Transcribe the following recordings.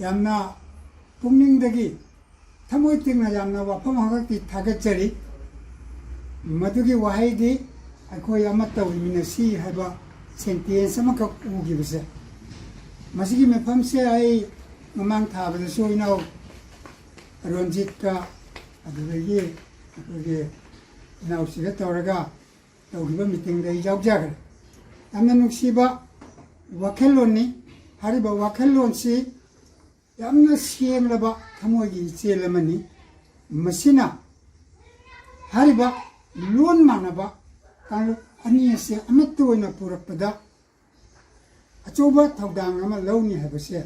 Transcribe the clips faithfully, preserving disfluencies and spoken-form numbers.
ꯌꯥꯝꯅ ꯄꯨꯛꯅꯤꯡꯗꯒꯤ, ꯊꯃꯣꯏ ꯇꯤꯡꯅ ꯌꯥꯝꯅ ꯋꯥꯐꯝ ꯑꯃꯈꯛꯇꯤ ꯊꯥꯒꯠꯆꯔꯤ꯫ ꯃꯗꯨꯒꯤ ꯋꯥꯍꯩꯗꯤ ꯑꯩꯈꯣꯏ ꯑꯃꯠꯇ ꯑꯣꯏꯃꯤꯟꯅꯁꯤ ꯍꯥꯏꯕ sentence ꯑꯃꯈꯛ ꯎꯈꯤꯕꯁꯦ꯫ ꯃꯁꯤꯒꯤ ꯃꯤꯐꯝꯁꯦ ꯑꯩ ꯃꯃꯥꯡ ꯊꯥꯕꯗꯁꯨ ꯏꯅꯥꯎ ꯔꯣꯟꯖꯤꯠꯀ, ꯑꯗꯨꯗꯒꯤ ꯑꯩꯈꯣꯏꯒꯤ ꯏꯅꯥꯎꯁꯤꯒ ꯇꯧꯔꯒ ꯇꯧꯈꯤꯕ meetingꯗ ꯑꯩ ꯌꯥꯎꯖꯈ꯭ꯔꯦ꯫ ꯌꯥꯝꯅ ꯅꯨꯡꯁꯤꯕ ꯋꯥꯈꯜꯂꯣꯟꯅꯤ꯫ ꯍꯥꯏꯔꯤꯕ ꯋꯥꯈꯜꯂꯣꯟꯁꯤ ꯌꯥꯝꯅ ꯁꯦꯡꯂꯕ ꯊꯃꯣꯏꯒꯤ ꯏꯆꯦꯜ ꯑꯃꯅꯤ꯫ ꯃꯁꯤꯅ ꯍꯥꯏꯔꯤꯕ ꯂꯣꯟ ꯃꯥꯟꯅꯕ ꯀꯥꯡꯂꯨꯞ ꯑꯅꯤ ꯑꯁꯦ ꯑꯃꯠꯇ ꯑꯣꯏꯅ ꯄꯨꯔꯛꯄꯗ ꯑꯆꯧꯕ ꯊꯧꯗꯥꯡ ꯑꯃ ꯂꯧꯅꯤ ꯍꯥꯏꯕꯁꯦ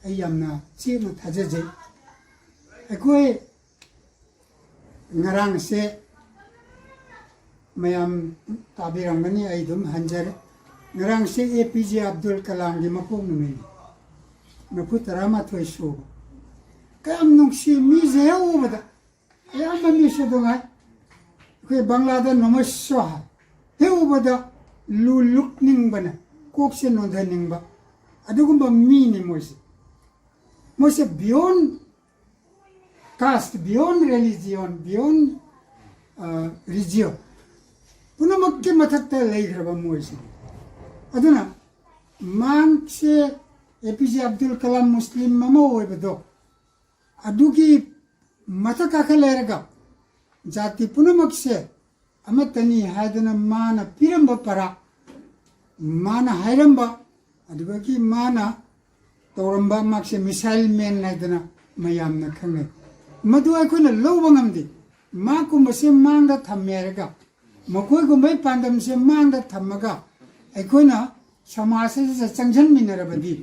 ꯑꯩ ꯌꯥꯝꯅ ꯆꯦꯠꯅ ꯊꯥꯖꯖꯩ꯫ ꯑꯩꯈꯣꯏ ꯉꯔꯥꯡꯁꯦ ꯃꯌꯥꯝ ꯇꯥꯕꯤꯔꯝꯒꯅꯤ, ꯑꯩ ꯑꯗꯨꯝ ꯍꯟꯖꯔꯦ꯫ ꯉꯔꯥꯡꯁꯦ ꯑꯦ ꯄꯤ ꯖꯦ ꯑꯕꯗꯨꯜ ꯀꯂꯥꯝꯒꯤ ꯃꯄꯣꯛ ꯅꯨꯃꯤꯠꯅꯤ, ꯃꯈꯨ ꯇꯔꯥꯃꯥꯊꯣꯏ ꯁꯨꯕ꯫ ꯀꯌꯥꯝ ꯅꯨꯡꯁꯤ, ꯃꯤꯁꯦ ꯍꯦꯛ ꯎꯕꯗ, ꯑꯌꯥꯝꯕ ꯃꯤꯁꯨ ꯑꯗꯨꯉꯥꯏ, ꯑꯩꯈꯣꯏ ꯕꯪꯂꯥꯗ ꯅꯃꯁ ꯍꯥꯏ, ꯍꯦꯛ ꯎꯕꯗ ꯂꯨ ꯂꯨꯛꯅꯤꯡꯕꯅ, ꯀꯣꯛꯁꯦ ꯅꯣꯟꯊꯅꯤꯡꯕ, ꯑꯗꯨꯒꯨꯝꯕ ꯃꯤꯅꯤ ꯃꯣꯏꯁꯦ꯫ ꯃꯣꯏꯁꯦ beyond caste, beyond religion, beyond, ꯑ, region, ꯄꯨꯝꯅꯃꯛꯀꯤ ꯃꯊꯛꯇ ꯂꯩꯈ꯭ꯔꯕ ꯃꯣꯏꯁꯤꯅꯤ꯫ ꯑꯗꯨꯅ ꯃꯥꯡꯁꯦ ꯑꯦ ꯄꯤ ꯖꯦ ꯑꯕꯗꯨꯜ ꯀꯂꯥꯝ ꯃꯨꯁꯂꯤꯝ ꯑꯃ ꯑꯣꯏꯕꯗꯣ, ꯑꯗꯨꯒꯤ ꯃꯊꯛ ꯀꯥꯈꯠ ꯂꯩꯔꯒ ꯖꯥꯇꯤ ꯄꯨꯝꯅꯃꯛꯁꯦ ꯑꯃꯠꯇꯅꯤ ꯍꯥꯏꯗꯨꯅ ꯃꯥꯅ ꯄꯤꯔꯝꯕ ꯄꯔꯥ, ꯃꯥꯅ ꯍꯥꯏꯔꯝꯕ, ꯑꯗꯨꯗꯒꯤ ꯃꯥꯅ ꯇꯧꯔꯝꯕ ꯃꯥꯛꯁꯦ missile man ꯍꯥꯏꯗꯅ ꯃꯌꯥꯝꯅ ꯈꯪꯅꯩ꯫ ꯃꯗꯨ ꯑꯩꯈꯣꯏꯅ ꯂꯧꯕ ꯉꯝꯗꯦ꯫ ꯃꯥꯒꯨꯝꯕꯁꯦ ꯃꯥꯡꯗ ꯊꯝꯃꯦ ꯍꯥꯏꯔꯒ, ꯃꯈꯣꯏꯒꯨꯝꯕꯒꯤ ꯄꯥꯟꯗꯝꯁꯦ ꯃꯥꯡꯗ ꯊꯝꯃꯒ ꯑꯩꯈꯣꯏꯅ ꯁꯃꯥꯖ ꯑꯁꯤꯗ ꯆꯪꯁꯤꯟꯃꯤꯟꯅꯔꯕꯗꯤ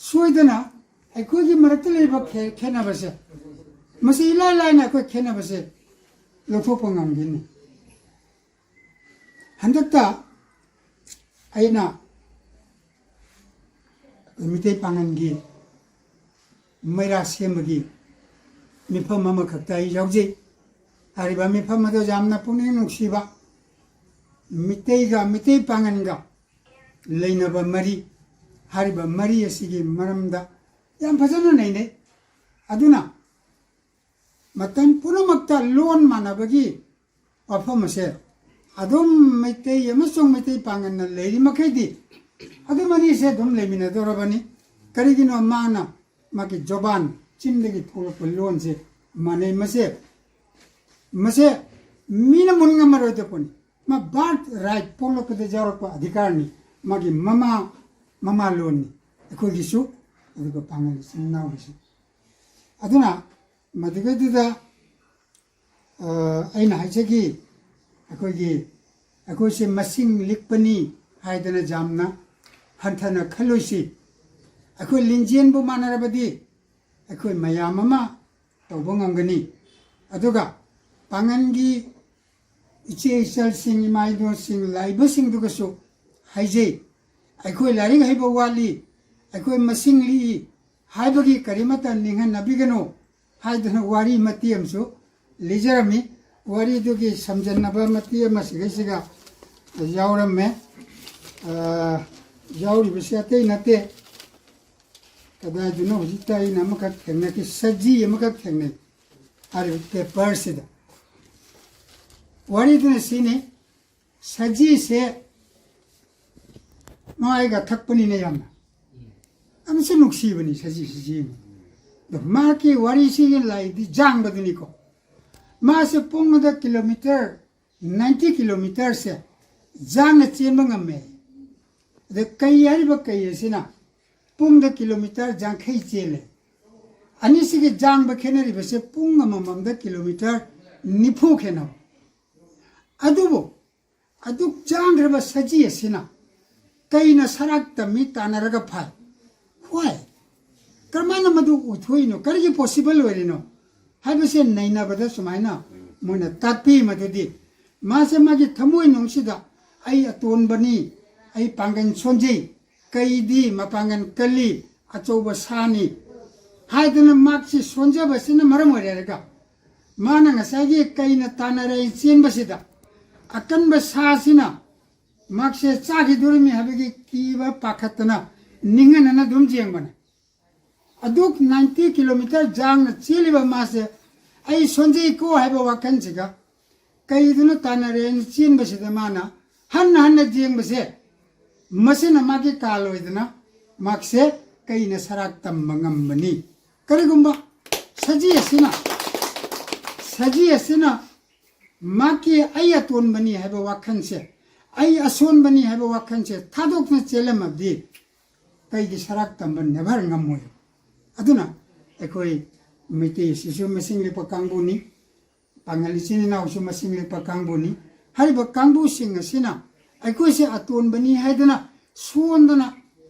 ꯁꯣꯏꯗꯅ ꯑꯩꯈꯣꯏꯒꯤ ꯃꯔꯛꯇ ꯂꯩꯕ ꯈꯦ-, ꯈꯦꯠꯅꯕꯁꯦ, ꯃꯁꯤ ꯏꯂꯥꯏ ꯂꯥꯏꯅ ꯑꯩꯈꯣꯏ ꯈꯦꯠꯅꯕꯁꯦ ꯂꯧꯊꯣꯛꯄ ꯉꯝꯒꯅꯤ꯫ ꯍꯟꯗꯛꯇ ꯑꯩꯅ ꯃꯤꯇꯩ ꯄꯥꯉꯜꯒꯤ ꯃꯩꯔꯥ ꯁꯦꯝꯕꯒꯤ ꯃꯤꯐꯝ ꯑꯃꯈꯛꯇ ꯑꯩ ꯌꯥꯎꯖꯩ꯫ ꯍꯥꯏꯔꯤꯕ ꯃꯤꯐꯝ ꯑꯗꯨ ꯌꯥꯝꯅ ꯄꯨꯛꯅꯤꯡ ꯅꯨꯡꯁꯤꯕ, ꯃꯤꯇꯩꯒ ꯃꯤꯇꯩ ꯄꯥꯉꯜꯒ ꯂꯩꯅꯕ ꯃꯔꯤ, ꯍꯥꯏꯔꯤꯕ ꯃꯔꯤ ꯑꯁꯤꯒꯤ ꯃꯔꯝꯗ ꯌꯥꯝ ꯐꯖꯅ ꯅꯩꯅꯩ꯫ ꯑꯗꯨꯅ ꯃꯇꯝ ꯄꯨꯝꯅꯃꯛꯇ ꯂꯣꯟ ꯃꯥꯟꯅꯕꯒꯤ ꯋꯥꯐꯝ ꯑꯁꯦ ꯑꯗꯨꯝ ꯃꯩꯇꯩ ꯑꯃꯁꯨꯡ ꯃꯩꯇꯩ ꯄꯥꯉꯟꯅ ꯂꯩꯔꯤ ꯃꯈꯩꯗꯤ ꯑꯗꯨꯝ ꯑꯅꯤꯁꯦ ꯑꯗꯨꯝ ꯂꯩꯃꯤꯟꯅꯗꯧꯔꯕꯅꯤ꯫ ꯀꯔꯤꯒꯤꯅꯣ? ꯃꯥꯅ ꯃꯥꯒꯤ ꯖꯣꯕꯥꯟ, ꯆꯤꯟꯗꯒꯤ ꯊꯣꯛꯂꯛꯄ ꯂꯣꯟꯁꯦ ꯃꯥꯟꯅꯩ꯫ ꯃꯁꯦ, ꯃꯁꯦ ꯃꯤꯅ ꯃꯨꯟ ꯉꯝꯃꯔꯣꯏꯗꯕ ꯄꯣꯠꯅꯤ꯫ ꯃꯥ ꯕꯥꯔꯠ ꯔꯥꯏꯠ, ꯄꯣꯛꯂꯛꯄꯗ ꯌꯥꯎꯔꯛꯄ ꯑꯙꯤꯀꯥꯔꯅꯤ꯫ ꯃꯥꯒꯤ ꯃꯃꯥ, ꯃꯃꯥ ꯂꯣꯟꯅꯤ ꯑꯩꯈꯣꯏꯒꯤꯁꯨ, ꯑꯗꯨꯒ ꯄꯥꯉꯜ ꯏꯆꯤꯟ ꯏꯅꯥꯎꯒꯤꯁꯨ꯫ ꯑꯗꯨꯅ ꯃꯗꯨꯗꯩꯗꯨꯗ, ꯑ, ꯑꯩꯅ ꯍꯥꯏꯖꯈꯤ, ꯑꯩꯈꯣꯏꯒꯤ, ꯑꯩꯈꯣꯏꯁꯦ ꯃꯁꯤꯡ ꯂꯤꯛꯄꯅꯤ ꯍꯥꯏꯗꯅ ꯌꯥꯝꯅ ꯍꯟꯊꯅ ꯈꯜꯂꯣꯏꯁꯤ꯫ ꯑꯩꯈꯣꯏ ꯂꯤꯡꯖꯦꯜꯕꯨ ꯃꯥꯟꯅꯔꯕꯗꯤ ꯑꯩꯈꯣꯏ ꯃꯌꯥꯝ ꯑꯃ ꯇꯧꯕ ꯉꯝꯒꯅꯤ꯫ ꯑꯗꯨꯒ ꯄꯥꯉꯜꯒꯤ ꯏꯆꯦ ꯏꯆꯜꯁꯤꯡ, ꯏꯃꯥ ꯏꯕꯣꯁꯤꯡ, ꯂꯥꯛꯏꯕꯁꯤꯡꯗꯨꯒꯁꯨ ꯍꯥꯏꯖꯩ, ꯑꯩꯈꯣꯏ ꯂꯥꯏꯔꯤꯛ ꯍꯩꯕ ꯋꯥꯠꯂꯤ, ꯑꯩꯈꯣꯏ ꯃꯁꯤꯡ ꯂꯤꯛꯏ ꯍꯥꯏꯕꯒꯤ ꯀꯔꯤꯃꯠꯇ ꯅꯤꯡꯍꯟꯅꯕꯤꯒꯅꯨ ꯍꯥꯏꯗꯨꯅ ꯋꯥꯔꯤ ꯃꯇꯦꯛ ꯑꯃꯁꯨ ꯂꯤꯖꯔꯝꯃꯤ꯫ ꯋꯥꯔꯤꯗꯨꯒꯤ ꯁꯝꯖꯟꯅꯕ ꯃꯇꯦꯛ ꯑꯃ ꯁꯤꯒꯩꯁꯤꯒ ꯌꯥꯎꯔꯝꯃꯦ꯫ ꯑ, ꯌꯥꯎꯔꯤꯕꯁꯤ ꯑꯇꯩ ꯅꯠꯇꯦ, ꯀꯗꯥꯏꯗꯅꯣ ꯍꯧꯖꯤꯛꯇ ꯑꯩꯅ ꯑꯃꯈꯛ ꯊꯦꯡꯅꯈꯤ, ꯁꯖꯤ ꯑꯃꯈꯛ ꯊꯦꯡꯅꯩ ꯍꯥꯏꯔꯤꯕ ꯄꯦꯄꯔꯁꯤꯗ꯫ ꯋꯥꯔꯤꯗꯨꯅ ꯁꯤꯅꯤ, ꯁꯖꯤꯁꯦ ꯃꯥꯏꯒ ꯊꯛꯄꯅꯤꯅ ꯌꯥꯝꯅ, ꯌꯥꯝꯅꯁꯨ ꯅꯨꯡꯁꯤꯕꯅꯤ ꯁꯖꯤ, ꯁꯖꯤ꯫ ꯑꯗꯣ ꯃꯍꯥꯛꯀꯤ ꯋꯥꯔꯤꯁꯤꯒꯤ ꯂꯥꯏꯗꯤ ꯌꯥꯡꯕꯗꯨꯅꯤꯀꯣ꯫ ꯃꯥꯁꯦ ꯄꯨꯡꯗ ꯀꯤꯂꯣꯃꯤꯇꯔ ꯅꯥꯏꯟꯇꯤ ꯀꯤꯂꯣꯃꯤꯇꯔꯁꯦ ꯌꯥꯡꯅ ꯆꯦꯟꯕ ꯉꯝꯃꯦ꯫ ꯑꯗ ꯀꯩ ꯍꯥꯏꯔꯤꯕ ꯀꯩ ꯑꯁꯤꯅ ꯄꯨꯡꯗ ꯀꯤꯂꯣꯃꯤꯇꯔ ꯌꯥꯡꯈꯩ ꯆꯦꯜꯂꯦ꯫ ꯑꯅꯤꯁꯤꯒꯤ ꯌꯥꯡꯕ ꯈꯦꯠꯅꯔꯤꯕꯁꯦ ꯄꯨꯡ ꯑꯃꯃꯝꯗ ꯀꯤꯂꯣꯃꯤꯇꯔ ꯅꯤꯐꯨ ꯈꯦꯠꯅꯕ꯫ ꯑꯗꯨꯕꯨ ꯑꯗꯨꯛ ꯌꯥꯡꯈ꯭ꯔꯕ ꯁꯖꯤ ꯑꯁꯤꯅ ꯀꯩꯅ ꯁꯔꯥꯛꯇ ꯃꯤ ꯇꯥꯟꯅꯔꯒ ꯐꯥꯏ? ꯍꯣꯏ, ꯀꯔꯝꯍꯥꯏꯅ ꯃꯗꯨ ꯑꯣꯏꯊꯣꯛꯏꯅꯣ? ꯀꯔꯤꯒꯤ ꯄꯣꯁꯤꯕꯜ ꯑꯣꯏꯔꯤꯅꯣ ꯍꯥꯏꯕꯁꯦ ꯅꯩꯅꯕꯗ ꯁꯨꯃꯥꯏꯅ ꯃꯣꯏꯅ ꯇꯥꯛꯄꯤ꯫ ꯃꯗꯨꯗꯤ ꯃꯥꯁꯦ ꯃꯥꯒꯤ ꯊꯃꯣꯏꯅꯨꯡꯁꯤꯗ "ꯑꯩ ꯑꯇꯣꯟꯕꯅꯤ, ꯑꯩ ꯄꯥꯡꯒꯜ ꯁꯣꯟꯖꯩ, ꯀꯩꯗꯤ ꯃꯄꯥꯡꯒꯜ ꯀꯜꯂꯤ, ꯑꯆꯧꯕ ꯁꯥꯅꯤ" ꯍꯥꯏꯗꯅ ꯃꯍꯥꯛꯁꯤ ꯁꯣꯟꯖꯕꯁꯤꯅ ꯃꯔꯝ ꯑꯣꯏꯔꯦꯔꯒ ꯃꯥꯅ ꯉꯁꯥꯏꯒꯤ ꯀꯩꯅ ꯇꯥꯟꯅꯔꯦ ꯆꯦꯟꯕꯁꯤꯗ ꯑꯀꯟꯕ ꯁꯥꯁꯤꯅ ꯃꯍꯥꯛꯁꯦ ꯆꯥꯈꯤꯗꯣꯔꯤꯃꯤ ꯍꯥꯏꯕꯒꯤ ꯀꯤꯕ ꯄꯥꯈꯠꯇꯅ ꯅꯤꯡꯍꯟꯅꯅ ꯑꯗꯨꯝ ꯌꯦꯡꯕꯅꯦ꯫ ꯑꯗꯨꯛ ꯅꯥꯏꯟꯇꯤ ꯀꯤꯂꯣꯃꯤꯇꯔ ꯌꯥꯡꯅ ꯆꯦꯜꯂꯤꯕ ꯃꯥꯁꯦ, "ꯑꯩ ꯁꯣꯟꯖꯩꯀꯣ" ꯍꯥꯏꯕ ꯋꯥꯈꯜꯁꯤꯒ ꯀꯩꯗꯨꯅ ꯇꯥꯟꯅꯔꯦꯅ ꯆꯦꯟꯕꯁꯤꯗ ꯃꯥꯅ ꯍꯟꯅ ꯍꯟꯅ ꯌꯦꯡꯕꯁꯦ, ꯃꯁꯤꯅ ꯃꯥꯒꯤ ꯀꯥꯜ ꯑꯣꯏꯗꯅ ꯃꯍꯥꯛꯁꯦ ꯀꯩꯅ ꯁꯔꯥꯛ ꯇꯝꯕ ꯉꯝꯕꯅꯤ? ꯀꯔꯤꯒꯨꯝꯕ ꯁꯖꯤ ꯑꯁꯤꯅ, ꯁꯖꯤ ꯑꯁꯤꯅ ꯃꯍꯥꯛꯀꯤ "ꯑꯩ ꯑꯇꯣꯟꯕꯅꯤ" ꯍꯥꯏꯕ ꯋꯥꯈꯜꯁꯦ, "ꯑꯩ ꯑꯁꯣꯟꯕꯅꯤ" ꯍꯥꯏꯕ ꯋꯥꯈꯜꯁꯦ ꯊꯥꯗꯣꯛꯇꯨꯅ ꯆꯦꯜꯂꯝꯃꯕꯗꯤ ꯀꯩꯒꯤ ꯁꯔꯥꯛ ꯇꯝꯕ never ꯉꯝꯃꯣꯏ? ꯑꯗꯨꯅ ꯑꯩꯈꯣꯏ ꯃꯩꯇꯩ ꯑꯁꯤꯁꯨ ꯃꯁꯤꯡ ꯂꯦꯞꯄ ꯀꯥꯡꯕꯨꯅꯤ, ꯄꯥꯉꯜ ꯏꯆꯤꯟ ꯏꯅꯥꯎꯁꯨ ꯃꯁꯤꯡ ꯂꯦꯞꯄ ꯀꯥꯡꯕꯨꯅꯤ꯫ ꯍꯥꯏꯔꯤꯕ ꯀꯥꯡꯕꯨꯁꯤꯡ ꯑꯁꯤꯅ ꯑꯩꯈꯣꯏꯁꯦ ꯑꯇꯣꯟꯕꯅꯤ ꯍꯥꯏꯗꯅ ꯁꯣꯟꯗꯅ,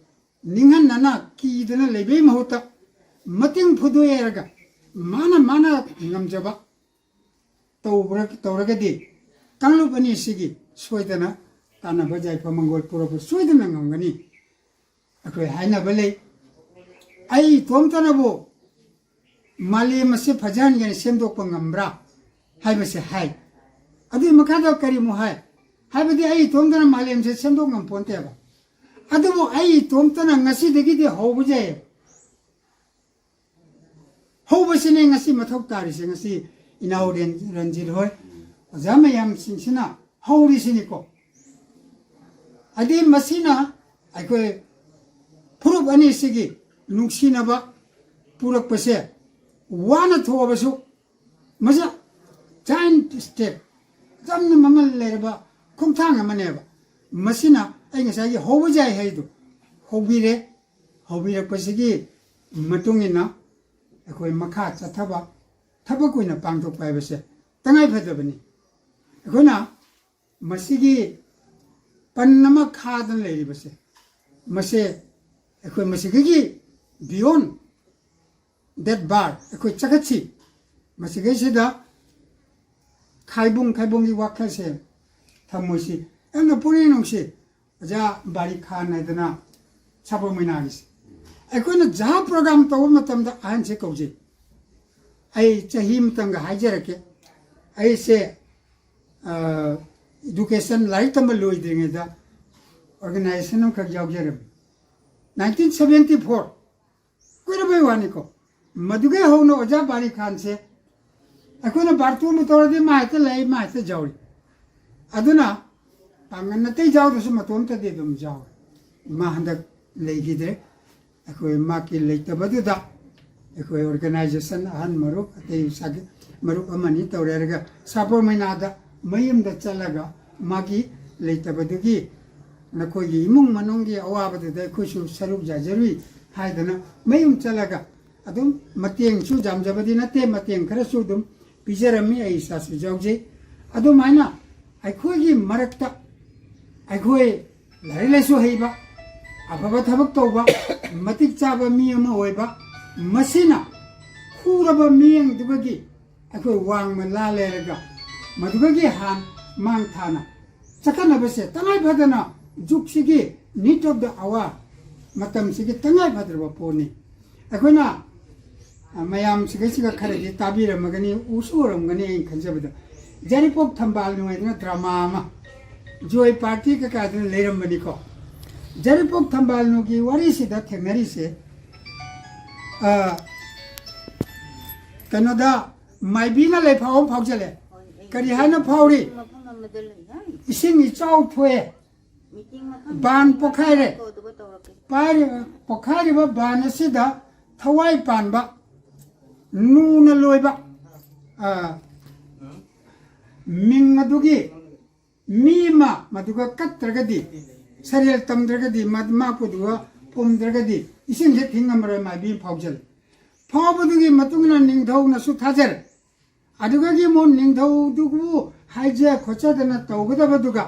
ꯅꯤꯡꯍꯟꯅꯅ, ꯀꯤꯗꯅ ꯂꯩꯕꯒꯤ ꯃꯍꯨꯠꯇ ꯃꯇꯦꯡ ꯐꯨꯗꯣꯛꯑꯦꯔꯒ ꯃꯥꯅ ꯃꯥꯅ ꯉꯝꯖꯕ ꯇꯧꯕ꯭ꯔ-, ꯇꯧꯔꯒꯗꯤ ꯀꯥꯡꯂꯨꯞ ꯑꯅꯤꯁꯤꯒꯤ ꯁꯣꯏꯗꯅ ꯀꯥꯟꯅꯕ ꯌꯥꯏꯐ ꯃꯪꯒꯣꯜ ꯄꯨꯔꯛꯄ ꯁꯣꯏꯗꯅ ꯉꯝꯒꯅꯤ꯫ ꯑꯩꯈꯣꯏ ꯍꯥꯏꯅꯕ ꯂꯩ, "ꯑꯩ ꯏꯇꯣꯝꯇꯅꯕꯨ ꯃꯥꯂꯦꯝ ꯑꯁꯤ ꯐꯖꯍꯟꯒꯦꯅ ꯁꯦꯝꯗꯣꯛꯄ ꯉꯝꯕ꯭ꯔꯥ?" ꯍꯥꯏꯕꯁꯦ ꯍꯥꯏ꯫ ꯑꯗꯨꯒꯤ ꯃꯈꯥꯗ ꯀꯔꯤꯃꯨꯛ ꯍꯥꯏ? ꯍꯥꯏꯕꯗꯤ ꯑꯩ ꯏꯇꯣꯝꯇꯅ ꯃꯥꯂꯦꯝꯁꯦ ꯁꯦꯝꯗꯣꯛ ꯉꯝꯄꯣꯟꯇꯦꯕ꯫ ꯑꯗꯨꯕꯨ ꯑꯩ ꯏꯇꯣꯝꯇꯅ ꯉꯁꯤꯗꯒꯤꯗꯤ ꯍꯧꯕ ꯌꯥꯏꯌꯦꯕ꯫ ꯍꯧꯕꯁꯤꯅꯦ ꯉꯁꯤ ꯃꯊꯧ ꯇꯥꯔꯤꯁꯦ꯫ ꯉꯁꯤ ꯏꯅꯥꯎ ꯔꯦꯟ-, ꯔꯟꯖꯤꯠ ꯍꯣꯏ, ꯑꯣꯖꯥ ꯃꯌꯥꯝꯁꯤꯡꯁꯤꯅ ꯍꯧꯔꯤꯁꯤꯅꯤꯀꯣ꯫ ꯑꯗꯩ ꯃꯁꯤꯅ ꯑꯩꯈꯣꯏ ꯐꯨꯔꯨꯞ ꯑꯅꯤꯁꯤꯒꯤ ꯅꯨꯡꯁꯤꯅꯕ ꯄꯨꯔꯛꯄꯁꯦ ꯋꯥꯅ ꯊꯣꯛꯑꯕꯁꯨ, ꯃꯁꯤ giant step, ꯌꯥꯝꯅ ꯃꯃꯜ ꯂꯩꯔꯕ ꯈꯣꯡꯊꯥꯡ ꯑꯃꯅꯦꯕ꯫ ꯃꯁꯤꯅ ꯑꯩ ꯉꯁꯥꯏꯒꯤ ꯍꯧꯕ ꯌꯥꯏ ꯍꯥꯏꯗꯣ ꯍꯧꯕꯤꯔꯦ꯫ ꯍꯧꯕꯤꯔꯛꯄꯁꯤꯒꯤ ꯃꯇꯨꯡ ꯏꯟꯅ ꯑꯩꯈꯣꯏ ꯃꯈꯥ ꯆꯠꯊꯕ, ꯊꯕꯛ ꯑꯣꯏꯅ ꯄꯥꯡꯊꯣꯛꯄ ꯍꯥꯏꯕꯁꯦ ꯇꯉꯥꯏ ꯐꯗꯕꯅꯤ꯫ ꯑꯩꯈꯣꯏꯅ ꯃꯁꯤꯒꯤ ꯄꯟ ꯑꯃ ꯈꯥꯗꯅ ꯂꯩꯔꯤꯕꯁꯦ, ꯃꯁꯦ ꯑꯩꯈꯣꯏ ꯃꯁꯤꯗꯒꯤ beyond that bar ꯑꯩꯈꯣꯏ ꯆꯈꯠꯁꯤ꯫ ꯃꯁꯤꯗꯩꯁꯤꯗ ꯈꯥꯏꯕꯨꯡ ꯈꯥꯏꯕꯨꯡꯒꯤ ꯋꯥꯈꯜꯁꯦ ꯊꯝꯃꯣꯏꯁꯤ꯫ ꯌꯥꯝꯅ ꯄꯨꯛꯅꯤꯡ ꯅꯨꯡꯁꯤ꯫ ꯑꯣꯖꯥ ꯕꯥꯔꯤ ꯈꯥꯟ ꯍꯥꯏꯗꯅ ꯁꯥꯄꯝ ꯃꯩꯅꯥꯒꯤꯁꯦ꯫ ꯑꯩꯈꯣꯏꯅ ꯖꯍꯥ program ꯇꯧꯕ ꯃꯇꯝꯗ ꯑꯍꯟꯁꯦ ꯀꯧꯖꯩ꯫ ꯑꯩ ꯆꯍꯤ ꯑꯃꯇꯪꯒ ꯍꯥꯏꯖꯔꯛꯀꯦ꯫ ꯑꯩꯁꯦ, ꯑ, education, ꯂꯥꯏꯔꯤꯛ ꯇꯝꯕ ꯂꯣꯏꯗ꯭ꯔꯤꯉꯩꯗ organization ꯑꯃꯈꯛ ꯌꯥꯎꯖꯔꯝꯃꯤ꯫ Nineteen seventy four, ꯀꯨꯏꯔꯕꯩ ꯋꯥꯅꯤꯀꯣ꯫ ꯃꯗꯨꯗꯒꯤ ꯍꯧꯅ ꯑꯣꯖꯥ ꯕꯥꯔꯤ ꯈꯥꯟꯁꯦ ꯑꯩꯈꯣꯏꯅ ꯕꯥꯔꯇꯣꯟꯕꯨ ꯇꯧꯔꯗꯤ ꯃꯥ ꯍꯦꯛꯇ ꯂꯩ, ꯃꯥ ꯍꯦꯛꯇ ꯌꯥꯎꯔꯤ꯫ ꯑꯗꯨꯅ ꯄꯥꯡꯒꯜ ꯑꯇꯩ ꯌꯥꯎꯗ꯭ꯔꯁꯨ ꯃꯇꯣꯝꯇꯗꯤ ꯑꯗꯨꯝ ꯌꯥꯎꯔꯤ꯫ ꯃꯥ ꯍꯟꯗꯛ ꯂꯩꯈꯤꯗ꯭ꯔꯦ꯫ ꯑꯩꯈꯣꯏ ꯃꯥꯒꯤ ꯂꯩꯇꯕꯗꯨꯗ ꯑꯩꯈꯣꯏ organization ꯑꯍꯟ ꯃꯔꯨꯞ ꯑꯇꯩ ꯁꯥꯒꯤ-, ꯃꯔꯨꯞ ꯑꯃꯅꯤ ꯇꯧꯔꯦ ꯍꯥꯏꯔꯒ ꯁꯥꯄꯣꯔ ꯃꯩꯅꯥꯗ ꯃꯌꯨꯝꯗ ꯆꯠꯂꯒ ꯃꯥꯒꯤ ꯂꯩꯇꯕꯗꯨꯒꯤ ꯅꯈꯣꯏꯒꯤ ꯏꯃꯨꯡ ꯃꯅꯨꯡꯒꯤ ꯑꯋꯥꯕꯗꯨꯗ ꯑꯩꯈꯣꯏꯁꯨ ꯁꯔꯨꯛ ꯌꯥꯖꯔꯨꯏ ꯍꯥꯏꯗꯅ ꯃꯌꯨꯝ ꯆꯠꯂꯒ ꯑꯗꯨꯝ ꯃꯇꯦꯡꯁꯨ ꯌꯥꯝꯖꯕꯗꯤ ꯅꯠꯇꯦ, ꯃꯇꯦꯡ ꯈꯔꯁꯨ ꯑꯗꯨꯝ ꯄꯤꯖꯔꯝꯃꯤ, ꯑꯩ ꯏꯁꯥꯁꯨ ꯌꯥꯎꯖꯩ꯫ ꯑꯗꯨꯃꯥꯏꯅ ꯑꯩꯈꯣꯏꯒꯤ ꯃꯔꯛꯇ ꯑꯩꯈꯣꯏ ꯂꯥꯏꯔꯤꯛ ꯂꯥꯏꯁꯨ ꯍꯩꯕ, ꯑꯐꯕ ꯊꯕꯛ ꯇꯧꯕ, ꯃꯇꯤꯛ ꯆꯥꯕ ꯃꯤ ꯑꯃ ꯑꯣꯏꯕ, ꯃꯁꯤꯅ ꯍꯨꯔꯕ ꯃꯤꯠꯌꯦꯡꯗꯨꯒꯤ ꯑꯩꯈꯣꯏ ꯋꯥꯡꯃ ꯂꯥ ꯂꯩꯔꯒ ꯃꯗꯨꯗꯒꯤ ꯍꯥꯟ ꯃꯥꯡ ꯊꯥꯅ ꯆꯠꯀꯗꯕꯁꯦ ꯇꯉꯥꯏ ꯐꯗꯅ ꯖꯨꯒꯁꯤꯒꯤ need of the hour, ꯃꯇꯝꯁꯤꯒꯤ ꯇꯉꯥꯏ ꯐꯗ꯭ꯔꯕ ꯄꯣꯠꯅꯤ꯫ ꯑꯩꯈꯣꯏꯅ, ꯑ, ꯃꯌꯥꯝꯁꯤꯒꯩꯁꯤꯒ ꯈꯔꯗꯤ ꯇꯥꯕꯤꯔꯝꯃꯒꯅꯤ, ꯎꯁꯨ ꯎꯔꯝꯒꯅꯤ ꯑꯩꯅ ꯈꯟꯖꯕꯗ꯫ ꯌꯥꯏꯔꯤꯄꯣꯛ ꯊꯝꯕꯥꯜ ꯅꯨꯡꯉꯥꯏꯗꯅ drama ꯑꯃ ꯖꯣꯏ party ꯀꯩꯀꯥꯗꯨꯅ ꯂꯩꯔꯝꯕꯅꯤꯀꯣ꯫ ꯌꯥꯏꯔꯤꯄꯣꯛ ꯊꯝꯕꯥꯜꯅꯨꯒꯤ ꯋꯥꯔꯤꯁꯤꯗ ꯊꯦꯡꯅꯔꯤꯁꯦ, ꯑ, ꯀꯩꯅꯣꯗ ꯃꯥꯏꯕꯤꯅ ꯂꯩꯐꯥꯎ ꯑꯃ ꯐꯥꯎꯖꯜꯂꯦ꯫ ꯀꯔꯤ ꯍꯥꯏꯅ ꯐꯥꯎꯔꯤ? ꯃꯐꯝ ꯑꯃꯗ ꯂꯩ ꯍꯥꯏ꯫ ꯏꯁꯤꯡ ꯏꯆꯥꯎ ꯊꯣꯛꯑꯦ꯫ ꯃꯤꯇꯤꯡ ꯃꯐꯝ ꯕꯥꯟ ꯄꯣꯛꯈꯥꯏꯔꯦ꯫ ꯑꯗꯨꯒ ꯇꯧꯔꯛꯀꯦ꯫ ꯄꯥꯏꯔꯤ-, ꯄꯣꯛꯈꯥꯏꯔꯤꯕ ꯕꯥꯟ ꯑꯁꯤꯗ ꯊꯋꯥꯏ ꯄꯥꯟꯕ ꯅꯨꯅ ꯂꯣꯏꯕ, ꯑ, ꯃꯤꯡ ꯑꯗꯨꯒꯤ ꯃꯤ ꯑꯃ ꯃꯗꯨꯒ ꯀꯠꯇ꯭ꯔꯒꯗꯤ, ꯁꯔꯦꯜ ꯇꯝꯗ꯭ꯔꯒꯗꯤ, ꯃ-, ꯃꯥꯄꯨꯗꯨꯒ ꯄꯨꯝꯗ꯭ꯔꯒꯗꯤ ꯏꯁꯤꯡꯁꯦ ꯊꯤꯡꯉꯝꯃꯔꯣꯏ ꯃꯥꯏꯕꯤ ꯑꯃ ꯐꯥꯎꯖꯜꯂꯦ꯫ ꯐꯥꯎꯕꯗꯨꯒꯤ ꯃꯇꯨꯡ ꯏꯟꯅ ꯅꯤꯡꯊꯧꯅꯁꯨ ꯊꯥꯖꯔꯦ꯫ ꯑꯗꯨꯗꯒꯤ ꯑꯃꯨꯛ ꯅꯤꯡꯊꯧꯗꯨꯕꯨ ꯍꯥꯏꯖ ꯈꯣꯠꯆꯗꯅ ꯇꯧꯒꯗꯕꯗꯨꯒ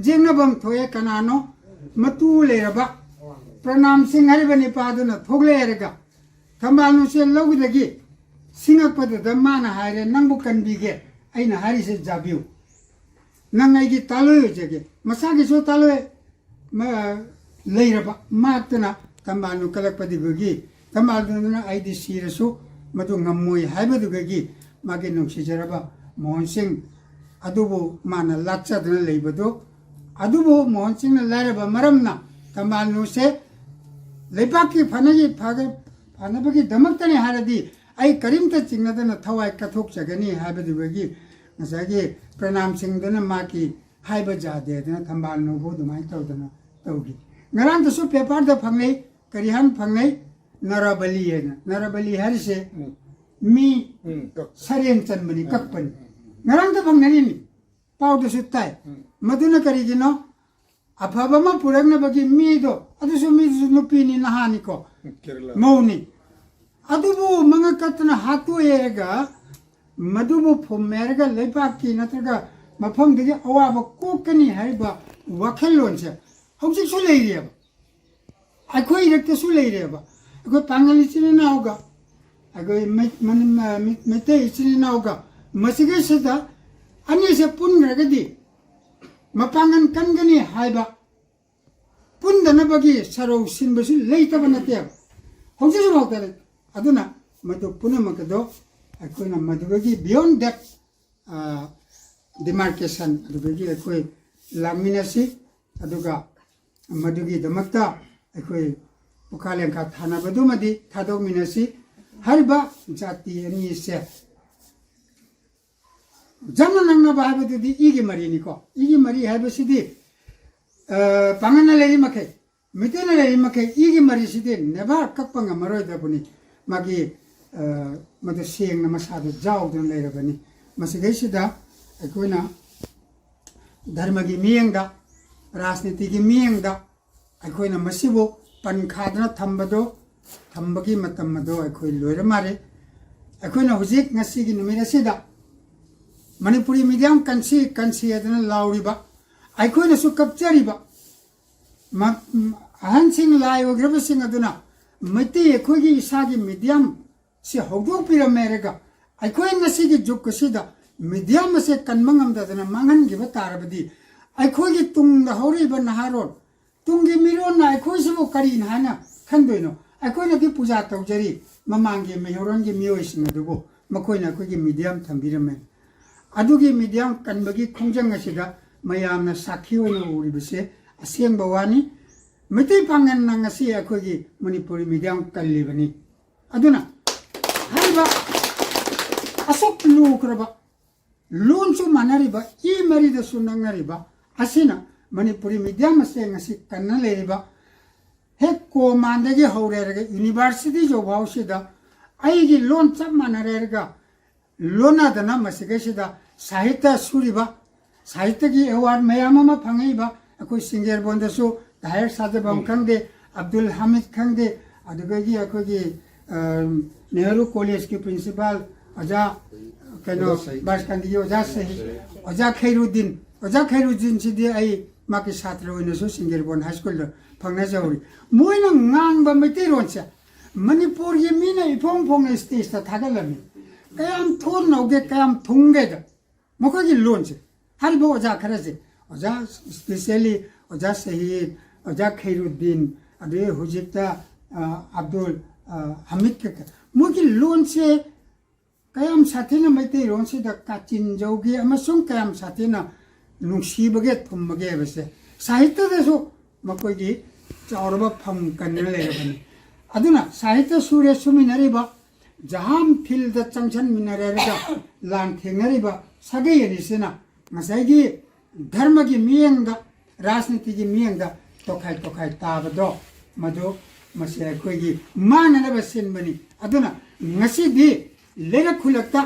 ꯌꯦꯡꯅꯐꯝ ꯊꯣꯛꯑꯦ꯫ ꯀꯅꯥꯅꯣ? ꯃꯇꯨ ꯂꯩꯔꯕ ꯄ꯭ꯔꯅꯥꯝ ꯁꯤꯡ ꯍꯥꯏꯔꯤꯕ ꯅꯤꯄꯥꯗꯨꯅ ꯊꯣꯛꯂꯛꯑꯦ ꯍꯥꯏꯔꯒ ꯊꯝꯕꯥꯜꯅꯨꯁꯦ ꯂꯧꯕꯗꯒꯤ ꯁꯤꯡꯉꯛꯄꯗꯨꯗ ꯃꯥꯅ ꯍꯥꯏꯔꯦ, "ꯅꯪꯕꯨ ꯀꯟꯕꯤꯒꯦ, ꯑꯩꯅ ꯍꯥꯏꯔꯤꯁꯦ ꯌꯥꯕꯤꯌꯨ, ꯅꯪ ꯑꯩꯒꯤ ꯇꯥꯂꯣꯏ ꯑꯣꯏꯖꯒꯦ"꯫ ꯃꯁꯥꯒꯤꯁꯨ ꯇꯥꯂꯣꯏ ꯃ-, ꯂꯩꯔꯕ ꯃꯍꯥꯛꯇꯨꯅ ꯊꯝꯕꯥꯜꯅꯨ ꯀꯜꯂꯛꯄꯗꯨꯗꯒꯤ ꯊꯝꯕꯥꯜꯅꯨꯗꯨꯅ ꯑꯩꯗꯤ ꯁꯤꯔꯁꯨ ꯃꯗꯨ ꯉꯝꯃꯣꯏ ꯍꯥꯏꯕꯗꯨꯗꯒꯤ ꯃꯥꯒꯤ ꯅꯨꯡꯁꯤꯖꯔꯕ ꯃꯣꯍꯟ ꯁꯤꯡ ꯑꯗꯨꯕꯨ ꯃꯥꯅ ꯂꯥꯠꯆꯗꯨꯅ ꯂꯩꯕꯗꯨ, ꯑꯗꯨꯕꯨ ꯃꯣꯍꯟ ꯁꯤꯡꯅ ꯂꯥꯏꯔꯕ ꯃꯔꯝꯅ ꯊꯝꯕꯥꯜꯅꯨꯁꯦ ꯂꯩꯕꯥꯛꯀꯤ ꯐꯅꯒꯤ ꯐꯒ-, ꯐꯅꯕꯒꯤꯗꯃꯛꯇꯅꯤ ꯍꯥꯏꯔꯗꯤ ꯑꯩ ꯀꯔꯤꯝꯇ ꯆꯤꯡꯅꯗꯅ ꯊꯋꯥꯏ ꯀꯠꯊꯣꯛꯆꯒꯅꯤ ꯍꯥꯏꯕꯗꯨꯒꯤ ꯉꯁꯥꯏꯒꯤ ꯄ꯭ꯔꯅꯥꯝꯁꯤꯡꯗꯨꯅ ꯃꯥꯒꯤ ꯍꯥꯏꯕ ꯌꯥꯗꯦꯗꯅ ꯊꯝꯕꯥꯜ ꯅꯧꯕ ꯑꯗꯨꯃꯥꯏꯅ ꯇꯧꯗꯅ ꯇꯧꯈꯤ꯫ ꯉꯔꯥꯡꯗꯁꯨ ꯄꯦꯄꯔꯗ ꯐꯪꯅꯩ, ꯀꯔꯤ ꯍꯥꯏꯅ ꯐꯪꯅꯩ? ꯅꯔꯕꯂꯤ ꯍꯥꯏꯅ꯫ ꯅꯔꯕꯂꯤ ꯍꯥꯏꯔꯤꯁꯦ ꯎꯝ꯫ ꯃꯤ ꯎꯝ, ꯀꯛ- ꯁꯔꯦꯡ ꯆꯟꯕꯅꯤ, ꯎꯝ, ꯀꯛꯄꯅꯤ꯫ ꯎꯝ, ꯎꯝ, ꯎꯝ꯫ ꯉꯔꯥꯡꯗ ꯐꯪꯅꯔꯤꯅꯤ, ꯄꯥꯎꯗꯁꯨ ꯇꯥꯏ꯫ ꯎꯝ꯫ ꯃꯗꯨꯅ ꯀꯔꯤꯒꯤꯅꯣ? ꯑꯐꯕ ꯑꯃ ꯄꯨꯔꯛꯅꯕꯒꯤ ꯃꯤꯗꯣ, ꯑꯗꯨꯁꯨ ꯃꯤꯗꯨꯁꯨ ꯅꯨꯄꯤꯅꯤ, ꯅꯍꯥꯅꯤꯀꯣ, ꯀꯦꯔꯂꯥ꯫ ꯃꯧꯅꯤ꯫ ꯑꯗꯨꯕꯨ ꯃꯉꯛ ꯀꯠꯇꯅ ꯍꯥꯠꯇꯣꯛꯑꯦꯒ, ꯃꯗꯨꯕꯨ ꯐꯨꯝꯃꯦꯔꯒ ꯂꯩꯕꯥꯛꯀꯤ ꯅꯠꯇ꯭ꯔꯒ ꯃꯐꯝꯗꯨꯒꯤ ꯑꯋꯥꯕ ꯀꯣꯛꯀꯅꯤ ꯍꯥꯏꯔꯤꯕ ꯋꯥꯈꯜꯂꯣꯟꯁꯦ ꯍꯧꯖꯤꯛꯁꯨ ꯂꯩꯔꯤꯑꯕ꯫ ꯑꯩꯈꯣꯏ ꯏꯔꯛꯇꯁꯨ ꯂꯩꯔꯦꯕ꯫ ꯑꯩꯈꯣꯏ ꯄꯥꯉꯜ ꯏꯆꯤꯟ ꯏꯅꯥꯎꯒ, ꯑꯩꯈꯣꯏ ꯃꯩ-, ꯃꯅꯤ-, ꯃ-, ꯃꯤ-, ꯃꯩꯇꯩ ꯏꯆꯤꯟ ꯏꯅꯥꯎꯒ ꯃꯁꯤꯒꯩꯁꯤꯗ ꯑꯅꯤꯁꯦ ꯄꯨꯟꯈ꯭ꯔꯒꯗꯤ ꯃꯄꯥꯡꯒꯜ ꯀꯟꯒꯅꯤ ꯍꯥꯏꯕ ꯄꯨꯟꯗꯅꯕꯒꯤ ꯁꯔꯧ ꯁꯤꯟꯕꯁꯨ ꯂꯩꯇꯕ ꯅꯠꯇꯦꯕ꯫ ꯍꯧꯖꯤꯛ ꯍꯧꯖꯤꯛꯐꯥꯎꯗ꯫ ꯑꯗꯨꯅ ꯃꯗꯨ ꯄꯨꯝꯅꯃꯛ ꯑꯗꯣ ꯑꯩꯈꯣꯏꯅ ꯃꯗꯨꯗꯒꯤ beyond that, ꯑ, demarcation ꯑꯗꯨꯗꯒꯤ ꯑꯩꯈꯣꯏ ꯂꯥꯛꯃꯤꯟꯅꯁꯤ꯫ ꯑꯗꯨꯒ ꯃꯗꯨꯒꯤꯗꯃꯛꯇ ꯑꯩꯈꯣꯏ ꯄꯨꯈꯥ ꯂꯦꯡꯈꯥ ꯊꯥꯅꯕꯗꯨꯃꯗꯤ ꯊꯥꯗꯣꯛꯃꯤꯟꯅꯁꯤ꯫ ꯍꯥꯏꯔꯤꯕ ꯖꯥꯇꯤ ꯑꯅꯤꯁꯦ ꯖꯟꯅ ꯅꯪꯅꯕ ꯍꯥꯏꯕꯗꯨꯗꯤ ꯏꯒꯤ ꯃꯔꯤꯅꯤꯀꯣ꯫ ꯏꯒꯤ ꯃꯔꯤ ꯍꯥꯏꯕꯁꯤꯗꯤ, ꯑ, ꯄꯥꯡꯒꯜꯅ ꯂꯩꯔꯤ ꯃꯈꯩ, ꯃꯩꯇꯩꯅ ꯂꯩꯔꯤ ꯃꯈꯩ ꯏꯒꯤ ꯃꯔꯤꯁꯤꯗꯤ never ꯀꯛꯄ ꯉꯝꯃꯔꯣꯏꯗꯕꯅꯤ꯫ ꯃꯥꯒꯤ, ꯑ, ꯃꯗꯨ ꯁꯦꯡꯅ ꯃꯁꯥꯗ ꯌꯥꯎꯗꯨꯅ ꯂꯩꯔꯕꯅꯤ꯫ ꯃꯁꯤꯗꯩꯁꯤꯗ ꯑꯩꯈꯣꯏꯅ ꯙꯔꯃꯒꯤ ꯃꯤꯠꯌꯦꯡꯗ, ꯔꯥꯖꯅꯤꯇꯤꯒꯤ ꯃꯤꯠꯌꯦꯡꯗ ꯑꯩꯈꯣꯏꯅ ꯃꯁꯤꯕꯨ ꯄꯟꯈꯥꯗꯅ ꯊꯝꯕꯗꯣ, ꯊꯝꯕꯒꯤ ꯃꯇꯝ ꯑꯗꯣ ꯑꯩꯈꯣꯏ ꯂꯣꯏꯔ ꯃꯥꯜꯂꯦ꯫ ꯑꯩꯈꯣꯏꯅ ꯍꯧꯖꯤꯛ ꯉꯁꯤꯒꯤ ꯅꯨꯃꯤꯠ ꯑꯁꯤꯗ ꯃꯅꯤꯄꯨꯔꯤ ꯃꯤꯗꯤꯌꯝ ꯀꯟꯁꯤ, ꯀꯟꯁꯤ ꯍꯥꯏꯗꯅ ꯂꯥꯎꯔꯤꯕ, ꯑꯩꯈꯣꯏꯅꯁꯨ ꯀꯞꯆꯔꯤꯕ, ꯃ-, ꯑꯍꯟꯁꯤꯡ, ꯂꯥꯏ ꯑꯣꯏꯈ꯭ꯔꯕꯁꯤꯡ ꯑꯗꯨꯅ ꯃꯩꯇꯩ ꯑꯩꯈꯣꯏꯒꯤ ꯏꯁꯥꯒꯤ ꯃꯤꯗꯤꯌꯝ ꯁꯤ ꯍꯧꯗꯣꯛꯄꯤꯔꯝꯃꯦ ꯍꯥꯏꯔꯒ, ꯑꯩꯈꯣꯏ ꯉꯁꯤꯒꯤ ꯖꯨꯒ ꯑꯁꯤꯗ ꯃꯤꯗꯤꯌꯝ ꯑꯁꯦ ꯀꯟꯕ ꯉꯝꯗꯗꯅ ꯃꯥꯡꯍꯟꯈꯤꯕ ꯇꯥꯔꯕꯗꯤ, ꯑꯩꯈꯣꯏꯒꯤ ꯇꯨꯡꯗ ꯍꯧꯔꯛꯏꯕ ꯅꯍꯥꯔꯣꯜ, ꯇꯨꯡꯒꯤ ꯃꯤꯔꯣꯟꯅ ꯑꯩꯈꯣꯏꯁꯤꯕꯨ ꯀꯔꯤꯅ ꯍꯥꯏꯅ ꯈꯟꯗꯣꯏꯅꯣ? ꯑꯩꯈꯣꯏꯅꯗꯤ ꯄꯨꯖꯥ ꯇꯧꯖꯔꯤ ꯃꯃꯥꯡꯒꯤ ꯃꯩꯍꯧꯔꯣꯟꯒꯤ ꯃꯤꯑꯣꯏꯁꯤꯡ ꯑꯗꯨꯕꯨ, ꯃꯈꯣꯏꯅ ꯑꯩꯈꯣꯏꯒꯤ ꯃꯤꯗꯤꯌꯝ ꯊꯝꯕꯤꯔꯝꯃꯦ꯫ ꯑꯗꯨꯒꯤ ꯃꯤꯗꯤꯌꯝ ꯀꯟꯕꯒꯤ ꯈꯣꯡꯖꯪ ꯑꯁꯤꯗ ꯃꯌꯥꯝꯅ ꯁꯥꯈꯤ ꯑꯣꯏꯅ ꯎꯔꯤꯕꯁꯦ ꯑꯁꯦꯡꯕ ꯋꯥꯅꯤ꯫ ꯃꯩꯇꯩ ꯄꯥꯡꯒꯜꯅ ꯉꯁꯤ ꯑꯩꯈꯣꯏꯒꯤ ꯃꯅꯤꯄꯨꯔꯤ ꯃꯤꯗꯤꯌꯝ ꯀꯜꯂꯤꯕꯅꯤ꯫ ꯑꯗꯨꯅ ꯍꯥꯏꯔꯤꯕ ꯑꯁꯨꯛ ꯂꯨꯈ꯭ꯔꯕ ꯂꯣꯟꯁꯨ ꯃꯥꯟꯅꯔꯤꯕ, ꯏ ꯃꯔꯤꯗꯁꯨ ꯅꯛꯅꯔꯤꯕ ꯑꯁꯤꯅ ꯃꯅꯤꯄꯨꯔꯤ ꯃꯤꯗꯤꯌꯝ ꯑꯁꯦ ꯉꯁꯤ ꯀꯟꯅ ꯂꯩꯔꯤꯕ, ꯍꯦꯛ ꯀꯣꯃꯥꯟꯗꯒꯤ ꯍꯧꯔꯦꯔꯒ ꯌꯨꯅꯤꯚꯔꯁꯤꯇꯤ ꯌꯧꯐꯥꯎꯁꯤꯗ ꯑꯩꯒꯤ ꯂꯣꯟ ꯆꯞ ꯃꯥꯟꯅꯔꯦꯔꯒ ꯂꯣꯟꯅꯗꯅ ꯃꯁꯤꯗꯩꯁꯤꯗ ꯁꯥꯍꯤꯇ꯭ꯌ ꯁꯨꯔꯤꯕ, ꯁꯥꯍꯤꯇ꯭ꯌꯒꯤ ꯑꯦꯋꯥꯔꯗ ꯃꯌꯥꯝ ꯑꯃ ꯐꯪꯉꯛꯏꯕ ꯑꯩꯈꯣꯏ ꯁꯤꯡꯖꯦꯔꯕꯣꯟꯗꯁꯨ ꯇꯥꯍꯤꯔ ꯁꯥꯖꯕꯝ ꯈꯪꯗꯦ, ꯑꯕꯗꯨꯜ ꯍꯥꯃꯤꯗ ꯈꯪꯗꯦ, ꯑꯗꯨꯗꯒꯤ ꯑꯩꯈꯣꯏꯒꯤ, ꯑ, ꯅꯦꯍꯔꯨ ꯀꯣꯂꯦꯖꯀꯤ ꯄ꯭ꯔꯤꯟꯁꯤꯄꯥꯜ ꯑꯣꯖꯥ, ꯀꯩꯅꯣ, ꯑꯣꯖꯥ ꯁꯍꯤꯗ꯫ ꯕꯥꯁꯀꯥꯟꯗꯤꯒꯤ ꯑꯣꯖꯥ ꯁꯍꯤꯗ, ꯑꯣꯖꯥ ꯈꯩꯔꯨꯗꯤꯟ, ꯑꯣꯖꯥ ꯈꯩꯔꯨꯗꯤꯟꯁꯤꯗꯤ ꯑꯩ ꯃꯥꯒꯤ ꯁꯥꯇ꯭ꯔ ꯑꯣꯏꯅꯁꯨ ꯁꯤꯡꯖꯦꯔꯕꯣꯟ ꯍꯥꯏ ꯁ꯭ꯀꯨꯜꯗ ꯐꯪꯅꯖꯍꯧꯔꯤ꯫ ꯃꯣꯏꯅ ꯉꯥꯡꯕ ꯃꯩꯇꯩꯔꯣꯟꯁꯦ ꯃꯅꯤꯄꯨꯔꯒꯤ ꯃꯤꯅ ꯏꯐꯣꯡ ꯐꯣꯡꯅ ꯁ꯭ꯇꯦꯖꯇ ꯊꯥꯒꯠꯂꯝꯃꯤ꯫ ꯀꯌꯥꯝ ꯊꯣꯟꯅꯧꯒꯦ, ꯀꯌꯥꯝ ꯊꯨꯡꯒꯦꯗ ꯃꯈꯣꯏꯒꯤ ꯂꯣꯟꯁꯦ꯫ ꯍꯥꯏꯔꯤꯕ ꯑꯣꯖꯥ ꯈꯔꯁꯦ, ꯑꯣꯖꯥ ꯏꯁꯄꯤꯁꯦꯜꯂꯤ ꯑꯣꯖꯥ ꯁꯍꯤꯗ, ꯑꯣꯖꯥ ꯈꯩꯔꯨꯗꯤꯟ, ꯑꯗꯩ ꯍꯧꯖꯤꯛꯇ, ꯑ, ꯑꯕꯗꯨꯜ, ꯑ, ꯍꯥꯃꯤꯗ ꯀꯩꯀꯥ, ꯃꯣꯏꯒꯤ ꯂꯣꯟꯁꯦ ꯀꯌꯥꯝ ꯁꯥꯊꯤꯅ ꯃꯩꯇꯩꯂꯣꯟꯁꯤꯗ ꯀꯥꯆꯤꯟ ꯌꯧꯒꯦ ꯑꯃꯁꯨꯡ ꯀꯌꯥꯝ ꯁꯥꯊꯤꯅ ꯅꯨꯡꯁꯤꯕꯒꯦ, ꯊꯨꯝꯕꯒꯦ ꯍꯥꯏꯕꯁꯦ ꯁꯥꯍꯤꯇ꯭ꯌꯗꯁꯨ ꯃꯈꯣꯏꯒꯤ ꯆꯥꯎꯔꯕ ꯐꯝ ꯀꯟꯗꯨꯅ ꯂꯩꯔꯕꯅꯤ꯫ ꯑꯗꯨꯅ ꯁꯥꯍꯤꯇ꯭ꯌ ꯁꯨꯔꯦ ꯁꯨꯃꯤꯟꯅꯔꯤꯕ, ꯖꯍꯥꯝ ꯐꯤꯜꯗ ꯆꯪꯁꯟꯃꯤꯟꯅꯔꯦꯔꯒ ꯂꯥꯟ ꯊꯦꯡꯅꯔꯤꯕ ꯁꯥꯒꯩ ꯑꯅꯤꯁꯤꯅ ꯉꯁꯥꯏꯒꯤ ꯙꯔꯃꯒꯤ ꯃꯤꯠꯌꯦꯡꯗ, ꯔꯥꯖꯅꯤꯇꯤꯒꯤ ꯃꯤꯠꯌꯦꯡꯗ ꯇꯣꯈꯥꯏ ꯇꯣꯈꯥꯏ ꯇꯥꯕꯗꯣ, ꯃꯗꯨ, ꯃꯁꯤ ꯑꯩꯈꯣꯏꯒꯤ ꯃꯥꯡꯅꯅꯕ ꯁꯤꯟꯕꯅꯤ꯫ ꯑꯗꯨꯅ ꯉꯁꯤꯗꯤ ꯂꯩꯔꯛ ꯈꯨꯜꯂꯛꯇ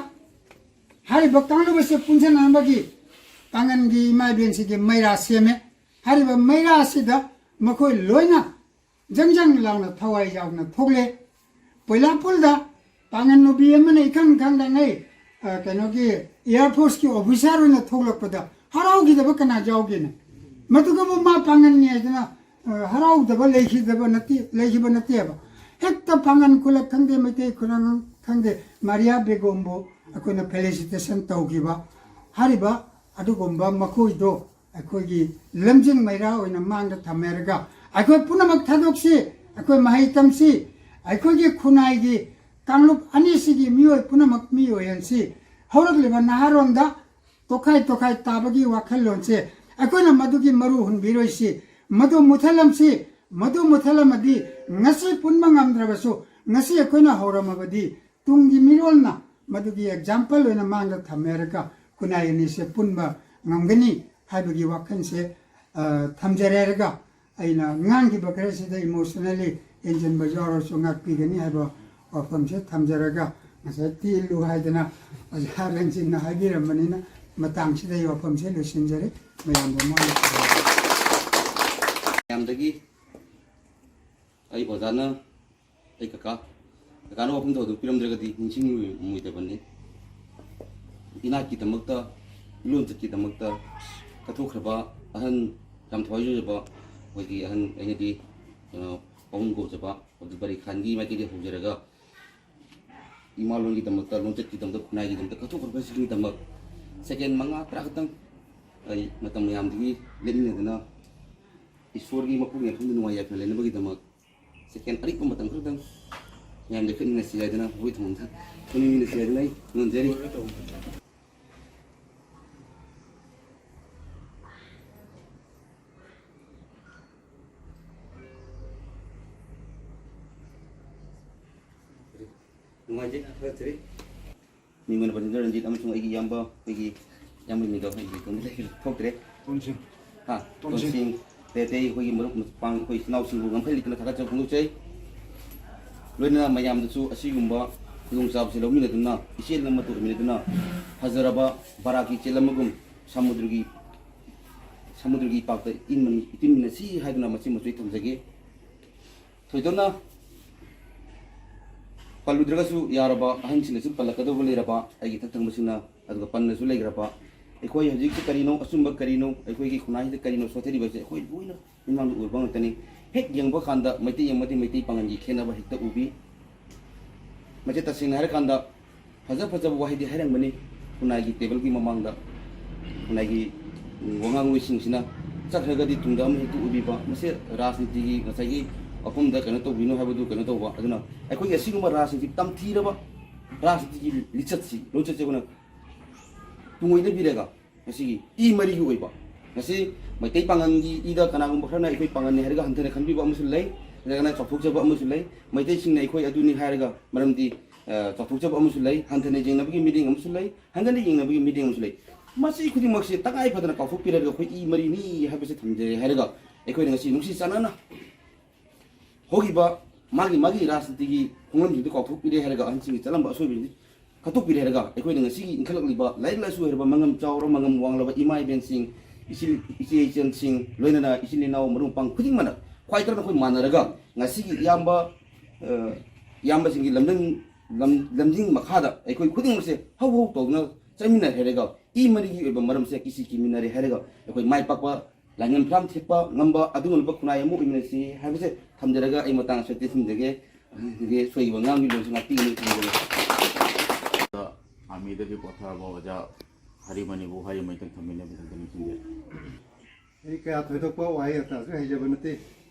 ꯍꯥꯏꯔꯤꯕ ꯀꯥꯡꯂꯨꯞ ꯑꯁꯤ ꯄꯨꯟꯁꯤꯟꯅꯅꯕꯒꯤ ꯄꯥꯡꯒꯟꯒꯤ ꯏꯃꯥ ꯏꯕꯦꯟꯁꯤꯒꯤ ꯃꯩꯔꯥ ꯁꯦꯝꯃꯦ꯫ ꯍꯥꯏꯔꯤꯕ ꯃꯩꯔꯥ ꯑꯁꯤꯗ ꯃꯈꯣꯏ ꯂꯣꯏꯅ ꯖꯪ ꯖꯪ ꯂꯥꯎꯅ ꯊꯋꯥꯏ ꯌꯥꯎꯅ ꯊꯣꯛꯂꯦ꯫ ꯄꯣꯏꯂꯥꯄꯨꯜꯗ ꯄꯥꯡꯒꯟ ꯅꯨꯄꯤ ꯑꯃꯅ ꯏꯈꯪ ꯈꯪꯗꯉꯩ, ꯑ, ꯀꯩꯅꯣꯒꯤ, ꯑꯦꯌꯔ ꯐꯣꯔꯁꯀꯤ ꯑꯣꯐꯤꯁꯥꯔ ꯑꯣꯏꯅ ꯊꯣꯛꯂꯛꯄꯗ ꯍꯔꯥꯎꯈꯤꯗꯕ ꯀꯅꯥ ꯌꯥꯎꯒꯦꯅꯦ? ꯃꯗꯨꯒꯕꯨ ꯃꯥ ꯄꯥꯡꯒꯟꯅꯤ ꯍꯥꯏꯗꯅ, ꯑ, ꯍꯔꯥꯎꯗꯕ ꯂꯩꯈꯤꯗꯕ ꯅꯠꯇꯦ, ꯂꯩꯈꯤꯕ ꯅꯠꯇꯦꯕ꯫ ꯍꯦꯛꯇ ꯄꯥꯡꯒꯟ ꯈꯨꯂꯛ ꯈꯪꯗꯦ, ꯃꯩꯇꯩ ꯈꯨꯂꯛ ꯈꯪꯗꯦ, ꯃꯥꯔꯤꯌꯥ ꯕꯦꯒꯣꯝꯕꯨ ꯑꯩꯈꯣꯏꯅ ꯐꯦꯂꯤꯁꯤꯇꯦꯁꯟ ꯇꯧꯈꯤꯕ꯫ ꯍꯥꯏꯔꯤꯕ ꯑꯗꯨꯒꯨꯝꯕ ꯃꯈꯣꯏꯗꯣ ꯑꯩꯈꯣꯏꯒꯤ ꯂꯝꯖꯤꯡ ꯃꯩꯔꯥ ꯑꯣꯏꯅ ꯃꯥꯡꯗ ꯊꯝꯃꯦꯔꯒ ꯑꯩꯈꯣꯏ ꯄꯨꯝꯅꯃꯛ ꯊꯥꯗꯣꯛꯁꯤ, ꯑꯩꯈꯣꯏ ꯃꯍꯩ ꯇꯝꯁꯤ, ꯑꯩꯈꯣꯏꯒꯤ ꯈꯨꯟꯅꯥꯏꯒꯤ ꯀꯥꯡꯂꯨꯞ ꯑꯅꯤꯁꯤꯒꯤ ꯃꯤꯑꯣꯏ ꯄꯨꯝꯅꯃꯛ ꯃꯤ ꯑꯣꯏꯍꯟꯁꯤ꯫ ꯍꯧꯔꯛꯂꯤꯕ ꯅꯍꯥꯔꯣꯟꯗ ꯇꯣꯈꯥꯏ ꯇꯣꯈꯥꯏ ꯇꯥꯕꯒꯤ ꯋꯥꯈꯜꯂꯣꯟꯁꯦ ꯑꯩꯈꯣꯏꯅ ꯃꯗꯨꯒꯤ ꯃꯔꯨ ꯍꯨꯟꯕꯤꯔꯣꯏꯁꯤ꯫ ꯃꯗꯨ ꯃꯨꯊꯠꯂꯝꯁꯤ꯫ ꯃꯗꯨ ꯃꯨꯊꯠꯂꯝꯃꯗꯤ ꯉꯁꯤ ꯄꯨꯟꯕ ꯉꯝꯗ꯭ꯔꯕꯁꯨ ꯉꯁꯤ ꯑꯩꯈꯣꯏꯅ ꯍꯧꯔꯝꯃꯕꯗꯤ ꯇꯨꯡꯒꯤ ꯃꯤꯔꯣꯜꯅ ꯃꯗꯨꯒꯤ ꯑꯦꯛꯖꯥꯝꯄꯜ ꯑꯣꯏꯅ ꯃꯥꯡꯗ ꯊꯝꯃꯦꯔꯒ ꯈꯨꯟꯅꯥꯏ ꯑꯅꯤꯁꯦ ꯄꯨꯟꯕ ꯉꯝꯒꯅꯤ ꯍꯥꯏꯕꯒꯤ ꯋꯥꯈꯜꯁꯦ, ꯑ, ꯊꯝꯖꯔꯦꯔꯒ ꯑꯩꯅ ꯉꯥꯡꯈꯤꯕ ꯈꯔꯁꯤꯗ ꯏꯃꯣꯁꯅꯦꯜꯂꯤ ꯍꯦꯟꯖꯤꯟꯕ ꯌꯥꯎꯔꯁꯨ ꯉꯥꯛꯄꯤꯒꯅꯤ ꯍꯥꯏꯕ ꯋꯥꯐꯝꯁꯦ ꯊꯝꯖꯔꯒ, ꯉꯁꯥꯏ ꯇꯦꯜꯂꯨ ꯍꯥꯏꯗꯅ ꯑꯣꯖꯥ ꯔꯟꯖꯤꯠꯅ ꯍꯥꯏꯕꯤꯔꯝꯕꯅꯤꯅ ꯃꯇꯥꯡꯁꯤꯗ ꯑꯩ ꯋꯥꯐꯝꯁꯦ ꯂꯣꯏꯁꯤꯟꯖꯔꯤ꯫ ꯃꯌꯥꯝꯕꯨ ꯃꯥꯡ ꯃꯌꯥꯝꯗꯒꯤ ꯑꯩ ꯑꯣꯖꯥꯅ, ꯑꯩ ꯀꯀꯥ, ꯀꯀꯥꯅ ꯋꯥꯐꯝ ꯊꯧꯗꯣꯛꯄꯤꯔꯝꯗ꯭ꯔꯒꯗꯤ ꯅꯤꯡꯁꯤꯡꯂꯣꯏꯗꯕꯅꯤ꯫ ꯏꯅꯥꯠꯀꯤꯗꯃꯛꯇ, ꯂꯣꯟꯆꯠꯀꯤꯗꯃꯛꯇ ꯀꯠꯊꯣꯛꯈ꯭ꯔꯕ ꯑꯍꯟ, ꯌꯥꯝ ꯊꯋꯥꯏ ꯌꯥꯎꯖꯕ ꯑꯩꯈꯣꯏꯒꯤ ꯑꯍꯟ, ꯑꯩꯅꯗꯤ, ꯑ, ꯄꯥꯕꯨꯡ ꯀꯧꯖꯕ ꯑꯕꯗꯨꯜ ꯕꯥꯔꯤ ꯈꯥꯟꯒꯤ ꯃꯥꯏꯀꯩꯗꯒꯤ ꯍꯧꯖꯔꯒ ꯏꯃꯥ ꯂꯣꯟꯒꯤꯗꯃꯛꯇ, ꯂꯣꯟꯆꯠꯀꯤꯗꯃꯛꯇ, ꯈꯨꯟꯅꯥꯏꯒꯤꯗꯃꯛꯇ ꯀꯠꯊꯣꯛꯈ꯭ꯔꯕꯁꯤꯡꯒꯤꯗꯃꯛ ꯁꯦꯀꯦꯟ ꯃꯉꯥ ꯇꯔꯥ ꯈꯛꯇꯪ ꯑꯩ ꯃꯇꯝ ꯃꯌꯥꯝꯗꯒꯤ ꯂꯦꯞꯃꯤꯟꯅꯗꯨꯅ ꯏꯁꯣꯔꯒꯤ ꯃꯄꯨꯒꯤ ꯃꯐꯝꯗ ꯅꯨꯡꯉꯥꯏ ꯌꯥꯏꯐꯅ ꯂꯩꯅꯕꯒꯤꯗꯃꯛ ꯁꯦꯀꯦꯟ ꯑꯔꯤꯛꯄ ꯃꯇꯝ ꯈꯔꯗꯪ ꯃꯌꯥꯝ ꯂꯦꯞꯈꯠꯃꯤꯟꯅꯁꯤ ꯍꯥꯏꯗꯅ, ꯃꯈꯣꯏ ꯊꯣꯡꯗ ꯄꯨꯟꯃꯤꯟꯅꯁꯤ ꯍꯥꯏꯗꯅ ꯑꯩ ꯅꯣꯟꯖꯔꯤ꯫ ꯅꯨꯡꯉꯥꯏꯖꯩ, ꯊꯥꯒꯠꯆꯔꯤ꯫ ꯃꯤꯡ ꯑꯣꯏꯅ ꯄꯟꯖꯗ ꯔꯟꯖꯤꯠ ꯑꯃꯁꯨꯡ ꯑꯩꯒꯤ ꯏꯌꯥꯝꯕ, ꯑꯩꯈꯣꯏꯒꯤ ꯏꯌꯥꯝꯕꯒꯤ ꯃꯤꯡꯗꯣ ꯑꯩꯒꯤ ꯏꯇꯣꯝꯇ ꯂꯩꯈ꯭ꯔꯦ, ꯊꯣꯛꯇ꯭ꯔꯦ꯫ ꯇꯣꯟꯁꯤꯡ꯫ ꯍꯥ, ꯇꯣꯟꯁꯤꯡ꯫ ꯇꯣꯟꯁꯤꯡ꯫ ꯑꯇꯩ ꯑꯇꯩ ꯑꯩꯈꯣꯏꯒꯤ ꯃꯔꯨꯞ ꯃꯄꯥꯡ, ꯑꯩꯈꯣꯏ ꯏꯆꯤꯟ ꯏꯅꯥꯎꯁꯤꯡꯕꯨ ꯉꯝꯈꯩ ꯂꯩꯇꯅ ꯊꯥꯒꯠꯆꯕ ꯐꯣꯡꯗꯣꯛꯆꯩ꯫ ꯂꯣꯏꯅꯅ ꯃꯌꯥꯝꯗꯁꯨ ꯑꯁꯤꯒꯨꯝꯕ ꯈꯨꯗꯣꯡꯆꯥꯕꯁꯤ ꯂꯧꯃꯤꯟꯅꯗꯨꯅ, ꯏꯆꯦꯜ ꯑꯃꯠꯇ ꯑꯣꯏꯃꯤꯟꯅꯗꯨꯅ, ꯐꯖꯔꯕ ꯕꯔꯥꯛꯀꯤ ꯏꯆꯦꯜ ꯑꯃꯒꯨꯝ ꯁꯃꯨꯗ꯭ꯔꯒꯤ, ꯁꯃꯨꯗ꯭ꯔꯒꯤ ꯏꯄꯥꯛꯇ ꯏꯟꯃꯤꯟ-, ꯏꯇꯤꯟꯃꯤꯟꯅꯁꯤ ꯍꯥꯏꯗꯨꯅ ꯃꯁꯤ ꯃꯆꯣꯏ ꯊꯝꯖꯒꯦ꯫ ꯊꯣꯏꯗꯣꯛꯅ ꯄꯜꯂꯨꯗ꯭ꯔꯒꯁꯨ ꯌꯥꯔꯕ, ꯑꯍꯟꯁꯤꯡꯅꯁꯨ ꯄꯜꯂꯛꯀꯗꯧꯕ ꯂꯩꯔꯕ ꯑꯩꯒꯤ ꯏꯊꯛ ꯊꯪꯕꯁꯤꯡꯅ, ꯑꯗꯨꯒ ꯄꯟꯅꯁꯨ ꯂꯩꯈ꯭ꯔꯕ, ꯑꯩꯈꯣꯏ ꯍꯧꯖꯤꯛꯁꯤ ꯀꯔꯤꯅꯣ, ꯑꯆꯨꯝꯕ ꯀꯔꯤꯅꯣ, ꯑꯩꯈꯣꯏꯒꯤ ꯈꯨꯟꯅꯥꯏꯁꯤꯗ ꯀꯔꯤꯅꯣ ꯁꯣꯊꯔꯤꯕꯁꯦ ꯑꯩꯈꯣꯏ ꯂꯣꯏꯅ ꯃꯤꯠꯃꯥꯡꯗ ꯎꯔꯕ ꯉꯥꯛꯇꯅꯤ꯫ ꯍꯦꯛ ꯌꯦꯡꯕ ꯀꯥꯟꯗ ꯃꯩꯇꯩ ꯑꯃꯗꯤ ꯃꯩꯇꯩ ꯄꯥꯉꯜꯒꯤ ꯈꯦꯠꯅꯕ ꯍꯦꯛꯇ ꯎꯕꯤ꯫ ꯃꯁꯤ ꯇꯁꯦꯡꯅ ꯍꯥꯏꯔꯀꯥꯟꯗ ꯐꯖ ꯐꯖꯕ ꯋꯥꯍꯩꯗꯤ ꯍꯥꯏꯔꯝꯒꯅꯤ ꯈꯨꯟꯅꯥꯏꯒꯤ ꯇꯦꯕꯜꯒꯤ ꯃꯃꯥꯡꯗ, ꯈꯨꯟꯅꯥꯏꯒꯤ, ꯎꯝ, ꯋꯥꯉꯥꯡꯂꯣꯏꯁꯤꯡꯁꯤꯅ ꯆꯠꯈ꯭ꯔꯒꯗꯤ ꯇꯨꯡꯗ ꯑꯃ ꯍꯦꯛꯇ ꯎꯕꯤꯕ, ꯃꯁꯤ ꯔꯥꯖꯅꯤꯇꯤꯒꯤ ꯉꯁꯥꯏꯒꯤ ꯋꯥꯐꯝꯗ ꯀꯩꯅꯣ ꯇꯧꯕꯤꯅꯨ ꯍꯥꯏꯕꯗꯨ ꯀꯩꯅꯣ ꯇꯧꯕ꯫ ꯑꯗꯨꯅ ꯑꯩꯈꯣꯏꯒꯤ ꯑꯁꯤꯒꯨꯝꯕ ꯔꯥꯖꯅꯤꯇꯤ ꯇꯝꯊꯤꯔꯕ ꯔꯥꯖꯅꯤꯇꯤꯒꯤ ꯂꯤꯆꯠꯁꯤ, ꯂꯣꯟꯆꯠꯁꯤ ꯑꯩꯈꯣꯏꯅ ꯇꯨꯡꯑꯣꯏꯅꯕꯤꯔꯒ ꯉꯁꯤꯒꯤ ꯏ ꯃꯔꯤꯒꯤ ꯑꯣꯏꯕ, ꯉꯁꯤ ꯃꯩꯇꯩ ꯄꯥꯉꯜꯒꯤ ꯏꯗ ꯀꯅꯥꯒꯨꯝꯕ ꯈꯔꯅ ꯑꯩꯈꯣꯏ ꯄꯥꯉꯜꯅꯤ ꯍꯥꯏꯔꯒ ꯍꯟꯊꯅ ꯈꯟꯕꯤꯕ ꯑꯃꯁꯨ ꯂꯩ꯫ ꯅꯠꯇ꯭ꯔꯒꯅ ꯆꯥꯎꯊꯣꯛꯆꯕ ꯑꯃꯁꯨ ꯂꯩ꯫ ꯃꯩꯇꯩꯁꯤꯡꯅ ꯑꯩꯈꯣꯏ ꯑꯗꯨꯅꯤ ꯍꯥꯏꯔꯒ, ꯃꯔꯝꯗꯤ, ꯑ, ꯆꯥꯎꯊꯣꯛꯆꯕ ꯑꯃꯁꯨ ꯂꯩ, ꯍꯟꯊꯅ ꯌꯦꯡꯅꯕꯒꯤ ꯃꯤꯠꯌꯦꯡ ꯑꯃꯁꯨ ꯂꯩ, ꯍꯟꯊꯅ ꯌꯦꯡꯅꯕꯒꯤ ꯃꯤꯠꯌꯦꯡ ꯑꯃꯁꯨ ꯂꯩ꯫ ꯃꯁꯤ ꯈꯨꯗꯤꯡꯃꯛꯁꯤ ꯇꯉꯥꯏ ꯐꯗꯅ ꯀꯥꯎꯊꯣꯛꯄꯤꯔꯒ ꯑꯩꯈꯣꯏ ꯏ ꯃꯔꯤꯅꯤ ꯍꯥꯏꯕꯁꯤ ꯊꯝꯖꯔꯦ ꯍꯥꯏꯔꯒ, ꯑꯩꯈꯣꯏꯅ ꯉꯁꯤ ꯅꯨꯡꯁꯤ ꯆꯥꯟꯅꯅ ꯍꯧꯈꯤꯕ ꯃꯥꯒꯤ ꯃꯥꯒꯤ ꯔꯥꯖꯅꯤꯇꯤꯒꯤ ꯈꯣꯡꯂꯝꯁꯤꯡꯗꯨ ꯀꯥꯎꯊꯣꯛꯄꯤꯔꯦ ꯍꯥꯏꯔꯒ, ꯑꯍꯟꯁꯤꯡꯒꯤ ꯆꯠꯂꯝꯕ ꯑꯁꯣꯏꯕꯁꯤꯡꯗꯨ ꯈꯠꯇꯣꯛꯄꯤꯔꯦ ꯍꯥꯏꯔꯒ, ꯑꯩꯈꯣꯏꯅ ꯉꯁꯤꯒꯤ ꯏꯟꯈꯠꯂꯛꯂꯤꯕ ꯂꯥꯏꯔꯤꯛ ꯂꯥꯏꯁꯨ ꯍꯩꯔꯕ, ꯃꯉꯝ ꯆꯥꯎꯔꯕ, ꯃꯉꯝ ꯋꯥꯡꯂꯕ ꯏꯃꯥ ꯏꯕꯦꯟꯁꯤꯡ, ꯏꯆꯤꯜ-, ꯏꯆꯦ ꯏꯆꯜꯁꯤꯡ, ꯂꯣꯏꯅꯅ ꯏꯆꯤꯜ ꯏꯅꯥꯎ ꯃꯔꯨꯞ ꯃꯄꯥꯡ ꯈꯨꯗꯤꯡꯃꯛꯅ ꯈ꯭ꯋꯥꯏ ꯇꯔꯥꯅ ꯑꯩꯈꯣꯏ ꯃꯥꯟꯅꯔꯒ ꯉꯁꯤꯒꯤ ꯏꯌꯥꯝꯕ, ꯑ, ꯏꯌꯥꯝꯕꯁꯤꯡꯒꯤ ꯂꯝꯖꯤꯡ-, ꯂꯝ-, ꯂꯝꯖꯤꯡ ꯃꯈꯥꯗ ꯑꯩꯈꯣꯏ ꯈꯨꯗꯤꯡꯃꯛꯁꯦ ꯍꯧ ꯍꯧ ꯇꯧꯗꯨꯅ ꯆꯠꯃꯤꯟꯅꯔꯦ ꯍꯥꯏꯔꯒ, ꯏ ꯃꯔꯤꯒꯤ ꯑꯣꯏꯕ ꯃꯔꯝꯁꯦ ꯀꯤꯁꯤ ꯀꯤꯃꯤꯟꯅꯔꯦ ꯍꯥꯏꯔꯒ, ꯑꯩꯈꯣꯏ ꯃꯥꯏ ꯄꯥꯛꯄ ꯂꯥꯏꯉꯝ ꯐꯤꯂꯥꯝ ꯊꯦꯠꯄ ꯉꯝꯕ ꯑꯗꯨꯒꯨꯝꯂꯕ ꯈꯨꯟꯅꯥꯏ ꯑꯃ ꯑꯣꯏꯃꯤꯟꯅꯁꯤ ꯍꯥꯏꯕꯁꯦ ꯊꯝꯖꯔꯒ, ꯑꯩ ꯃꯇꯥꯡ ꯑꯁꯤꯗ ꯇꯦꯟꯁꯤꯟꯖꯒꯦ꯫ ꯑꯗꯨꯗꯒꯤ ꯁꯣꯏꯈꯤꯕ ꯑꯉꯥꯡꯒꯤ ꯂꯣꯟꯁꯨ ꯉꯥꯛꯄꯤꯒꯅꯤ ꯈꯟꯖꯔꯦ꯫ ꯑꯥꯔꯃꯤꯗꯒꯤ ꯄꯣꯊꯥꯔꯕ ꯑꯣꯖꯥ ꯍꯔꯤꯃꯅꯤꯕꯨ ꯋꯥꯍꯩ ꯑꯃꯇꯪ ꯊꯝꯕꯤꯅꯕꯒꯤꯗꯃꯛꯇ ꯅꯤꯡꯁꯤꯡꯖꯔꯤ꯫ ꯑꯩ ꯀꯌꯥ ꯊꯣꯏꯗꯣꯛꯄ ꯋꯥꯍꯩ ꯋꯥꯇꯥꯁꯨ ꯍꯩꯖꯕ ꯅꯠꯇꯦ꯫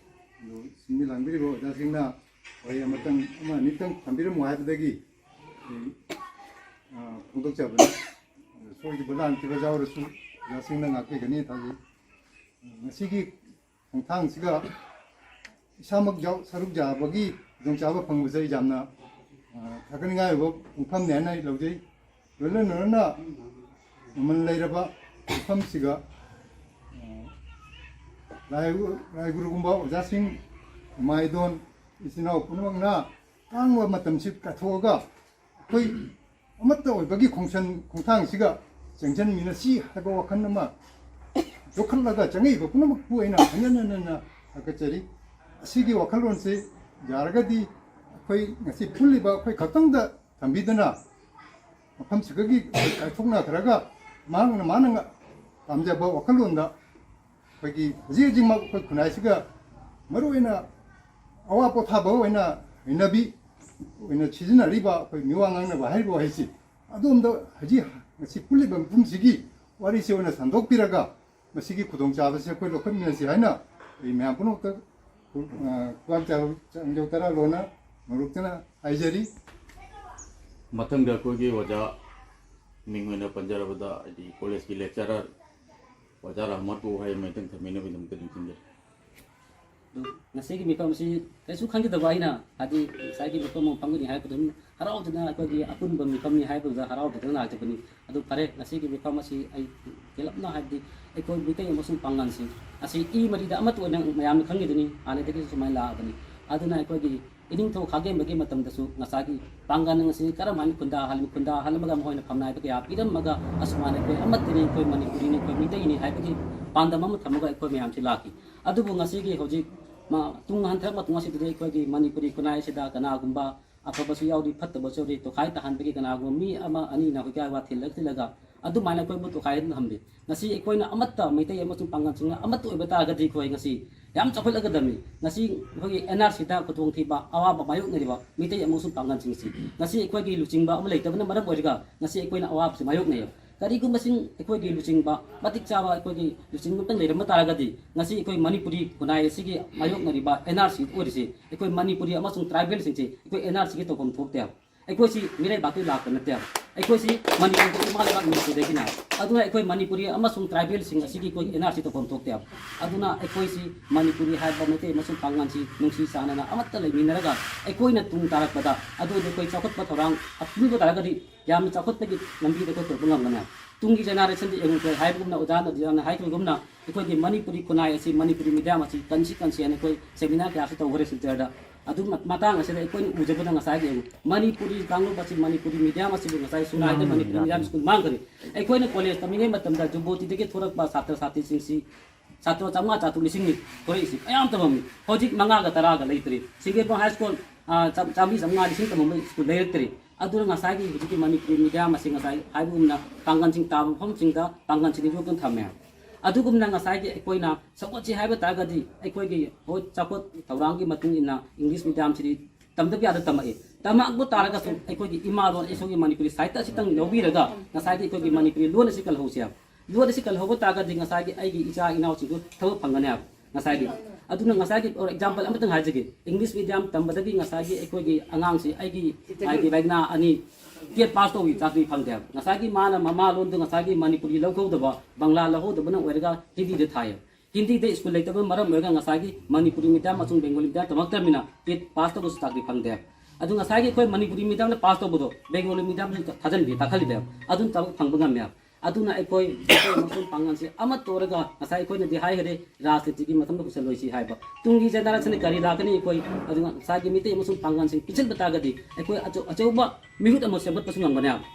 ꯑꯗꯨ ꯁꯤꯟꯕꯤ ꯂꯥꯡꯕꯤꯔꯤꯕ ꯑꯣꯖꯥꯁꯤꯡꯅ ꯋꯥꯍꯩ ꯑꯃꯇꯪ, ꯑꯃ ꯑꯅꯤꯇꯪ ꯊꯝꯕꯤꯔꯝꯃꯨ ꯍꯥꯏꯕꯗꯒꯤ ꯑꯩ, ꯑ, ꯐꯣꯡꯗꯣꯛꯆꯕꯅꯤ꯫ ꯑꯗꯨ ꯁꯣꯏꯈꯤꯕ ꯂꯥꯟꯈꯤꯕ ꯌꯥꯎꯔꯁꯨ ꯑꯣꯖꯥꯁꯤꯡꯅ ꯉꯥꯛꯄꯤꯒꯅꯤ ꯊꯥꯖꯩ꯫ ꯉꯁꯤꯒꯤ ꯈꯣꯡꯊꯥꯡꯁꯤꯒ ꯏꯁꯥꯃꯛ ꯌꯥꯎ-, ꯁꯔꯨꯛ ꯌꯥꯕꯒꯤ ꯈꯨꯗꯣꯡꯆꯥꯕ ꯐꯪꯕꯁꯦ ꯑꯩ ꯌꯥꯝꯅ, ꯑ, ꯊꯥꯒꯠꯅꯤꯡꯉꯥꯏ ꯑꯣꯏꯕ ꯋꯥꯐꯝꯅꯤ ꯍꯥꯏꯅ ꯑꯩ ꯂꯧꯖꯩ꯫ ꯂꯣꯏꯅ ꯂꯣꯏꯅꯅ ꯃꯃꯜ ꯂꯩꯔꯕ ꯃꯐꯝꯁꯤꯒ, ꯑ, ꯂꯥꯏ-, ꯂꯥꯏ ꯒꯨꯔꯨꯒꯨꯝꯕ ꯑꯣꯖꯥꯁꯤꯡ, ꯏꯃꯥ ꯏꯗꯣꯟ, ꯏꯆꯤꯟ ꯏꯅꯥꯎ ꯄꯨꯝꯅꯃꯛꯅ ꯇꯥꯡꯕ ꯃꯇꯝꯁꯤ ꯀꯥꯏꯊꯣꯛꯑꯒ ꯑꯩꯈꯣꯏ ꯑꯃꯠꯇ ꯑꯣꯏꯕꯒꯤ ꯈꯣꯡꯁꯟ-, ꯈꯣꯡꯊꯥꯡꯁꯤꯒ ꯆꯪꯁꯤꯟꯃꯤꯟꯅꯁꯤ ꯍꯥꯏꯕ ꯋꯥꯈꯜ ꯑꯃ ꯌꯣꯛꯈꯠꯂꯒ ꯆꯪꯉꯛꯏꯕ ꯄꯨꯝꯅꯃꯛꯄꯨ ꯑꯩꯅ ꯍꯟꯖꯤꯟ ꯍꯟꯖꯤꯟꯅ ꯊꯥꯒꯠꯆꯔꯤ꯫ ꯑꯁꯤꯒꯤ ꯋꯥꯈꯜꯂꯣꯟꯁꯤ ꯌꯥꯔꯒꯗꯤ ꯑꯩꯈꯣꯏ ꯉꯁꯤ ꯄꯨꯜꯂꯤꯕ ꯑꯩꯈꯣꯏ ꯈꯛꯇꯪꯗ ꯊꯝꯕꯤꯗꯅ ꯃꯐꯝꯁꯤꯗꯒꯤ ꯀꯥꯏꯊꯣꯛꯅꯈ꯭ꯔꯒ ꯃꯍꯥꯛꯅ ꯃꯥꯅ ꯄꯥꯝꯖꯕ ꯋꯥꯈꯜꯂꯣꯟꯗ ꯑꯩꯈꯣꯏꯒꯤ ꯍꯧꯖꯤꯛ ꯍꯧꯖꯤꯛꯃꯛ ꯑꯩꯈꯣꯏ ꯈꯨꯟꯅꯥꯏꯁꯤꯒ ꯃꯔꯨꯑꯣꯏꯅ ꯑꯋꯥ ꯄꯣꯊꯥꯕ ꯑꯣꯏꯅ ꯍꯩꯅꯕꯤ ꯑꯣꯏꯅ ꯁꯤꯖꯤꯟꯅꯔꯤꯕ ꯑꯩꯈꯣꯏ ꯃꯤꯋꯥ ꯉꯥꯡꯅꯕ ꯍꯥꯏꯔꯤꯕ ꯋꯥꯍꯩꯁꯤ ꯑꯗꯣꯝꯗ ꯍꯧꯖꯤꯛ ꯉꯁꯤ ꯄꯨꯜꯂꯤꯕ ꯃꯤꯄꯨꯝꯁꯤꯒꯤ ꯋꯥꯔꯤꯁꯤ ꯑꯣꯏꯅ ꯁꯟꯗꯣꯛꯄꯤꯔꯒ ꯃꯁꯤꯒꯤ ꯈꯨꯗꯣꯡꯆꯥꯕꯁꯤ ꯑꯩꯈꯣꯏ ꯂꯧꯈꯠꯃꯤꯟꯅꯁꯤ ꯍꯥꯏꯅ ꯑꯩ ꯃꯌꯥꯝ ꯄꯨꯝꯅꯃꯛꯇ, ꯑ, ꯄꯨꯛꯆꯦꯜ ꯆꯥꯡꯖꯧ ꯇꯔꯥ ꯂꯣꯟꯅ ꯃꯔꯨꯞꯇꯅ ꯍꯥꯏꯖꯔꯤ꯫ ꯃꯊꯪꯗ ꯑꯩꯈꯣꯏꯒꯤ ꯑꯣꯖꯥ ꯃꯤꯡ ꯑꯣꯏꯅ ꯄꯟꯖꯔꯕꯗ, ꯍꯥꯏꯗꯤ ꯀꯣꯂꯦꯖꯀꯤ lecturer ꯑꯣꯖꯥ ꯔꯍꯃꯠꯄꯨ ꯋꯥꯍꯩ ꯑꯃꯇꯪ ꯊꯝꯕꯤꯅꯕꯒꯤꯗꯃꯛꯇ ꯅꯤꯡꯁꯤꯡꯖꯔꯤ꯫ ꯑꯗꯨ ꯉꯁꯤꯒꯤ ꯃꯤꯐꯝ ꯑꯁꯤ ꯀꯩꯁꯨ ꯈꯪꯖꯗꯕ ꯑꯩꯅ, ꯍꯥꯏꯗꯤ ꯉꯁꯥꯏꯒꯤ ꯃꯤꯐꯝ ꯑꯃ ꯐꯝꯒꯅꯤ ꯍꯥꯏꯕꯗꯨ ꯑꯗꯨꯝ ꯍꯔꯥꯎꯗꯅ, ꯑꯩꯈꯣꯏꯒꯤ ꯑꯄꯨꯟꯕ ꯃꯤꯐꯝꯅꯤ ꯍꯥꯏꯕꯗꯨꯗ ꯍꯔꯥꯎꯗꯅ ꯂꯥꯛꯆꯕꯅꯤ꯫ ꯑꯗꯨ ꯐꯔꯦ, ꯉꯁꯤꯒꯤ ꯃꯤꯐꯝ ꯑꯁꯤ ꯑꯩ ꯇꯦꯜꯂꯞꯅ, ꯍꯥꯏꯕꯗꯤ ꯑꯩꯈꯣꯏ ꯃꯤꯇꯩ ꯑꯃꯁꯨꯡ ꯄꯥꯡꯒꯜꯁꯤꯡ ꯑꯁꯤ ꯏ ꯃꯔꯤꯗ ꯑꯃꯠꯇ ꯑꯣꯏꯅ ꯃꯌꯥꯝꯅ ꯈꯪꯉꯤꯗꯨꯅꯤ, ꯍꯥꯟꯅꯗꯒꯤꯁꯨ ꯁꯨꯃꯥꯏꯅ ꯂꯥꯛꯑꯕꯅꯤ꯫ ꯑꯗꯨꯅ ꯑꯩꯈꯣꯏꯒꯤ ꯏꯅꯤꯡꯊꯧ ꯈꯥꯒꯦꯝꯕꯒꯤ ꯃꯇꯝꯗꯁꯨ ꯉꯁꯥꯏꯒꯤ ꯄꯥꯡꯒꯜ ꯑꯁꯤ ꯀꯔꯝ ꯍꯥꯏꯅ ꯈꯨꯟꯗꯥꯍꯜꯂꯤ, ꯈꯨꯟꯗꯥꯍꯜꯂꯝꯃꯒ ꯃꯈꯣꯏꯅ ꯐꯝꯅꯥꯏꯕ ꯀꯌꯥ ꯄꯤꯔꯝꯃꯒ ꯑꯁꯨꯃꯥꯏꯅ ꯑꯩꯈꯣꯏ ꯑꯃꯠꯇꯅꯤ, ꯑꯩꯈꯣꯏ ꯃꯅꯤꯄꯨꯔꯤꯅꯤ, ꯑꯩꯈꯣꯏ ꯃꯤꯇꯩꯅꯤ ꯍꯥꯏꯕꯒꯤ ꯄꯥꯟꯗꯝ ꯑꯃ ꯊꯝꯃꯒ ꯑꯩꯈꯣꯏ ꯃꯌꯥꯝꯁꯤ ꯂꯥꯛꯈꯤ꯫ ꯑꯗꯨꯕꯨ ꯉꯁꯤꯒꯤ ꯍꯧꯖꯤꯛ ꯃ-, ꯇꯨꯡ ꯍꯟꯊꯔꯛ ꯃꯇꯨꯡ ꯑꯁꯤꯗꯗꯤ ꯑꯩꯈꯣꯏꯒꯤ ꯃꯅꯤꯄꯨꯔꯤ ꯈꯨꯟꯅꯥꯏ ꯑꯁꯤꯗ ꯀꯅꯥꯒꯨꯝꯕ ꯑꯐꯕꯁꯨ ꯌꯥꯎꯔꯤ, ꯐꯠꯇꯕꯁꯨ ꯌꯥꯎꯔꯤ, ꯇꯣꯈꯥꯏ ꯇꯥꯍꯟꯕꯒꯤ ꯀꯅꯥꯒꯨꯝꯕ ꯃꯤ ꯑꯃ ꯑꯅꯤꯅ ꯍꯨꯏꯀꯥꯏ ꯋꯥ ꯊꯤꯜꯂꯛ ꯊꯤꯜꯂꯒ ꯑꯗꯨꯃꯥꯏꯅ ꯑꯩꯈꯣꯏꯕꯨ ꯇꯣꯈꯥꯏ ꯊꯝꯂꯤ꯫ ꯉꯁꯤ ꯑꯩꯈꯣꯏꯅ ꯑꯃꯠꯇ, ꯃꯩꯇꯩ ꯑꯃꯁꯨꯡ ꯄꯥꯡꯒꯜꯁꯤꯡꯅ ꯑꯃꯠꯇ ꯑꯣꯏꯕ ꯇꯥꯔꯒꯗꯤ ꯑꯩꯈꯣꯏ ꯉꯁꯤ ꯌꯥꯝ ꯆꯥꯎꯈꯠꯂꯒꯗꯕꯅꯤ꯫ ꯉꯁꯤ ꯑꯩꯈꯣꯏꯒꯤ ꯑꯦꯟ ꯑꯥꯔ ꯁꯤꯗ ꯈꯨꯗꯣꯡꯊꯤꯕ ꯑꯋꯥꯕ ꯃꯥꯌꯣꯛꯅꯔꯤꯕ ꯃꯤꯇꯩ ꯑꯃꯁꯨꯡ ꯄꯥꯡꯒꯜꯁꯤꯡꯁꯤ ꯉꯁꯤ ꯑꯩꯈꯣꯏꯒꯤ ꯂꯨꯆꯤꯡꯕ ꯑꯃ ꯂꯩꯇꯕꯅ ꯃꯔꯝ ꯑꯣꯏꯔꯒ ꯉꯁꯤ ꯑꯩꯈꯣꯏꯅ ꯑꯋꯥꯕꯁꯤ ꯃꯥꯌꯣꯛꯅꯩ꯫ ꯀꯔꯤꯒꯨꯝꯕꯁꯤꯡ ꯑꯩꯈꯣꯏꯒꯤ ꯂꯨꯆꯤꯡꯕ, ꯃꯇꯤꯛ ꯆꯥꯕ ꯑꯩꯈꯣꯏꯒꯤ ꯂꯨꯆꯤꯡꯕ ꯑꯃꯇꯪ ꯂꯩꯔꯝꯕ ꯇꯥꯔꯒꯗꯤ ꯉꯁꯤ ꯑꯩꯈꯣꯏ ꯃꯅꯤꯄꯨꯔꯤ ꯈꯨꯟꯅꯥꯏ ꯑꯁꯤꯒꯤ ꯃꯥꯌꯣꯛꯅꯔꯤꯕ ꯑꯦꯟ ꯑꯥꯔ ꯁꯤ ꯑꯣꯏꯔꯤꯁꯤ ꯑꯩꯈꯣꯏ ꯃꯅꯤꯄꯨꯔꯤ ꯑꯃꯁꯨꯡ ꯇ꯭ꯔꯥꯏꯕꯦꯜꯁꯤꯡꯁꯤ ꯑꯩꯈꯣꯏ ꯑꯦꯟ ꯑꯥꯔ ꯁꯤꯒꯤ ꯇꯧꯐꯝ ꯊꯣꯛꯇꯦ꯫ ꯑꯩꯈꯣꯏꯁꯤ ꯃꯤꯔꯩꯕꯥꯛꯇꯒꯤ ꯂꯥꯛꯄ ꯅꯠꯇꯦ꯫ ꯑꯩꯈꯣꯏꯁꯤ ꯃꯅꯤꯄꯨꯔꯗꯒꯤ, ꯏꯃꯥ ꯂꯩꯕꯥꯛ ꯃꯅꯤꯄꯨꯔꯗꯒꯤꯅꯦ꯫ ꯑꯗꯨꯅ ꯑꯩꯈꯣꯏ ꯃꯅꯤꯄꯨꯔꯤ ꯑꯃꯁꯨꯡ ꯇ꯭ꯔꯥꯏꯕꯦꯜꯁꯤꯡ ꯑꯁꯤꯒꯤ ꯑꯩꯈꯣꯏ ꯑꯦꯟ ꯑꯥꯔ ꯁꯤ ꯇꯧꯐꯝ ꯊꯣꯛꯇꯦ꯫ ꯑꯗꯨꯅ ꯑꯩꯈꯣꯏꯁꯤ ꯃꯅꯤꯄꯨꯔꯤ ꯍꯥꯏꯕ ꯃꯩꯇꯩ ꯑꯃꯁꯨꯡ ꯄꯥꯡꯒꯜꯁꯤ ꯅꯨꯡꯁꯤ ꯆꯥꯟꯅꯅ ꯑꯃꯠꯇ ꯂꯩꯃꯤꯟꯅꯔꯒ ꯑꯩꯈꯣꯏꯅ ꯇꯨꯡ ꯇꯥꯔꯛꯄꯗ ꯑꯗꯨꯗꯤ ꯑꯩꯈꯣꯏ ꯆꯥꯎꯈꯠꯄ ꯊꯧꯔꯥꯡ ꯑꯄꯨꯟꯕ ꯇꯥꯔꯒꯗꯤ ꯌꯥꯝꯅ ꯆꯥꯎꯈꯠꯄꯒꯤ ꯂꯝꯕꯤꯗ ꯑꯩꯈꯣꯏ ꯄꯨꯔꯛꯄ ꯉꯝꯒꯅꯤ꯫ ꯇꯨꯡꯒꯤ ꯖꯦꯅꯦꯔꯦꯁꯟꯗ ꯌꯦꯡꯉꯨ, ꯑꯩꯈꯣꯏ ꯍꯥꯏꯕꯒꯨꯝꯅ, ꯑꯣꯖꯥ ꯅꯗꯤꯌꯥꯅ ꯍꯥꯏꯈꯤꯕꯒꯨꯝꯅ, ꯑꯩꯈꯣꯏꯒꯤ ꯃꯅꯤꯄꯨꯔꯤ ꯈꯨꯟꯅꯥꯏ ꯑꯁꯤ, ꯃꯅꯤꯄꯨꯔꯤ ꯃꯤꯗꯤꯌꯝ ꯑꯁꯤ ꯀꯟꯁꯤ ꯀꯟꯁꯤ ꯍꯥꯏꯅ ꯑꯩꯈꯣꯏ ꯁꯦꯃꯤꯅꯥꯔ ꯀꯌꯥꯁꯨ ꯇꯧꯈ꯭ꯔꯦ ꯁꯤꯜꯆꯔꯗ꯫ ꯑꯗꯨ ꯃ-, ꯃꯇꯥꯡ ꯑꯁꯤꯗ ꯑꯩꯈꯣꯏꯅ ꯎꯖꯕꯗ ꯉꯁꯥꯏꯒꯤ ꯌꯦꯡꯉꯨ, ꯃꯅꯤꯄꯨꯔꯤ ꯀꯥꯡꯂꯨꯞ ꯑꯁꯤ, ꯃꯅꯤꯄꯨꯔꯤ ꯃꯤꯗꯤꯌꯝ ꯑꯁꯤꯕꯨ ꯉꯁꯥꯏ ꯁꯨꯅꯥꯏꯗ ꯃꯅꯤꯄꯨꯔꯤ ꯃꯤꯗꯤꯌꯝ ꯁ꯭ꯀꯨꯜ ꯃꯥꯡꯈ꯭ꯔꯦ꯫ ꯑꯩꯈꯣꯏꯅ ꯀꯣꯂꯦꯖ ꯇꯝꯃꯤꯉꯩ ꯃꯇꯝꯗ ꯖꯨꯕꯣꯇꯤꯗꯒꯤ ꯊꯣꯔꯛꯄ ꯁꯥꯇ꯭ꯔ ꯁꯥꯇ꯭ꯔꯤꯁꯤꯡꯁꯤ ꯁꯥꯇ꯭ꯔ ꯆꯥꯝꯃꯉꯥ ꯆꯥꯇ꯭ꯔꯨꯛ ꯂꯤꯁꯤꯡꯅꯤ ꯊꯣꯔꯛꯏꯁꯤ, ꯃꯌꯥꯝ ꯇꯝꯃꯝꯃꯤ꯫ ꯍꯧꯖꯤꯛ ꯃꯉꯥꯒ ꯇꯔꯥꯒ ꯂꯩꯇ꯭ꯔꯤ꯫ ꯁꯤꯡꯒꯦꯕꯣꯡ ꯍꯥꯏ ꯁ꯭ꯀꯨꯜ, ꯑ, ꯆꯥꯝ-, ꯆꯥꯝꯃꯔꯤ ꯆꯥꯝꯃꯉꯥ ꯂꯤꯁꯤꯡ ꯇꯝꯃꯝꯕ ꯁ꯭ꯀꯨꯜ ꯂꯩꯔꯛꯇ꯭ꯔꯤ꯫ ꯑꯗꯨꯅ ꯉꯁꯥꯏꯒꯤ ꯍꯧꯖꯤꯛꯀꯤ ꯃꯅꯤꯄꯨꯔꯤ ꯃꯤꯗꯤꯌꯝ ꯑꯁꯤ ꯉꯁꯥꯏ ꯍꯥꯏꯕꯒꯨꯝꯅ ꯄꯥꯡꯒꯜꯁꯤꯡ ꯇꯥꯕ ꯃꯐꯝꯁꯤꯡꯗ ꯄꯥꯡꯒꯜꯁꯤꯡ ꯌꯣꯛꯇꯨꯅ ꯊꯝꯃꯦ꯫ ꯑꯗꯨꯒꯨꯝꯅ ꯉꯁꯥꯏꯒꯤ ꯑꯩꯈꯣꯏꯅ ꯁꯧꯒꯠꯁꯤ ꯍꯥꯏꯕ ꯇꯥꯔꯒꯗꯤ ꯑꯩꯈꯣꯏꯒꯤ ꯍꯧꯖꯤꯛ ꯆꯥꯎꯈꯠ ꯊꯧꯔꯥꯡꯒꯤ ꯃꯇꯨꯡ ꯏꯟꯅ ꯏꯪꯂꯤꯁ ꯃꯤꯗꯤꯌꯝꯁꯤꯗꯤ ꯇꯝꯗꯕ ꯌꯥꯗ ꯇꯝꯃꯛꯏ꯫ ꯇꯝꯃꯛꯄ ꯇꯥꯔꯒꯁꯨ ꯑꯩꯈꯣꯏꯒꯤ ꯏꯃꯥ ꯂꯣꯟ, ꯑꯩꯈꯣꯏꯒꯤ ꯃꯅꯤꯄꯨꯔꯤ ꯁꯥꯍꯤꯇ꯭ꯌ ꯑꯁꯤꯇꯪ ꯂꯧꯕꯤꯔꯒ ꯉꯁꯥꯏꯒꯤ ꯑꯩꯈꯣꯏꯒꯤ ꯃꯅꯤꯄꯨꯔꯤ ꯂꯣꯟ ꯑꯁꯤ ꯀꯜꯍꯧꯁꯤ ꯍꯥꯏꯕ꯫ ꯂꯣꯟ ꯑꯁꯤ ꯀꯜꯍꯧꯕ ꯇꯥꯔꯒꯗꯤ ꯉꯁꯥꯏꯒꯤ ꯑꯩꯒꯤ ꯏꯆꯥ ꯏꯅꯥꯎꯁꯤꯡꯗꯨ ꯊꯕꯛ ꯐꯪꯒꯅꯤ ꯍꯥꯏꯕ꯫ ꯉꯁꯥꯏꯒꯤ, ꯑꯗꯨꯅ ꯉꯁꯥꯏꯒꯤ, for example ꯑꯃꯇꯪ ꯍꯥꯏꯖꯒꯦ, ꯏꯪꯂꯤꯁ ꯃꯤꯗꯤꯌꯝ ꯇꯝꯕꯗꯒꯤ ꯉꯁꯥꯏꯒꯤ ꯑꯩꯈꯣꯏꯒꯤ ꯑꯉꯥꯡꯁꯤ ꯑꯩꯒꯤ, ꯍꯥꯏꯗꯤ, ꯂꯥꯏꯔꯤꯛꯅ ꯑꯅꯤ ꯇꯦꯠ ꯄꯥꯁ ꯇꯧꯏ, ꯆꯥꯀ꯭ꯔꯤ ꯐꯪꯗꯦ ꯍꯥꯏꯕ꯫ ꯉꯁꯥꯏꯒꯤ ꯃꯥꯅ ꯃꯃꯥ ꯂꯣꯟꯗ ꯉꯁꯥꯏꯒꯤ ꯃꯅꯤꯄꯨꯔꯤ ꯂꯧꯍꯧꯗꯕ, ꯕꯪꯂꯥ ꯂꯧꯍꯧꯗꯕꯅ ꯑꯣꯏꯔꯒ ꯍꯤꯟꯗꯤꯗ ꯊꯥꯏꯌꯦꯕ꯫ ꯍꯤꯟꯗꯤꯗ ꯁ꯭ꯀꯨꯜ ꯂꯩꯇꯕꯅ ꯃꯔꯝ ꯑꯣꯏꯔꯒ ꯉꯁꯥꯏꯒꯤ ꯃꯅꯤꯄꯨꯔꯤ ꯃꯤꯗꯤꯌꯝ ꯑꯃꯁꯨꯡ ꯕꯦꯡꯒꯣꯂꯤ ꯃꯤꯗꯤꯌꯝ ꯇꯝꯃꯛꯇ꯭ꯔꯕꯅꯤꯅ ꯇꯦꯠ ꯄꯥꯁ ꯇꯧꯕꯁꯨ ꯆꯥꯛꯇꯤ ꯐꯪꯗꯦ꯫ ꯑꯗꯨ ꯉꯁꯥꯏꯒꯤ ꯑꯩꯈꯣꯏ ꯃꯅꯤꯄꯨꯔꯤ ꯃꯤꯗꯤꯌꯝꯅ ꯄꯥꯁ ꯇꯧꯕꯗꯣ ꯕꯦꯡꯒꯣꯂꯤ ꯃꯤꯗꯤꯌꯝꯗ ꯊꯥꯖꯤꯟꯕꯤ ꯀꯥꯈꯠꯂꯤꯕ, ꯑꯗꯨꯅ ꯊꯕꯛ ꯐꯪꯕ ꯉꯝꯃꯦ꯫ ꯑꯗꯨꯅ ꯑꯩꯈꯣꯏ ꯃꯤꯇꯩ ꯑꯃꯁꯨꯡ ꯄꯥꯡꯒꯜꯁꯦ ꯑꯃꯠꯇ ꯑꯣꯏꯔꯒ ꯉꯁꯥꯏ ꯑꯩꯈꯣꯏꯅꯗꯤ ꯍꯥꯏꯈꯔꯦ, ꯔꯥꯖꯅꯤꯇꯤꯒꯤ ꯃꯇꯝꯗ ꯄꯨꯁꯜꯂꯣꯏꯁꯤ ꯍꯥꯏꯕ꯫ ꯇꯨꯡꯒꯤ ꯖꯦꯅꯦꯔꯦꯁꯟꯗ ꯀꯔꯤ ꯂꯥꯛꯀꯅꯤ ꯑꯩꯈꯣꯏ? ꯑꯗꯨꯅ ꯉꯁꯥꯏꯒꯤ ꯃꯤꯇꯩ ꯑꯃꯁꯨꯡ ꯄꯥꯡꯒꯜꯁꯤꯡ ꯄꯤꯁꯤꯟꯕ ꯇꯥꯔꯒꯗꯤ ꯑꯩꯈꯣꯏ ꯑꯆꯧ-, ꯑꯆꯧꯕ ꯃꯤꯍꯨꯠ ꯑꯃ ꯁꯦꯝꯒꯠꯄꯁꯨ ꯉꯝꯒꯅꯤ ꯍꯥꯏꯕ꯫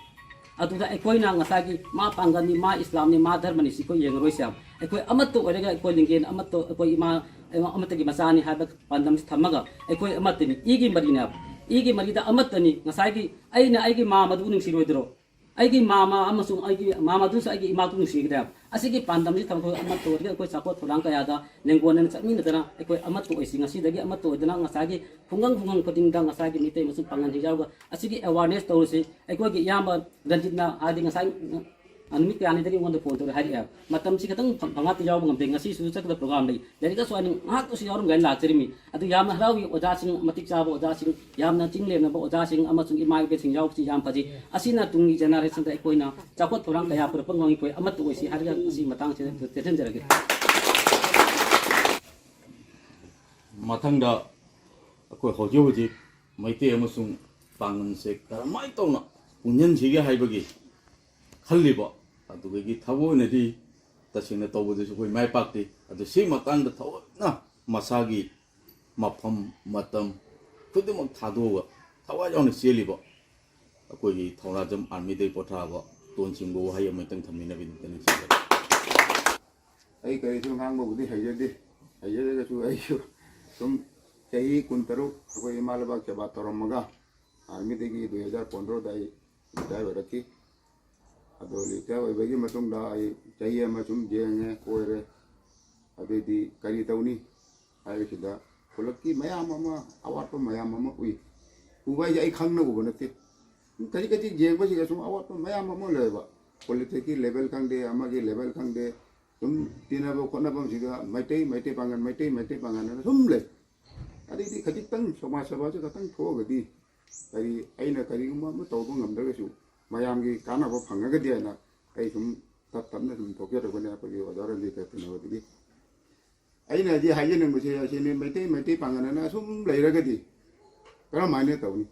ꯑꯗꯨꯗ ꯑꯩꯈꯣꯏꯅ ꯉꯁꯥꯏꯒꯤ ꯃꯥ ꯄꯥꯡꯒꯜꯅꯤ, ꯃꯥ ꯏꯁꯂꯥꯝꯅꯤ, ꯃꯥ ꯙꯔꯃꯅꯤ ꯁꯤ ꯑꯩꯈꯣꯏ ꯌꯦꯡꯉꯔꯣꯏꯁꯦ ꯍꯥꯏꯕ꯫ ꯑꯩꯈꯣꯏ ꯑꯃꯠꯇ ꯑꯣꯏꯔꯒ ꯑꯩꯈꯣꯏ ꯂꯤꯡꯒꯦꯟ ꯑꯃꯠꯇ, ꯑꯩꯈꯣꯏ ꯏꯃꯥ ꯑꯃꯠꯇꯒꯤ ꯃꯆꯥꯅꯤ ꯍꯥꯏꯕ ꯄꯥꯟꯗꯝꯁꯤ ꯊꯝꯃꯒ ꯑꯩꯈꯣꯏ ꯑꯃꯠꯇꯅꯤ, ꯏꯒꯤ ꯃꯔꯤꯅꯤ ꯍꯥꯏꯕ꯫ ꯏꯒꯤ ꯃꯔꯤꯗ ꯑꯃꯠꯇꯅꯤ꯫ ꯉꯁꯥꯏꯒꯤ ꯑꯩꯅ ꯑꯩꯒꯤ ꯃꯥ ꯃꯗꯨꯕꯨ ꯅꯨꯡꯁꯤꯔꯣꯏꯗ꯭ꯔꯣ? ꯑꯩꯒꯤ ꯃꯥꯃ ꯑꯃꯁꯨꯡ ꯑꯩꯒꯤ ꯃꯥꯃꯗꯨꯁꯨ ꯑꯩꯒꯤ ꯏꯃꯥꯗꯨ ꯅꯨꯡꯁꯤꯒꯗ꯭ꯔꯥ? ꯑꯁꯤꯒꯤ ꯄꯥꯟꯗꯝꯁꯤ ꯊꯝꯃꯒ ꯑꯃꯠꯇ ꯑꯣꯏꯔꯒ ꯑꯩꯈꯣꯏ ꯆꯥꯎꯈꯠ ꯊꯧꯔꯥꯡ ꯀꯌꯥꯗ ꯂꯦꯡꯒꯣꯟꯅꯅ ꯆꯠꯃꯤꯟꯅꯗꯅ ꯑꯩꯈꯣꯏ ꯑꯃꯠꯇ ꯑꯣꯏꯁꯤ꯫ ꯉꯁꯤꯗꯒꯤ ꯑꯃꯠꯇ ꯑꯣꯏꯗꯅ ꯉꯁꯥꯏꯒꯤ ꯈꯨꯡꯒꯪ ꯈꯨꯡꯒꯪ ꯈꯨꯗꯤꯡꯗ ꯉꯁꯥꯏꯒꯤ ꯃꯤꯇꯩ ꯑꯃꯁꯨꯡ ꯄꯥꯡꯒꯜꯁꯤ ꯌꯥꯎꯔꯒ ꯑꯁꯤꯒꯤ ꯑꯦꯋꯥꯔꯅꯦꯁ ꯇꯧꯔꯁꯤ꯫ ꯑꯩꯈꯣꯏꯒꯤ ꯏꯌꯥꯝꯕ ꯔꯟꯖꯤꯠꯅ ꯍꯥꯏꯗꯤ ꯉꯁꯥꯏ, ꯑ, ꯅꯨꯃꯤꯠ ꯀꯌꯥꯅꯤꯗꯒꯤ ꯑꯩꯉꯣꯟꯗ ꯐꯣꯟ ꯇꯧꯔꯦ ꯍꯥꯏꯔꯛꯑꯦ꯫ ꯃꯇꯝꯁꯤ ꯈꯤꯇꯪ ꯐ-, ꯐꯪꯉꯥꯛꯇ ꯌꯥꯎꯕ ꯉꯝꯗꯦ꯫ ꯉꯁꯤꯁꯨ ꯆꯠꯀꯗꯕ ꯄ꯭ꯔꯣꯒ꯭ꯔꯥꯝ ꯂꯩ꯫ ꯂꯥꯏꯔꯤꯛ ꯑꯁꯨ ꯑꯩꯅ ꯉꯥꯏꯍꯥꯛꯇꯁꯨ ꯌꯥꯎꯔꯝꯒꯦ ꯍꯥꯏꯅ ꯂꯥꯛꯆꯔꯤꯃꯤ꯫ ꯑꯗꯨ ꯌꯥꯝꯅ ꯍꯔꯥꯎꯏ ꯑꯣꯖꯥꯁꯤꯡ, ꯃꯇꯤꯛ ꯆꯥꯕ ꯑꯣꯖꯥꯁꯤꯡ, ꯌꯥꯝꯅ ꯆꯤꯡ ꯂꯦꯝꯅꯕ ꯑꯣꯖꯥꯁꯤꯡ ꯑꯃꯁꯨꯡ ꯏꯃꯥ ꯏꯕꯦꯜꯁꯤꯡ ꯌꯥꯎꯕꯁꯤ ꯌꯥꯝ ꯐꯖꯩ꯫ ꯑꯁꯤꯅ ꯇꯨꯡꯒꯤ ꯖꯦꯅꯦꯔꯦꯁꯟꯗ ꯑꯩꯈꯣꯏꯅ ꯆꯥꯎꯈꯠ ꯊꯧꯔꯥꯡ ꯀꯌꯥ ꯄꯨꯔꯛꯄ ꯉꯝꯃꯤ꯫ ꯑꯩꯈꯣꯏ ꯑꯃꯠꯇ ꯑꯣꯏꯁꯤ ꯍꯥꯏꯔꯒ ꯉꯁꯤ ꯃꯇꯥꯡꯁꯤꯗ ꯇꯦꯟꯁꯤꯟꯖꯔꯒꯦ꯫ ꯃꯊꯪꯗ ꯑꯩꯈꯣꯏ ꯍꯧꯖꯤꯛ ꯍꯧꯖꯤꯛ ꯃꯩꯇꯩ ꯑꯃꯁꯨꯡ ꯄꯥꯡꯒꯜꯁꯦ ꯀꯔꯝꯍꯥꯏꯅ ꯇꯧꯅ ꯄꯨꯟꯁꯤꯟꯁꯤꯒꯦ ꯍꯥꯏꯕꯒꯤ ꯈꯜꯂꯤꯕ ꯑꯗꯨꯗꯒꯤ ꯊꯕꯛ ꯑꯣꯏꯅꯗꯤ ꯇꯁꯦꯡꯅ ꯇꯧꯕꯗꯁꯨ ꯑꯩꯈꯣꯏ ꯃꯥꯏ ꯄꯥꯛꯇꯦ꯫ ꯑꯗꯨ ꯁꯤ ꯃꯇꯥꯡꯗ ꯊꯑꯣꯏꯅ ꯃꯁꯥꯒꯤ ꯃꯐꯝ, ꯃꯇꯝ ꯈꯨꯗꯤꯡꯃꯛ ꯊꯥꯗꯣꯛꯑꯒ ꯊꯋꯥꯏ ꯌꯥꯎꯅ ꯆꯦꯜꯂꯤꯕ ꯑꯩꯈꯣꯏꯒꯤ ꯊꯧꯅꯥꯖꯝ ꯑꯥꯔꯃꯤꯗꯒꯤ ꯄꯣꯊꯥꯕ ꯇꯣꯟ ꯁꯤꯡꯕ ꯋꯥꯍꯩ ꯑꯃꯇꯪ ꯊꯝꯕꯤꯅꯕꯒꯤꯗꯃꯛꯇ ꯅꯤꯡꯁꯤꯡꯖꯔꯤ꯫ ꯑꯩ ꯀꯔꯤꯁꯨ ꯉꯥꯡꯕꯕꯨꯗꯤ ꯍꯩꯖꯗꯦ, ꯍꯩꯖꯗ꯭ꯔꯒꯁꯨ ꯑꯩꯁꯨ ꯁꯨꯝ ꯆꯍꯤ ꯀꯨꯟꯇꯔꯨꯛ ꯑꯩꯈꯣꯏ ꯏꯃꯥ ꯂꯩꯕꯥꯛ ꯁꯦꯕꯥ ꯇꯧꯔꯝꯃꯒ ꯑꯥꯔꯃꯤꯗꯒꯤ ꯗꯨꯏ ꯍꯖꯥꯔ ꯄꯣꯟꯗ꯭ꯔꯣꯗ ꯑꯩ ꯔꯤꯇꯥꯌꯔ ꯑꯣꯏꯔꯛꯈꯤ꯫ ꯑꯗꯣ ꯔꯤꯇꯥꯌꯔ ꯑꯣꯏꯕꯒꯤ ꯃꯇꯨꯡꯗ ꯑꯩ ꯆꯍꯤ ꯑꯃ ꯁꯨꯝ ꯌꯦꯡꯉꯦ, ꯀꯣꯏꯔꯦ꯫ ꯑꯗꯩꯗꯤ ꯀꯔꯤ ꯇꯧꯅꯤ ꯍꯥꯏꯕꯁꯤꯗ ꯈꯨꯜꯂꯛꯀꯤ ꯃꯌꯥꯝ ꯑꯃ, ꯑꯋꯥꯠꯄ ꯃꯌꯥꯝ ꯑꯃ ꯎꯏ꯫ ꯎꯕ ꯍꯥꯏꯁꯦ ꯑꯩ ꯈꯪꯅ ꯎꯕ ꯅꯠꯇꯦ꯫ ꯁꯨꯝ ꯈꯖꯤꯛ ꯈꯖꯤꯛ ꯌꯦꯡꯕꯁꯤꯗ ꯁꯨꯝ ꯑꯋꯥꯠꯄ ꯃꯌꯥꯝ ꯑꯃ ꯂꯩꯕ꯫ ꯄꯣꯂꯤꯇꯤꯛꯁꯀꯤ ꯂꯦꯚꯦꯜ ꯈꯪꯗꯦ, ꯑꯃꯒꯤ ꯂꯦꯚꯦꯜ ꯈꯪꯗꯦ꯫ ꯁꯨꯝ ꯇꯤꯟꯅꯕ ꯈꯣꯠꯅꯐꯝꯁꯤꯗ ꯃꯩꯇꯩ, ꯃꯩꯇꯩ ꯄꯥꯡꯒꯜ, ꯃꯩꯇꯩ, ꯃꯩꯇꯩ ꯄꯥꯡꯒꯜ ꯍꯥꯏꯅ ꯁꯨꯝ ꯂꯩ꯫ ꯑꯗꯩꯗꯤ ꯈꯖꯤꯛꯇꯪ ꯁꯃꯥꯖ ꯁꯦꯕꯥꯁꯦ ꯈꯛꯇꯪ ꯊꯣꯛꯑꯒꯗꯤ ꯀꯔꯤ, ꯑꯩꯅ ꯀꯔꯤꯒꯨꯝꯕ ꯑꯃ ꯇꯧꯕ ꯉꯝꯗ꯭ꯔꯒꯁꯨ ꯃꯌꯥꯝꯒꯤ ꯀꯥꯟꯅꯕ ꯐꯪꯉꯒꯗꯤ ꯍꯥꯏꯅ ꯑꯩ ꯁꯨꯝ ꯇꯞ ꯇꯞꯅ ꯁꯨꯝ ꯊꯣꯛꯆꯔꯛꯄꯅꯦ ꯑꯩꯈꯣꯏꯒꯤ ꯑꯣꯖꯥ ꯔꯟꯖꯤꯠꯀ ꯇꯤꯟꯅꯕꯗꯒꯤ꯫ ꯑꯩꯅ ꯍꯧꯖꯤꯛ ꯍꯥꯏꯖꯅꯤꯡꯕꯁꯦ ꯑꯁꯤꯅꯤ, ꯃꯩꯇꯩ ꯃꯩꯇꯩ ꯄꯥꯡꯒꯜ ꯑꯅ ꯑꯁꯨꯝ ꯂꯩꯔꯒꯗꯤ ꯀꯔꯝꯍꯥꯏꯅ ꯇꯧꯅꯤ?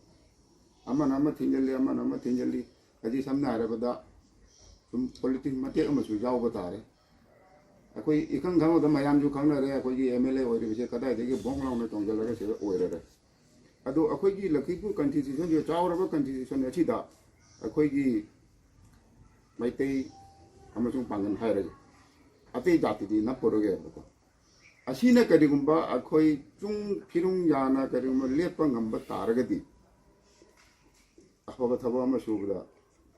ꯑꯃꯅ ꯑꯃ ꯊꯤꯡꯖꯤꯜꯂꯤ, ꯑꯃꯅ ꯑꯃ ꯊꯤꯡꯖꯤꯜꯂꯤ꯫ ꯍꯧꯖꯤꯛ ꯁꯝꯅ ꯍꯥꯏꯔꯕꯗ ꯁꯨꯝ ꯄꯣꯂꯤꯇꯤꯛꯁ ꯃꯇꯦꯛ ꯑꯃꯁꯨ ꯌꯥꯎꯕ ꯇꯥꯔꯦ꯫ ꯑꯩꯈꯣꯏ ꯏꯈꯪ ꯈꯪꯍꯧꯗ ꯃꯌꯥꯝꯁꯨ ꯈꯪꯅꯔꯦ, ꯑꯩꯈꯣꯏꯒꯤ ꯑꯦꯝ ꯑꯦꯜ ꯑꯦ ꯑꯣꯏꯔꯤꯕꯁꯦ ꯀꯗꯥꯏꯗꯒꯤ ꯕꯣꯡ ꯂꯥꯎꯅ ꯆꯣꯡꯁꯤꯜꯂꯒ ꯁꯤꯗ ꯑꯣꯏꯔꯔꯦ꯫ ꯑꯗꯣ ꯑꯩꯈꯣꯏꯒꯤ ꯂꯛꯈꯤꯄꯨꯔ ꯀꯟꯁꯇꯤꯇ꯭ꯌꯨꯁꯟꯁꯦ, ꯆꯥꯎꯔꯕ ꯀꯟꯁꯇꯤꯇ꯭ꯌꯨꯁꯟ ꯑꯁꯤꯗ ꯑꯩꯈꯣꯏꯒꯤ ꯃꯩꯇꯩ ꯑꯃꯁꯨꯡ ꯄꯥꯡꯒꯜ ꯍꯥꯏꯔꯒꯦ, ꯑꯇꯩ ꯖꯥꯇꯤꯗꯤ ꯅꯞꯄꯔꯣꯏꯒꯦꯕꯀꯣ꯫ ꯑꯁꯤꯅ ꯀꯔꯤꯒꯨꯝꯕ ꯑꯩꯈꯣꯏ ꯆꯨꯡ ꯐꯤꯔꯨꯡ ꯌꯥꯅ ꯀꯔꯤꯒꯨꯝꯕ ꯂꯦꯞꯄ ꯉꯝꯕ ꯇꯥꯔꯒꯗꯤ, ꯑꯐꯕ ꯊꯕꯛ ꯑꯃ ꯁꯨꯕꯗ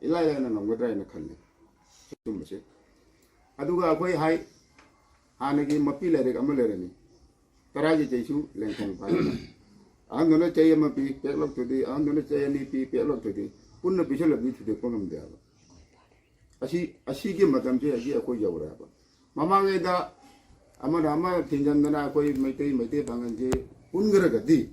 ꯏꯂꯥꯏ ꯂꯥꯏꯅ ꯉꯝꯒꯗ꯭ꯔꯥ ꯍꯥꯏꯅ ꯈꯜꯂꯤ ꯁꯤꯒꯨꯝꯕꯁꯦ꯫ ꯑꯗꯨꯒ ꯑꯩꯈꯣꯏ ꯍꯥꯏ, ꯍꯥꯟꯅꯒꯤ ꯃꯄꯤ ꯂꯥꯏꯔꯤꯛ ꯑꯃ ꯂꯩꯔꯝꯃꯤ, "ꯇꯔꯥꯒꯤ ꯆꯩꯁꯨ ꯂꯦꯡꯈꯣꯡ ꯐꯥꯏ"꯫ ꯑꯍꯟꯗꯨꯅ ꯆꯩ ꯑꯃ ꯄꯤ, ꯄꯦꯛꯂꯛꯇꯨꯗꯤ, ꯑꯍꯟꯗꯨꯅ ꯆꯩ ꯑꯅꯤ ꯄꯤ, ꯄꯦꯛꯂꯛꯇꯨꯗꯤ, ꯄꯨꯟꯅ ꯄꯤꯁꯜꯂꯗꯤ ꯊꯨꯗꯦꯛꯄ ꯉꯝꯗꯦ ꯍꯥꯏꯕ꯫ ꯑꯁꯤ, ꯑꯁꯤꯒꯤ ꯃꯇꯝꯁꯦ ꯍꯧꯖꯤꯛ ꯑꯩꯈꯣꯏ ꯌꯧꯔꯦ ꯍꯥꯏꯕ꯫ ꯃꯃꯥꯡꯉꯩꯗ ꯑꯃꯅ ꯑꯃ ꯊꯤꯡꯖꯤꯟꯗꯅ ꯑꯩꯈꯣꯏ ꯃꯩꯇꯩ, ꯃꯩꯇꯩ ꯄꯥꯡꯒꯜꯁꯦ ꯄꯨꯟꯈ꯭ꯔꯒꯗꯤ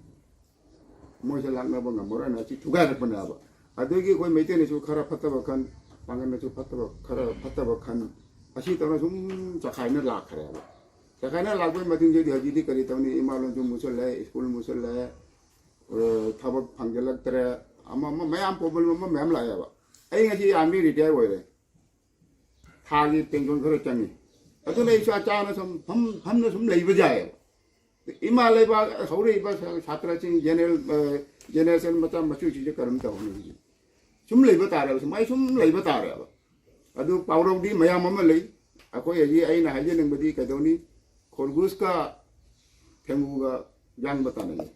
ꯃꯣꯏꯁꯦ ꯂꯥꯛꯅꯕ ꯉꯝꯃꯔꯣꯏꯅ ꯑꯁꯤ ꯊꯨꯒꯥꯏꯔꯛꯄꯅꯦꯕ꯫ ꯑꯗꯨꯒꯤ ꯑꯩꯈꯣꯏ ꯃꯩꯇꯩꯅꯁꯨ ꯈꯔ ꯐꯠꯇꯕ ꯈꯟ, ꯄꯥꯡꯒꯜꯅꯁꯨ ꯐꯠꯇꯕ, ꯈꯔ ꯐꯠꯇꯕ ꯈꯟ, ꯑꯁꯤ ꯇꯧꯅ ꯁꯨꯝ ꯆꯈꯥꯏꯅ ꯂꯥꯛꯈ꯭ꯔꯦꯕ꯫ ꯆꯈꯥꯏꯅ ꯂꯥꯛꯄꯒꯤ ꯃꯇꯨꯡꯗꯒꯤꯗꯤ ꯍꯧꯖꯤꯛꯇꯤ ꯀꯔꯤ ꯇꯧꯅꯤ? ꯏꯃꯥ ꯂꯣꯟꯁꯨ ꯃꯨꯠꯁꯜꯂꯦ, ꯁ꯭ꯀꯨꯜ ꯃꯨꯠꯁꯜꯂꯦ, ꯑ, ꯊꯕꯛ ꯐꯪꯖꯜꯂꯛꯇ꯭ꯔꯦ, ꯑꯃ ꯑꯃ ꯃꯌꯥꯝ ꯄ꯭ꯔꯣꯕ꯭ꯂꯦꯝ ꯑꯃ ꯃꯌꯥꯝ ꯂꯥꯛꯑꯦꯕ꯫ ꯑꯩ ꯉꯁꯤ ꯑꯥꯔꯃꯤ ꯔꯤꯇꯥꯌꯔ ꯑꯣꯏꯔꯦ, ꯊꯥꯒꯤ ꯄꯦꯟꯁꯟ ꯈꯔ ꯆꯪꯉꯤ꯫ ꯑꯗꯨꯅ ꯑꯩꯁꯨ ꯑꯆꯥꯅ ꯁꯨꯝ ꯐꯝ-, ꯐꯝꯅ ꯁꯨꯝ ꯂꯩꯕ ꯌꯥꯏꯑꯕ꯫ ꯏꯃꯥ ꯂꯩꯕꯥꯛ ꯍꯧꯔꯛꯏꯕ ꯁꯥ-, ꯁꯥꯇ꯭ꯔꯁꯤꯡ, ꯖꯦꯅꯦꯔꯦꯜ, ꯑ, ꯖꯦꯅꯦꯔꯦꯁꯟ ꯃꯆꯥ ꯃꯁꯨꯁꯤꯡꯁꯦ ꯀꯔꯝ ꯇꯧꯍꯟꯅꯤꯡꯉꯤ? ꯁꯨꯝ ꯂꯩꯕ ꯇꯥꯔꯦꯕ, ꯁꯨꯃꯥꯏꯅ ꯁꯨꯝ ꯂꯩꯕ ꯇꯥꯔꯦꯕ꯫ ꯑꯗꯨ ꯄꯥꯎꯔꯧꯗꯤ ꯃꯌꯥꯝ ꯑꯃ ꯂꯩ꯫ ꯑꯩꯈꯣꯏ ꯍꯧꯖꯤꯛ ꯑꯩꯅ ꯍꯥꯏꯖꯅꯤꯡꯕꯗꯤ ꯀꯩꯗꯧꯅꯤ? ꯈꯣꯔꯒꯨꯁꯀ ꯊꯦꯡꯒꯨꯒ ꯌꯥꯡꯕ ꯇꯥꯟꯅꯩ꯫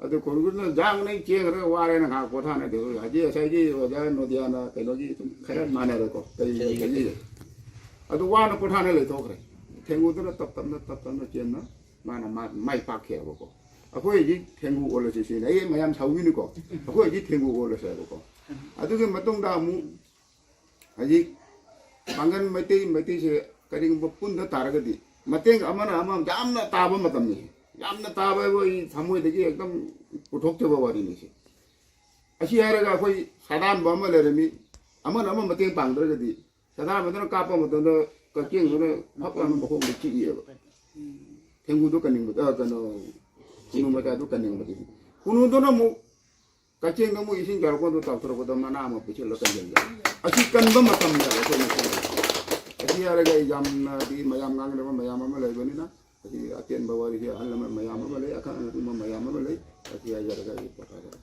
ꯑꯗꯨ ꯈꯣꯔꯒꯨꯁꯅ ꯌꯥꯡꯅ ꯆꯦꯟꯈ꯭ꯔꯒ ꯋꯥꯔꯦꯅ ꯉꯥꯏꯍꯥꯛ ꯄꯣꯊꯥꯅꯗꯦ꯫ ꯍꯧꯖꯤꯛ ꯉꯁꯥꯏꯒꯤ ꯑꯣꯖꯥ ꯅꯣꯗꯤꯌꯥꯅ ꯀꯩꯅꯣꯒꯤ ꯁꯨꯝ ꯈꯔ ꯃꯥꯟꯅꯔꯦꯀꯣ, ꯀꯩ, ꯀꯩꯒꯤ꯫ ꯑꯗꯨ ꯋꯥꯅ ꯄꯣꯊꯥꯅ ꯂꯩꯊꯣꯛꯈ꯭ꯔꯦ꯫ ꯊꯦꯡꯒꯨꯗꯨꯅ ꯇꯞ ꯇꯞꯅ, ꯇꯞ ꯇꯞꯅ ꯆꯦꯟꯅ ꯃꯥꯅ ꯃꯥ-, ꯃꯥꯏ ꯄꯥꯛꯈꯤꯑꯕꯀꯣ꯫ ꯑꯩꯈꯣꯏ ꯍꯧꯖꯤꯛ ꯊꯦꯡꯒꯨ ꯑꯣꯜꯂꯁꯤ ꯁꯤꯅꯤ꯫ ꯑꯩ ꯃꯌꯥꯝ ꯁꯥꯎꯈꯤꯅꯤꯀꯣ꯫ ꯑꯩꯈꯣꯏ ꯍꯧꯖꯤꯛ ꯊꯦꯡꯒꯨ ꯑꯣꯜꯂꯁꯦꯕꯀꯣ꯫ ꯑꯗꯨꯒꯤ ꯃꯇꯨꯡꯗ ꯑꯃꯨꯛ ꯍꯧꯖꯤꯛ ꯄꯥꯡꯒꯜ ꯃꯩꯇꯩ, ꯃꯩꯇꯩꯁꯦ ꯀꯔꯤꯒꯨꯝꯕ ꯄꯨꯟꯗ ꯇꯥꯔꯒꯗꯤ ꯃꯇꯦꯡ ꯑꯃꯅ ꯑꯃ ꯌꯥꯝꯅ ꯇꯥꯕ ꯃꯇꯝꯅꯤ꯫ ꯌꯥꯝꯅ ꯇꯥꯕ ꯍꯥꯏꯕꯨ ꯑꯩ ꯊꯃꯣꯏꯗꯒꯤ ꯑꯦꯛꯗꯝ ꯄꯨꯊꯣꯛꯆꯕ ꯋꯥꯔꯤꯅꯤ ꯁꯤ꯫ ꯑꯁꯤ ꯍꯥꯏꯔꯒ ꯑꯩꯈꯣꯏ ꯁꯥꯗꯥꯟꯕ ꯑꯃ ꯂꯩꯔꯝꯃꯤ, ꯑꯃꯅ ꯑꯃ ꯃꯇꯦꯡ ꯄꯥꯡꯗ꯭ꯔꯒꯗꯤ ꯁꯥꯗꯥꯟꯕꯗꯨꯅ ꯀꯥꯞꯄ ꯃꯇꯝꯗ ꯀꯛꯆꯦꯡꯗꯨꯅ ꯐꯛ ꯂꯥꯎꯅ ꯃꯈꯣꯡꯗ ꯆꯤꯛꯏꯑꯕ꯫ ꯊꯦꯡꯒꯨꯗꯣ ꯀꯟꯅꯤꯡꯕꯗ, ꯑ, ꯀꯩꯅꯣ, ꯈꯨꯅꯨ ꯃꯆꯥꯗꯨ ꯀꯟꯅꯤꯡꯕꯗꯒꯤ꯫ ꯈꯨꯅꯨꯗꯨꯅ ꯑꯃꯨꯛ ꯀꯛꯆꯦꯡꯗꯣ ꯑꯃꯨꯛ ꯏꯁꯤꯡ ꯆꯥꯔꯛꯄꯗꯣ ꯇꯥꯎꯊꯣꯔꯛꯄꯗ ꯃꯅꯥ ꯑꯃ ꯄꯤꯁꯤꯜꯂ ꯀꯟꯁꯤꯟꯕ꯫ ꯑꯁꯤ ꯀꯟꯕ ꯃꯇꯝꯅꯦꯕ ꯑꯩꯈꯣꯏꯅ ꯈꯪꯕ꯫ ꯑꯁꯤ ꯍꯥꯏꯔꯒ ꯑꯩ ꯌꯥꯝꯅꯗꯤ ꯃꯌꯥꯝ ꯉꯥꯡꯅꯕ ꯃꯌꯥꯝ ꯑꯃ ꯂꯩꯕꯅꯤꯅ, ꯑꯁꯤ ꯑꯇꯦꯟꯕ ꯋꯥꯔꯤꯁꯦ ꯑꯍꯜ ꯂꯃꯟ ꯃꯌꯥꯝ ꯑꯃ ꯂꯩ, ꯑꯈꯪ ꯑꯍꯩ ꯃꯌꯥꯝ ꯑꯃ ꯂꯩ꯫ ꯑꯁꯤ ꯍꯥꯏꯖꯔꯒ ꯑꯩ ꯄꯣꯊꯥꯖꯔꯒꯦ꯫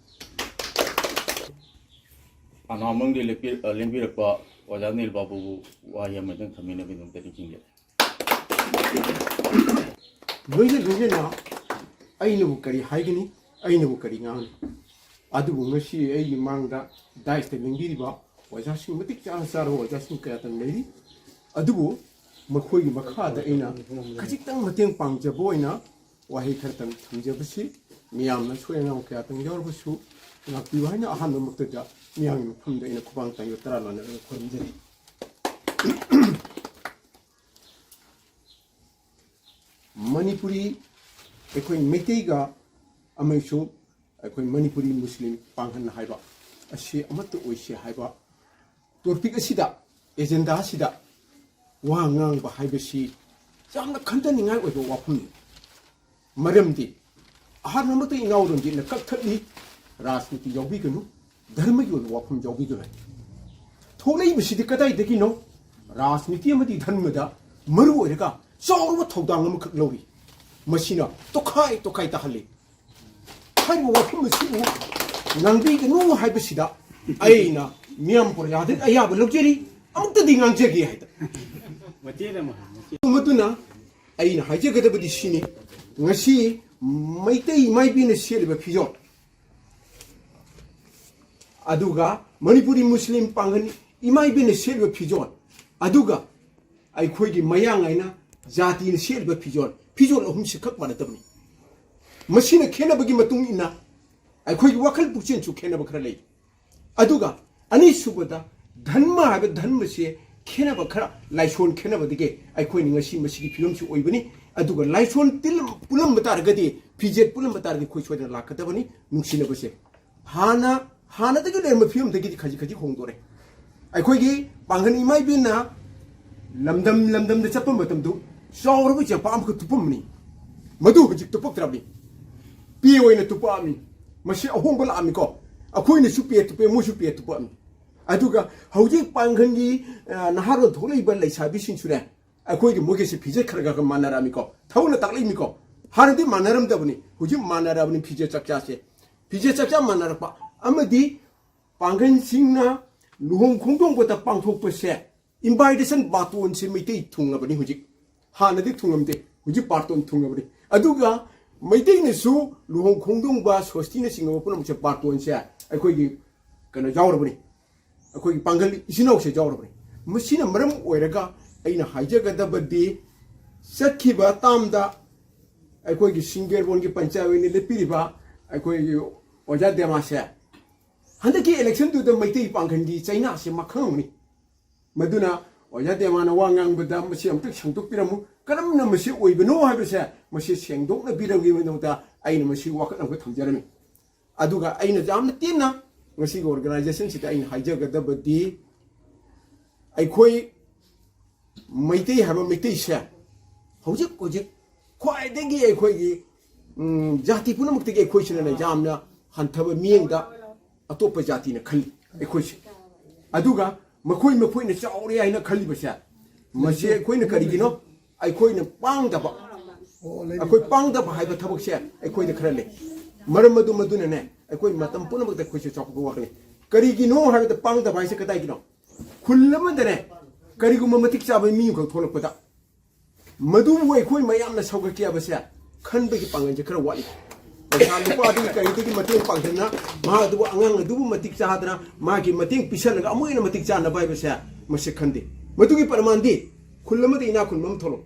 ꯑꯅꯥꯃꯪꯗꯤ ꯂꯦꯞꯄꯤ-, ꯑ, ꯂꯦꯡꯕꯤꯔꯛꯄ ꯑꯣꯖꯥ ꯅꯤꯜ ꯕꯥꯕꯨꯕꯨ ꯋꯥꯍꯩ ꯑꯃꯇꯪ ꯊꯝꯕꯤꯅꯕꯒꯤꯗꯃꯛꯇ ꯅꯤꯡꯁꯤꯡꯖꯔꯤ꯫ ꯂꯣꯏꯅ ꯂꯣꯏꯅꯅ ꯑꯩꯅꯕꯨ ꯀꯔꯤ ꯍꯥꯏꯒꯅꯤ, ꯑꯩꯅꯕꯨ ꯀꯔꯤ ꯉꯥꯡꯒꯅꯤ? ꯑꯗꯨꯕꯨ ꯉꯁꯤ ꯑꯩꯒꯤ ꯃꯥꯡꯗ ꯗꯥꯏꯁꯇ ꯂꯦꯡꯕꯤꯔꯤꯕ ꯑꯣꯖꯥꯁꯤꯡ, ꯃꯇꯤꯛ ꯆꯥꯅ ꯆꯥꯔꯕ ꯑꯣꯖꯥꯁꯤꯡ ꯀꯌꯥꯇꯪ ꯂꯩꯔꯤ꯫ ꯑꯗꯨꯕꯨ ꯃꯈꯣꯏꯒꯤ ꯃꯈꯥꯗ ꯑꯩꯅ ꯈꯖꯤꯛꯇꯪ ꯃꯇꯦꯡ ꯄꯥꯡꯖꯕ ꯑꯣꯏꯅ ꯋꯥꯍꯩ ꯈꯔꯇꯪ ꯊꯝꯖꯕꯁꯤ, ꯃꯤꯌꯥꯝꯅ ꯑꯁꯣꯏ ꯑꯉꯥꯝ ꯀꯌꯥꯇꯪ ꯌꯥꯎꯔꯕꯁꯨ ꯉꯥꯛꯄꯤꯌꯨ ꯍꯥꯏꯅ ꯑꯍꯥꯟꯕꯃꯛꯇꯗ ꯃꯤꯌꯥꯝꯒꯤ ꯃꯐꯝꯗ ꯑꯩꯅ ꯈꯨꯕꯥꯛ ꯇꯥꯡꯖ ꯇꯔꯥ ꯂꯥꯟꯅ ꯈꯨꯔꯨꯝꯖꯔꯤ꯫ ꯃꯅꯤꯄꯨꯔꯤ, ꯑꯩꯈꯣꯏ ꯃꯩꯇꯩꯒ ꯑꯃꯁꯨ ꯑꯩꯈꯣꯏ ꯃꯅꯤꯄꯨꯔꯤ ꯃꯨꯁꯂꯤꯝ ꯄꯥꯡꯒꯜ ꯍꯥꯏꯕ ꯑꯁꯤ ꯑꯃꯠꯇ ꯑꯣꯏꯁꯤ ꯍꯥꯏꯕ ꯇꯣꯄꯤꯛ ꯑꯁꯤꯗ, ꯑꯦꯖꯦꯟꯗꯥ ꯑꯁꯤꯗ ꯋꯥ ꯉꯥꯡꯕ ꯍꯥꯏꯕꯁꯤ ꯌꯥꯝꯅ ꯈꯟꯊꯅꯤꯡꯉꯥꯏ ꯑꯣꯏꯕ ꯋꯥꯐꯝꯅꯤ꯫ ꯃꯔꯝꯗꯤ ꯑꯍꯥꯟꯕꯃꯛꯇ ꯏꯅꯥꯎ ꯔꯟꯖꯤꯠꯅ ꯀꯛꯊꯠꯂꯤ, "ꯔꯥꯖꯅꯤꯇꯤ ꯌꯥꯎꯕꯤꯒꯅꯨ, ꯙꯔꯃꯒꯤ ꯑꯣꯏꯕ ꯋꯥꯐꯝ ꯌꯥꯎꯕꯤꯒꯅꯨ" ꯍꯥꯏ꯫ ꯊꯣꯛꯂꯛꯏꯕꯁꯤꯗꯤ ꯀꯗꯥꯏꯗꯒꯤꯅꯣ? ꯔꯥꯖꯅꯤꯇꯤ ꯑꯃꯗꯤ ꯙꯔꯃꯗ ꯃꯔꯨ ꯑꯣꯏꯔꯒ ꯆꯥꯎꯔꯕ ꯊꯧꯗꯥꯡ ꯑꯃꯈꯛ ꯂꯧꯔꯤ꯫ ꯃꯁꯤꯅ ꯇꯣꯈꯥꯏ ꯇꯣꯈꯥꯏ ꯇꯥꯍꯜꯂꯤ꯫ ꯍꯥꯏꯔꯤꯕ ꯋꯥꯐꯝ ꯑꯁꯤꯕꯨ ꯉꯥꯡꯕꯤꯒꯅꯨ ꯍꯥꯏꯕꯁꯤꯗ ꯑꯩꯅ ꯃꯤꯌꯥꯝ ꯄ꯭ꯔꯖꯥꯗꯒꯤ ꯑꯌꯥꯕ ꯂꯧꯖꯔꯤ, ꯑꯃꯨꯛꯇꯗꯤ ꯉꯥꯡꯖꯒꯦ ꯍꯥꯏꯗꯅ꯫ ꯃꯇꯦꯛ ꯑꯃ, ꯃꯇꯦꯛ꯫ ꯃꯗꯨꯅ ꯑꯩꯅ ꯍꯥꯏꯖꯒꯗꯕꯗꯤ ꯁꯤꯅꯤ, ꯉꯁꯤ ꯃꯩꯇꯩ ꯏꯃꯥ ꯏꯕꯦꯟꯅ ꯁꯦꯠꯂꯤꯕ ꯐꯤꯖꯣꯜ, ꯑꯗꯨꯒ ꯃꯅꯤꯄꯨꯔꯤ ꯃꯨꯁꯂꯤꯝ ꯄꯥꯡꯒꯜ ꯏꯃꯥ ꯏꯕꯦꯟꯅ ꯁꯦꯠꯂꯤꯕ ꯐꯤꯖꯣꯜ, ꯑꯗꯨꯒ ꯑꯩꯈꯣꯏꯒꯤ ꯃꯌꯥꯡ ꯍꯥꯏꯅ ꯖꯥꯇꯤꯅ ꯁꯦꯠꯂꯤꯕ ꯐꯤꯖꯣꯜ, ꯐꯤꯖꯣꯜ ꯑꯍꯨꯝꯁꯤ ꯈꯛ ꯃꯥꯟꯅꯗꯕꯅꯤ꯫ ꯃꯁꯤꯅ ꯈꯦꯠꯅꯕꯒꯤ ꯃꯇꯨꯡ ꯏꯟꯅ ꯑꯩꯈꯣꯏꯒꯤ ꯋꯥꯈꯜ ꯄꯨꯛꯆꯦꯜꯁꯨ ꯈꯦꯠꯅꯕ ꯈꯔ ꯂꯩ꯫ ꯑꯗꯨꯒ ꯑꯅꯤꯁꯨꯕꯗ, ꯙꯔꯃ ꯍꯥꯏꯕ ꯙꯔꯃꯁꯦ ꯈꯦꯠꯅꯕ ꯈꯔ, ꯂꯥꯏꯁꯣꯟ ꯈꯦꯠꯅꯕꯗꯒꯤ ꯑꯩꯈꯣꯏꯅ ꯉꯁꯤ ꯃꯁꯤꯒꯤ ꯐꯤꯕꯝꯁꯤ ꯑꯣꯏꯕꯅꯤ꯫ ꯑꯗꯨꯒ ꯂꯥꯏꯁꯣꯟ ꯇꯤꯜꯂꯝ-, ꯄꯨꯜꯂꯝꯕ ꯇꯥꯔꯒꯗꯤ, ꯐꯤꯖꯦꯠ ꯄꯨꯜꯂꯝꯕ ꯇꯥꯔꯒꯗꯤ ꯑꯩꯈꯣꯏ ꯁꯣꯏꯗꯅ ꯂꯥꯛꯀꯗꯕꯅꯤ꯫ ꯅꯨꯡꯁꯤꯅꯕꯁꯦ ꯍꯥꯟꯅ, ꯍꯥꯟꯅꯗꯒꯤ ꯂꯩꯔꯝꯕ ꯐꯤꯕꯝꯗꯒꯤꯗꯤ ꯈꯖꯤꯛ ꯈꯖꯤꯛ ꯍꯣꯡꯗꯣꯔꯦ꯫ ꯑꯩꯈꯣꯏꯒꯤ ꯄꯥꯡꯒꯜ ꯏꯃꯥ ꯏꯕꯦꯟꯅ ꯂꯝꯗꯝ ꯂꯝꯗꯝꯗ ꯆꯠꯄ ꯃꯇꯝꯗꯨ ꯆꯥꯎꯔꯕ ꯆꯦꯡꯄꯥꯛ ꯑꯃꯈꯛ ꯇꯨꯞꯄꯝꯕꯅꯤ꯫ ꯃꯗꯨ ꯍꯧꯖꯤꯛ ꯇꯨꯞꯄꯛꯇ꯭ꯔꯕꯅꯤ꯫ ꯄꯦ ꯑꯣꯏꯅ ꯇꯨꯞꯄꯛꯑꯕꯅꯤ꯫ ꯃꯁꯤ ꯑꯍꯣꯡꯕ ꯂꯥꯛꯑꯝꯃꯤꯀꯣ꯫ ꯑꯩꯈꯣꯏꯅꯁꯨ ꯄꯦ ꯇꯨꯞꯄꯦ, ꯃꯣꯏꯁꯨ ꯄꯦ ꯇꯨꯞꯄꯛꯑꯕꯅꯤ꯫ ꯑꯗꯨꯒ ꯍꯧꯖꯤꯛ ꯄꯥꯡꯒꯜꯒꯤ, ꯑ, ꯅꯍꯥꯔꯣꯟ ꯊꯣꯛꯂꯛꯏꯕ ꯂꯩꯁꯥꯕꯤꯁꯤꯡꯁꯨꯅꯦ, ꯑꯩꯈꯣꯏꯒꯤ ꯃꯣꯏꯒꯤꯁꯦ ꯐꯤꯖꯦꯠ ꯈꯔ ꯈꯔ ꯈꯔ ꯃꯥꯟꯅꯔꯛꯑꯝꯃꯤꯀꯣ꯫ ꯊꯕꯛꯅ ꯇꯥꯛꯂꯛꯏꯃꯤꯀꯣ꯫ ꯍꯥꯟꯅꯗꯤ ꯃꯥꯟꯅꯔꯝꯗꯕꯅꯤ, ꯍꯧꯖꯤꯛ ꯃꯥꯟꯅꯔꯛꯑꯕꯅꯤ ꯐꯤꯖꯦꯠ ꯆꯥꯛꯆꯥꯁꯦ꯫ ꯐꯤꯖꯦꯠ ꯆꯥꯛꯆꯥ ꯃꯥꯟꯅꯔꯛꯄ ꯑꯃꯗꯤ ꯄꯥꯡꯒꯜꯁꯤꯡꯅ ꯂꯨꯍꯣꯡ ꯈꯣꯡꯗꯣꯡꯕꯗ ꯄꯥꯡꯊꯣꯛꯄꯁꯦ invitation ꯕꯥꯇꯣꯟꯁꯦ ꯃꯩꯇꯩ ꯊꯨꯡꯉꯕꯅꯤ ꯍꯧꯖꯤꯛ꯫ ꯍꯥꯟꯅꯗꯤ ꯊꯨꯡꯉꯝꯗꯦ, ꯍꯧꯖꯤꯛ ꯕꯥꯔꯇꯣꯟ ꯊꯨꯡꯉꯕꯅꯤ꯫ ꯑꯗꯨꯒ ꯃꯩꯇꯩꯅꯁꯨ ꯂꯨꯍꯣꯡ ꯈꯣꯡꯗꯣꯡꯕ, ꯁꯣꯁꯇꯤꯅꯆꯤꯡꯉꯕ ꯄꯨꯝꯅꯃꯛꯁꯦ ꯕꯥꯔꯇꯣꯟꯁꯦ ꯑꯩꯈꯣꯏꯒꯤ ꯀꯩꯅꯣ ꯌꯥꯎꯔꯕꯅꯤ, ꯑꯩꯈꯣꯏꯒꯤ ꯄꯥꯡꯒꯜ ꯏꯆꯤꯟ ꯏꯅꯥꯎꯁꯦ ꯌꯥꯎꯔꯕꯅꯤ꯫ ꯃꯁꯤꯅ ꯃꯔꯝ ꯑꯣꯏꯔꯒ ꯑꯩꯅ ꯍꯥꯏꯖꯒꯗꯕꯗꯤ, ꯆꯠꯈꯤꯕ ꯇꯥꯝꯗ ꯑꯩꯈꯣꯏꯒꯤ ꯁꯤꯡꯒꯦꯔꯕꯣꯟꯒꯤ ꯄꯟꯆꯥꯌꯠ ꯑꯣꯏꯅ ꯂꯦꯞꯄꯤꯔꯤꯕ ꯑꯩꯈꯣꯏꯒꯤ ꯑꯣꯖꯥ ꯗꯦꯃꯥꯁꯦ ꯍꯟꯗꯛꯀꯤ ꯏꯂꯦꯛꯁꯟꯗꯨꯗ ꯃꯩꯇꯩ ꯄꯥꯡꯒꯜꯒꯤ ꯆꯩꯅꯥꯁꯦ ꯃꯈꯪ ꯑꯃꯅꯤ꯫ ꯃꯗꯨꯅ ꯑꯣꯖꯥ ꯗꯦꯃꯥꯅ ꯋꯥ ꯉꯥꯡꯕꯗ ꯃꯁꯤ ꯑꯃꯨꯛꯇ ꯁꯦꯡꯗꯣꯛꯄꯤꯔꯝꯃꯨ, ꯀꯔꯝꯅ ꯃꯁꯤ ꯑꯣꯏꯕꯅꯣ ꯍꯥꯏꯕꯁꯦ ꯃꯁꯤ ꯁꯦꯡꯗꯣꯛꯅꯕꯤꯔꯝꯕꯒꯤꯗꯃꯛꯇ ꯑꯩꯅ ꯃꯁꯤ ꯋꯥꯀꯠ ꯑꯃꯈꯛ ꯊꯝꯖꯔꯝꯃꯤ꯫ ꯑꯗꯨꯒ ꯑꯩꯅ ꯌꯥꯝꯅ ꯇꯦꯟꯅ ꯉꯁꯤꯒꯤ organization ꯁꯤꯗ ꯑꯩꯅ ꯍꯥꯏꯖꯒꯗꯕꯗꯤ, ꯑꯩꯈꯣꯏ ꯃꯩꯇꯩ ꯍꯥꯏꯕ ꯃꯩꯇꯩꯁꯦ ꯍꯧꯖꯤꯛ ꯍꯧꯖꯤꯛ ꯈ꯭ꯋꯥꯏꯗꯒꯤ ꯑꯩꯈꯣꯏꯒꯤ, ꯎꯝ, ꯖꯥꯇꯤ ꯄꯨꯝꯅꯃꯛꯇꯒꯤ ꯑꯩꯈꯣꯏꯁꯤꯅꯅꯦ ꯌꯥꯝꯅ ꯍꯟꯊꯕ ꯃꯤꯠꯌꯦꯡꯗ ꯑꯇꯣꯞꯄ ꯖꯥꯇꯤꯅ ꯈꯜꯂꯤ ꯑꯩꯈꯣꯏꯁꯦ꯫ ꯑꯗꯨꯒ ꯃꯈꯣꯏ ꯃꯈꯣꯏꯅ ꯆꯥꯎꯔꯦ ꯍꯥꯏꯅ ꯈꯜꯂꯤꯕꯁꯦ, ꯃꯁꯤ ꯑꯩꯈꯣꯏꯅ ꯀꯔꯤꯒꯤꯅꯣ? ꯑꯩꯈꯣꯏꯅ ꯄꯥꯡꯗꯕ, ꯑꯩꯈꯣꯏ ꯄꯥꯡꯗꯕ ꯍꯥꯏꯕ ꯊꯕꯛꯁꯦ ꯑꯩꯈꯣꯏꯗ ꯈꯔ ꯂꯩ꯫ ꯃꯔꯝ ꯑꯗꯨ ꯃꯗꯨꯅꯅꯦ ꯑꯩꯈꯣꯏ ꯃꯇꯝ ꯄꯨꯝꯅꯃꯛꯇ ꯑꯩꯈꯣꯏꯁꯦ ꯆꯥꯎꯈꯠꯄ ꯋꯥꯠꯀꯅꯤ꯫ ꯀꯔꯤꯒꯤꯅꯣ ꯍꯥꯏꯕꯗ, ꯄꯥꯡꯗꯕ ꯍꯥꯏꯁꯦ ꯀꯗꯥꯏꯒꯤꯅꯣ? ꯈꯨꯜ ꯑꯃꯗꯅꯦ ꯀꯔꯤꯒꯨꯝꯕ ꯃꯇꯤꯛ ꯆꯥꯕ ꯃꯤ ꯑꯃꯈꯛ ꯊꯣꯛꯂꯛꯄꯗ, ꯃꯗꯨꯕꯨ ꯑꯩꯈꯣꯏ ꯃꯌꯥꯝꯅ ꯁꯧꯒꯠꯀꯦ ꯍꯥꯏꯕꯁꯦ ꯈꯟꯕꯒꯤ ꯄꯥꯡꯒꯜꯁꯦ ꯈꯔ ꯋꯥꯠꯂꯤ꯫ ꯄꯩꯁꯥ ꯂꯨꯄꯥꯗꯒꯤ ꯀꯔꯤꯗꯒꯤ ꯃꯇꯦꯡ ꯄꯥꯡꯗꯅ, ꯃꯍꯥꯛ ꯑꯗꯨꯕꯨ, ꯑꯉꯥꯡ ꯑꯗꯨꯕꯨ ꯃꯇꯤꯛ ꯆꯥꯗꯅ, ꯃꯥꯒꯤ ꯃꯇꯦꯡ ꯄꯤꯁꯜꯂꯒ ꯑꯃꯨꯛ ꯍꯦꯟꯅ ꯃꯇꯤꯛ ꯆꯥꯅꯕ ꯍꯥꯏꯕꯁꯦ ꯃꯁꯤ ꯈꯟꯗꯦ꯫ ꯃꯗꯨꯒꯤ ꯄ꯭ꯔꯃꯥꯟꯗꯤ, ꯈꯨꯜ ꯑꯃꯗ ꯏꯅꯥꯛ ꯈꯨꯟꯕ ꯑꯃ ꯊꯣꯛꯂꯛꯎ꯫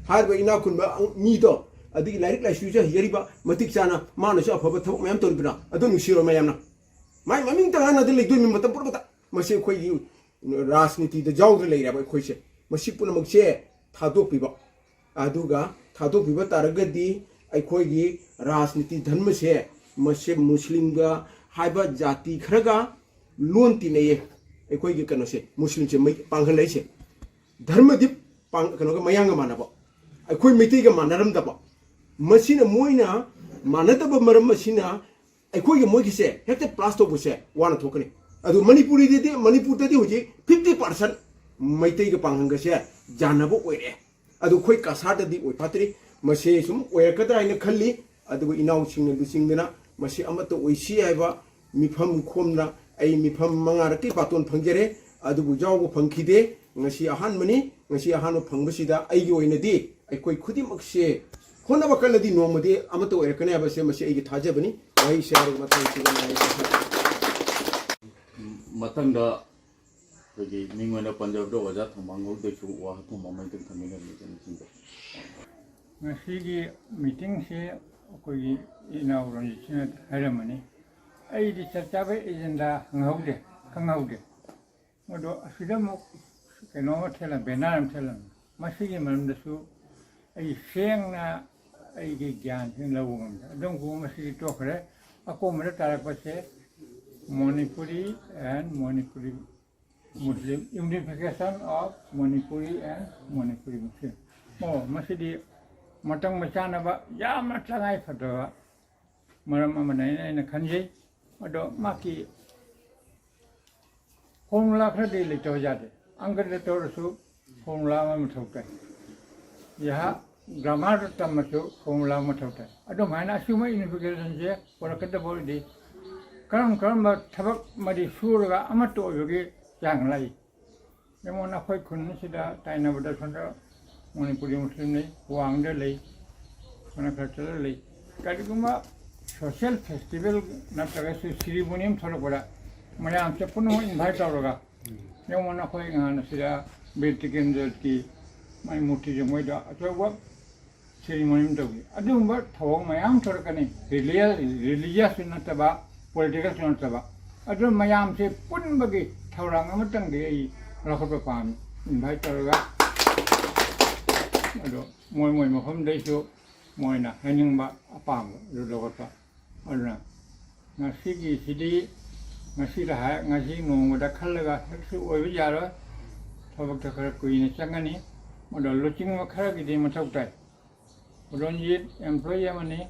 ꯍꯥꯏꯔꯤꯕ ꯏꯅꯥꯛ ꯈꯨꯟꯕ ꯃꯤꯗꯣ, ꯑꯗꯒꯤ ꯂꯥꯏꯔꯤꯛ ꯂꯥꯏꯁꯨꯁꯨ ꯍꯩꯖꯔꯤꯕ, ꯃꯇꯤꯛ ꯆꯥꯅ ꯃꯥꯅꯁꯨ ꯑꯐꯕ ꯊꯕꯛ ꯃꯌꯥꯝ ꯇꯧꯔꯤꯕ꯭ꯔꯥ? ꯑꯗꯨ ꯅꯨꯡꯁꯤꯔꯣ ꯃꯌꯥꯝꯅ꯫ ꯃꯥꯏ ꯃꯃꯤꯡꯇ ꯉꯥꯡꯅꯗ ꯂꯩꯗꯣꯏꯅꯤ ꯃꯇꯝ ꯄꯨꯝꯅꯃꯛꯇ꯫ ꯃꯁꯤ ꯑꯩꯈꯣꯏꯒꯤ ꯔꯥꯖꯅꯤꯇꯤꯗ ꯌꯥꯎꯗꯨꯅ ꯂꯩꯔꯦꯕ ꯑꯩꯈꯣꯏꯁꯦ꯫ ꯃꯁꯤ ꯄꯨꯝꯅꯃꯛꯁꯦ ꯊꯥꯗꯣꯛꯄꯤꯕ꯫ ꯑꯗꯨꯒ ꯊꯥꯗꯣꯛꯄꯤꯕ ꯇꯥꯔꯒꯗꯤ ꯑꯩꯈꯣꯏꯒꯤ ꯔꯥꯖꯅꯤꯇꯤ ꯙꯔꯃꯁꯦ, ꯃꯁꯤ ꯃꯨꯁꯂꯤꯝꯒ ꯍꯥꯏꯕ ꯖꯥꯇꯤ ꯈꯔꯒ ꯂꯣꯟ ꯇꯤꯟꯅꯩꯌꯦ꯫ ꯑꯩꯈꯣꯏꯒꯤ ꯀꯩꯅꯣꯁꯦ, ꯃꯨꯁꯂꯤꯝꯁꯦ ꯃꯩ ꯄꯥꯡꯒꯜ ꯂꯩꯁꯦ꯫ ꯙꯔꯃꯗꯤ ꯄꯥꯡ-, ꯀꯩꯅꯣꯒ, ꯃꯌꯥꯡꯒ ꯃꯥꯟꯅꯕ, ꯑꯩꯈꯣꯏ ꯃꯩꯇꯩꯒ ꯃꯥꯟꯅꯔꯝꯗꯕ, ꯃꯁꯤꯅ, ꯃꯣꯏꯅ ꯃꯥꯟꯅꯗꯕ ꯃꯔꯝ ꯑꯁꯤꯅ ꯑꯩꯈꯣꯏꯒ ꯃꯣꯏꯒꯤꯁꯦ ꯍꯦꯛꯇ ꯄ꯭ꯂꯥꯁ ꯇꯧꯕꯁꯦ ꯋꯥꯅ ꯊꯣꯛꯀꯅꯤ꯫ ꯑꯗꯨ ꯃꯅꯤꯄꯨꯔꯤꯗꯗꯤ, ꯃꯅꯤꯄꯨꯔꯗꯗꯤ ꯍꯧꯖꯤꯛ fifty percent ꯃꯩꯇꯩꯒ ꯄꯥꯡꯒꯟꯒꯁꯦ ꯌꯥꯅꯕ ꯑꯣꯏꯔꯦ꯫ ꯑꯗꯨ ꯑꯩꯈꯣꯏ ꯀꯁꯥꯔꯗꯗꯤ ꯑꯣꯏ ꯐꯠꯇ꯭ꯔꯤ꯫ ꯃꯁꯤ ꯁꯨꯝ ꯑꯣꯏꯔꯛꯀꯗ꯭ꯔꯥ ꯍꯥꯏꯅ ꯈꯜꯂꯤ꯫ ꯑꯗꯨꯕꯨ ꯏꯅꯥꯎꯁꯤꯡꯅ ꯂꯨꯆꯤꯡꯗꯅ ꯃꯁꯤ ꯑꯃꯠꯇ ꯑꯣꯏꯁꯤ ꯍꯥꯏꯕ ꯃꯤꯐꯝ ꯈꯣꯝꯅ ꯑꯩ ꯃꯤꯐꯝ ꯃꯉꯥꯔꯛꯀꯤ ꯕꯥꯇꯣꯟ ꯐꯪꯖꯔꯦ꯫ ꯑꯗꯨꯕꯨ ꯌꯥꯎꯕ ꯐꯪꯈꯤꯗꯦ꯫ ꯉꯁꯤ ꯑꯍꯥꯟꯕꯅꯤ꯫ ꯉꯁꯤ ꯑꯍꯥꯟꯕ ꯐꯪꯕꯁꯤꯗ ꯑꯩꯒꯤ ꯑꯣꯏꯅꯗꯤ ꯑꯩꯈꯣꯏ ꯈꯨꯗꯤꯡꯃꯛꯁꯦ ꯍꯣꯠꯅꯕ ꯀꯜꯂꯗꯤ ꯅꯣꯡꯃꯗꯤ ꯑꯃꯠꯇ ꯑꯣꯏꯔꯛꯀꯅꯤ ꯍꯥꯏꯕꯁꯦ ꯃꯁꯤ ꯑꯩꯒꯤ ꯊꯥꯖꯕꯅꯤ꯫ ꯋꯥꯍꯩꯁꯦ ꯍꯥꯏꯔꯒ ꯃꯊꯪꯁꯤꯗ ꯃꯌꯥꯝ ꯃꯊꯪꯗ ꯑꯩꯈꯣꯏꯒꯤ ꯃꯤꯡ ꯑꯣꯏꯅ ꯄꯟꯖꯕꯗ ꯑꯣꯖꯥ ꯊꯧꯕꯥꯜ ꯉꯧꯗꯁꯨ ꯋꯥꯍꯪ ꯑꯃ ꯑꯃꯇꯪ ꯊꯝꯕꯤꯔꯝꯃꯤ ꯏꯆꯟꯁꯤꯡꯗ꯫ ꯉꯁꯤꯒꯤ ꯃꯤꯇꯤꯡꯁꯤ ꯑꯩꯈꯣꯏꯒꯤ ꯏꯅꯥꯎ ꯔꯟꯖꯤꯠꯁꯤꯅ ꯍꯥꯏꯔꯝꯃꯅꯤ꯫ ꯑꯩꯗꯤ ꯆꯞ ꯆꯥꯕ ꯑꯦꯖꯦꯟꯗꯥ ꯈꯪꯍꯧꯗꯦ ꯈꯪꯍꯧꯗꯦ ꯑꯗꯣ ꯑꯁꯤꯗ ꯑꯃꯨꯛ ꯀꯩꯅꯣꯝꯃ ꯊꯦꯠꯂꯝ ꯕꯦꯅꯔ ꯑꯃ ꯊꯦꯠꯂꯝꯃꯤ꯫ ꯃꯁꯤꯒꯤ ꯃꯔꯝꯗꯁꯨ ꯑꯩ ꯁꯦꯡꯅ ꯑꯩꯒꯤ ꯒ꯭ꯌꯥꯟꯁꯤ ꯂꯧꯕ ꯉꯝꯗꯦ꯫ ꯑꯗꯨꯝ ꯀꯨꯝ ꯃꯁꯤꯗꯤ ꯇꯣꯛꯈ꯭ꯔꯦ꯫ ꯑꯀꯣꯟꯕꯗ ꯇꯥꯔꯛꯄꯁꯦ Manipuri and Manipuri Muslim, unification of Manipuri and Manipuri Muslim. ꯑꯣ, ꯃꯁꯤꯗꯤ ꯃꯇꯥꯡ ꯆꯥꯅꯕ ꯌꯥꯝꯅ ꯇꯉꯥꯏ ꯐꯗꯕ ꯃꯔꯝ ꯑꯃꯅ ꯑꯩꯅ ꯑꯩꯅ ꯈꯟꯖꯩ꯫ ꯑꯗꯣ ꯃꯥꯒꯤ ꯐꯣꯔꯃꯨꯂꯥ ꯈꯔꯗꯤ ꯂꯩꯇꯕ ꯌꯥꯗꯦ꯫ ꯑꯪꯀꯗ ꯇꯧꯔꯁꯨ ꯐꯣꯔꯃꯨꯂꯥ ꯑꯃ ꯃꯊꯧ ꯇꯥꯏ꯫ ꯌꯥꯍ ꯒ꯭ꯔꯥꯃꯥꯔꯗ ꯇꯝꯃꯁꯨ ꯐꯣꯔꯃꯨꯂꯥ ꯑꯃ ꯃꯊꯧ ꯇꯥꯏ꯫ ꯑꯗꯨꯃꯥꯏꯅ ꯑꯁꯤꯒꯨꯝꯕ ꯌꯨꯅꯤꯐꯤꯀꯦꯁꯟꯁꯦ ꯄꯨꯔꯛꯀꯗꯕ ꯑꯣꯏꯔꯗꯤ ꯀꯔꯝ ꯀꯔꯝꯕ ꯊꯕꯛ ꯑꯃꯗꯤ ꯁꯨꯔꯒ ꯑꯃꯠꯇ ꯑꯣꯏꯕꯒꯤ ꯆꯥꯡ ꯂꯥꯛꯏ꯫ ꯌꯦꯡꯉꯣ, ꯑꯩꯈꯣꯏ ꯈꯨꯟ ꯑꯁꯤꯗ ꯇꯥꯏꯅꯕꯗ ꯁꯣꯝꯗ ꯃꯅꯤꯄꯨꯔꯤ ꯃꯨꯁꯂꯤꯝ ꯂꯩ, ꯋꯥꯡꯗ ꯂꯩ, ꯁꯣꯝꯗ ꯈꯔ ꯆꯠꯂ ꯂꯩ꯫ ꯀꯔꯤꯒꯨꯝꯕ ꯁꯣꯁꯤꯌꯦꯜ ꯐꯦꯁꯇꯤꯚꯦꯜ ꯅꯠꯇ꯭ꯔꯒꯁꯨ ꯁꯤꯔꯤꯃꯣꯅꯤ ꯑꯃ ꯊꯣꯛꯂꯛꯄꯗ ꯃꯌꯥꯝꯁꯦ ꯄꯨꯝꯅꯃꯛ ꯏꯟꯚꯥꯏꯠ ꯇꯧꯔꯒ, ꯌꯦꯡꯉꯣ, ꯑꯩꯈꯣꯏ ꯉꯍꯥꯟ ꯑꯁꯤꯗ ꯕꯤꯔ ꯇꯤꯀꯦꯟꯗ꯭ꯔꯒꯤ ꯃꯥꯏ ꯃꯨꯔꯇꯤꯁꯦ ꯃꯣꯏꯗ ꯑꯆꯧꯕ ꯁꯦꯔꯤꯃꯣꯅꯤ ꯑꯃ ꯇꯧꯈꯤ꯫ ꯑꯗꯨꯒꯨꯝꯕ ꯊꯧꯑꯣꯡ ꯃꯌꯥꯝ ꯊꯣꯛꯂꯛꯀꯅꯤ꯫ ꯔꯤꯂꯤꯖꯁꯁꯨ ꯅꯠꯇꯕ, ꯄꯣꯂꯤꯇꯤꯀꯦꯜꯁꯨ ꯅꯠꯇꯕ, ꯑꯗꯨꯅ ꯃꯌꯥꯝꯁꯦ ꯄꯨꯟꯕꯒꯤ ꯊꯧꯔꯥꯡ ꯑꯃꯇꯪꯗꯤ ꯑꯩ ꯂꯧꯈꯠꯄ ꯄꯥꯝꯃꯤ, ꯏꯟꯚꯥꯏꯠ ꯇꯧꯔꯒ꯫ ꯑꯗꯣ ꯃꯣꯏ ꯃꯣꯏ ꯃꯐꯝꯗꯩꯁꯨ ꯃꯣꯏꯅ ꯍꯥꯏꯅꯤꯡꯕ ꯑꯄꯥꯝꯕ ꯑꯗꯨ ꯂꯧꯈꯠꯄ꯫ ꯑꯗꯨꯅ ꯉꯁꯤꯒꯤꯁꯤꯗꯤ ꯉꯁꯤꯗ ꯍꯥꯏ, ꯉꯁꯤ ꯅꯣꯡꯃꯗ ꯈꯜꯂꯒ ꯍꯦꯛꯇ ꯑꯣꯏꯕ ꯌꯥꯔꯣꯏ꯫ ꯊꯕꯛꯇ ꯈꯔ ꯀꯨꯏꯅ ꯆꯪꯒꯅꯤ꯫ ꯃꯗꯨ ꯂꯨꯆꯤꯡꯕ ꯈꯔꯒꯤꯗꯤ ꯃꯊꯧ ꯇꯥꯏ꯫ ꯈꯨꯗꯣꯟꯖꯤꯠ employee ꯑꯃꯅꯤ꯫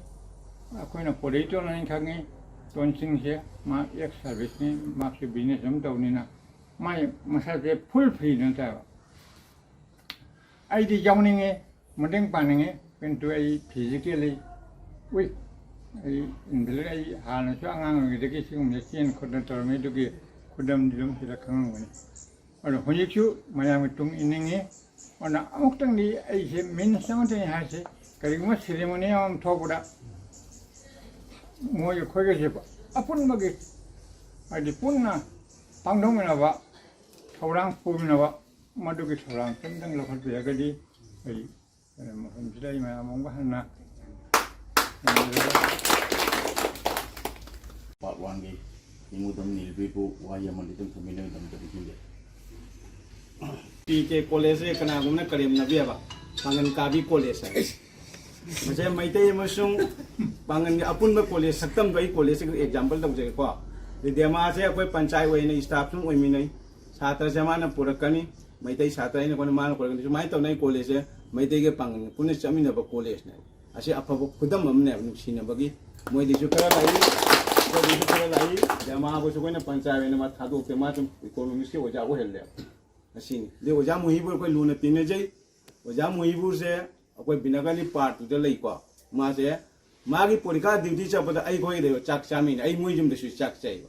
ꯑꯩꯈꯣꯏꯅ ꯄꯣꯗꯩ ꯇꯣꯟꯅꯅꯤ ꯈꯪꯉꯤ꯫ ꯇꯣꯟꯁꯤꯡꯁꯦ ꯃꯥ ex serviceꯅꯤ, ꯃꯥꯁꯨ business ꯑꯃ ꯇꯧꯕꯅꯤꯅ ꯃꯥꯏ ꯃꯁꯥꯁꯦ full free ꯅꯠꯇꯦꯕ꯫ ꯑꯩꯗꯤ ꯌꯥꯎꯅꯤꯡꯉꯤ, ꯃꯇꯦꯡ ꯄꯥꯡꯅꯤꯡꯉꯤ, ꯀꯤꯟꯇꯨ ꯑꯩ physically weak, ꯑꯩ invalid, ꯑꯩ ꯍꯥꯟꯅꯁꯨ ꯑꯉꯥꯡ ꯑꯣꯏꯔꯤꯉꯩꯗꯒꯤ ꯁꯤꯒꯨꯝꯕꯁꯦ ꯆꯦꯟ ꯈꯣꯠꯇꯅ ꯇꯧꯔꯝꯃꯤ, ꯑꯗꯨꯒꯤ ꯈꯨꯗꯝꯗꯤ ꯑꯗꯨꯝ ꯁꯤꯗ ꯈꯪꯉꯝꯒꯅꯤ꯫ ꯑꯗꯣ ꯍꯧꯖꯤꯛꯁꯨ ꯃꯌꯥꯝꯒꯤ ꯇꯨꯡ ꯏꯟꯅꯤꯡꯉꯤ꯫ ꯑꯗꯨꯅ ꯑꯃꯨꯛꯇꯪꯗꯤ ꯑꯩꯁꯦ means ꯑꯃꯠꯇꯅꯤ ꯍꯥꯏꯁꯦ, ꯀꯔꯤꯒꯨꯝꯕ ceremony ꯑꯃ ꯊꯣꯛꯄꯗ ꯃꯣꯏ ꯑꯩꯈꯣꯏꯒꯁꯦ ꯑꯄꯨꯟꯕꯒꯤ, ꯍꯥꯏꯗꯤ ꯄꯨꯟꯅ ꯄꯥꯡꯊꯣꯛꯃꯤꯟꯅꯕ, ꯊꯧꯔꯥꯡ ꯄꯨꯃꯤꯟꯅꯕ, ꯃꯗꯨꯒꯤ ꯊꯧꯔꯥꯡ ꯑꯃꯇꯪ ꯂꯧꯈꯠꯄꯤꯔꯒꯗꯤ ꯑꯩ ꯃꯐꯝꯁꯤꯗ ꯑꯩ ꯃꯌꯥꯝ ꯑꯃꯨꯛ ꯍꯟꯅ ꯊꯦꯡꯅꯖꯔꯤ꯫ Part oneꯒꯤ ꯏꯃꯨꯗꯝ ꯅꯤꯜꯕꯤꯕꯨ ꯋꯥꯍꯩ ꯑꯃꯅꯤ ꯑꯗꯨꯝ ꯊꯝꯕꯤꯅꯕꯒꯤꯗꯃꯛꯇ ꯅꯤꯡꯁꯤꯡꯖꯔꯤ꯫ ꯄꯤ ꯀꯦ ꯀꯣꯂꯦꯖꯁꯦ ꯀꯅꯥꯒꯨꯝꯕꯅ ꯀꯔꯦꯝꯅꯕ ꯌꯥꯕ ꯄꯥꯡꯒꯟ ꯀꯥꯕꯤ ꯀꯣꯂꯦꯖ ꯍꯥꯏ꯫ ꯃꯁꯦ ꯃꯩꯇꯩ ꯑꯃꯁꯨꯡ ꯄꯥꯡꯒꯟꯒꯤ ꯑꯄꯨꯟꯕ ꯀꯣꯂꯦꯖ ꯁꯛꯇꯝꯗꯣ ꯑꯩ ꯀꯣꯂꯦꯖꯁꯤꯒꯤ ꯑꯦꯛꯖꯥꯝꯄꯜ ꯇꯧꯖꯒꯦꯀꯣ꯫ ꯑꯗꯩ ꯗꯦꯃꯥꯁꯦ ꯑꯩꯈꯣꯏ ꯄꯟꯆꯥꯌꯠ ꯑꯣꯏꯅ ꯁ꯭ꯇꯥꯐ ꯁꯨꯝ ꯑꯣꯏꯃꯤꯟꯅꯩ꯫ ꯁꯥꯇ꯭ꯔꯁꯦ ꯃꯥꯅ ꯄꯨꯔꯛꯀꯅꯤ, ꯃꯩꯇꯩ ꯁꯥꯇ꯭ꯔ ꯑꯩꯅ ꯑꯩꯈꯣꯏꯅ ꯃꯥꯅ ꯄꯨꯔꯛꯀꯅꯤ꯫ ꯁꯨꯃꯥꯏꯅ ꯇꯧꯅ ꯑꯩ ꯀꯣꯂꯦꯖꯁꯦ ꯃꯩꯇꯩꯒ ꯄꯥꯡꯒꯟꯒ ꯄꯨꯟꯅ ꯆꯠꯃꯤꯟꯅꯕ ꯀꯣꯂꯦꯖꯅꯦ꯫ ꯑꯁꯤ ꯑꯐꯕ ꯈꯨꯗꯝ ꯑꯃꯅꯦꯕ ꯅꯨꯡꯁꯤꯅꯕꯒꯤ꯫ ꯃꯣꯏꯗꯩꯁꯨ ꯈꯔ ꯂꯥꯛꯏ, ꯑꯩꯈꯣꯏꯗꯩꯁꯨ ꯈꯔ ꯂꯥꯛꯏ꯫ ꯗꯦꯃꯥꯕꯨꯁꯨ ꯑꯩꯈꯣꯏꯅ ꯄꯟꯆꯥꯌꯠ ꯑꯣꯏꯅ ꯃꯥ ꯊꯥꯗꯣꯛꯇꯦ, ꯃꯥ ꯁꯨꯝ ꯏꯀꯣꯅꯣꯃꯤꯛꯁꯀꯤ ꯑꯣꯖꯥ ꯑꯣꯏꯍꯜꯂꯦꯕ꯫ ꯑꯁꯤꯅꯤ꯫ ꯑꯗꯩ ꯑꯣꯖꯥ ꯃꯨꯍꯤꯕꯨ ꯑꯩꯈꯣꯏ ꯂꯨꯅ ꯇꯤꯟꯅꯖꯩ꯫ ꯑꯣꯖꯥ ꯃꯨꯍꯤꯕꯨꯁꯦ ꯑꯩꯈꯣꯏ ꯕꯤꯅꯒꯔꯒꯤ ꯄꯥꯔꯠꯇꯨꯗ ꯂꯩꯀꯣ꯫ ꯃꯥꯁꯦ ꯃꯥꯒꯤ ꯄꯣꯔꯤꯈꯥ ꯗ꯭ꯌꯨꯇꯤ ꯆꯠꯄꯗ ꯑꯩꯈꯣꯏꯗ ꯆꯥꯛ ꯆꯥꯃꯤꯟꯅꯩ, ꯑꯩ ꯃꯣꯏ ꯌꯨꯝꯗꯁꯨ ꯆꯥꯛ ꯆꯥꯏꯕ꯫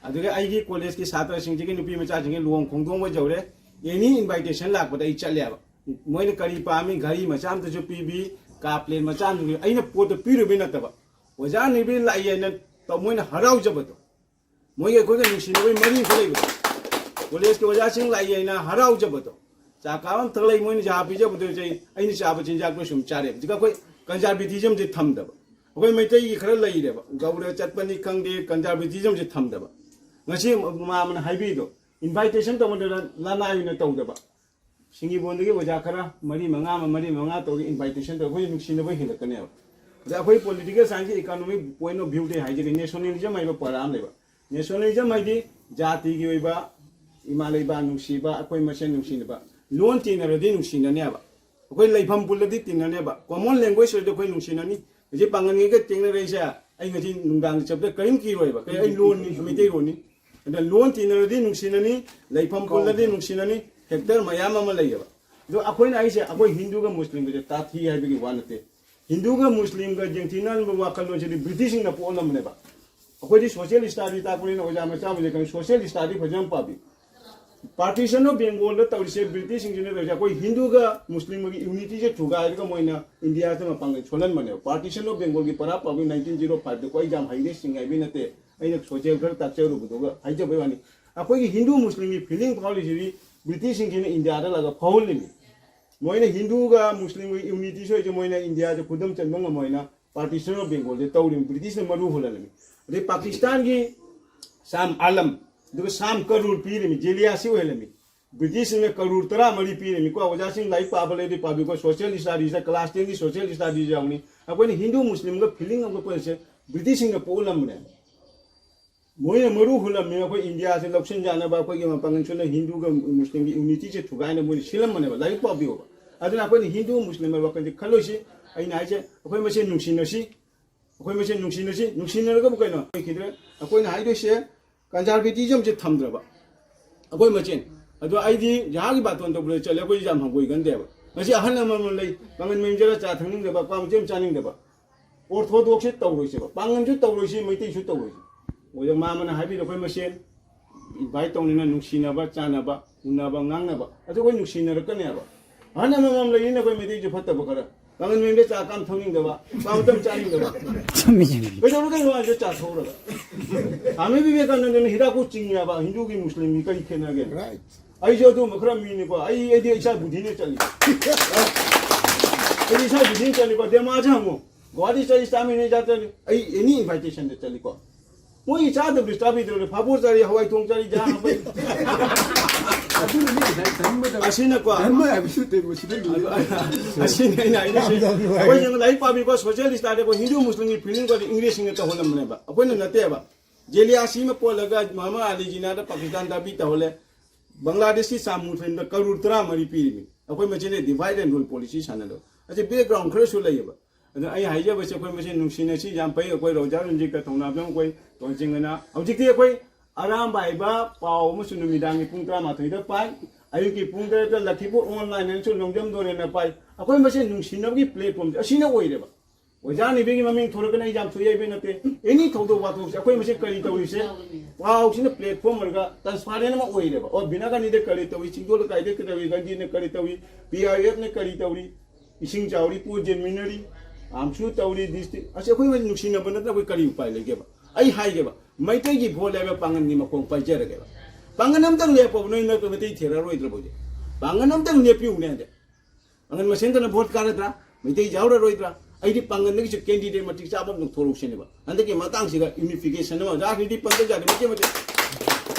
ꯑꯗꯨꯒ ꯑꯩꯒꯤ ꯀꯣꯂꯦꯖꯀꯤ ꯁꯥꯇ꯭ꯔꯁꯤꯡꯁꯤꯒꯤ ꯅꯨꯄꯤ ꯃꯆꯥꯁꯤꯡꯒꯤ ꯂꯨꯍꯣꯡ ꯈꯣꯡꯗꯣꯡꯕ ꯌꯧꯔꯦ, ꯑꯦꯅꯤ ꯏꯟꯚꯥꯏꯇꯦꯁꯟ ꯂꯥꯛꯄꯗ ꯑꯩ ꯆꯠꯂꯦꯕ꯫ ꯃꯣꯏꯅ ꯀꯔꯤ ꯄꯥꯝꯃꯤ, ꯘꯔꯤ ꯃꯆꯥ ꯑꯝꯇꯁꯨ ꯄꯤꯕꯤ, ꯀꯥ ꯄ꯭ꯂꯦꯟ ꯃꯆꯥ ꯑꯃꯁꯨ ꯄꯤꯕꯤ꯫ ꯑꯩꯅ ꯄꯣꯠꯇꯣ ꯄꯤꯔꯨꯕꯩ ꯅꯠꯇꯕ, ꯑꯣꯖꯥ ꯅꯤꯕꯤ ꯂꯥꯛꯏ ꯍꯥꯏꯅ ꯇꯧ-, ꯃꯣꯏꯅ ꯍꯔꯥꯎꯖꯕꯗꯣ꯫ ꯃꯣꯏꯒꯤ ꯑꯩꯈꯣꯏꯒ ꯅꯨꯡꯁꯤꯅꯕꯒꯤ ꯃꯔꯤ ꯑꯃꯁꯨ ꯂꯩꯕꯗꯣ꯫ ꯀꯣꯂꯦꯖꯀꯤ ꯑꯣꯖꯥꯁꯤꯡ ꯂꯥꯛꯏ ꯍꯥꯏꯅ ꯍꯔꯥꯎꯖꯕꯗꯣ꯫ ꯆꯥ ꯀꯥꯞ ꯑꯃ ꯊꯛꯂꯛꯏ, ꯃꯣꯏꯅ ꯆꯥ ꯄꯤꯖꯕꯗꯨ ꯑꯩ-, ꯑꯩꯅ ꯆꯥꯕ ꯆꯤꯟꯖꯥꯛꯇꯣ ꯁꯨꯝ ꯆꯥꯔꯦꯕ꯫ ꯍꯧꯖꯤꯛ ꯑꯩꯈꯣꯏ ꯀꯟꯖꯥꯔꯕꯦꯇꯤꯖꯝꯁꯦ ꯊꯝꯗꯕ꯫ ꯑꯩꯈꯣꯏ ꯃꯩꯇꯩꯒꯤ ꯈꯔ ꯂꯩꯔꯦꯕ, ꯒꯧꯔ ꯆꯠꯄꯅꯤ ꯈꯪꯗꯦ, ꯀꯟꯖꯥꯔꯕꯦꯇꯤꯖꯝꯁꯦ ꯊꯝꯗꯕ꯫ ꯉꯁꯤ ꯃꯃꯥ ꯑꯃꯅ ꯍꯥꯏꯕꯤꯗꯣ, ꯏꯟꯚꯥꯏꯇꯦꯁꯟ ꯇꯧꯕꯗ ꯂꯅꯥꯏ ꯑꯣꯏꯅ ꯇꯧꯗꯕ꯫ ꯁꯤꯡꯒꯤꯕꯣꯟꯗꯒꯤ ꯑꯣꯖꯥ ꯈꯔ ꯃꯔꯤ ꯃꯉꯥ ꯑꯃ, ꯃꯔꯤ ꯃꯉꯥ ꯇꯧꯔꯒ ꯏꯟꯚꯥꯏꯇꯦꯁꯟ ꯇꯧꯔꯒ ꯑꯩꯈꯣꯏ ꯅꯨꯡꯁꯤꯅꯕ ꯍꯦꯜꯂꯛꯀꯅꯦꯕ꯫ ꯑꯗ ꯑꯩꯈꯣꯏ ꯄꯣꯂꯤꯇꯤꯀꯦꯜ ꯁꯥꯏꯟꯁꯀꯤ ꯏꯀꯣꯅꯣꯃꯤꯛ ꯄꯣꯏꯟ ꯑꯣꯐ ꯚ꯭ꯌꯨꯗꯩ ꯍꯥꯏꯖꯒꯦ, ꯅꯦꯁꯅꯦꯂꯤꯖꯝ ꯍꯥꯏꯕ ꯄꯔꯥ ꯑꯃ ꯂꯩꯕ꯫ ꯅꯦꯁꯅꯦꯂꯤꯖꯝ ꯍꯥꯏꯗꯤ ꯖꯥꯇꯤꯒꯤ ꯑꯣꯏꯕ ꯏꯃꯥ ꯂꯩꯕꯥꯛ ꯅꯨꯡꯁꯤꯕ, ꯑꯩꯈꯣꯏ ꯃꯁꯦꯟ ꯅꯨꯡꯁꯤꯅꯕ꯫ ꯂꯣꯟ ꯇꯤꯟꯅꯔꯗꯤ ꯅꯨꯡꯁꯤꯅꯅꯦꯕ꯫ ꯑꯩꯈꯣꯏ ꯂꯩꯐꯝ ꯄꯨꯜꯂꯗꯤ ꯇꯤꯟꯅꯅꯦꯕ꯫ Common language ꯑꯣꯏꯔꯗꯤ ꯑꯩꯈꯣꯏ ꯅꯨꯡꯁꯤꯅꯅꯤ꯫ ꯍꯧꯖꯤꯛ ꯄꯥꯡꯒꯜꯉꯩꯒ ꯇꯦꯡꯅꯔꯛꯏꯁꯦ, ꯑꯩ ꯉꯁꯤ ꯅꯨꯡꯗꯥꯡ ꯆꯠꯄꯗ ꯀꯔꯤꯝ ꯀꯤꯔꯣꯏꯕ꯫ ꯀꯩ, ꯑꯩ ꯂꯣꯟꯅꯤ, ꯃꯩꯇꯩꯂꯣꯟꯅꯤ꯫ ꯑꯗ ꯂꯣꯟ ꯇꯤꯟꯅꯔꯗꯤ ꯅꯨꯡꯁꯤꯅꯅꯤ, ꯂꯩꯐꯝ ꯄꯨꯜꯂꯗꯤ ꯅꯨꯡꯁꯤꯅꯅꯤ, factor ꯃꯌꯥꯝ ꯑꯃ ꯂꯩꯌꯦꯕ꯫ ꯑꯗꯣ ꯑꯩꯈꯣꯏꯅ ꯍꯥꯏꯁꯦ, ꯑꯩꯈꯣꯏ ꯍꯤꯟꯗꯨꯒ ꯃꯨꯁꯂꯤꯝꯒꯁꯦ ꯇꯥꯊꯤ ꯍꯥꯏꯕꯒꯤ ꯋꯥ ꯅꯠꯇꯦ꯫ ꯍꯤꯟꯗꯨꯒ ꯃꯨꯁꯂꯤꯝꯒ ꯌꯦꯡꯊꯤꯅꯍꯟꯕ ꯋꯥꯈꯜꯂꯣꯟꯁꯤꯗꯤ ꯕ꯭ꯔꯤꯇꯤꯁꯁꯤꯡꯅ ꯄꯣꯛꯍꯜꯂꯝꯕꯅꯦꯕ꯫ ꯑꯩꯈꯣꯏꯗꯤ social study ꯇꯥꯛꯄꯅꯤꯅ ꯑꯣꯖꯥ ꯃꯆꯥ ꯑꯃꯁꯦ ꯀꯩꯅꯣ, social study ꯐꯖꯅ ꯄꯥꯕꯤꯌꯨ꯫ Partition of Bengal ꯇꯧꯔꯤꯁꯦ, ꯕ꯭ꯔꯤꯇꯤꯁꯁꯤꯡꯁꯤꯅ ꯇꯧꯔꯤꯁꯦ, ꯑꯩꯈꯣꯏ ꯍꯤꯟꯗꯨꯒ ꯃꯨꯁꯂꯤꯝꯒꯤ unityꯁꯦ ꯊꯨꯒꯥꯏꯔꯒ ꯃꯣꯏꯅ ꯏꯟꯗꯤꯌꯥꯁꯦ ꯃꯄꯥꯡꯒꯜ ꯁꯣꯜꯍꯟꯕꯅꯦꯕ꯫ Partition of Bengalꯒꯤ ꯄꯔꯥ ꯄꯥꯕꯤꯌꯨ, nineteen zero fiveꯗ꯫ ꯑꯩꯈꯣꯏ ꯌꯥꯝ ꯍꯩꯔꯦ ꯁꯤꯡꯉꯦ ꯍꯥꯏꯕꯩ ꯅꯠꯇꯦ, ꯑꯩꯅ social ꯈꯔ ꯇꯥꯛꯆꯔꯨꯕꯗꯨꯒ ꯍꯥꯏꯖꯕꯩ ꯋꯥꯅꯤ꯫ ꯑꯩꯈꯣꯏꯒꯤ ꯍꯤꯟꯗꯨ ꯃꯨꯁꯂꯤꯝꯒꯤ feeling ꯐꯥꯎꯔꯤꯁꯤꯗꯤ ꯕ꯭ꯔꯤꯇꯤꯁꯁꯤꯡꯁꯤꯅ ꯏꯟꯗꯤꯌꯥꯗ ꯂꯥꯛꯑꯒ ꯐꯥꯎꯍꯜꯂꯤꯅꯤ꯫ ꯃꯣꯏꯅ ꯍꯤꯟꯗꯨꯒ ꯃꯨꯁꯂꯤꯝꯒꯤ unityꯁꯨ ꯍꯧꯖꯤꯛ ꯃꯣꯏꯅ ꯏꯟꯗꯤꯌꯥꯁꯦ ꯈꯨꯗꯨꯝ ꯆꯟꯕ ꯉꯝꯃꯣꯏꯅ Partition of Bengalꯁꯦ ꯇꯧꯔꯤꯕ, ꯕ꯭ꯔꯤꯇꯤꯁꯅ ꯃꯔꯨ ꯍꯨꯜꯍꯜꯂꯃꯤ꯫ ꯑꯗꯩ ꯄꯥꯀꯤꯁꯇꯥꯟꯒꯤ ꯁꯥꯝ ꯑꯥꯂꯝ, ꯑꯗꯨꯒ ꯁꯥꯝ ꯀꯔꯨꯔ ꯄꯤꯔꯤꯃꯤ, ꯖꯦꯂꯤꯌꯥꯁꯤ ꯑꯣꯏꯍꯜꯂꯝꯃꯤ꯫ ꯕ꯭ꯔꯤꯇꯤꯁꯁꯤꯡꯅ ꯀꯔꯨꯔ ꯇꯔꯥꯃꯔꯤ ꯄꯤꯔꯤꯃꯤꯀꯣ꯫ ꯑꯣꯖꯥꯁꯤꯡ ꯂꯥꯏꯔꯤꯛ ꯄꯥꯕ ꯂꯩꯔꯗꯤ ꯄꯥꯕꯤꯌꯨꯀꯣ, social studiesꯇ class tenꯒꯤ social studies ꯌꯥꯎꯅꯤ꯫ ꯑꯩꯈꯣꯏꯅ ꯍꯤꯟꯗꯨ ꯃꯨꯁꯂꯤꯝꯒ feeling ꯑꯃꯒ ꯄꯨꯟꯁꯦ, ꯕ꯭ꯔꯤꯇꯤꯁꯁꯤꯡꯅ ꯄꯣꯛꯍꯜꯂꯝꯕꯅꯦ꯫ ꯃꯣꯏꯅ ꯃꯔꯨ ꯍꯨꯜꯂꯝꯃꯤ ꯑꯩꯈꯣꯏ ꯏꯟꯗꯤꯌꯥꯁꯦ ꯂꯧꯁꯤꯟ ꯌꯥꯅꯕ, ꯑꯩꯈꯣꯏꯒꯤ ꯃꯄꯥꯡꯒꯜ ꯁꯣꯟꯅ ꯍꯤꯟꯗꯨꯒ ꯃꯨꯁꯂꯤꯝꯒꯤ unityꯁꯦ ꯊꯨꯒꯥꯏꯅ ꯃꯣꯏꯅ ꯁꯤꯜꯂꯝꯕꯅꯦꯕ꯫ ꯂꯥꯏꯔꯤꯛ ꯄꯥꯕꯤꯌꯣꯕ꯫ ꯑꯗꯨꯅ ꯑꯩꯈꯣꯏꯅ ꯍꯤꯟꯗꯨ ꯃꯨꯁꯂꯤꯝ ꯍꯥꯏꯕ ꯋꯥꯈꯜꯁꯦ ꯈꯜꯂꯣꯏꯁꯤ꯫ ꯑꯩꯅ ꯍꯥꯏꯁꯦ, ꯑꯩꯈꯣꯏ ꯃꯁꯦꯟ ꯅꯨꯡꯁꯤꯅꯁꯤ, ꯑꯩꯈꯣꯏ ꯃꯁꯦꯟ ꯅꯨꯡꯁꯤꯅꯁꯤ, ꯅꯨꯡꯁꯤꯅꯔꯒꯕꯨ ꯀꯩꯅꯣ? ꯂꯣꯏꯈꯤꯗ꯭ꯔꯦ꯫ ꯑꯩꯈꯣꯏꯅ ꯍꯥꯏꯗꯣꯏꯁꯦ, conservatismꯁꯦ ꯊꯝꯗ꯭ꯔꯕ꯫ ꯑꯩꯈꯣꯏ ꯃꯁꯦꯟ꯫ ꯑꯗꯣ ꯑꯩꯗꯤ ꯖꯍꯥꯒꯤ ꯕꯥꯇꯣꯟ ꯇꯧꯕꯗ ꯆꯠꯂꯦ, ꯑꯩꯈꯣꯏ ꯌꯥꯝ ꯍꯪꯒꯣꯏꯒꯟꯗꯦꯕ꯫ ꯉꯁꯤ ꯑꯍꯜ ꯑꯃꯃꯝ ꯂꯩ, ꯄꯥꯡꯒꯟ ꯃꯌꯨꯝ ꯆꯠꯂ ꯆꯥ ꯊꯛꯅꯤꯡꯗꯕ, ꯀ꯭ꯋꯥ ꯃꯆꯦꯠ ꯑꯃ ꯆꯥꯅꯤꯡꯗꯕ꯫ Orthodoxꯁꯦ ꯇꯧꯔꯣꯏꯁꯦꯕ, ꯄꯥꯡꯒꯟꯁꯨ ꯇꯧꯔꯣꯏꯁꯤ, ꯃꯩꯇꯩꯁꯨ ꯇꯧꯔꯣꯏꯁꯤ꯫ ꯑꯣꯖꯥ ꯃꯥꯃꯅ ꯍꯥꯏꯕꯤꯔꯣ, ꯑꯩꯈꯣꯏ ꯃꯁꯦꯟ invite ꯇꯧꯅꯤꯅ ꯅꯨꯡꯁꯤꯅꯕ, ꯆꯥꯅꯕ, ꯎꯅꯕ, ꯉꯥꯡꯅꯕ꯫ ꯑꯗꯨ ꯑꯩꯈꯣꯏ ꯅꯨꯡꯁꯤꯅꯔꯛꯀꯅꯦꯕ꯫ ꯑꯍꯜ ꯑꯃꯃꯝ ꯂꯩꯔꯤꯅ ꯑꯩꯈꯣꯏ ꯃꯩꯇꯩꯁꯨ ꯐꯠꯇꯕ ꯈꯔ꯫ ꯄꯥꯡꯒꯟ ꯃꯌꯨꯝꯗ ꯆꯥ ꯀꯥꯝ ꯊꯛꯅꯤꯡꯗꯕ, ꯆꯥ ꯃꯇꯝ ꯆꯥꯅꯤꯡꯗꯕ꯫ ꯆꯨꯝꯃꯤ, ꯆꯨꯝꯃꯤ꯫ ꯀꯩꯗꯧꯔꯒꯦ ꯅꯨꯡꯉꯥꯏꯕ ꯆꯥ ꯊꯛꯎꯔꯒ? ꯁ꯭ꯋꯥꯃꯤ ꯕꯤꯕꯦꯀꯥꯅꯟꯗꯅ ꯍꯤꯗꯥꯛ ꯀꯣꯛ ꯆꯤꯡꯉꯦꯕ, ꯍꯤꯟꯗꯨꯒꯤ ꯃꯨꯁꯂꯤꯝꯒꯤ ꯀꯔꯤ ꯈꯦꯠꯅꯒꯦ? Right. ꯑꯩꯁꯨ ꯑꯗꯨꯒꯨꯝꯕ ꯈꯔ ꯃꯤꯅꯤꯀꯣ꯫ ꯑꯩ, ꯑꯩꯗꯤ ꯏꯁꯥ ꯕꯨꯙꯤꯅ ꯆꯠꯂꯤ꯫ ꯑꯩꯗꯤ ꯏꯁꯥ ꯕꯨꯙꯤꯅ ꯆꯠꯂꯤꯀꯣ꯫ ꯗꯦꯃꯥꯁꯦ ꯍꯪꯉꯨ꯫ ꯒꯨꯋꯥꯍꯥꯇꯤ ꯆꯠꯂꯤ, ꯆꯥꯝꯃꯔꯤ ꯆꯥꯇ꯭ꯔꯦꯠ꯫ ꯑꯩ any invitationꯗ ꯆꯠꯂꯤꯀꯣ꯫ ꯃꯣꯏꯒꯤ ꯆꯥꯗꯕꯗꯨ ꯆꯥꯕꯤꯗ꯭ꯔꯕꯅꯦ꯫ ꯐꯥꯕꯣꯔ ꯆꯥꯔꯤ, ꯍꯋꯥꯏ ꯊꯣꯡ ꯆꯥꯔꯤ, ꯖꯥ ꯍꯥꯞꯄ꯫ ꯑꯗꯨꯅꯅꯦ ꯉꯁꯥꯏ ꯙꯔꯃꯗ ꯑꯁꯤꯅꯀꯣ꯫ ꯙꯔꯃ ꯍꯥꯏꯕꯁꯨ ꯅꯠꯇꯦ, ꯃꯁꯤꯗ ꯂꯨꯏ꯫ ꯑꯁꯤꯅꯤ ꯑꯩꯅ ꯍꯥꯏꯔꯤꯁꯦ꯫ ꯑꯩꯈꯣꯏ ꯌꯦꯡꯉꯨ, ꯂꯥꯏꯔꯤꯛ ꯄꯥꯕꯤꯀꯣ, social study ꯑꯩꯈꯣꯏ ꯍꯤꯟꯗꯨ ꯃꯨꯁꯂꯤꯝꯒꯤ feeling ꯀꯣꯗꯤ ꯏꯪꯂꯤꯁꯁꯤꯡꯅ ꯇꯧꯍꯜꯂꯝꯕꯅꯦꯕ꯫ ꯑꯩꯈꯣꯏꯅ ꯅꯠꯇꯦꯕ꯫ ꯖꯦꯂꯤꯌꯥꯁꯤ ꯑꯃ ꯄꯣꯜꯂꯒ ꯃꯨꯍꯝꯃꯗ ꯑꯂꯤ ꯖꯤꯅꯥꯗ ꯄꯥꯀꯤꯁꯇꯥꯟ ꯗꯥꯕꯤ ꯇꯧꯍꯜꯂꯦ꯫ ꯕꯪꯒ꯭ꯂꯥꯗꯦꯁꯀꯤ ꯆꯥꯃꯨ ꯐꯤꯂꯝꯗ ꯀꯔꯣꯔ ꯇꯔꯥꯃꯔꯤ ꯄꯤꯔꯤꯕꯅꯤ꯫ ꯑꯩꯈꯣꯏ ꯃꯁꯦꯟꯗ divide and rule policy ꯁꯥꯟꯅꯗꯕ꯫ ꯑꯁꯤ background ꯈꯔꯁꯨ ꯂꯩꯌꯦꯕ꯫ ꯑꯗꯨꯅ ꯑꯩ ꯍꯥꯏꯖꯕꯁꯦ, ꯑꯩꯈꯣꯏ ꯃꯁꯦꯟ ꯅꯨꯡꯁꯤꯅꯁꯤ꯫ ꯌꯥꯝ ꯐꯩ, ꯑꯩꯈꯣꯏ ꯔꯣꯖꯥ ꯔꯟꯖꯤꯠꯀ ꯊꯧꯅꯥꯕꯖꯝ, ꯑꯩꯈꯣꯏ ꯇꯣꯟꯁꯤꯡ ꯑꯅ꯫ ꯍꯧꯖꯤꯛꯇꯤ ꯑꯩꯈꯣꯏ ꯑꯔꯥꯝꯕ ꯍꯥꯏꯕ ꯄꯥꯎ ꯑꯃꯁꯨ ꯅꯨꯃꯤꯗꯥꯡꯒꯤ ꯄꯨꯡ ꯇꯔꯥꯃꯥꯊꯣꯏꯗ ꯄꯥꯏ, ꯑꯌꯨꯛꯀꯤ ꯄꯨꯡ ꯇꯔꯦꯠꯇ ꯂꯛꯈꯤꯄꯨꯔ online ꯗꯁꯨ ꯅꯣꯡꯖꯝ ꯗꯣꯔꯦꯟꯅ ꯄꯥꯏ꯫ ꯑꯩꯈꯣꯏ ꯃꯁꯦꯟ ꯅꯨꯡꯁꯤꯅꯕꯒꯤ platform ꯁꯦ ꯑꯁꯤꯅ ꯑꯣꯏꯔꯦꯕ꯫ ꯑꯣꯖꯥ ꯅꯤꯕꯤꯒꯤ ꯃꯃꯤꯡ ꯊꯣꯔꯛꯀꯅꯤ, ꯑꯩ ꯌꯥꯝ ꯊꯣꯏ ꯍꯥꯏꯕ ꯅꯠꯇꯦ꯫ Any ꯊꯧꯗꯣꯛ ꯋꯥꯊꯣꯛꯁꯦ ꯑꯩꯈꯣꯏ ꯃꯁꯦꯟ ꯀꯔꯤ ꯇꯧꯔꯤꯁꯦ, ꯄꯥꯎꯁꯤꯅ platform ꯑꯣꯏꯔꯒ transparent ꯑꯃ ꯑꯣꯏꯔꯦꯕ꯫ ꯑꯣ, ꯕꯤꯅꯥꯒꯥꯅꯤꯗ ꯀꯔꯤ ꯇꯧꯏ, ꯆꯤꯡꯗꯣꯜ ꯂꯩꯀꯥꯏꯗ ꯀꯔꯤ ꯇꯧꯏ, ꯒꯥꯟꯙꯤꯅ ꯀꯔꯤ ꯇꯧꯏ, P I F ꯅ ꯀꯔꯤ ꯇꯧꯔꯤ, ꯏꯁꯤꯡ ꯆꯥꯎꯔꯤ, ꯄꯣꯠ ꯌꯦꯟꯃꯤꯟꯅꯔꯤ, ꯑꯥꯝꯁꯨ ꯇꯧꯔꯤ, district ꯑꯁꯤ ꯑꯩꯈꯣꯏ ꯃꯁꯦꯟ ꯅꯨꯡꯁꯤꯅꯕ ꯅꯠꯇꯅ ꯑꯩꯈꯣꯏ ꯀꯔꯤ ꯎꯄꯥꯏ ꯂꯩꯒꯦꯕ? ꯑꯩ ꯍꯥꯏꯒꯦꯕ, ꯃꯩꯇꯩꯒꯤ ꯚꯣꯠ ꯍꯥꯏꯕ ꯄꯥꯡꯒꯟꯒꯤ ꯃꯈꯣꯡ ꯄꯥꯏꯖꯔꯒꯦꯕ꯫ ꯄꯥꯡꯒꯟ ꯑꯝꯇꯪ ꯂꯦꯞꯄꯕ ꯅꯣꯏ ꯃꯩꯇꯩ ꯊꯦꯔꯛꯑꯔꯣꯏꯗ꯭ꯔꯕ ꯍꯧꯖꯤꯛ? ꯄꯥꯡꯒꯟ ꯑꯝꯇꯪ ꯂꯦꯞꯄꯤꯌꯨꯅꯦ ꯍꯟꯗꯛ꯫ ꯄꯥꯡꯒꯟ ꯃꯁꯦꯟꯗꯅ ꯚꯣꯠ ꯀꯥꯔꯗ꯭ꯔꯥ? ꯃꯩꯇꯩ ꯌꯥꯎꯔꯔꯣꯏꯗ꯭ꯔꯥ? ꯑꯩꯗꯤ ꯄꯥꯡꯒꯟꯗꯒꯤꯁꯨ candidate ꯃꯇꯤꯛ ꯆꯥꯕ ꯑꯃ ꯂꯧꯊꯣꯔꯛꯁꯤꯅꯦꯕ꯫ ꯍꯟꯗꯛꯀꯤ ꯃꯇꯥꯡꯁꯤꯗ unification ꯑꯃ, ꯔꯥꯖꯅꯤꯇꯤ ꯄꯟꯗ ꯌꯥꯗꯦ ꯃꯆꯦꯠ ꯃꯆꯦꯠ꯫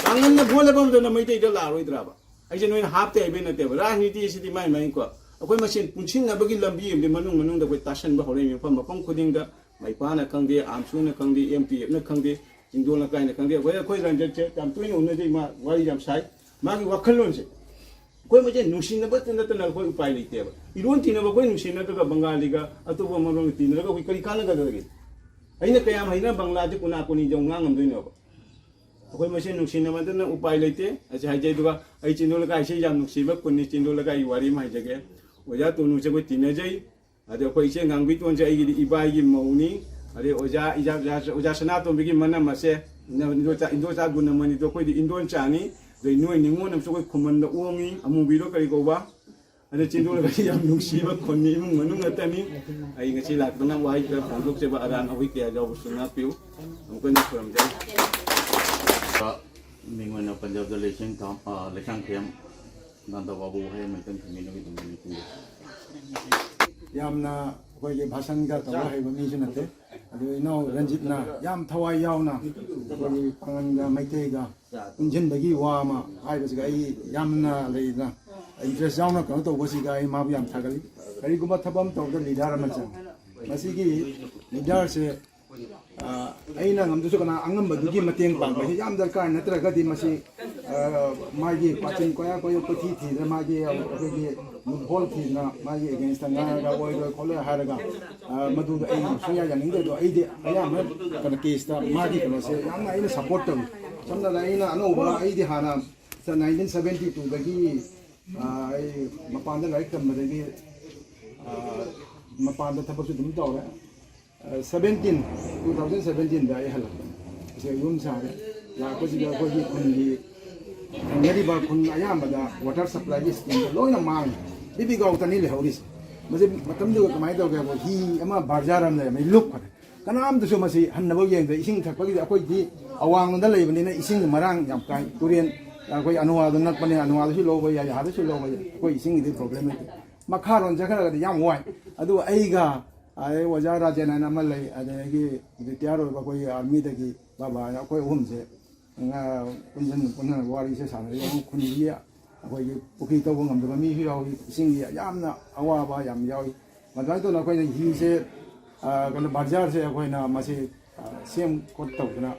ꯄꯥꯡꯒꯟꯅ ꯚꯣꯠ ꯂꯦꯞꯄ ꯃꯇꯝꯗ ꯃꯩꯇꯩꯗ ꯂꯥꯛꯑꯔꯣꯏꯗ꯭ꯔꯕ? ꯑꯩꯁꯦ ꯅꯣꯏꯅ ꯍꯥꯞꯇꯦ ꯍꯥꯏꯕꯩ ꯅꯠꯇꯦꯕ꯫ ꯔꯥꯖꯅꯤꯇꯤ ꯑꯁꯤꯗꯤ ꯃꯥꯏ ꯃꯥꯏꯀꯣ꯫ ꯑꯩꯈꯣꯏ ꯃꯁꯦꯟ ꯄꯨꯟꯁꯤꯟꯅꯕꯒꯤ ꯂꯝꯕꯤ ꯑꯃꯗꯤ ꯃꯅꯨꯡ ꯃꯅꯨꯡꯗ ꯑꯩꯈꯣꯏ ꯇꯥꯁꯟꯕ ꯍꯧꯔꯛꯏ ꯃꯐꯝ ꯃꯐꯝ ꯈꯨꯗꯤꯡꯗ꯫ ꯃꯩꯄꯥꯅ ꯈꯪꯗꯦ, ꯑꯥꯝꯁꯨꯅ ꯈꯪꯗꯦ, M T F ꯅ ꯈꯪꯗꯦ, ꯆꯤꯡꯗꯣꯜ ꯂꯩꯀꯥꯏꯅ ꯈꯪꯗꯦ꯫ ꯑꯩꯈꯣꯏ, ꯑꯩꯈꯣꯏ ꯔꯟꯖꯤꯠꯁꯦ ꯌꯥꯝ ꯇꯣꯏꯅ ꯎꯅꯖꯩ, ꯃꯥ ꯋꯥꯔꯤ ꯌꯥꯝ ꯁꯥꯏ꯫ ꯃꯥꯒꯤ ꯋꯥꯈꯜꯂꯣꯟꯁꯦ ꯑꯩꯈꯣꯏ ꯃꯁꯦꯟ ꯅꯨꯡꯁꯤꯅꯕꯇ ꯅꯠꯇꯅ ꯑꯩꯈꯣꯏ ꯎꯄꯥꯏ ꯂꯩꯇꯦꯕ꯫ ꯏꯔꯣꯟ ꯊꯤꯅꯕ ꯑꯩꯈꯣꯏ ꯅꯨꯡꯁꯤꯅꯗ꯭ꯔꯒ ꯕꯪꯒꯥꯂꯤꯒ ꯑꯇꯣꯞꯄ ꯃꯔꯣꯟꯒ ꯇꯤꯟꯅꯔꯒ ꯑꯩꯈꯣꯏ ꯀꯔꯤ ꯀꯥꯟꯅꯒꯗꯧꯔꯤꯒꯦ? ꯑꯩꯅ ꯀꯌꯥꯝ ꯍꯩꯅ ꯕꯪꯒ꯭ꯂꯥꯁꯦ ꯀꯣꯅꯥ ꯀꯣꯅꯤꯗ ꯑꯃꯨꯛ ꯉꯥꯡꯉꯝꯗꯣꯏꯅꯣꯕ? ꯑꯩꯈꯣꯏ ꯃꯁꯦꯟ ꯅꯨꯡꯁꯤꯅꯕꯗꯅ ꯎꯄꯥꯏ ꯂꯩꯇꯦ꯫ ꯑꯁꯤ ꯍꯥꯏꯖꯩ꯫ ꯑꯗꯨꯒ ꯑꯩ ꯆꯤꯡꯗꯣꯜ ꯂꯩꯀꯥꯏꯁꯦ ꯌꯥꯝ ꯅꯨꯡꯁꯤꯕ ꯈꯨꯟꯅꯤ꯫ ꯆꯤꯡꯗꯣꯜ ꯂꯩꯀꯥꯏꯒꯤ ꯋꯥꯔꯤ ꯑꯃ ꯍꯥꯏꯖꯒꯦ꯫ ꯑꯣꯖꯥ ꯇꯣꯅꯨꯁꯦ ꯑꯩꯈꯣꯏ ꯇꯤꯟꯅꯖꯩ꯫ ꯑꯗ ꯑꯩꯈꯣꯏ ꯏꯆꯦ ꯉꯥꯡꯕꯤꯇꯣꯟꯁꯦ ꯑꯩꯒꯤꯗꯤ ꯏꯕꯥꯏꯒꯤ ꯃꯧꯅꯤ꯫ ꯑꯗꯩ ꯑꯣꯖꯥ ꯏꯖꯥ-, ꯑꯣꯖꯥ, ꯑꯣꯖꯥ ꯁꯅꯥꯇꯣꯝꯕꯤꯒꯤ ꯃꯅꯝ ꯑꯁꯦ, ꯏꯟꯗꯣ-, ꯏꯟꯗꯣꯆꯥ, ꯏꯟꯗꯣꯆꯥ ꯒꯨꯅꯃꯅꯤꯗꯣ ꯑꯩꯈꯣꯏꯗꯤ ꯏꯟꯗꯣꯟꯆꯥꯅꯤ꯫ ꯑꯗꯩ ꯅꯣꯏ ꯅꯤꯉꯣꯜ ꯑꯃꯁꯨ ꯑꯩꯈꯣꯏ ꯈꯨꯃꯟꯗ ꯑꯣꯡꯉꯤ, ꯑꯃꯨꯕꯤꯔꯣ ꯀꯔꯤ ꯀꯧꯕ? ꯑꯗ ꯆꯤꯡꯗꯣꯜ ꯂꯩꯀꯥꯏ ꯌꯥꯝ ꯅꯨꯡꯁꯤꯕ ꯈꯨꯟꯅꯤ, ꯏꯃꯨꯡ ꯃꯅꯨꯡ ꯉꯥꯛꯇꯅꯤ꯫ ꯑꯩ ꯉꯁꯤ ꯂꯥꯛꯇꯅ ꯋꯥꯍꯩ ꯈꯔ ꯐꯣꯡꯗꯣꯛꯆꯕ ꯑꯔꯥꯟ ꯑꯍꯣꯏ ꯀꯌꯥ ꯌꯥꯎꯕꯁꯨ ꯉꯥꯛꯄꯤꯌꯨ꯫ ꯑꯃꯨꯛꯀ ꯍꯟꯅ ꯈꯨꯔꯨꯝꯖꯔꯤ꯫ ꯃꯤꯡ ꯑꯣꯏꯅ ꯄꯟꯖꯕꯗ ꯂꯩꯁꯦꯝ ꯊꯥ-, ꯑ, ꯂꯩꯁꯥꯡꯊꯦꯝ ꯅꯟꯗ ꯕꯥꯕꯨ ꯍꯥꯏ ꯃꯩꯇꯩ ꯊꯤꯡꯕꯤꯅꯕꯒꯤꯗꯃꯛ ꯃꯤꯇꯤꯡꯗ꯫ ꯌꯥꯝꯅ ꯑꯩꯈꯣꯏꯒꯤ ꯚꯥꯁꯟꯒ ꯇꯧꯕ ꯍꯩꯕ ꯃꯤꯁꯨ ꯅꯠꯇꯦ꯫ ꯑꯗꯨ ꯏꯅꯥꯎ ꯔꯟꯖꯤꯠꯅ ꯌꯥꯝ ꯊꯋꯥꯏ ꯌꯥꯎꯅ ꯑꯩꯈꯣꯏꯒꯤ ꯄꯥꯉꯜꯒ ꯃꯩꯇꯩꯒ ꯄꯨꯟꯁꯤꯟꯕꯒꯤ ꯋꯥ ꯑꯃ ꯍꯥꯏꯕꯁꯤꯒ ꯑꯩ ꯌꯥꯝꯅ ꯂꯩꯗꯅ interest ꯌꯥꯎꯅ ꯀꯩꯅꯣ ꯇꯧꯕꯁꯤꯒ ꯑꯩ ꯃꯥꯕꯨ ꯌꯥꯝ ꯊꯥꯒꯠꯂꯤ꯫ ꯀꯔꯤꯒꯨꯝꯕ ꯊꯕꯛ ꯑꯃ ꯇꯧꯕꯗ leader ꯑꯃ ꯆꯪꯉꯤ꯫ ꯃꯁꯤꯒꯤ leaderꯁꯦ ꯑ, ꯑꯩꯅ ꯉꯝꯗ꯭ꯔꯁꯨ ꯀꯅꯥ ꯑꯉꯝꯕꯗꯨꯒꯤ ꯃꯇꯦꯡ ꯄꯥꯡꯕꯁꯤ ꯌꯥꯝ ꯗꯔꯀꯥꯔ꯫ ꯅꯠꯇ꯭ꯔꯒꯗꯤ ꯃꯁꯤ ꯑ, ꯃꯥꯒꯤ ꯄꯥꯆꯤꯟ ꯀꯣꯌꯥ ꯀꯣꯌ ꯀꯣꯏꯊꯤ ꯊꯤꯗꯅ, ꯃꯥꯒꯤ ꯑꯩꯈꯣꯏꯒꯤ ꯂꯨꯞꯍꯣꯜ ꯊꯤꯗꯅ, ꯃꯥꯒꯤ against ꯇ ꯉꯥꯡꯉꯒ ꯑꯣꯏꯔꯣꯏ ꯈꯣꯠꯂꯣꯏ ꯍꯥꯏꯔꯒ, ꯑ, ꯃꯗꯨꯗ ꯑꯩ ꯁꯨꯡꯌꯥ ꯌꯥꯅꯤꯡꯗꯦ꯫ ꯑꯗꯣ ꯑꯩꯗꯤ ꯑꯌꯥꯝꯕ ꯀꯩꯅꯣ case ꯇ ꯃꯥꯒꯤ ꯀꯩꯅꯣꯁꯦ ꯌꯥꯝꯅ ꯑꯩꯅ support ꯇꯧꯏ꯫ ꯁꯝꯅ ꯍꯥꯏꯔꯕꯗ ꯑꯩꯅ ꯑꯅꯧꯕ, ꯑꯩꯗꯤ ꯍꯥꯟꯅ nineteen seventy two ꯗꯒꯤ, ꯑ, ꯑꯩ ꯃꯄꯥꯟꯗ ꯂꯥꯏꯔꯤꯛ ꯇꯝꯕꯗꯒꯤ, ꯑ, ꯃꯄꯥꯟꯗ ꯊꯕꯛꯁꯨ ꯑꯗꯨꯝ ꯇꯧꯔꯦ꯫ ꯑ, seventeen, two thousand seventeen ꯗ ꯑꯩ ꯍꯜꯂꯛꯄꯅꯦ꯫ ꯑꯁꯤꯗ ꯌꯨꯝ ꯁꯥꯔꯦ꯫ ꯂꯥꯛꯄꯁꯤꯗ ꯑꯩꯈꯣꯏꯒꯤ ꯈꯨꯟꯒꯤ ꯊꯪꯅꯔꯤꯕ ꯈꯨꯟ ꯑꯌꯥꯝꯕꯗ water supply ꯒꯤ scheme ꯗꯣ ꯂꯣꯏꯅ ꯃꯥꯡꯉꯦ꯫ ꯕꯤꯕꯤꯒꯥꯎꯇꯅꯤ ꯂꯩꯍꯧꯔꯤꯁꯦ꯫ ꯃꯁꯤ ꯃꯇꯝꯗꯨꯗ ꯀꯃꯥꯏꯅ ꯇꯧꯒꯦ ꯍꯥꯏꯕ, ꯍꯤ ꯑꯃ ꯕꯥꯔꯖꯥꯔ ꯑꯃ ꯂꯩꯔꯝꯃꯦ, ꯂꯨꯞꯈ꯭ꯔꯦ꯫ ꯀꯅꯥꯝꯇꯁꯨ ꯃꯁꯤ ꯍꯟꯅꯕ ꯌꯦꯡꯗ꯭ꯔꯦ꯫ ꯏꯁꯤꯡ ꯊꯛꯄꯒꯤꯗꯤ ꯑꯩꯈꯣꯏꯗꯤ ꯑꯋꯥꯡꯂꯣꯝꯗ ꯂꯩꯕꯅꯤꯅ ꯏꯁꯤꯡ ꯃꯔꯥꯡ ꯌꯥꯝ ꯀꯥꯏ꯫ ꯇꯨꯔꯦꯟ, ꯑꯩꯈꯣꯏ ꯑꯅꯨꯋꯥꯗ ꯅꯛꯄꯅꯦ, ꯑꯅꯨꯋꯥꯗꯁꯨ ꯂꯧꯕ ꯌꯥꯏ, ꯑꯥꯗꯁꯨ ꯂꯧꯕ ꯌꯥꯏ꯫ ꯑꯩꯈꯣꯏ ꯏꯁꯤꯡꯒꯤꯗꯤ problem ꯂꯩꯇꯦ꯫ ꯃꯈꯥꯔꯣꯝ ꯆꯠꯈ꯭ꯔꯒꯗꯤ ꯌꯥꯝ ꯋꯥꯏ꯫ ꯑꯗꯨ ꯑꯩꯒ, ꯑꯗꯩ ꯑꯣꯖꯥ ꯔꯥꯖꯦꯟ ꯍꯥꯏꯅ ꯑꯃ ꯂꯩ, ꯑꯗꯒꯤ retire ꯑꯣꯏꯕ ꯑꯩꯈꯣꯏꯒꯤ army ꯗꯒꯤ ꯕꯕꯥ ꯍꯥꯏꯅ, ꯑꯩꯈꯣꯏ ꯑꯍꯨꯝꯁꯦ ꯉꯥ ꯄꯨꯟꯁꯤꯟ ꯄꯨꯟꯅ ꯋꯥꯔꯤꯁꯦ ꯁꯥꯟꯅꯔꯒ ꯑꯃꯨꯛ ꯈꯨꯟꯒꯤ ꯑꯩꯈꯣꯏꯒꯤ ꯄꯨꯈ꯭ꯔꯤ ꯇꯧꯕ ꯉꯝꯗꯕ ꯃꯤꯁꯨ ꯌꯥꯎꯏ, ꯏꯁꯤꯡꯒꯤ ꯌꯥꯝꯅ ꯑꯋꯥꯕ ꯌꯥꯝ ꯌꯥꯎꯏ꯫ ꯑꯗꯨꯃꯥꯏꯅ ꯇꯧꯗꯅ ꯑꯩꯈꯣꯏꯅ ꯍꯤꯁꯦ, ꯑ, ꯀꯩꯅꯣ, ꯕꯥꯔꯖꯥꯔꯁꯦ ꯑꯩꯈꯣꯏꯅ ꯃꯁꯤ, ꯑ, ꯁꯦꯝ ꯈꯣꯠ ꯇꯧꯗꯅ,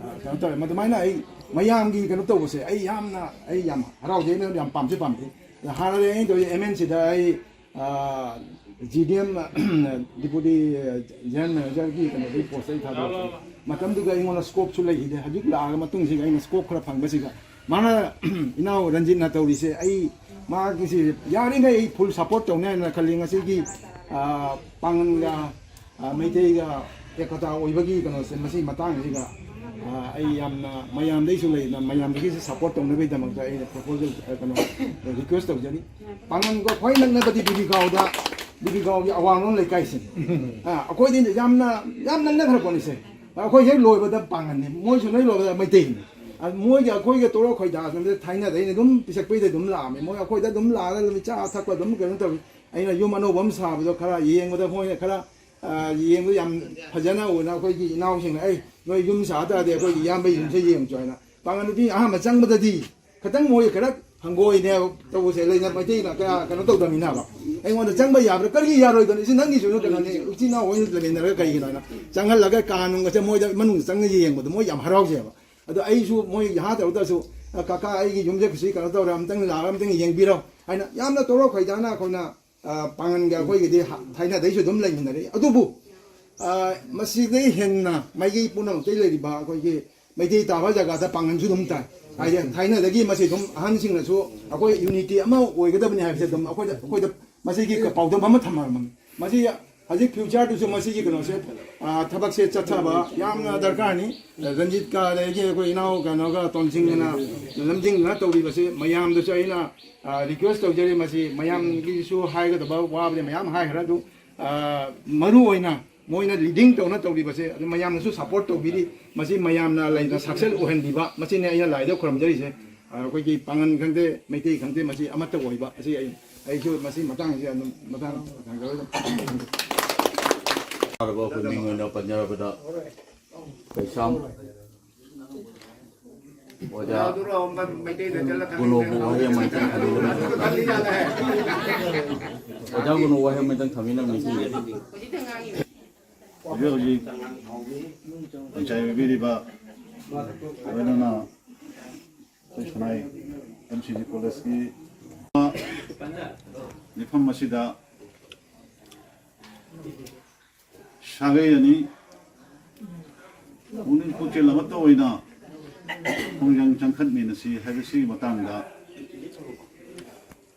ꯑ, ꯀꯩꯅꯣ ꯇꯧꯔꯦ꯫ ꯃꯗꯨꯃꯥꯏꯅ ꯑꯩ ꯃꯌꯥꯝꯒꯤ ꯀꯩꯅꯣ ꯇꯧꯕꯁꯦ ꯑꯩ ꯌꯥꯝꯅ, ꯑꯩ ꯌꯥꯝ ꯍꯔꯥꯎꯖꯩ, ꯑꯩꯅ ꯌꯥꯝ ꯄꯥꯝꯖꯩ, ꯄꯥꯝꯖꯩ꯫ ꯑꯗ ꯍꯥꯟꯅꯗꯤ ꯑꯩꯅ ꯇꯧꯔꯤꯁꯦ ꯑꯦꯝ ꯑꯦꯟ ꯁꯤꯗ ꯑꯩ, ꯑ, G D M, Deputy General Manager ꯒꯤ ꯀꯩꯅꯣꯗꯒꯤ post ꯑꯩ ꯊꯥꯗꯣꯔꯛꯄꯅꯤ꯫ ꯃꯇꯝꯗꯨꯗ ꯑꯩꯉꯣꯟꯗ scope ꯁꯨ ꯂꯩꯈꯤꯗꯦ꯫ ꯍꯧꯖꯤꯛ ꯂꯥꯛꯑꯒ ꯃꯇꯨꯡꯁꯤꯗ ꯑꯩꯅ scope ꯈꯔ ꯐꯪꯕꯁꯤꯗ ꯃꯥꯅ, ꯏꯅꯥꯎ ꯔꯟꯖꯤꯠꯅ ꯇꯧꯔꯤꯁꯦ, ꯑꯩ ꯃꯥꯒꯤꯁꯤ ꯌꯥꯔꯤꯉꯩ ꯑꯩ full support ꯇꯧꯅꯤ ꯍꯥꯏꯅ ꯈꯜꯂꯤ꯫ ꯉꯁꯤꯒꯤ, ꯑ, ꯄꯥꯡꯒꯜꯒ, ꯑ, ꯃꯩꯇꯩꯒ ꯑꯦꯀꯇꯥ ꯑꯣꯏꯕꯒꯤ ꯀꯩꯅꯣꯁꯦ, ꯃꯁꯤ ꯃꯇꯥꯡꯁꯤꯗ, ꯑ, ꯑꯩ ꯌꯥꯝꯅ ꯃꯌꯥꯝꯗꯩꯁꯨ ꯂꯩꯅ, ꯃꯌꯥꯝꯗꯒꯤꯁꯨ support ꯇꯧꯅꯕꯒꯤꯗꯃꯛꯇ ꯑꯩꯅ proposal, ꯑ, ꯀꯩꯅꯣ, request ꯇꯧꯖꯔꯤ꯫ ꯄꯥꯡꯒꯜꯒ ꯈ꯭ꯋꯥꯏ ꯅꯛꯅꯕꯗꯤ ꯕꯤꯕꯤꯒꯥꯎꯗ, ꯕꯤꯕꯤꯒꯥꯎꯒꯤ ꯑꯋꯥꯡꯂꯣꯝ ꯂꯩꯀꯥꯏꯁꯤꯅꯤ꯫ ꯑ, ꯑꯩꯈꯣꯏꯗꯤ ꯌꯥꯝꯅ, ꯌꯥꯝ ꯅꯛꯅꯈ꯭ꯔ ꯄꯣꯠꯅꯤꯁꯦ꯫ ꯑꯩꯈꯣꯏ ꯍꯦꯛ ꯂꯣꯏꯕꯗ ꯄꯥꯡꯒꯜꯅꯤ, ꯃꯣꯏꯁꯨ ꯂꯣꯏ ꯂꯣꯏꯕꯗ ꯃꯩꯇꯩꯅꯤ꯫ ꯑ, ꯃꯣꯏꯒꯤ ꯑꯩꯈꯣꯏꯒ ꯇꯣꯔꯣꯛ ꯈꯣꯏꯗꯥꯁꯤꯡꯗ ꯊꯥꯏꯅꯗꯩꯅꯦ, ꯑꯗꯨꯝ ꯄꯤꯁꯛꯄꯩꯗꯩ ꯑꯗꯨꯝ ꯂꯥꯛꯑꯝꯃꯦ꯫ ꯃꯣꯏ ꯑꯩꯈꯣꯏꯗ ꯑꯗꯨꯝ ꯂꯥꯛꯑꯒ ꯑꯗꯨꯝ ꯆꯥ ꯊꯛꯄ ꯑꯗꯨꯝ ꯀꯩꯅꯣ ꯇꯧꯏ꯫ ꯑꯩꯅ ꯌꯨꯝ ꯑꯅꯧꯕ ꯑꯃ ꯁꯥꯕꯗꯣ ꯈꯔ ꯌꯦꯡꯕꯗ ꯃꯣꯏꯅ ꯈꯔ, ꯑ, ꯌꯦꯡꯕꯗ ꯌꯥꯝ ꯐꯖꯅ ꯎꯅ ꯑꯩꯈꯣꯏꯒꯤ ꯏꯅꯥꯎꯁꯤꯡꯅ, "ꯑꯩ ꯅꯣꯏ ꯌꯨꯝ ꯁꯥ ꯇꯥꯔꯗꯤ ꯑꯩꯈꯣꯏꯒꯤ ꯏꯌꯥꯝꯕꯒꯤ ꯌꯨꯝꯁꯦ ꯌꯦꯡꯉꯨ" ꯍꯥꯏꯅ꯫ ꯄꯥꯡꯒꯜ ꯅꯨꯄꯤ ꯑꯍꯥꯟꯕ ꯆꯪꯕꯗꯗꯤ ꯈꯤꯇꯪ ꯃꯣꯏ ꯈꯔ ꯍꯪꯒꯣꯏꯅꯦ ꯇꯧꯕꯁꯦ, ꯂꯩꯅ ꯃꯩꯇꯩꯅ ꯀꯌꯥ ꯀꯩꯅꯣ ꯇꯧꯗꯕꯅꯤꯅꯕ꯫ ꯑꯩꯉꯣꯟꯗ ꯆꯪꯕ ꯌꯥꯕ꯭ꯔꯥ? ꯀꯔꯤꯒꯤ ꯌꯥꯔꯣꯏꯗꯣꯏꯅꯣ? ꯁꯤ ꯅꯪꯒꯤꯁꯨ ꯀꯩꯅꯣꯅꯦ, ꯏꯆꯤꯟ ꯏꯅꯥꯎ ꯍꯣꯏꯅ ꯂꯩꯃꯤꯟꯅꯔꯒ ꯀꯩꯒꯤꯅꯣ ꯍꯥꯏꯅ ꯆꯪꯍꯜꯂꯒ ꯀꯥ ꯅꯨꯡꯒꯁꯦ ꯃꯣꯏꯗ ꯃꯅꯨꯡꯗ ꯆꯪꯉ ꯌꯦꯡꯕꯗꯣ ꯃꯣꯏ ꯌꯥꯝ ꯍꯔꯥꯎꯖꯩꯑꯕ꯫ ꯑꯗꯣ ꯑꯩꯁꯨ ꯃꯣꯏ ꯌꯥꯍꯥ ꯇꯧꯔꯗꯁꯨ "ꯑ, ꯀꯀꯥ, ꯑꯩꯒꯤ ꯌꯨꯝꯁꯦ ꯀꯩꯁꯨ ꯀꯩꯅꯣ ꯇꯧꯔꯦ, ꯑꯝꯇꯪ ꯂꯥꯛꯑꯒ ꯑꯝꯇꯪ ꯌꯦꯡꯕꯤꯔꯣ" ꯍꯥꯏꯅ ꯌꯥꯝꯅ ꯇꯧꯔ ꯈꯣꯏꯗꯥꯅ ꯑꯩꯈꯣꯏꯅ, ꯑ, ꯄꯥꯡꯒꯟꯒ ꯑꯩꯈꯣꯏꯒꯤꯗꯤ ꯍ-, ꯊꯥꯏꯅꯗꯩꯁꯨ ꯑꯗꯨꯝ ꯂꯩꯃꯤꯟꯅꯔꯛꯏ꯫ ꯑꯗꯨꯕꯨ, ꯑ, ꯃꯁꯤꯗꯩ ꯍꯦꯟꯅ ꯃꯥꯏꯀꯩ ꯄꯨꯝꯅꯃꯛꯇꯩ ꯂꯩꯔꯤꯕ ꯑꯩꯈꯣꯏꯒꯤ ꯃꯩꯇꯩ ꯇꯥꯕ ꯖꯒꯥꯗ ꯄꯥꯡꯒꯟꯁꯨ ꯑꯗꯨꯝ ꯇꯥꯏ꯫ ꯍꯥꯏꯗꯤ ꯊꯥꯏꯅꯗꯒꯤ ꯃꯁꯤ ꯑꯗꯨꯝ ꯑꯍꯟꯁꯤꯡꯅꯁꯨ ꯑꯩꯈꯣꯏ unity ꯑꯃ ꯑꯣꯏꯒꯗꯕꯅꯤ ꯍꯥꯏꯕꯁꯦ ꯑꯗꯨꯝ ꯑꯩꯈꯣꯏꯗ, ꯑꯩꯈꯣꯏꯗ ꯃꯁꯤꯒꯤ ꯄꯥꯎꯗꯝ ꯑꯃ ꯊꯝꯃꯔꯝꯃꯤ꯫ ꯃꯁꯤ ꯍꯧꯖꯤꯛ future ꯗꯁꯨ ꯃꯁꯤꯒꯤ ꯀꯩꯅꯣꯁꯦ, ꯑ, ꯊꯕꯛꯁꯦ ꯆꯠꯊꯕ ꯌꯥꯝꯅ ꯗꯔꯀꯥꯔꯅꯤ꯫ ꯔꯟꯖꯤꯠꯀ ꯑꯗꯒꯤ ꯑꯩꯈꯣꯏ ꯏꯅꯥꯎ ꯀꯩꯅꯣꯒ ꯇꯣꯟꯁꯤꯡꯒꯅ ꯂꯝꯖꯤꯡꯗꯨꯅ ꯇꯧꯔꯤꯕꯁꯦ ꯃꯌꯥꯝꯗꯁꯨ ꯑꯩꯅ, ꯑ, request ꯇꯧꯖꯔꯤ꯫ ꯃꯁꯤ ꯃꯌꯥꯝꯒꯤꯁꯨ ꯍꯥꯏꯒꯗꯕ ꯋꯥꯕꯗꯤ ꯃꯌꯥꯝ ꯍꯥꯏꯈ꯭ꯔꯦ, ꯑꯗꯨ, ꯑ, ꯃꯔꯨ ꯑꯣꯏꯅ ꯃꯣꯏꯅ leading ꯇꯧꯅ ꯇꯧꯔꯤꯕꯁꯦ ꯑꯗꯨ ꯃꯌꯥꯝꯅꯁꯨ support ꯇꯧꯕꯤꯔꯤ꯫ ꯃꯁꯤ ꯃꯌꯥꯝꯅ ꯂꯩꯅ success ꯑꯣꯏꯍꯟꯕꯤꯕ, ꯃꯁꯤꯅꯤ ꯑꯩꯅ ꯂꯥꯏꯗ ꯈꯨꯔꯨꯝꯖꯔꯤꯁꯦ꯫ ꯑ, ꯑꯩꯈꯣꯏꯒꯤ ꯄꯥꯉꯟ ꯈꯪꯗꯦ, ꯃꯩꯇꯩ ꯈꯪꯗꯦ, ꯃꯁꯤ ꯑꯃꯠꯇ ꯑꯣꯏꯕ ꯑꯁꯤ ꯑꯩ, ꯑꯩꯁꯨ ꯃꯁꯤ ꯃꯇꯥꯡꯁꯤꯗ ꯑꯗꯨꯝ ꯃꯇꯥꯡ ꯊꯝꯖꯔꯒ ꯍꯥꯏꯔꯕ ꯑꯩꯈꯣꯏ ꯃꯤꯡ ꯑꯣꯏꯅ ꯄꯟꯖꯔꯕꯗ ꯀꯩꯁꯥꯝ ꯑꯣꯖꯥ ꯒꯨꯅꯣꯕꯨ ꯋꯥꯍꯩ ꯑꯃꯇꯪ ꯊꯝꯕꯤꯔꯝꯃꯤ꯫ ꯑꯣꯖꯥ ꯒꯨꯅꯣ ꯋꯥꯍꯩ ꯑꯃꯇꯪ ꯊꯝꯕꯤꯔꯝꯃꯤ꯫ ꯍꯧꯖꯤꯛ ꯍꯧꯖꯤꯛ ꯄꯟꯆꯥꯌꯦꯠ ꯑꯣꯏꯕꯤꯔꯤꯕ, ꯂꯣꯏꯅꯅ ꯑꯩꯈꯣꯏ ꯁꯉꯥꯏ M C G college ꯀꯤ ꯃꯤꯐꯝ ꯑꯁꯤꯗ ꯁꯥꯒꯩ ꯑꯅꯤ ꯄꯨꯛꯅꯤꯡ ꯄꯨꯛꯆꯦꯜ ꯑꯃꯠꯇ ꯑꯣꯏꯅ ꯈꯣꯡꯖꯪ ꯆꯪꯈꯠꯃꯤꯟꯅꯁꯤ ꯍꯥꯏꯕꯁꯤꯒꯤ ꯃꯇꯥꯡꯗ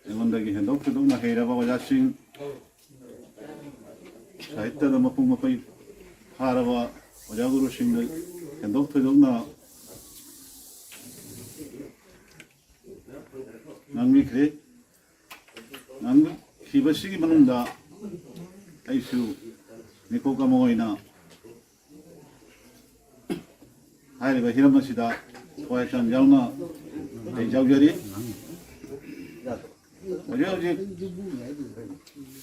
ꯑꯩꯉꯣꯟꯗꯒꯤ ꯍꯦꯟꯗꯣꯛ ꯊꯣꯏꯗꯣꯛꯅ ꯍꯩꯔꯕ ꯑꯣꯖꯥꯁꯤꯡ, ꯁꯥꯍꯤꯇ꯭ꯌꯗ ꯃꯄꯨꯡ ꯃꯄꯩ ꯐꯥꯔꯕ ꯑꯣꯖꯥ ꯒꯨꯔꯨꯁꯤꯡꯗ ꯍꯦꯟꯗꯣꯛ ꯊꯣꯏꯗꯣꯛꯅ ꯉꯥꯡꯕꯤꯈ꯭ꯔꯦ꯫ ꯉꯥꯡꯕꯤꯈꯤꯕꯁꯤꯒꯤ ꯃꯅꯨꯡꯗ ꯑꯩꯁꯨ ꯃꯤꯀꯣꯛ ꯑꯃ ꯑꯣꯏꯅ ꯍꯥꯏꯔꯤꯕ ꯍꯤꯔꯝ ꯑꯁꯤꯗ ꯊꯋꯥꯏ ꯍꯛꯆꯥꯡ ꯌꯥꯎꯅ ꯑꯩ ꯌꯥꯎꯖꯔꯤ꯫ ꯍꯧꯖꯤꯛ ꯍꯧꯖꯤꯛ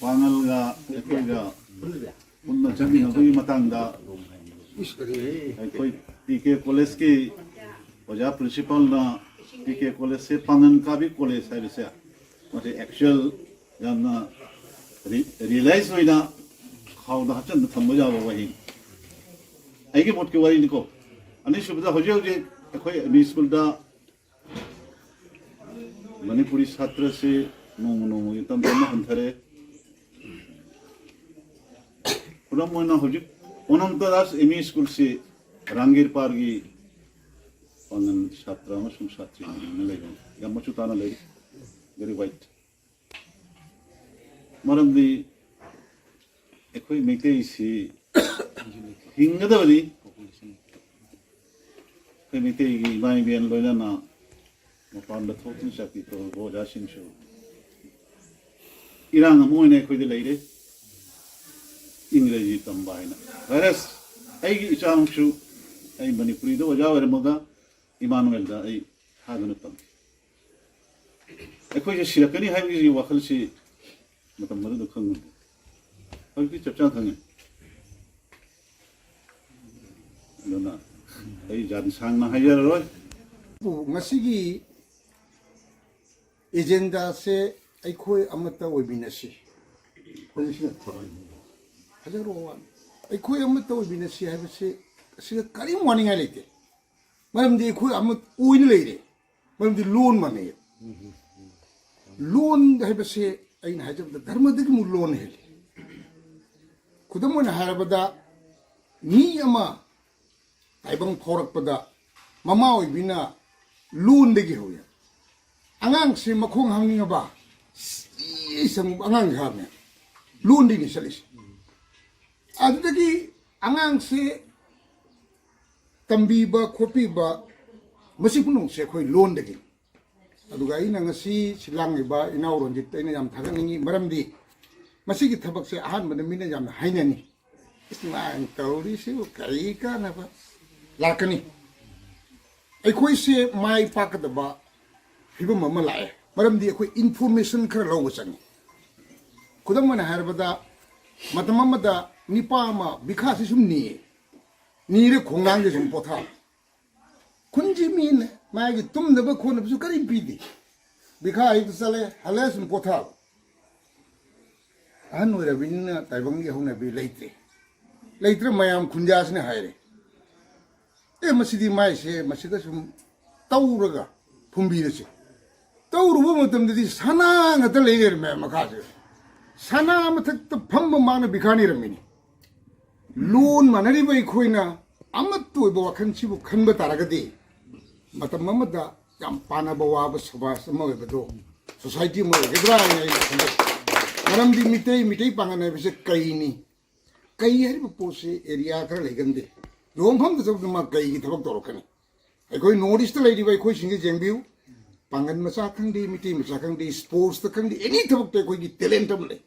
ꯄꯥꯉꯜꯒ ꯑꯩꯈꯣꯏꯒ ꯄꯨꯟꯅ ꯆꯠꯃꯤꯟꯅꯕꯒꯤ ꯃꯇꯥꯡꯗ ꯑꯩꯈꯣꯏ P K college ꯀꯤ ꯑꯣꯖꯥ principal ꯅ P K college ꯁꯦ ꯄꯥꯉꯟ ꯀꯥꯕꯤ college ꯍꯥꯏꯕꯁꯦ ꯃꯁꯤ actual ꯌꯥꯝꯅ ꯔꯤ-, realize ꯑꯣꯏꯅ ꯈꯥꯎꯗ ꯍꯥꯞꯆꯤꯟꯕ ꯊꯝꯕ ꯌꯥꯕ ꯋꯥꯍꯩꯅꯤ꯫ ꯑꯩꯒꯤ ꯃꯣꯠꯀꯤ ꯋꯥꯔꯤꯅꯤꯀꯣ꯫ ꯑꯅꯤꯁꯨꯕꯗ, ꯍꯧꯖꯤꯛ ꯍꯧꯖꯤꯛ ꯑꯩꯈꯣꯏ M E school ꯗ ꯃꯅꯤꯄꯨꯔꯤ ꯁꯥꯇ꯭ꯔꯁꯤ ꯅꯣꯡꯃ ꯅꯣꯡꯃꯒꯤ ꯇꯝ ꯇꯝꯅ ꯍꯟꯊꯔꯦ꯫ ꯈꯨꯗꯝ ꯑꯣꯏꯅ ꯍꯧꯖꯤꯛ ꯑꯣꯅꯟꯇ ꯗꯥꯁ ꯑꯦꯝ ꯏ ꯁ꯭ꯀꯨꯜꯁꯤ ꯔꯥꯡꯒꯤꯔ ꯄꯥꯔꯒꯤ ꯄꯥꯡꯒꯜ ꯁꯥꯇ꯭ꯔ ꯑꯃꯁꯨꯡ ꯁꯥꯇ꯭ꯔꯤ ꯑꯃ ꯂꯩꯕ ꯌꯥꯝ ꯃꯆꯨ ꯇꯥꯅ ꯂꯩꯔꯤ꯫ Very white꯫ ꯃꯔꯝꯗꯤ ꯑꯩꯈꯣꯏ ꯃꯩꯇꯩꯁꯤ ꯍꯤꯡꯒꯗꯕꯅꯤ꯫ ꯑꯩꯈꯣꯏ ꯃꯩꯇꯩꯒꯤ ꯏꯃꯥ ꯏꯕꯦꯟ ꯂꯣꯏꯅꯅ ꯃꯄꯥꯟꯗ ꯊꯣꯛꯇꯨꯅ ꯆꯥꯀꯤ ꯇꯧꯔꯕ ꯑꯣꯖꯥꯁꯤꯡꯁꯨ ꯏꯔꯥꯡ ꯑꯃ ꯑꯣꯏꯅ ꯑꯩꯈꯣꯏꯗ ꯂꯩꯔꯦ꯫ ꯏꯪꯒ꯭ꯔꯦꯖꯤ ꯇꯝꯕ ꯍꯥꯏꯅ꯫ Whereas ꯑꯩꯒꯤ ꯏꯆꯥꯃꯛꯁꯨ ꯑꯩ ꯃꯅꯤꯄꯨꯔꯤꯗ ꯑꯣꯖꯥ ꯑꯣꯏꯔꯝꯃꯒ ꯏꯃꯥꯅꯨꯋꯦꯜꯗ ꯑꯩ ꯊꯥꯗꯨꯅ ꯇꯝꯃꯤ꯫ ꯑꯩꯈꯣꯏꯁꯦ ꯁꯤꯔꯛꯀꯅꯤ ꯍꯥꯏꯕꯒꯤ ꯋꯥꯈꯜꯁꯤ ꯃꯇꯝ ꯑꯗꯨꯗ ꯈꯪꯉꯝꯗꯦ꯫ ꯍꯧꯖꯤꯛꯇꯤ ꯆꯞ ꯆꯥꯅ ꯈꯪꯉꯦ꯫ ꯑꯗꯨꯅ ꯑꯩ ꯌꯥꯝ ꯁꯥꯡꯅ ꯍꯥꯏꯖꯔꯔꯣꯏ꯫ ꯑꯗꯨꯕꯨ ꯉꯁꯤꯒꯤ ꯑꯦꯖꯦꯟꯗꯥꯁꯦ ꯑꯩꯈꯣꯏ ꯑꯃꯠꯇ ꯑꯣꯏꯃꯤꯟꯅꯁꯤ꯫ ꯍꯧꯖꯤꯛꯁꯤꯅ ꯊꯣꯔꯛꯏ꯫ ꯍꯥꯏꯖꯔꯛꯑꯣ ꯋꯥꯅꯤ꯫ ꯑꯩꯈꯣꯏ ꯑꯃꯠꯇ ꯑꯣꯏꯃꯤꯟꯅꯁꯤ ꯍꯥꯏꯕꯁꯤ ꯑꯁꯤꯗ ꯀꯔꯤꯝ ꯋꯥꯅꯤꯡꯉꯥꯏ ꯂꯩꯇꯦ꯫ ꯃꯔꯝꯗꯤ ꯑꯩꯈꯣꯏ ꯑꯃ ꯑꯣꯏꯅ ꯂꯩꯔꯦ꯫ ꯃꯔꯝꯗꯤ ꯂꯣꯟ ꯃꯥꯟꯅꯩ꯫ ꯂꯣꯟ ꯍꯥꯏꯕꯁꯦ ꯑꯩꯅ ꯍꯥꯏꯖꯕꯗ ꯙꯔꯃꯗꯒꯤ ꯑꯃꯨꯛ ꯂꯣꯟ ꯍꯦꯜꯂꯤ꯫ ꯈꯨꯗꯝ ꯑꯣꯏꯅ ꯍꯥꯏꯔꯕꯗ ꯃꯤ ꯑꯃ ꯇꯥꯏꯕꯪ ꯐꯥꯎꯔꯛꯄꯗ ꯃꯃꯥ ꯑꯣꯏꯕꯤꯅ ꯂꯣꯟꯗꯒꯤ ꯍꯧꯏ꯫ ꯑꯉꯥꯡꯁꯦ ꯃꯈꯣꯡ ꯍꯥꯝꯅꯤꯡꯉꯕ ꯁꯤ ꯆꯪꯕ ꯑꯉꯥꯡꯁꯦ ꯍꯥꯝꯃꯦ꯫ ꯂꯣꯟꯗꯒꯤꯅꯤ ꯆꯠꯂꯤꯁꯦ꯫ ꯑꯗꯨꯗꯒꯤ ꯑꯉꯥꯡꯁꯦ ꯇꯝꯕꯤꯕ ꯈꯣꯠꯄꯤꯕ ꯃꯁꯤ ꯄꯨꯝꯅꯃꯛꯁꯦ ꯑꯩꯈꯣꯏ ꯂꯣꯟꯗꯒꯤ꯫ ꯑꯗꯨꯒ ꯑꯩꯅ ꯉꯁꯤ ꯁꯤ ꯂꯥꯡꯂꯤꯕ ꯏꯅꯥꯎ ꯔꯣꯟꯖꯤꯠꯇ ꯑꯩꯅ ꯌꯥꯝ ꯊꯥꯒꯠꯅꯤꯡꯉꯤ꯫ ꯃꯔꯝꯗꯤ ꯃꯁꯤꯒꯤ ꯊꯕꯛꯁꯦ ꯑꯍꯥꯟꯕꯗ ꯃꯤꯅ ꯌꯥꯝꯅ ꯍꯥꯏꯅꯅꯤ, "ꯏꯁ ꯃꯥꯅ ꯇꯧꯔꯤꯁꯤꯕꯨ ꯀꯔꯤ ꯀꯥꯟꯅꯕ ꯂꯥꯛꯀꯅꯤ?" ꯑꯩꯈꯣꯏꯁꯦ ꯃꯥꯏ ꯄꯥꯛꯀꯗꯕ ꯐꯤꯕꯝ ꯑꯃ ꯂꯥꯛꯑꯦ꯫ ꯃꯔꯝꯗꯤ ꯑꯩꯈꯣꯏ ꯏꯟꯐꯣꯔꯃꯦꯁꯟ ꯈꯔ ꯂꯧꯕ ꯆꯪꯉꯤ꯫ ꯈꯨꯗꯝ ꯑꯣꯏꯅ ꯍꯥꯏꯔꯕꯗ, ꯃꯇꯝ ꯑꯃꯗ ꯅꯤꯄꯥ ꯑꯃ ꯕꯤꯈꯥꯁꯤ ꯁꯨꯝ ꯅꯤꯌꯦ꯫ ꯅꯤꯔꯦ ꯈꯣꯡꯅꯥꯡꯗ ꯁꯨꯝ ꯄꯣꯊꯥꯕ꯫ ꯈꯨꯟꯁꯤ ꯃꯤꯅ ꯃꯥꯒꯤ ꯇꯨꯝꯅꯕ ꯈꯣꯠꯅꯕꯁꯨ ꯀꯔꯤꯝ ꯄꯤꯗꯦ꯫ ꯕꯤꯈꯥ ꯍꯦꯛꯇ ꯆꯠꯂꯦ, ꯍꯜꯂꯛꯑꯦ ꯁꯨꯝ ꯄꯣꯊꯥꯕ꯫ ꯑꯍꯟ ꯑꯣꯏꯔꯕꯅꯤꯅ ꯇꯥꯏꯕꯪꯒꯤ ꯍꯧꯅꯕꯤ ꯂꯩꯇ꯭ꯔꯦ꯫ ꯂꯩꯇ꯭ꯔꯦ, ꯃꯌꯥꯝ ꯈꯨꯟꯖꯥꯁꯤꯅ ꯍꯥꯏꯔꯦ꯫ "ꯑꯦ, ꯃꯁꯤꯗꯤ ꯃꯥꯏꯁꯦ ꯃꯁꯤꯗ ꯁꯨꯝ ꯇꯧꯔꯒ ꯐꯨꯝꯕꯤꯔꯁꯤ꯫ ꯇꯧꯔꯨꯕ ꯃꯇꯝꯗꯗꯤ ꯁꯅꯥ ꯉꯥꯛꯇ ꯂꯩ ꯂꯩꯔꯝꯃꯦ ꯃꯈꯥꯁꯦ꯫ ꯁꯅꯥ ꯃꯊꯛꯇ ꯐꯝꯕ ꯃꯥꯅ ꯕꯤꯈꯥꯅꯤꯔꯝꯃꯤꯅꯤ꯫ ꯂꯣꯟ ꯃꯥꯟꯅꯔꯤꯕ ꯑꯩꯈꯣꯏꯅ ꯑꯃꯠꯇ ꯑꯣꯏꯕ ꯋꯥꯈꯜꯁꯤꯕꯨ ꯈꯟꯕ ꯇꯥꯔꯒꯗꯤ, ꯃꯇꯝ ꯑꯃꯗ ꯌꯥꯝ ꯄꯥꯟꯅꯕ ꯋꯥꯕ ꯁꯃꯥꯖ ꯑꯃ ꯑꯣꯏꯕꯗꯣ, ꯁꯣꯁꯥꯏꯇꯤ ꯑꯃ ꯑꯣꯏꯒꯗ꯭ꯔꯥ ꯍꯥꯏꯅ ꯑꯩꯅ ꯈꯟꯖꯩ꯫ ꯃꯔꯝꯗꯤ ꯃꯤꯇꯩ, ꯃꯤꯇꯩ ꯄꯥꯡꯒꯜ ꯍꯥꯏꯕꯁꯦ ꯀꯩꯅꯤ? ꯀꯩ ꯍꯥꯏꯔꯤꯕ ꯄꯣꯠꯁꯤ ꯑꯦꯔꯤꯌꯥ ꯈꯔ ꯂꯩꯒꯟꯗꯦ꯫ ꯂꯨꯍꯣꯡꯐꯝꯗ ꯆꯠꯄꯗ ꯃꯥ ꯀꯩꯒꯤ ꯊꯕꯛ ꯇꯧꯔꯛꯀꯅꯤ? ꯑꯩꯈꯣꯏ ꯅꯣꯔꯠ ꯏꯁꯇ ꯂꯩꯔꯤꯕ ꯑꯩꯈꯣꯏꯁꯤꯡꯁꯦ ꯌꯦꯡꯕꯤꯌꯨ꯫ ꯄꯥꯡꯒꯜ ꯃꯆꯥ ꯈꯪꯗꯦ, ꯃꯤꯇꯩ ꯃꯆꯥ ꯈꯪꯗꯦ, ꯁ꯭ꯄꯣꯔꯠꯁꯇ ꯈꯪꯗꯦ, ꯑꯦꯅꯤ ꯊꯕꯛꯇ ꯑꯩꯈꯣꯏꯒꯤ ꯇꯦꯂꯦꯟꯠ ꯑꯃ ꯂꯩ꯫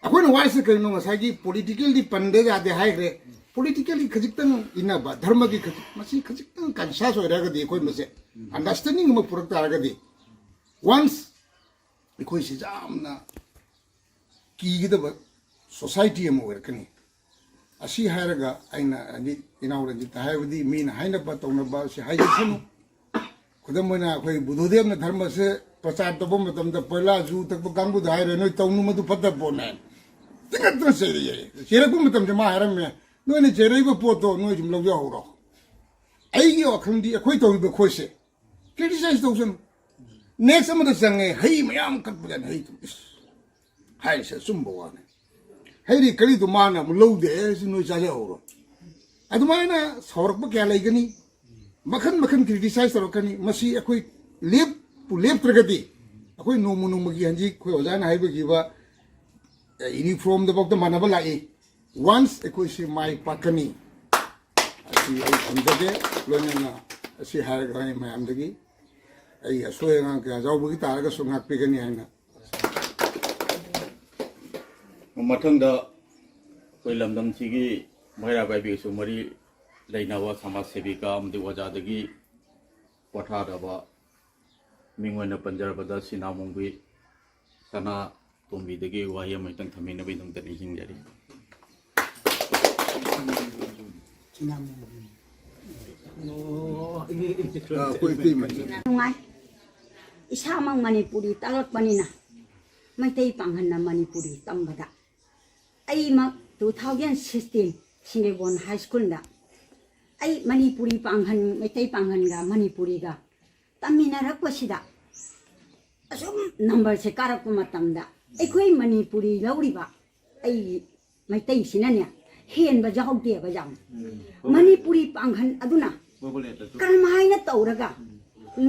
ꯑꯩꯈꯣꯏꯅ ꯋꯥꯔꯤꯁꯦ ꯀꯩꯅꯣ? ꯉꯁꯥꯏꯒꯤ ꯄꯣꯂꯤꯇꯤꯀꯦꯜꯗꯤ ꯄꯟꯗ ꯌꯥꯗꯦ ꯍꯥꯏꯈ꯭ꯔꯦ꯫ ꯄꯣꯂꯤꯇꯤꯀꯦꯜꯗꯤ ꯈꯖꯤꯛꯇꯪ ꯏꯟꯅꯕ, ꯙꯔꯃꯒꯤ ꯈꯖꯤꯛ, ꯃꯁꯤ ꯈꯖꯤꯛꯇꯪ ꯀꯟꯁꯤꯌꯁ ꯑꯣꯏꯔꯒꯗꯤ, ꯑꯩꯈꯣꯏ ꯃꯁꯦ ꯑꯟꯗꯔꯁ꯭ꯇꯦꯟꯗꯤꯡ ꯑꯃ ꯄꯨꯔꯛ ꯇꯥꯔꯒꯗꯤ, ꯋꯥꯟꯁ ꯑꯩꯈꯣꯏꯁꯤ ꯌꯥꯝꯅ ꯀꯤꯒꯗꯕ ꯁꯣꯁꯥꯏꯇꯤ ꯑꯃ ꯑꯣꯏꯔꯛꯀꯅꯤ꯫ ꯑꯁꯤ ꯍꯥꯏꯔꯒ ꯑꯩꯅ ꯔꯟꯖꯤꯠ, ꯏꯅꯥꯎ ꯔꯟꯖꯤꯠꯇ ꯍꯥꯏꯕꯗꯤ, ꯃꯤꯅ ꯍꯥꯏꯅꯕ ꯇꯧꯅꯕ ꯑꯁꯤ ꯍꯥꯏꯖꯁꯅꯨ꯫ ꯈꯨꯗꯝ ꯑꯣꯏꯅ, ꯑꯩꯈꯣꯏ ꯕꯨꯙꯗꯦꯕꯅ ꯙꯔꯃꯁꯦ ꯄ꯭ꯔꯆꯥꯔ ꯇꯧꯕ ꯃꯇꯝꯗ ꯄꯣꯏꯂꯥ ꯖꯨ ꯊꯛꯄ ꯀꯥꯡꯕꯨꯗ ꯍꯥꯏꯔꯦ, "ꯅꯣꯏ ꯇꯧꯅꯨ, ꯃꯗꯨ ꯐꯠꯇꯕ ꯄꯣꯠꯅꯦ"꯫ ꯇꯤꯡꯈꯠꯇꯅ ꯆꯩꯔꯛꯑꯦ꯫ ꯆꯩꯔꯛꯄ ꯃꯇꯝꯗ ꯃꯥ ꯍꯥꯏꯔꯝꯃꯦ, "ꯅꯣꯏꯅ ꯆꯩꯔꯛꯏꯕ ꯄꯣꯠꯇꯣ ꯅꯣꯏ ꯁꯨꯝ ꯂꯧꯖꯍꯧꯔꯣ꯫ ꯑꯩꯒꯤ ꯋꯥꯈꯜꯗꯤ ꯑꯩꯈꯣꯏ ꯇꯧꯔꯤꯕ ꯑꯩꯈꯣꯏꯁꯦ ꯀ꯭ꯔꯤꯇꯤꯁꯥꯏꯁ ꯇꯧꯁꯅꯨ"꯫ ꯅꯦꯛꯁ ꯑꯃꯗ ꯆꯪꯉꯦ, ꯍꯩ ꯃꯌꯥꯝ ꯀꯠꯄꯗꯅ ꯍꯩ ꯇꯨ-, ꯏꯁ, ꯍꯥꯏꯔꯤꯁꯦ ꯑꯆꯨꯝꯕ ꯋꯥꯅꯤ꯫ ꯍꯩꯔꯤ ꯀꯔꯤꯗꯨ ꯃꯥꯅ ꯑꯃꯨꯛ ꯂꯧꯗꯦ ꯍꯥꯏꯔꯁꯨ ꯅꯣꯏ ꯆꯥꯖꯍꯧꯔꯣ꯫ ꯑꯗꯨꯃꯥꯏꯅ ꯁꯥꯎꯔꯛꯄ ꯀꯌꯥ ꯂꯩꯒꯅꯤ, ꯃꯈꯟ ꯃꯈꯟ ꯀ꯭ꯔꯤꯇꯤꯁꯥꯏꯁ ꯇꯧꯔꯛꯀꯅꯤ꯫ ꯃꯁꯤ ꯑꯩꯈꯣꯏ ꯂꯦꯞꯄꯨ ꯂꯦꯞꯇ꯭ꯔꯒꯗꯤ, ꯑꯩꯈꯣꯏ ꯅꯣꯡꯃ ꯅꯣꯡꯃꯒꯤ ꯍꯧꯖꯤꯛ ꯑꯩꯈꯣꯏ ꯑꯣꯖꯥꯅ ꯍꯥꯏꯕꯤꯈꯤꯕ, ꯑꯦ, ꯌꯨꯅꯤꯐꯣꯔꯝꯗꯐꯥꯎꯗ ꯃꯥꯟꯅꯕ ꯂꯥꯛꯏ꯫ ꯋꯥꯟꯁ ꯑꯩꯈꯣꯏꯁꯤ ꯃꯥꯏ ꯄꯥꯛꯀꯅꯤ꯫ ꯑꯁꯤ ꯑꯩ ꯊꯝꯖꯒꯦ꯫ ꯂꯣꯏꯅꯅ ꯑꯁꯤ ꯍꯥꯏꯔꯒ ꯑꯩ ꯃꯌꯥꯝꯗꯒꯤ ꯑꯩ ꯑꯁꯣꯏ ꯑꯉꯥꯡ ꯀꯌꯥ ꯌꯥꯎꯕꯒꯤ ꯇꯥꯔꯒꯁꯨ ꯉꯥꯛꯄꯤꯒꯅꯤ ꯍꯥꯏꯅ꯫ ꯃꯊꯪꯗ ꯑꯩꯈꯣꯏ ꯂꯝꯗꯝꯁꯤꯒꯤ ꯃꯩꯔꯥ ꯄꯥꯏꯕꯤꯒꯁꯨ ꯃꯔꯤ ꯂꯩꯅꯕ ꯁꯃꯥꯖ ꯁꯦꯕꯤꯀꯥ ꯑꯃꯗꯤ ꯑꯣꯖꯥꯗꯒꯤ ꯄꯣꯊꯥꯗꯕ ꯃꯤꯡ ꯑꯣꯏꯅ ꯄꯟꯖꯔꯕꯗ ꯁꯤꯅꯥꯃꯣꯡꯕꯤ ꯁꯅꯥ ꯇꯣꯝꯕꯤꯗꯒꯤ ꯋꯥꯍꯩ ꯑꯃꯇꯪ ꯊꯝꯕꯤꯅꯕꯒꯤꯗꯃꯛꯇ ꯅꯤꯡꯁꯤꯡꯖꯔꯤ꯫ ꯑꯩꯈꯣꯏ ꯏꯇꯩꯃ꯫ ꯅꯨꯡꯉꯥꯏ꯫ ꯏꯁꯥꯃꯛ ꯃꯅꯤꯄꯨꯔꯤ ꯇꯥꯛꯂꯛꯄꯅꯤꯅ, ꯃꯩꯇꯩ ꯄꯥꯡꯒꯜꯅ ꯃꯅꯤꯄꯨꯔꯤ ꯇꯝꯕꯗ, ꯑꯩꯃꯛ two thousand sixteen ꯁꯤꯡꯖꯃꯩ ꯍꯥꯏ ꯁ꯭ꯀꯨꯜꯗ ꯑꯩ ꯃꯅꯤꯄꯨꯔꯤ ꯄꯥꯡꯒꯜ, ꯃꯩꯇꯩ ꯄꯥꯡꯒꯜꯒ ꯃꯅꯤꯄꯨꯔꯤꯒ ꯇꯝꯃꯤꯟꯅꯔꯛꯄꯁꯤꯗ, ꯑꯁꯨꯝ ꯅꯝꯕꯔꯁꯦ ꯀꯥꯔꯛꯄ ꯃꯇꯝꯗ ꯑꯩꯈꯣꯏ ꯃꯅꯤꯄꯨꯔꯤ ꯂꯧꯔꯤꯕ ꯑꯩ ꯃꯩꯇꯩꯁꯤꯅꯅꯦ ꯍꯦꯟꯕ ꯌꯥꯎꯗꯦꯕ ꯌꯥꯝ꯫ ꯃꯅꯤꯄꯨꯔꯤ ꯄꯥꯡꯒꯜ ꯑꯗꯨꯅ ꯀꯔꯝꯍꯥꯏꯅ ꯇꯧꯔꯒ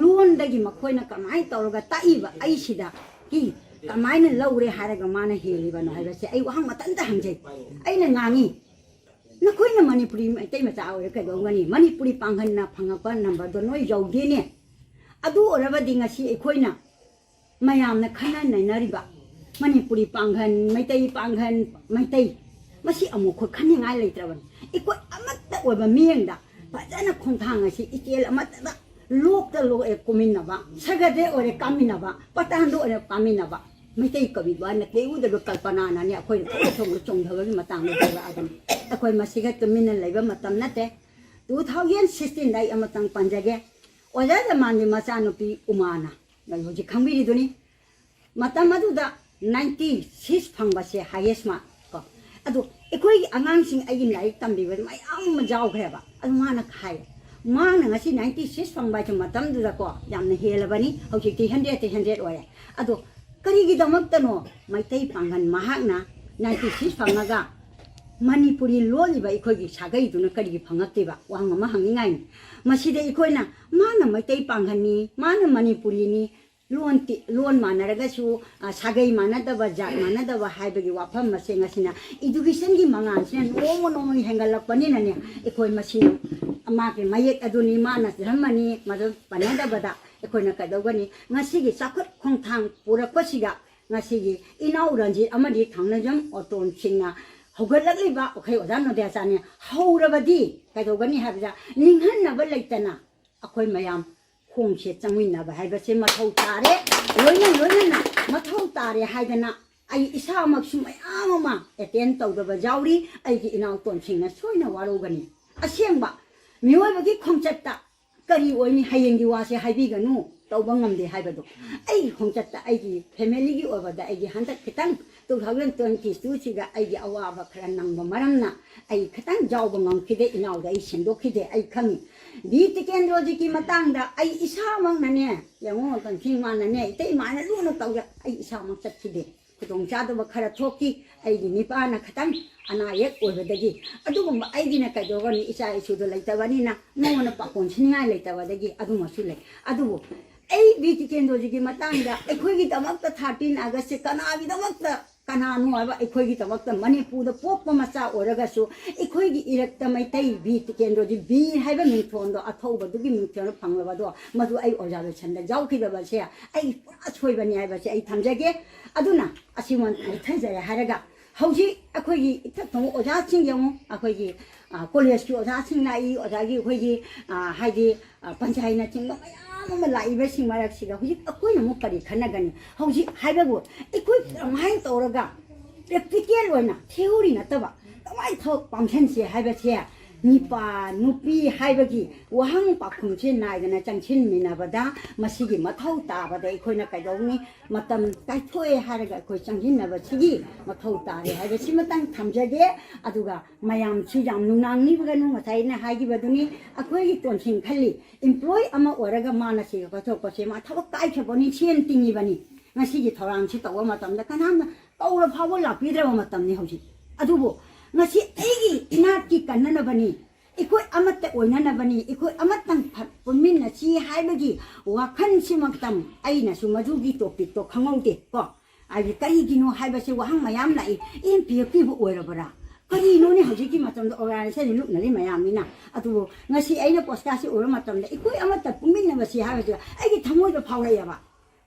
ꯂꯣꯟꯗꯒꯤ ꯃꯈꯣꯏꯅ ꯀꯃꯥꯏꯅ ꯇꯧꯔꯒ ꯇꯥꯛꯏꯕ ꯑꯩꯁꯤꯗ ꯀꯤ ꯀꯃꯥꯏꯅ ꯂꯧꯔꯦ ꯍꯥꯏꯔꯒ ꯃꯥꯅ ꯍꯦꯜꯂꯤꯕꯅꯣ ꯍꯥꯏꯕꯁꯦ ꯑꯩ ꯋꯥꯍꯪ ꯃꯊꯟꯇ ꯍꯪꯖꯩ꯫ ꯑꯩꯅ ꯉꯥꯡꯉꯤ, "ꯅꯈꯣꯏꯅ ꯃꯅꯤꯄꯨꯔꯤ ꯃꯩꯇꯩ ꯃꯆꯥ ꯑꯣꯏꯔ ꯀꯩꯗꯧꯒꯅꯤ? ꯃꯅꯤꯄꯨꯔꯤ ꯄꯥꯡꯒꯜꯅ ꯐꯪꯉꯛꯄ ꯅꯝꯕꯔꯗꯣ ꯅꯣꯏ ꯌꯧꯗꯦꯅꯦ꯫ ꯑꯗꯨ ꯑꯣꯏꯔꯕꯗꯤ ꯉꯁꯤ ꯑꯩꯈꯣꯏꯅ ꯃꯌꯥꯝꯅ ꯈꯟꯅ ꯅꯩꯅꯔꯤꯕ ꯃꯅꯤꯄꯨꯔꯤ ꯄꯥꯡꯒꯜ, ꯃꯩꯇꯩ ꯄꯥꯡꯒꯜ, ꯃꯩꯇꯩ, ꯃꯁꯤ ꯑꯃꯨꯛ ꯑꯩꯈꯣꯏ ꯈꯟꯅꯤꯡꯉꯥꯏ ꯂꯩꯇ꯭ꯔꯕꯅꯤ꯫ ꯑꯩꯈꯣꯏ ꯑꯃꯠꯇ ꯑꯣꯏꯕ ꯃꯤꯠꯌꯦꯡꯗ ꯐꯖꯅ ꯈꯣꯡꯊꯥꯡ ꯑꯁꯤ ꯏꯆꯦꯜ ꯑꯃꯠꯇꯗ ꯂꯣꯛꯇ ꯂꯣꯛꯑꯦ ꯀꯨꯝꯃꯤꯟꯅꯕ, ꯁꯒꯗꯦ ꯑꯣꯏꯔꯦ ꯀꯥꯃꯤꯟꯅꯕ, ꯄꯇꯥꯟꯗ ꯑꯣꯏꯔꯦ ꯀꯥꯃꯤꯟꯅꯕ, ꯃꯩꯇꯩ ꯀꯕꯤ ꯋꯥꯅ ꯀꯩꯎꯗꯕ ꯀꯜꯄꯅꯥꯅꯅꯦ ꯑꯩꯈꯣꯏꯅ ꯊꯣꯛꯂ ꯊꯣꯡꯗ ꯆꯣꯡꯊꯕꯒꯤ ꯃꯇꯥꯡꯗ ꯌꯧꯔꯛꯑꯕꯅꯤ꯫ ꯑꯩꯈꯣꯏ ꯃꯁꯤꯒ ꯇꯨꯃꯤꯟꯅ ꯂꯩꯕ ꯃꯇꯝ ꯅꯠꯇꯦ꯫ Two thousand sixteen ꯗ ꯑꯩ ꯑꯃꯇꯪ ꯄꯟꯖꯒꯦ꯫ ꯑꯣꯖꯥ ꯖꯃꯥꯟꯒꯤ ꯃꯆꯥꯅꯨꯄꯤ ꯎꯃꯥꯅ, ꯅꯣꯏ ꯍꯧꯖꯤꯛ ꯈꯪꯕꯤꯔꯤꯗꯨꯅꯤ꯫ ꯃꯇꯝ ꯑꯗꯨꯗ ninety six ꯐꯪꯕꯁꯦ highest mark ꯀꯣ꯫ ꯑꯗꯣ ꯑꯩꯈꯣꯏꯒꯤ ꯑꯉꯥꯡꯁꯤꯡ ꯑꯩꯒꯤ ꯂꯥꯏꯔꯤꯛ ꯇꯝꯕꯤꯕ ꯃꯌꯥꯝ ꯑꯃ ꯌꯥꯎꯈ꯭ꯔꯦꯕ꯫ ꯑꯗꯨ ꯃꯥꯅ ꯍꯥꯏ, ꯃꯥꯅ ꯉꯁꯤ ninety six ꯐꯪꯕ ꯍꯥꯏꯁꯦ ꯃꯇꯝꯗꯨꯗꯀꯣ ꯌꯥꯝꯅ ꯍꯦꯜꯂꯕꯅꯤ, ꯍꯧꯖꯤꯛꯇꯤ hundred ꯇꯩ hundred ꯑꯣꯏꯔꯦ꯫ ꯑꯗꯣ ꯀꯔꯤꯒꯤꯗꯃꯛꯇꯅꯣ ꯃꯩꯇꯩ ꯄꯥꯡꯒꯜ ꯃꯍꯥꯛꯅ ninety six ꯐꯪꯉꯒ ꯃꯅꯤꯄꯨꯔꯤ ꯂꯣꯜꯂꯤꯕ ꯑꯩꯈꯣꯏꯒꯤ ꯁꯥꯒꯩꯗꯨꯅ ꯀꯔꯤꯒꯤ ꯐꯪꯉꯛꯇ꯭ꯔꯤꯕ? ꯋꯥꯍꯪ ꯑꯃ ꯍꯪꯅꯤꯡꯉꯥꯏꯅꯤ꯫ ꯃꯁꯤꯗ ꯑꯩꯈꯣꯏꯅ ꯃꯥꯅ ꯃꯩꯇꯩ ꯄꯥꯡꯒꯜꯅꯤ, ꯃꯥꯅ ꯃꯅꯤꯄꯨꯔꯤꯅꯤ, ꯂꯣꯟ ꯇꯤ-, ꯂꯣꯟ ꯃꯥꯟꯅꯔꯒꯁꯨ, ꯑ, ꯁꯥꯒꯩ ꯃꯥꯟꯅꯗꯕ, ꯖꯥꯠ ꯃꯥꯟꯅꯗꯕ ꯍꯥꯏꯕꯒꯤ ꯋꯥꯐꯝ ꯑꯁꯦ ꯉꯁꯤꯅ education ꯒꯤ ꯃꯉꯥꯜꯁꯤꯅ ꯅꯣꯡꯃ ꯅꯣꯡꯃꯒꯤ ꯍꯦꯟꯒꯠꯂꯛꯄꯅꯤꯅꯅꯦ, ꯑꯩꯈꯣꯏ ꯃꯁꯤ ꯃꯥꯒꯤ ꯃꯌꯦꯛ ꯑꯗꯨꯅꯤ, ꯃꯥꯅ ꯙꯔꯃꯅꯤ, ꯃꯗꯨ ꯄꯟꯅꯗꯕꯗ ꯑꯩꯈꯣꯏꯅ ꯀꯩꯗꯧꯒꯅꯤ? ꯉꯁꯤꯒꯤ ꯆꯥꯎꯈꯠ ꯈꯣꯡꯊꯥꯡ ꯄꯨꯔꯛꯄꯁꯤꯒ ꯉꯁꯤꯒꯤ ꯏꯅꯥꯎ ꯔꯟꯖꯤꯠ ꯑꯃꯗꯤ ꯊꯥꯡꯅꯖꯝ ꯑꯣꯇꯣꯟꯁꯤꯡꯅ ꯍꯧꯒꯠꯂꯛꯂꯤꯕ ꯑꯩꯈꯣꯏ ꯑꯣꯖꯥ ꯅꯣꯗꯤꯌꯥꯆꯥꯟꯅ ꯍꯧꯔꯕꯗꯤ ꯀꯩꯗꯧꯒꯅꯤ ꯍꯥꯏꯕꯗ ꯅꯤꯡꯍꯟꯅꯕ ꯂꯩꯇꯅ ꯑꯩꯈꯣꯏ ꯃꯌꯥꯝ ꯈꯣꯡꯁꯦ ꯆꯪꯃꯤꯟꯅꯕ ꯍꯥꯏꯕꯁꯦ ꯃꯊꯧ ꯇꯥꯔꯦ꯫ ꯂꯣꯏꯅ ꯂꯣꯏꯅꯅ ꯃꯊꯧ ꯇꯥꯔꯦ ꯍꯥꯏꯗꯅ ꯑꯩ ꯏꯁꯥꯃꯛꯁꯨ ꯃꯌꯥꯝ ꯑꯃ attend ꯇꯧꯗꯕ ꯌꯥꯎꯔꯤ꯫ ꯑꯩꯒꯤ ꯏꯅꯥꯎꯇꯣꯟꯁꯤꯡꯅ ꯁꯣꯏꯅ ꯋꯥꯔꯧꯒꯅꯤ꯫ ꯑꯁꯦꯡꯕ ꯃꯤꯑꯣꯏꯕꯒꯤ ꯈꯣꯡꯆꯠꯇ ꯀꯔꯤ ꯑꯣꯏꯅꯤ, ꯍꯌꯦꯡꯒꯤ ꯋꯥꯁꯦ ꯍꯥꯏꯕꯤꯒꯅꯨ, ꯇꯧꯕ ꯉꯝꯗꯦ ꯍꯥꯏꯕꯗꯣ꯫ ꯑꯩꯒꯤ ꯈꯣꯡꯆꯠꯇ ꯑꯩꯒꯤ family ꯒꯤ ꯑꯣꯏꯕꯗ ꯑꯩꯒꯤ ꯍꯟꯗꯛ ꯈꯤꯇꯪ two thousand twenty two ꯁꯤꯒ ꯑꯩꯒꯤ ꯑꯋꯥꯕ ꯈꯔ ꯅꯪꯕ ꯃꯔꯝꯅ ꯑꯩ ꯈꯤꯇꯪ ꯌꯥꯎꯕ ꯉꯝꯈꯤꯗꯦ, ꯏꯅꯥꯎꯗ ꯑꯩ ꯁꯦꯝꯗꯣꯛꯈꯤꯗꯦ, ꯑꯩ ꯈꯪꯉꯤ꯫ ꯕꯤ ꯇꯤꯀꯦꯟꯗ꯭ꯔꯣꯖꯤꯠꯀꯤ ꯃꯇꯥꯡꯗ ꯑꯩ ꯏꯁꯥꯃꯛꯅꯅꯦ, ꯌꯦꯡꯉꯣ, ꯀꯟꯐꯤꯡ ꯃꯥꯅꯅꯦ, ꯏꯇꯩ ꯃꯥꯅ ꯂꯨꯅ ꯇꯧꯖ-, ꯑꯩ ꯏꯁꯥꯃꯛ ꯆꯠꯈꯤꯗꯦ꯫ ꯈꯨꯗꯣꯡꯆꯥꯗꯕ ꯈꯔ ꯊꯣꯛꯈꯤ꯫ ꯑꯩꯒꯤ ꯅꯤꯄꯥꯅ ꯈꯇꯪ ꯑꯅꯥ ꯑꯌꯦꯛ ꯑꯣꯏꯕꯗꯒꯤ, ꯑꯗꯨꯒꯨꯝꯕ ꯑꯩꯒꯤꯅ ꯀꯩꯗꯧꯒꯅꯤ, ꯏꯆꯥ ꯏꯁꯨꯗꯣ ꯂꯩꯇꯕꯅꯤꯅ ꯃꯉꯣꯟꯗ ꯄꯥꯈꯣꯟ ꯁꯤꯅꯤꯡꯉꯥꯏ ꯂꯩꯇꯕꯗꯒꯤ ꯑꯗꯨꯃꯁꯨ ꯂꯩ꯫ ꯑꯗꯨꯕꯨ ꯑꯩ ꯕꯤ ꯇꯤꯀꯦꯟꯗ꯭ꯔꯣꯖꯤꯠꯀꯤ ꯃꯇꯥꯡꯗ ꯑꯩꯈꯣꯏꯒꯤꯗꯃꯛꯇ thirteen August ꯁꯦ ꯀꯅꯥꯒꯤꯗꯃꯛꯇ, ꯀꯅꯥꯅꯣ ꯍꯥꯏꯕ, ꯑꯩꯈꯣꯏꯒꯤꯗꯃꯛꯇ ꯃꯅꯤꯄꯨꯔꯗ ꯄꯣꯛꯄ ꯃꯆꯥ ꯑꯣꯏꯔꯒꯁꯨ ꯑꯩꯈꯣꯏꯒꯤ ꯏꯔꯛꯇ ꯃꯩꯇꯩ ꯕꯤ ꯇꯤꯀꯦꯟꯗ꯭ꯔꯣꯖꯤꯠ ꯕꯤ ꯍꯥꯏꯕ ꯃꯤꯡꯊꯣꯟꯗꯣ, ꯑꯊꯧꯕꯗꯨꯒꯤ ꯃꯤꯡꯊꯣꯟꯗꯣ ꯐꯪꯂꯕꯗꯣ, ꯃꯗꯨ ꯑꯩ ꯑꯣꯖꯥ ꯂꯣꯏꯁꯟꯗ ꯌꯥꯎꯈꯤꯗꯕꯁꯦ ꯑꯩ ꯄꯨꯔꯥ ꯁꯣꯏꯕꯅꯤ ꯍꯥꯏꯕꯁꯦ ꯑꯩ ꯊꯝꯖꯒꯦ꯫ ꯑꯗꯨꯅ ꯑꯁꯤꯃ ꯃꯨꯠꯊꯖꯔꯦ ꯍꯥꯏꯔꯒ, ꯍꯧꯖꯤꯛ ꯑꯩꯈꯣꯏꯒꯤ ꯏꯊꯛ ꯊꯣꯡꯕ ꯑꯣꯖꯥꯁꯤꯡ ꯌꯦꯡꯉꯨ, ꯑꯩꯈꯣꯏꯒꯤ, ꯑ, ꯀꯣꯂꯦꯖꯀꯤ ꯑꯣꯖꯥꯁꯤꯡ ꯂꯥꯛꯏ, ꯑꯣꯖꯥꯒꯤ ꯑꯩꯈꯣꯏꯒꯤ, ꯑ, ꯍꯥꯏꯗꯤ, ꯑ, ꯄꯟꯆꯥꯌꯠꯅꯆꯤꯡꯕ ꯃꯌꯥꯝ ꯑꯃ ꯂꯥꯛꯏꯕꯁꯤꯡ ꯃꯔꯛꯁꯤꯗ ꯍꯧꯖꯤꯛ ꯑꯩꯈꯣꯏꯅ ꯑꯃꯨꯛ ꯀꯔꯤ ꯈꯟꯅꯒꯅꯤ? ꯍꯧꯖꯤꯛ ꯍꯥꯏꯕꯕꯨ ꯑꯩꯈꯣꯏ ꯀꯃꯥꯏꯅ ꯇꯧꯔꯒ practical ꯑꯣꯏꯅ, theory ꯅꯠꯇꯕ, ꯀꯃꯥꯏꯅ ꯊꯕꯛ ꯄꯥꯡꯁꯟꯁꯤ ꯍꯥꯏꯕꯁꯦ, ꯅꯤꯄꯥ ꯅꯨꯄꯤ ꯍꯥꯏꯕꯒꯤ ꯋꯥꯍꯪ ꯄꯥꯎꯈꯨꯝꯁꯦ ꯅꯥꯏꯗꯅ ꯆꯪꯁꯤꯟꯃꯤꯟꯅꯕꯗ ꯃꯁꯤꯒꯤ ꯃꯊꯧ ꯇꯥꯕꯗ ꯑꯩꯈꯣꯏꯅ ꯀꯩꯗꯧꯅꯤ? ꯃꯇꯝ ꯀꯥꯏꯊꯣꯛꯑꯦ ꯍꯥꯏꯔꯒ ꯑꯩꯈꯣꯏ ꯆꯪꯁꯤꯟꯅꯕꯁꯤꯒꯤ ꯃꯊꯧ ꯇꯥꯔꯦ ꯍꯥꯏꯕꯁꯤꯃꯇꯪ ꯊꯝꯖꯒꯦ꯫ ꯑꯗꯨꯒ ꯃꯌꯥꯝꯁꯨ ꯌꯥꯝ ꯅꯨꯡꯅꯥꯡꯅꯤꯕꯒꯅꯨ, ꯉꯁꯥꯏ ꯑꯩꯅ ꯍꯥꯏꯈꯤꯕꯗꯨꯅꯤ, ꯑꯩꯈꯣꯏꯒꯤ ꯇꯣꯟꯁꯤꯡ ꯈꯜꯂꯤ, employee ꯑꯃ ꯑꯣꯏꯔꯒ ꯃꯥꯅ ꯁꯤꯒ ꯀꯠꯊꯣꯛꯄꯁꯦ ꯃꯥ ꯊꯕꯛ ꯀꯥꯏꯈ꯭ꯔꯕꯅꯤ, ꯁꯦꯟ ꯇꯤꯡꯉꯤꯕꯅꯤ꯫ ꯉꯁꯤꯒꯤ ꯊꯧꯔꯥꯡꯁꯤ ꯇꯧꯕ ꯃꯇꯝꯗ ꯀꯅꯥꯝꯅ ꯀꯧꯔ ꯐꯥꯎꯕ ꯂꯥꯛꯄꯤꯗ꯭ꯔꯕ ꯃꯇꯝꯅꯤ ꯍꯧꯖꯤꯛ꯫ ꯑꯗꯨꯕꯨ ꯉꯁꯤ ꯑꯩꯒꯤ ꯏꯅꯥꯠꯀꯤ ꯀꯟꯅꯅꯕꯅꯤ, ꯑꯩꯈꯣꯏ ꯑꯃꯠꯇ ꯑꯣꯏꯅꯅꯕꯅꯤ, ꯑꯩꯈꯣꯏ ꯑꯃꯠꯇꯪ ꯐ-, ꯄꯨꯟꯃꯤꯟꯅꯁꯤ ꯍꯥꯏꯕꯒꯤ ꯋꯥꯈꯜꯁꯤꯃꯛꯇꯪ ꯑꯩꯅꯁꯨ ꯃꯗꯨꯒꯤ topicꯇꯣ ꯈꯪꯍꯧꯗꯦ ꯀꯣ꯫ ꯍꯥꯏꯗꯤ ꯀꯔꯤꯒꯤꯅꯣ ꯍꯥꯏꯕꯁꯦ ꯋꯥꯍꯪ ꯃꯌꯥꯝ ꯂꯥꯛꯏ꯫ ꯑꯦꯝ ꯄꯤ ꯑꯦꯐꯀꯤꯕꯨ ꯑꯣꯏꯔꯕ꯭ꯔꯥ? ꯀꯔꯤꯅꯣꯅꯦ ꯍꯧꯖꯤꯛꯀꯤ ꯃꯇꯝꯗ organization ꯂꯨꯞꯅꯔꯤ ꯃꯌꯥꯝꯅꯤꯅ? ꯑꯗꯨꯕꯨ ꯉꯁꯤ ꯑꯩꯅ postcardꯁꯤ ꯎꯕ ꯃꯇꯝꯗ ꯑꯩꯈꯣꯏ ꯑꯃꯠꯇ ꯄꯨꯟꯃꯤꯟꯅꯕꯁꯤ ꯍꯥꯏꯕꯁꯦ ꯑꯩꯒꯤ ꯊꯃꯣꯏꯗ ꯐꯥꯎꯔꯛꯑꯦꯕ꯫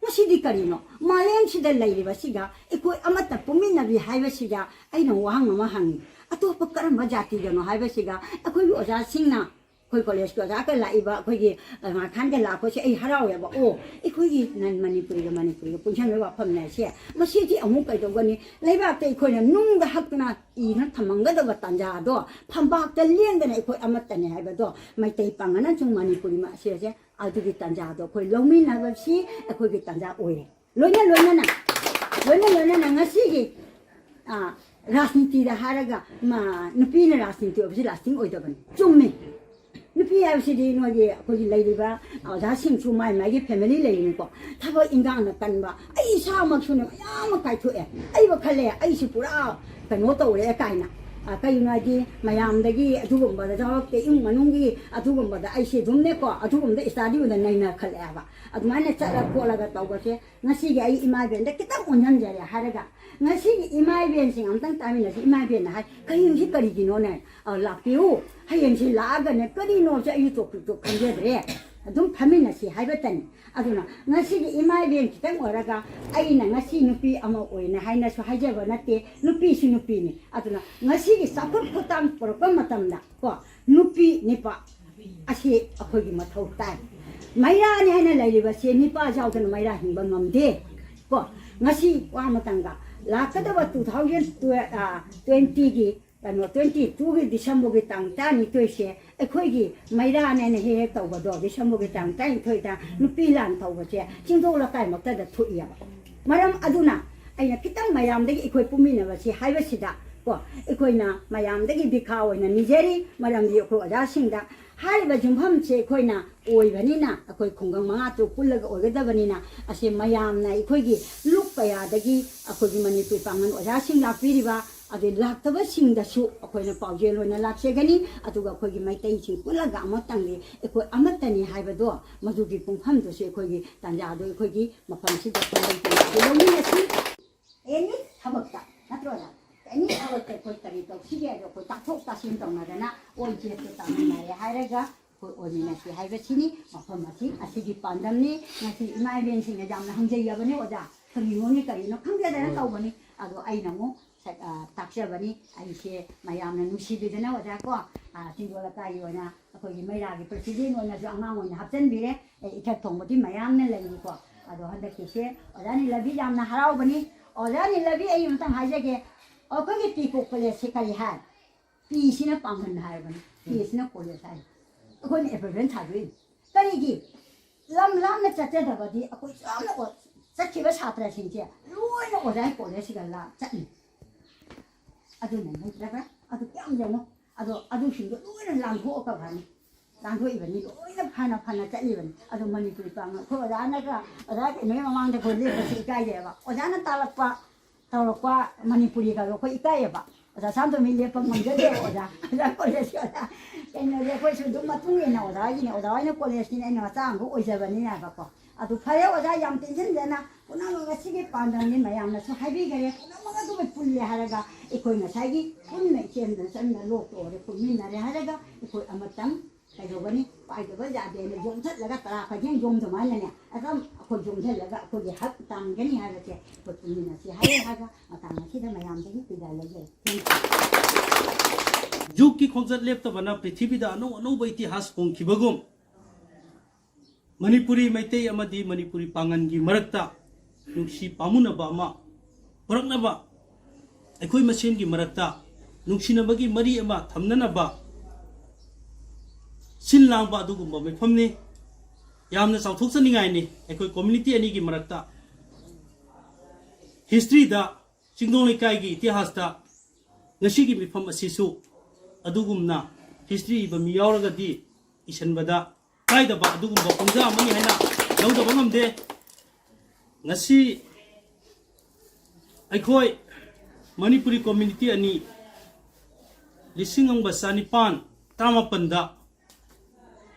ꯃꯁꯤꯗꯤ ꯀꯔꯤꯅꯣ? ꯃꯥꯂꯦꯝꯁꯤꯗ ꯂꯩꯔꯤꯕꯁꯤꯒ ꯑꯩꯈꯣꯏ ꯑꯃꯠꯇ ꯄꯨꯟꯃꯤꯟꯅꯕꯤ ꯍꯥꯏꯕꯁꯤꯒ ꯑꯩꯅ ꯋꯥꯍꯪ ꯑꯃ ꯍꯪꯉꯤ꯫ ꯑꯇꯣꯞꯄ ꯀꯔꯝꯕ ꯖꯥꯇꯤꯒꯅꯣ ꯍꯥꯏꯕꯁꯤꯒ ꯑꯩꯈꯣꯏꯒꯤ ꯑꯣꯖꯥꯁꯤꯡꯅ, ꯑꯩꯈꯣꯏ ꯀꯣꯂꯦꯖꯀꯤ ꯑꯣꯖꯥꯒ ꯂꯥꯛꯏꯕ ꯑꯩꯈꯣꯏꯒꯤ ꯃꯥꯈꯥꯟꯒ ꯂꯥꯛꯄꯁꯦ ꯑꯩ ꯍꯔꯥꯎꯋꯦꯕ꯫ ꯑꯣ, ꯑꯩꯈꯣꯏꯒꯤ ꯅꯟ ꯃꯅꯤꯄꯨꯔꯤꯒ ꯃꯅꯤꯄꯨꯔꯤꯒ ꯄꯨꯟꯁꯤꯟꯕꯒꯤ ꯋꯥꯐꯝꯅꯦ ꯁꯦ꯫ ꯃꯁꯤꯗꯤ ꯑꯃꯨꯛ ꯀꯩꯗꯧꯒꯅꯤ? ꯂꯩꯕꯥꯛꯇ ꯑꯩꯈꯣꯏꯅ ꯅꯨꯡꯗ ꯍꯛꯇꯅ ꯏꯅ ꯊꯝꯃꯝꯒꯗꯕ ꯇꯥꯟꯖꯥꯗꯣ, ꯐꯝꯄꯥꯛꯇ ꯂꯦꯡꯗꯅ ꯑꯩꯈꯣꯏ ꯑꯃꯠꯇꯅꯦ ꯍꯥꯏꯕꯗꯣ ꯃꯩꯇꯩ ꯄꯥꯡꯒꯜꯅ ꯁꯨꯝ ꯃꯅꯤꯄꯨꯔꯤ ꯃꯁꯦꯜꯁꯦ ꯑꯗꯨꯒꯤ ꯇꯥꯟꯖꯥꯗꯣ ꯑꯩꯈꯣꯏ ꯂꯧꯃꯤꯟꯅꯕꯁꯤ ꯑꯩꯈꯣꯏꯒꯤ ꯇꯥꯟꯖꯥ ꯑꯣꯏꯔꯦ꯫ ꯂꯣꯏꯅ ꯂꯣꯏꯅꯅ, ꯂꯣꯏꯅ ꯂꯣꯏꯅꯅ ꯉꯁꯤꯒꯤ, ꯑ, ꯔꯥꯖꯅꯤꯇꯤꯗ ꯍꯥꯏꯔꯒ ꯃ-, ꯅꯨꯄꯤꯅ ꯔꯥꯖꯅꯤꯇꯤ ꯑꯣꯏꯕꯁꯤ lasting ꯑꯣꯏꯗꯕꯅꯤ꯫ ꯆꯨꯝꯃꯤ꯫ ꯅꯨꯄꯤ ꯍꯥꯏꯕꯁꯤꯗꯤ ꯅꯣꯏꯒꯤ ꯑꯩꯈꯣꯏꯒꯤ ꯂꯩꯔꯤꯕ ꯑꯣꯖꯥꯁꯤꯡꯁꯨ ꯃꯥꯏ ꯃꯥꯏꯒꯤ ꯐꯦꯃꯤꯂꯤ ꯂꯩꯔꯤꯅꯤꯀꯣ, ꯊꯕꯛ ꯏꯟꯈꯥꯡꯅ ꯀꯟꯕ꯫ ꯑꯩ ꯏꯁꯥꯃꯛꯁꯨꯅꯦ ꯃꯌꯥꯝ ꯑꯃ ꯀꯥꯏꯊꯣꯛꯑꯦ꯫ ꯑꯩꯕꯨ ꯈꯜꯂꯦ, ꯑꯩꯁꯤ ꯄꯨꯔꯥ ꯀꯩꯅꯣ ꯇꯧꯔꯦ ꯀꯥꯏꯅ꯫ ꯑ, ꯀꯩꯒꯤꯅꯣ ꯍꯥꯏꯗꯤ ꯃꯌꯥꯝꯗꯒꯤ ꯑꯗꯨꯒꯨꯝꯕꯗ ꯌꯥꯎꯔꯛꯇꯦ, ꯏꯃꯨꯡ ꯃꯅꯨꯡꯒꯤ ꯑꯗꯨꯒꯨꯝꯕꯗ ꯑꯩꯁꯦ ꯑꯗꯨꯝꯅꯦꯀꯣ, ꯑꯗꯨꯒꯨꯝꯕꯗ ꯏꯁꯇꯥꯗꯤ ꯑꯣꯏꯅ ꯅꯩꯅꯈꯠꯂꯛꯑꯦꯕ꯫ ꯑꯗꯨꯃꯥꯏꯅ ꯆꯠꯂ ꯈꯣꯠꯂꯒ ꯇꯧꯕꯁꯦ ꯉꯁꯤꯒꯤ ꯑꯩ ꯏꯃꯥ ꯏꯕꯦꯟꯗ ꯈꯤꯇꯪ ꯑꯣꯟꯍꯟꯖꯔꯦ ꯍꯥꯏꯔꯒ, ꯉꯁꯤꯒꯤ ꯏꯃꯥ ꯏꯕꯦꯟꯁꯤꯡ ꯑꯝꯇꯪ ꯇꯥꯃꯤꯟꯅꯁꯤ꯫ ꯏꯃꯥ ꯏꯕꯦꯟꯅ ꯍꯥꯏ, "ꯀꯩꯅꯣꯁꯤ ꯀꯔꯤꯒꯤꯅꯣꯅꯦ? ꯑ, ꯂꯥꯛꯄꯤꯌꯨ, ꯍꯌꯦꯡꯁꯤ ꯂꯥꯛꯑꯒꯅꯦ ꯀꯔꯤꯅꯣꯁꯦ ꯑꯩꯁꯨ ꯆꯣꯛ ꯆꯣꯛ ꯈꯪꯖꯗ꯭ꯔꯦ, ꯑꯗꯨꯝ ꯐꯝꯃꯤꯟꯅꯁꯤ" ꯍꯥꯏꯕꯇꯅꯤ꯫ ꯑꯗꯨꯅ ꯉꯁꯤꯒꯤ ꯏꯃꯥ ꯏꯕꯦꯟ ꯈꯤꯇꯪ ꯑꯣꯏꯔꯒ, ꯑꯩꯅ ꯉꯁꯤ ꯅꯨꯄꯤ ꯑꯃ ꯑꯣꯏꯅ ꯍꯥꯏꯅꯁꯨ ꯍꯥꯏꯖꯕ ꯅꯠꯇꯦ, ꯅꯨꯄꯤꯁꯨ ꯅꯨꯄꯤꯅꯤ꯫ ꯑꯗꯨꯅ ꯉꯁꯤꯒꯤ ꯆꯥꯎꯈꯠ ꯈꯨꯊꯥꯡ ꯄꯨꯔꯛꯄ ꯃꯇꯝꯗ ꯀꯣ, ꯅꯨꯄꯤ ꯅꯤꯄꯥ ꯑꯁꯤ ꯑꯩꯈꯣꯏꯒꯤ ꯃꯊꯧ ꯇꯥꯏ꯫ ꯃꯩꯔꯥꯅꯤ ꯍꯥꯏꯅ ꯂꯩꯔꯤꯕꯁꯦ ꯅꯤꯄꯥ ꯌꯥꯎꯗꯅ ꯃꯩꯔꯥ ꯍꯤꯡꯕ ꯉꯝꯗꯦ꯫ ꯀꯣ, ꯉꯁꯤ ꯋꯥ ꯃꯇꯝꯗ ꯂꯥꯛꯀꯗꯕ two thousand twenty ꯒꯤ ꯀꯩꯅꯣ, twenty two ꯒꯤ ꯗꯤꯁꯦꯝꯕꯔꯒꯤ ꯇꯥꯡ ꯇꯔꯥꯅꯤꯊꯣꯏꯁꯦ ꯑꯩꯈꯣꯏꯒꯤ ꯃꯩꯔꯥꯅꯦꯅ ꯍꯦꯛ ꯍꯦꯛ ꯇꯧꯕꯗꯣ, ꯗꯤꯁꯦꯝꯕꯔꯒꯤ ꯇꯥꯡ ꯇꯔꯥꯅꯤꯊꯣꯏꯗ ꯅꯨꯄꯤ ꯂꯥꯟ ꯇꯧꯕꯁꯦ ꯆꯤꯡꯗꯣꯛ ꯂꯩꯀꯥꯏꯃꯛꯇꯗ ꯊꯣꯛꯏꯑꯕ꯫ ꯃꯔꯝ ꯑꯗꯨꯅ ꯑꯩꯅ ꯈꯤꯇꯪ ꯃꯌꯥꯝꯗꯒꯤ ꯑꯩꯈꯣꯏ ꯄꯨꯝꯃꯤꯟꯅꯕꯁꯤ ꯍꯥꯏꯕꯁꯤꯗ ꯀꯣ, ꯑꯩꯈꯣꯏꯅ ꯃꯌꯥꯝꯗꯒꯤ ꯕꯤꯈꯥ ꯑꯣꯏꯅ ꯅꯤꯖꯔꯤ꯫ ꯃꯔꯝꯗꯤ ꯑꯩꯈꯣꯏ ꯑꯣꯖꯥꯁꯤꯡꯗ ꯍꯥꯏꯔꯤꯕ ꯌꯨꯝꯐꯝꯁꯦ ꯑꯩꯈꯣꯏꯅ ꯑꯣꯏꯕꯅꯤꯅ, ꯑꯩꯈꯣꯏ ꯈꯨꯡꯒꯪ ꯃꯉꯥ ꯇꯔꯨꯛ ꯄꯨꯜꯂꯒ ꯑꯣꯏꯒꯗꯕꯅꯤꯅ, ꯑꯁꯤ ꯃꯌꯥꯝꯅ ꯑꯩꯈꯣꯏꯒꯤ ꯂꯨꯞ ꯀꯌꯥꯗꯒꯤ ꯑꯩꯈꯣꯏꯒꯤ ꯃꯅꯤꯄꯨꯔꯤ ꯄꯥꯡꯒꯜ ꯑꯣꯖꯥꯁꯤꯡ ꯂꯥꯛꯄꯤꯔꯤꯕ, ꯑꯗꯩ ꯂꯥꯛꯇꯕꯁꯤꯡꯗꯁꯨ ꯑꯩꯈꯣꯏꯅ ꯄꯥꯎꯖꯦꯜ ꯑꯣꯏꯅ ꯂꯥꯛꯆꯒꯅꯤ꯫ ꯑꯗꯨꯒ ꯑꯩꯈꯣꯏꯒꯤ ꯃꯩꯇꯩꯁꯤꯡ ꯄꯨꯜꯂꯒ ꯑꯃꯇꯪꯗꯤ ꯑꯩꯈꯣꯏ ꯑꯃꯠꯇꯅꯤ ꯍꯥꯏꯕꯗꯣ, ꯃꯗꯨꯒꯤ ꯄꯨꯡꯐꯝꯗꯨꯁꯨ ꯑꯩꯈꯣꯏꯒꯤ ꯇꯥꯟꯖꯥꯗꯣ ꯑꯩꯈꯣꯏꯒꯤ ꯃꯐꯝꯁꯤꯗ ꯈꯪꯍꯟꯗꯨꯅ ꯂꯧꯃꯤꯟꯅꯁꯤ꯫ ꯑꯦꯅꯤ ꯊꯕꯛꯇ ꯅꯠꯇ꯭ꯔꯣ ꯑꯣꯖꯥ? ꯑꯦꯅꯤ ꯊꯕꯛꯇ ꯑꯩꯈꯣꯏ ꯀꯔꯤ ꯇꯧꯁꯤꯒꯦ ꯍꯥꯏꯗꯣ ꯑꯩꯈꯣꯏ ꯇꯥꯊꯣꯛ ꯇꯥꯁꯤꯟ ꯇꯧꯅꯗꯅ ꯑꯣꯏ ꯆꯦꯠꯇ ꯇꯥꯃꯤꯟꯅꯔꯦ ꯍꯥꯏꯔꯒ ꯑꯩꯈꯣꯏ ꯑꯣꯏꯃꯤꯟꯅꯁꯤ ꯍꯥꯏꯕꯁꯤꯅꯤ ꯃꯐꯝ ꯑꯁꯤ, ꯑꯁꯤꯒꯤ ꯄꯥꯟꯗꯝꯅꯤ꯫ ꯉꯁꯤ ꯏꯃꯥ ꯏꯕꯦꯟꯁꯤꯡꯅ ꯌꯥꯝꯅ ꯍꯪꯖꯩꯌꯥꯕꯅꯤ ꯑꯣꯖꯥ, ꯀꯔꯤꯅꯣꯅꯦ ꯀꯔꯤꯅꯣ ꯈꯪꯖꯗꯅ ꯇꯧꯕꯅꯤ꯫ ꯑꯗꯣ ꯑꯩꯅ ꯑꯃꯨꯛ ꯁꯛ-, ꯑ, ꯇꯥꯛꯆꯕꯅꯤ꯫ ꯑꯩꯁꯦ ꯃꯌꯥꯝꯅ ꯅꯨꯡꯁꯤꯕꯤꯗꯅ ꯑꯣꯖꯥ ꯀꯣ, ꯑ, ꯆꯤꯡꯗꯣꯜ ꯂꯩꯀꯥꯏꯒꯤ ꯑꯣꯏꯅ ꯑꯩꯈꯣꯏꯒꯤ ꯃꯩꯔꯥꯒꯤ ꯄ꯭ꯔꯁꯤꯗꯦꯟ ꯑꯣꯏꯅꯁꯨ ꯑꯉꯥꯡ ꯑꯣꯏꯅ ꯍꯥꯞꯆꯤꯟꯕꯤꯔꯦ꯫ ꯑꯦ, ꯏꯊꯛ ꯊꯣꯡꯕꯗꯤ ꯃꯌꯥꯝꯅ ꯂꯩꯔꯤꯀꯣ꯫ ꯑꯗꯣ ꯍꯟꯗꯛꯀꯤꯁꯦ ꯑꯣꯖꯥ ꯅꯤꯂꯕꯤ ꯌꯥꯝꯅ ꯍꯔꯥꯎꯕꯅꯤ꯫ ꯑꯣꯖꯥ ꯅꯤꯂꯕꯤ, ꯑꯩ ꯑꯃꯇꯪ ꯍꯥꯏꯖꯒꯦ, ꯑꯩꯈꯣꯏꯒꯤ ꯇꯤ ꯀꯣꯛ ꯀꯣꯂꯦꯖꯁꯦ ꯀꯔꯤ ꯍꯥꯏ? ꯇꯤꯁꯤꯅ ꯄꯥꯡꯒꯟ ꯍꯥꯏꯔꯕꯅꯤ, ꯀꯦꯁꯤꯅ ꯀꯣꯂꯦꯖ ꯍꯥꯏ꯫ ꯑꯩꯈꯣꯏꯅ ꯑꯦꯄ꯭ꯔꯣꯚꯦꯟ ꯊꯥꯗꯣꯛꯏꯅꯤ꯫ ꯀꯔꯤꯒꯤ? ꯂꯝ ꯂꯥꯞꯅ ꯆꯠꯆꯗꯕꯗꯤ ꯑꯩꯈꯣꯏ ꯌꯥꯝꯅ ꯑꯣ-, ꯆꯠꯈꯤꯕ ꯁꯥꯇ꯭ꯔꯁꯤꯡꯁꯦ ꯂꯣꯏꯅ ꯑꯣꯖꯥꯒꯤ ꯀꯣꯂꯦꯖꯁꯤꯗ ꯂꯥ-, ꯆꯠꯂꯤ꯫ ꯑꯗꯨꯅ ꯅꯠꯇ꯭ꯔꯒ ꯑꯗꯨ ꯀꯌꯥꯝ ꯌꯦꯡꯉꯣ꯫ ꯑꯗꯣ ꯑꯗꯨꯁꯤꯡꯗꯣ ꯂꯣꯏꯅ ꯂꯥꯡꯊꯣꯛꯑꯒ ꯐꯅꯤ꯫ ꯇꯥꯟꯊꯣꯛꯏꯕꯅꯤ, ꯂꯣꯏꯅ ꯐꯅ ꯐꯅ ꯆꯠꯂꯤꯕꯅꯤ꯫ ꯑꯗꯣ ꯃꯅꯤꯄꯨꯔꯤ ꯄꯥꯡꯒꯜ, ꯑꯩꯈꯣꯏ ꯑꯣꯖꯥꯅꯒ, ꯑꯣꯖꯥ ꯀꯩꯅꯣꯒꯤ ꯃꯃꯥꯡꯗ ꯑꯩꯈꯣꯏ ꯂꯦꯞꯄꯁꯤ ꯏꯀꯥꯏꯖꯩꯕ꯫ ꯑꯣꯖꯥꯅ ꯇꯥꯜꯂꯛꯄ, ꯇꯧꯔꯛꯄ ꯃꯅꯤꯄꯨꯔꯤꯒꯗꯣ ꯑꯩꯈꯣꯏ ꯏꯀꯥꯏꯌꯦꯕ꯫ ꯑꯣꯖꯥ ꯁꯥꯟꯇꯣꯝꯕꯤ ꯂꯦꯞꯄ ꯉꯝꯖꯗꯦꯕ ꯑꯣꯖꯥ꯫ ꯑꯣꯖꯥ ꯀꯣꯂꯦꯖꯀꯤ ꯑꯣꯖꯥ ꯀꯩꯅꯣꯗꯤ ꯑꯩꯈꯣꯏꯁꯨ ꯑꯗꯨꯝ ꯃꯇꯨꯡ ꯏꯟꯅ ꯑꯣꯖꯥꯒꯤꯅꯦ, ꯑꯣꯖꯥ ꯍꯣꯏꯅ ꯀꯣꯂꯦꯖꯀꯤꯅꯦ, ꯑꯩꯅ ꯃꯆꯥ ꯑꯃꯈꯛ ꯑꯣꯏꯖꯕꯅꯤꯅꯕꯀꯣ꯫ ꯑꯗꯨ ꯐꯔꯦ ꯑꯣꯖꯥ, ꯌꯥꯝ ꯇꯦꯟꯁꯤꯟꯗꯅ ꯄꯨꯝꯅꯃꯛ ꯉꯁꯤꯒꯤ ꯄꯥꯟꯗꯝꯅꯤ ꯃꯌꯥꯝꯅꯁꯨ ꯍꯥꯏꯕꯤꯈꯔꯦ꯫ ꯄꯨꯝꯅꯃꯛ ꯑꯗꯨꯒ ꯄꯨꯜꯂꯦ ꯍꯥꯏꯔꯒ ꯑꯩꯈꯣꯏ ꯉꯁꯥꯏꯒꯤ ꯄꯨꯟꯅ ꯏꯆꯦꯝꯗ ꯆꯟꯅ ꯂꯣꯛꯇ ꯑꯣꯏꯔꯦ ꯄꯨꯟꯃꯤꯟꯅꯔꯦ ꯍꯥꯏꯔꯒ ꯑꯩꯈꯣꯏ ꯑꯃꯇꯪ ꯀꯩꯗꯧꯒꯅꯤ? ꯄꯥꯏꯗꯕ ꯌꯥꯗꯦꯅ ꯌꯣꯝꯊꯠꯂꯒ ꯇꯔꯥ ꯈꯨꯗꯤꯡ ꯌꯣꯝꯗꯃꯥꯏꯅꯅꯦ ꯑꯗꯨꯝ ꯑꯩꯈꯣꯏ ꯌꯣꯝꯁꯤꯜꯂꯒ ꯑꯩꯈꯣꯏꯒꯤ ꯍꯛ ꯇꯥꯟꯒꯅꯤ ꯍꯥꯏꯕꯁꯦ ꯑꯩꯈꯣꯏ ꯄꯨꯟꯃꯤꯟꯅꯁꯤ ꯍꯥꯏꯔꯦ ꯍꯥꯏꯔꯒ ꯃꯇꯥꯡ ꯑꯁꯤꯗ ꯃꯌꯥꯝꯗꯒꯤ ꯕꯤꯗꯥ ꯂꯧꯖꯔꯦ꯫ Thank you꯫ ꯖꯨꯒꯀꯤ ꯈꯣꯡꯆꯠ ꯂꯦꯞꯇꯕꯅ ꯄ꯭ꯔꯤꯊꯤꯕꯤꯗ ꯑꯅꯧ ꯑꯅꯧꯕ ꯏꯇꯤꯍꯥꯁ ꯍꯣꯡꯈꯤꯕꯒꯨꯝ, ꯃꯅꯤꯄꯨꯔꯤ ꯃꯩꯇꯩ ꯑꯃꯗꯤ ꯃꯅꯤꯄꯨꯔꯤ ꯄꯥꯡꯒꯜꯒꯤ ꯃꯔꯛꯇ ꯅꯨꯡꯁꯤ ꯄꯥꯝꯃꯨꯅꯕ ꯑꯃ ꯄꯨꯔꯛꯅꯕ, ꯑꯩꯈꯣꯏ ꯃꯁꯦꯟꯒꯤ ꯃꯔꯛꯇ ꯅꯨꯡꯁꯤꯅꯕꯒꯤ ꯃꯔꯤ ꯑꯃ ꯊꯝꯅꯅꯕ ꯁꯤꯟ ꯂꯥꯡꯕ ꯑꯗꯨꯒꯨꯝꯕ ꯃꯤꯐꯝꯅꯤ꯫ ꯌꯥꯝꯅ ꯆꯥꯎꯊꯣꯛꯆꯅꯤꯡꯉꯥꯏꯅꯤ ꯑꯩꯈꯣꯏ ꯀꯝꯃ꯭ꯌꯨꯅꯤꯇꯤ ꯑꯅꯤꯒꯤ ꯃꯔꯛꯇ꯫ ꯍꯤꯁꯇ꯭ꯔꯤꯗ, ꯆꯤꯡꯗꯣꯡ ꯂꯩꯀꯥꯏꯒꯤ ꯏꯇꯤꯍꯥꯁꯇ ꯉꯁꯤꯒꯤ ꯃꯤꯐꯝ ꯑꯁꯤꯁꯨ ꯑꯗꯨꯒꯨꯝꯅ ꯍꯤꯁꯇ꯭ꯔꯤ ꯏꯕ ꯃꯤ ꯌꯥꯎꯔꯒꯗꯤ ꯏꯁꯤꯟꯕꯗ ꯀꯥꯏꯗꯕ ꯑꯗꯨꯒꯨꯝꯕ ꯈꯣꯡꯖꯪ ꯑꯃꯅꯤ ꯍꯥꯏꯅ ꯂꯧꯗꯕ ꯉꯝꯗꯦ꯫ ꯉꯁꯤ ꯑꯩꯈꯣꯏ ꯃꯅꯤꯄꯨꯔꯤ ꯀꯝꯃ꯭ꯌꯨꯅꯤꯇꯤ ꯑꯅꯤ ꯂꯤꯁꯤꯡ ꯑꯃꯒ ꯆꯅꯤꯄꯥꯟ ꯇꯔꯥꯃꯥꯄꯟꯗ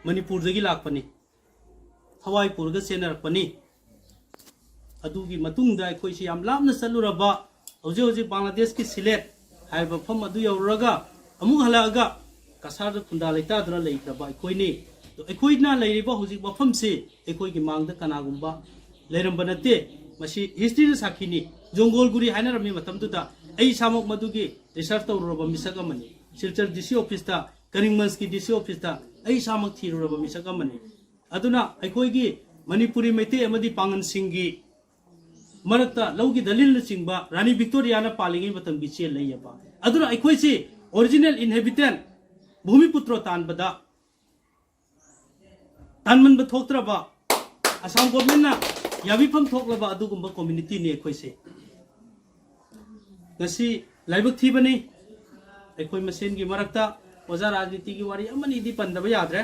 ꯃꯅꯤꯄꯨꯔꯗꯒꯤ ꯂꯥꯛꯄꯅꯤ, ꯊꯋꯥꯏ ꯄꯨꯔꯒ ꯆꯦꯟꯅꯔꯛꯄꯅꯤ꯫ ꯑꯗꯨꯒꯤ ꯃꯇꯨꯡꯗ ꯑꯩꯈꯣꯏꯁꯤ ꯌꯥꯝ ꯂꯥꯞꯅ ꯆꯠꯂꯨꯔꯕ, ꯍꯧꯖꯤꯛ ꯍꯧꯖꯤꯛ ꯕꯪꯒ꯭ꯂꯥꯗꯦꯁꯀꯤ ꯁꯤꯂꯦꯠ ꯍꯥꯏꯔꯤꯕ ꯃꯐꯝ ꯑꯗꯨ ꯌꯧꯔꯨꯔꯒ ꯑꯃꯨꯛ ꯍꯜꯂꯛꯑꯒ ꯀꯁꯥꯔꯗ ꯈꯨꯟꯗꯥ ꯂꯩꯇꯥꯗꯨꯅ ꯂꯩꯈ꯭ꯔꯕ ꯑꯩꯈꯣꯏꯅꯤ꯫ ꯑꯗꯣ ꯑꯩꯈꯣꯏꯅ ꯂꯩꯔꯤꯕ ꯍꯧꯖꯤꯛ ꯃꯐꯝꯁꯤ ꯑꯩꯈꯣꯏꯒꯤ ꯃꯥꯡꯗ ꯀꯅꯥꯒꯨꯝꯕ ꯂꯩꯔꯝꯕ ꯅꯠꯇꯦ꯫ ꯃꯁꯤ ꯍꯤꯁꯇ꯭ꯔꯤꯅ ꯁꯥꯈꯤꯅꯤ꯫ ꯖꯣꯡꯒꯣꯜꯒꯨꯔꯤ ꯍꯥꯏꯅꯔꯝꯃꯤ ꯃꯇꯝꯗꯨꯗ ꯑꯩ ꯏꯁꯥꯃꯛ ꯃꯗꯨꯒꯤ ꯔꯤꯁꯔꯁ ꯇꯧꯔꯨꯔꯕ ꯃꯤꯁꯛ ꯑꯃꯅꯤ꯫ ꯁꯤꯜꯆꯔ ꯗꯤ ꯁꯤ ꯑꯣꯐꯤꯁꯇ, ꯀꯔꯤꯡꯒꯟꯖꯀꯤ ꯗꯤ ꯁꯤ ꯑꯣꯐꯤꯁꯇ ꯑꯩ ꯏꯁꯥꯃꯛ ꯊꯤꯔꯨꯔꯕ ꯃꯤꯁꯛ ꯑꯃꯅꯤ꯫ ꯑꯗꯨꯅ ꯑꯩꯈꯣꯏꯒꯤ ꯃꯅꯤꯄꯨꯔꯤ ꯃꯩꯇꯩ ꯑꯃꯗꯤ ꯄꯥꯡꯒꯜꯁꯤꯡꯒꯤ ꯃꯔꯛꯇ ꯂꯧꯒꯤ ꯗꯂꯤꯜꯅꯆꯤꯡꯕ ꯔꯥꯅꯤ ꯚꯤꯛꯇꯣꯔꯤꯌꯥꯅ ꯄꯥꯜꯂꯤꯉꯩ ꯃꯇꯝꯒꯤ ꯆꯦ ꯂꯩꯌꯦꯕ꯫ ꯑꯗꯨꯅ ꯑꯩꯈꯣꯏꯁꯤ ꯑꯣꯔꯤꯖꯤꯅꯦꯜ ꯏꯟꯍꯦꯕꯤꯇꯦꯟ, ꯚꯨꯃꯤꯄꯨꯇ꯭ꯔꯣ ꯇꯥꯟꯕꯗ ꯇꯥꯟꯃꯟꯕ ꯊꯣꯛꯇ꯭ꯔꯕ, ꯑꯁꯥꯝ ꯒꯣꯔꯃꯦꯟꯅ ꯌꯥꯕꯤꯐꯝ ꯊꯣꯛꯂꯕ ꯑꯗꯨꯒꯨꯝꯕ ꯀꯝꯃ꯭ꯌꯨꯅꯤꯇꯤꯅꯤ ꯑꯩꯈꯣꯏꯁꯦ꯫ ꯉꯁꯤ ꯂꯥꯏꯕꯛ ꯊꯤꯕꯅꯤ, ꯑꯩꯈꯣꯏ ꯃꯁꯦꯟꯒꯤ ꯃꯔꯛꯇ ꯑꯣꯖꯥ, ꯔꯥꯖꯅꯤꯇꯤꯒꯤ ꯋꯥꯔꯤ ꯑꯃꯅꯤꯗꯤ ꯄꯟꯗꯕ ꯌꯥꯗ꯭ꯔꯦ꯫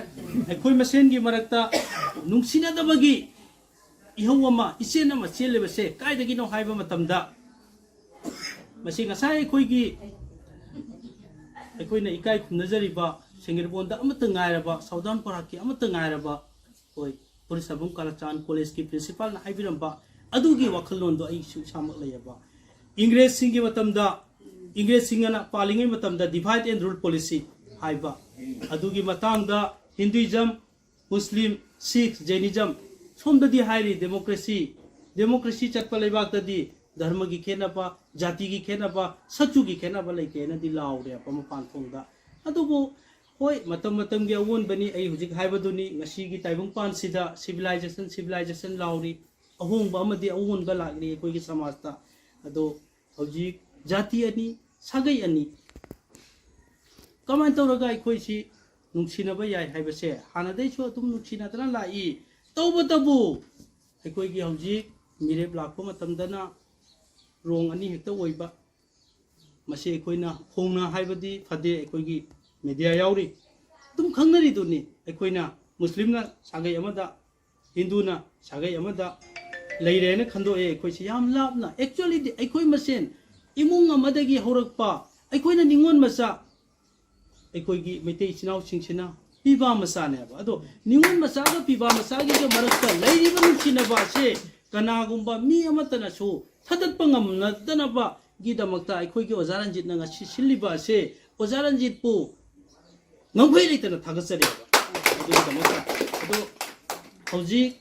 ꯑꯩꯈꯣꯏ ꯃꯁꯦꯟꯒꯤ ꯃꯔꯛꯇ ꯅꯨꯡꯁꯤꯅꯗꯕꯒꯤ ꯏꯍꯧ ꯑꯃ, ꯏꯆꯦꯜ ꯑꯃ ꯆꯦꯜꯂꯤꯕꯁꯦ ꯀꯥꯏꯗꯒꯤꯅꯣ ꯍꯥꯏꯕ ꯃꯇꯝꯗ, ꯃꯁꯤ ꯉꯁꯥꯏ ꯑꯩꯈꯣꯏꯒꯤ, ꯑꯩꯈꯣꯏꯅ ꯏꯀꯥꯏ ꯈꯨꯝꯅꯖꯔꯤꯕ ꯁꯦꯡꯒꯦꯔꯕꯣꯟꯗ ꯑꯃꯠꯇ ꯉꯥꯏꯔꯕ, ꯁꯥꯎꯗꯥꯝ ꯄꯔꯥꯛꯀꯤ ꯑꯃꯠꯇ ꯉꯥꯏꯔꯕ, ꯑꯩꯈꯣꯏ ꯄꯨꯔꯤꯁꯥꯕꯝ ꯀꯥꯂꯆꯥꯟ ꯀꯣꯂꯦꯖꯀꯤ ꯄ꯭ꯔꯤꯟꯁꯤꯄꯥꯜꯅ ꯍꯥꯏꯕꯤꯔꯝꯕ ꯑꯗꯨꯒꯤ ꯋꯥꯈꯜꯂꯣꯟꯗꯣ ꯑꯩꯁꯨ ꯏꯁꯥꯃꯛ ꯂꯩꯌꯦꯕ꯫ ꯏꯪꯒ꯭ꯔꯦꯖꯁꯤꯡꯒꯤ ꯃꯇꯝꯗ, ꯏꯪꯒ꯭ꯔꯦꯖꯁꯤꯡꯅ ꯄꯥꯜꯂꯤꯉꯩ ꯃꯇꯝꯗ divide and rule policy ꯍꯥꯏꯕ, ꯑꯗꯨꯒꯤ ꯃꯇꯥꯡꯗ Hinduism, Muslim, Sikh, Jainism, ꯁꯣꯝꯗꯗꯤ ꯍꯥꯏꯔꯤ democracy, democracy ꯆꯠꯄ ꯂꯩꯕꯥꯛꯇꯗꯤ ꯙꯔꯃꯒꯤ ꯈꯦꯠꯅꯕ, ꯖꯥꯇꯤꯒꯤ ꯈꯦꯠꯅꯕ, ꯁꯛꯆꯨꯒꯤ ꯈꯦꯠꯅꯕ ꯂꯩꯇꯦꯅꯗꯤ ꯂꯥꯎꯔꯦꯕ ꯃꯄꯥꯟ ꯊꯣꯡꯗ꯫ ꯑꯗꯨꯕꯨ ꯍꯣꯏ, ꯃꯇꯝ ꯃꯇꯝꯒꯤ ꯑꯑꯣꯟꯕꯅꯤ꯫ ꯑꯩ ꯍꯧꯖꯤꯛ ꯍꯥꯏꯕꯗꯨꯅꯤ, ꯉꯁꯤꯒꯤ ꯇꯥꯏꯕꯪꯄꯥꯟꯁꯤꯗ civilization, civilization ꯂꯥꯎꯔꯤ, ꯑꯍꯣꯡꯕ ꯑꯃꯗꯤ ꯑꯑꯣꯟꯕ ꯂꯥꯛꯂꯤ ꯑꯩꯈꯣꯏꯒꯤ ꯁꯃꯥꯖꯇ꯫ ꯑꯗꯣ ꯍꯧꯖꯤꯛ ꯖꯥꯇꯤ ꯑꯅꯤ, ꯁꯥꯒꯩ ꯑꯅꯤ ꯀꯃꯥꯏꯅ ꯇꯧꯔꯒ ꯑꯩꯈꯣꯏꯁꯤ ꯅꯨꯡꯁꯤꯅꯕ ꯌꯥꯏ ꯍꯥꯏꯕꯁꯦ ꯍꯥꯟꯅꯗꯩꯁꯨ ꯑꯗꯨꯝ ꯅꯨꯡꯁꯤꯅꯗꯅ ꯂꯥꯛꯏ꯫ ꯇꯧꯕꯇꯕꯨ ꯑꯩꯈꯣꯏꯒꯤ ꯍꯧꯖꯤꯛ ꯃꯤꯔꯦꯞ ꯂꯥꯛꯄ ꯃꯇꯝꯗꯅ ꯔꯣꯡ ꯑꯅꯤ ꯍꯦꯛꯇ ꯑꯣꯏꯕ, ꯃꯁꯤ ꯑꯩꯈꯣꯏꯅ ꯍꯣꯡꯅ ꯍꯥꯏꯕꯗꯤ ꯐꯗꯦ, ꯑꯩꯈꯣꯏꯒꯤ ꯃꯦꯗꯤꯌꯥ ꯌꯥꯎꯔꯤ, ꯑꯗꯨꯝ ꯈꯪꯅꯔꯤꯗꯨꯅꯤ꯫ ꯑꯩꯈꯣꯏꯅ ꯃꯨꯁꯂꯤꯝꯅ ꯁꯥꯒꯩ ꯑꯃꯗ, ꯍꯤꯟꯗꯨꯅ ꯁꯥꯒꯩ ꯑꯃꯗ ꯂꯩꯔꯦꯅ ꯈꯟꯗꯣꯛꯑꯦ꯫ ꯑꯩꯈꯣꯏꯁꯤ ꯌꯥꯝ ꯂꯥꯞꯅ, actually ꯗꯤ ꯑꯩꯈꯣꯏ ꯃꯁꯦꯟ ꯏꯃꯨꯡ ꯑꯃꯗꯒꯤ ꯍꯧꯔꯛꯄ, ꯑꯩꯈꯣꯏꯅ ꯅꯤꯉꯣꯜ ꯃꯆꯥ, ꯑꯩꯈꯣꯏꯒꯤ ꯃꯩꯇꯩ ꯏꯆꯤꯟ ꯏꯅꯥꯎꯁꯤꯡꯁꯤꯅ ꯄꯤꯕꯥ ꯃꯆꯥꯅꯦꯕ꯫ ꯑꯗꯣ ꯅꯤꯉꯣꯜ ꯃꯆꯥꯒ ꯄꯤꯕꯥ ꯃꯆꯥꯒꯤꯒ ꯃꯔꯛꯇ ꯂꯩꯔꯤꯕ ꯅꯨꯡꯁꯤꯅꯕ ꯑꯁꯦ ꯀꯅꯥꯒꯨꯝꯕ ꯃꯤ ꯑꯃꯠꯇꯅꯁꯨ ꯊꯥꯗꯠꯄ ꯉꯝꯅꯗꯅꯕꯒꯤꯗꯃꯛꯇ ꯑꯩꯈꯣꯏꯒꯤ ꯑꯣꯖꯥ ꯔꯟꯖꯤꯠꯅ ꯉꯁꯤ ꯁꯤꯜꯂꯤꯕ ꯑꯁꯦ ꯑꯣꯖꯥ ꯔꯟꯖꯤꯠꯄꯨ ꯉꯝꯈꯩ ꯂꯩꯇꯅ ꯊꯥꯒꯠꯆꯔꯤꯕ꯫ ꯑꯗꯨꯒꯤꯗꯃꯛꯇ ꯑꯗꯣ ꯍꯧꯖꯤꯛ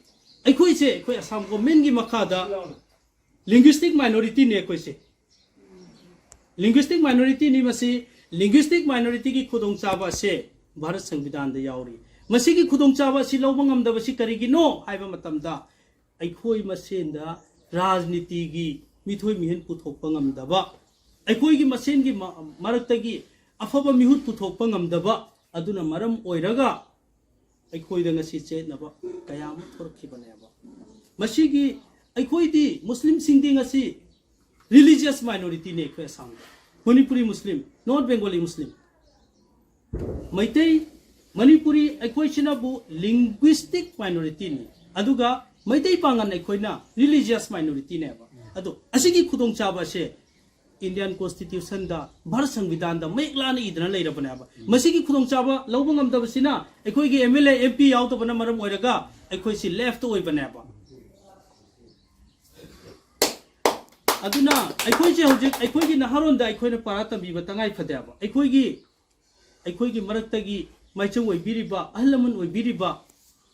ꯑꯩꯈꯣꯏꯁꯦ, ꯑꯩꯈꯣꯏ ꯑꯁꯥꯝ ꯒꯣꯔꯃꯦꯟꯒꯤ ꯃꯈꯥꯗ linguistic minority ꯅꯦ ꯑꯩꯈꯣꯏꯁꯦ꯫ Linguistic minority ꯅꯤ꯫ ꯃꯁꯤ linguistic minority ꯒꯤ ꯈꯨꯗꯣꯡꯆꯥꯕ ꯑꯁꯦ ꯚꯥꯔꯠ ꯁꯪꯕꯤꯙꯥꯟꯗ ꯌꯥꯎꯔꯤ꯫ ꯃꯁꯤꯒꯤ ꯈꯨꯗꯣꯡꯆꯥꯕ ꯑꯁꯤ ꯂꯧꯕ ꯉꯝꯗꯕꯁꯤ ꯀꯔꯤꯒꯤꯅꯣ ꯍꯥꯏꯕ ꯃꯇꯝꯗ, ꯑꯩꯈꯣꯏ ꯃꯁꯦꯟꯗ ꯔꯥꯖꯅꯤꯇꯤꯒꯤ ꯃꯤꯊꯣꯏ ꯃꯤꯍꯦꯟ ꯄꯨꯊꯣꯛꯄ ꯉꯝꯗꯕ, ꯑꯩꯈꯣꯏꯒꯤ ꯃꯁꯦꯟꯒꯤ ꯃ-, ꯃꯔꯛꯇꯒꯤ ꯑꯐꯕ ꯃꯤꯍꯨꯠ ꯄꯨꯊꯣꯛꯄ ꯉꯝꯗꯕ ꯑꯗꯨꯅ ꯃꯔꯝ ꯑꯣꯏꯔꯒ ꯑꯩꯈꯣꯏꯗ ꯉꯁꯤ ꯆꯌꯦꯠꯅꯕ ꯀꯌꯥ ꯑꯃ ꯊꯣꯔꯛꯈꯤꯕꯅꯦꯕ꯫ ꯃꯁꯤꯒꯤ, ꯑꯩꯈꯣꯏꯗꯤ ꯃꯨꯁꯂꯤꯝꯁꯤꯡꯗꯤ ꯉꯁꯤ religious minority ꯅꯦ ꯑꯩꯈꯣꯏ ꯑꯁꯥꯝꯗ꯫ ꯃꯅꯤꯄꯨꯔꯤ ꯃꯨꯁꯂꯤꯝ, not Bengali Muslim꯫ Meitei, Manipuri ꯑꯩꯈꯣꯏꯁꯤꯅꯕꯨ linguistic minorityꯅꯤ, ꯑꯗꯨꯒ ꯃꯩꯇꯩ ꯄꯥꯉꯟ ꯑꯩꯈꯣꯏꯅ religious minorityꯅꯦꯕ꯫ ꯑꯗꯣ ꯑꯁꯤꯒꯤ ꯈꯨꯗꯣꯡꯆꯥꯕ ꯑꯁꯦ Indian Constitutionꯗ, ꯚꯥꯔꯠ ꯁꯪꯕꯤꯙꯥꯟꯗ ꯃꯌꯦꯛ ꯂꯥꯅ ꯏꯗꯅ ꯂꯩꯔꯕꯅꯦꯕ꯫ ꯃꯁꯤꯒꯤ ꯈꯨꯗꯣꯡꯆꯥꯕ ꯂꯧꯕ ꯉꯝꯗꯕꯁꯤꯅ ꯑꯩꯈꯣꯏꯒꯤ MLA, MP ꯌꯥꯎꯗꯕꯅ ꯃꯔꯝ ꯑꯣꯏꯔꯒ ꯑꯩꯈꯣꯏꯁꯤ left ꯑꯣꯏꯕꯅꯦꯕ꯫ ꯑꯗꯨꯅ ꯑꯩꯈꯣꯏꯁꯦ ꯍꯧꯖꯤꯛ ꯑꯩꯈꯣꯏꯒꯤ ꯅꯍꯥꯔꯣꯟꯗ ꯑꯩꯈꯣꯏꯅ ꯄꯥꯔꯥ ꯇꯝꯕꯤꯕ ꯇꯉꯥꯏ ꯐꯗꯦꯕ꯫ ꯑꯩꯈꯣꯏꯒꯤ, ꯑꯩꯈꯣꯏꯒꯤ ꯃꯔꯛꯇꯒꯤ ꯃꯥꯏꯆꯧ ꯑꯣꯏꯕꯤꯔꯤꯕ, ꯑꯍꯜ ꯂꯃꯟ ꯑꯣꯏꯕꯤꯔꯤꯕ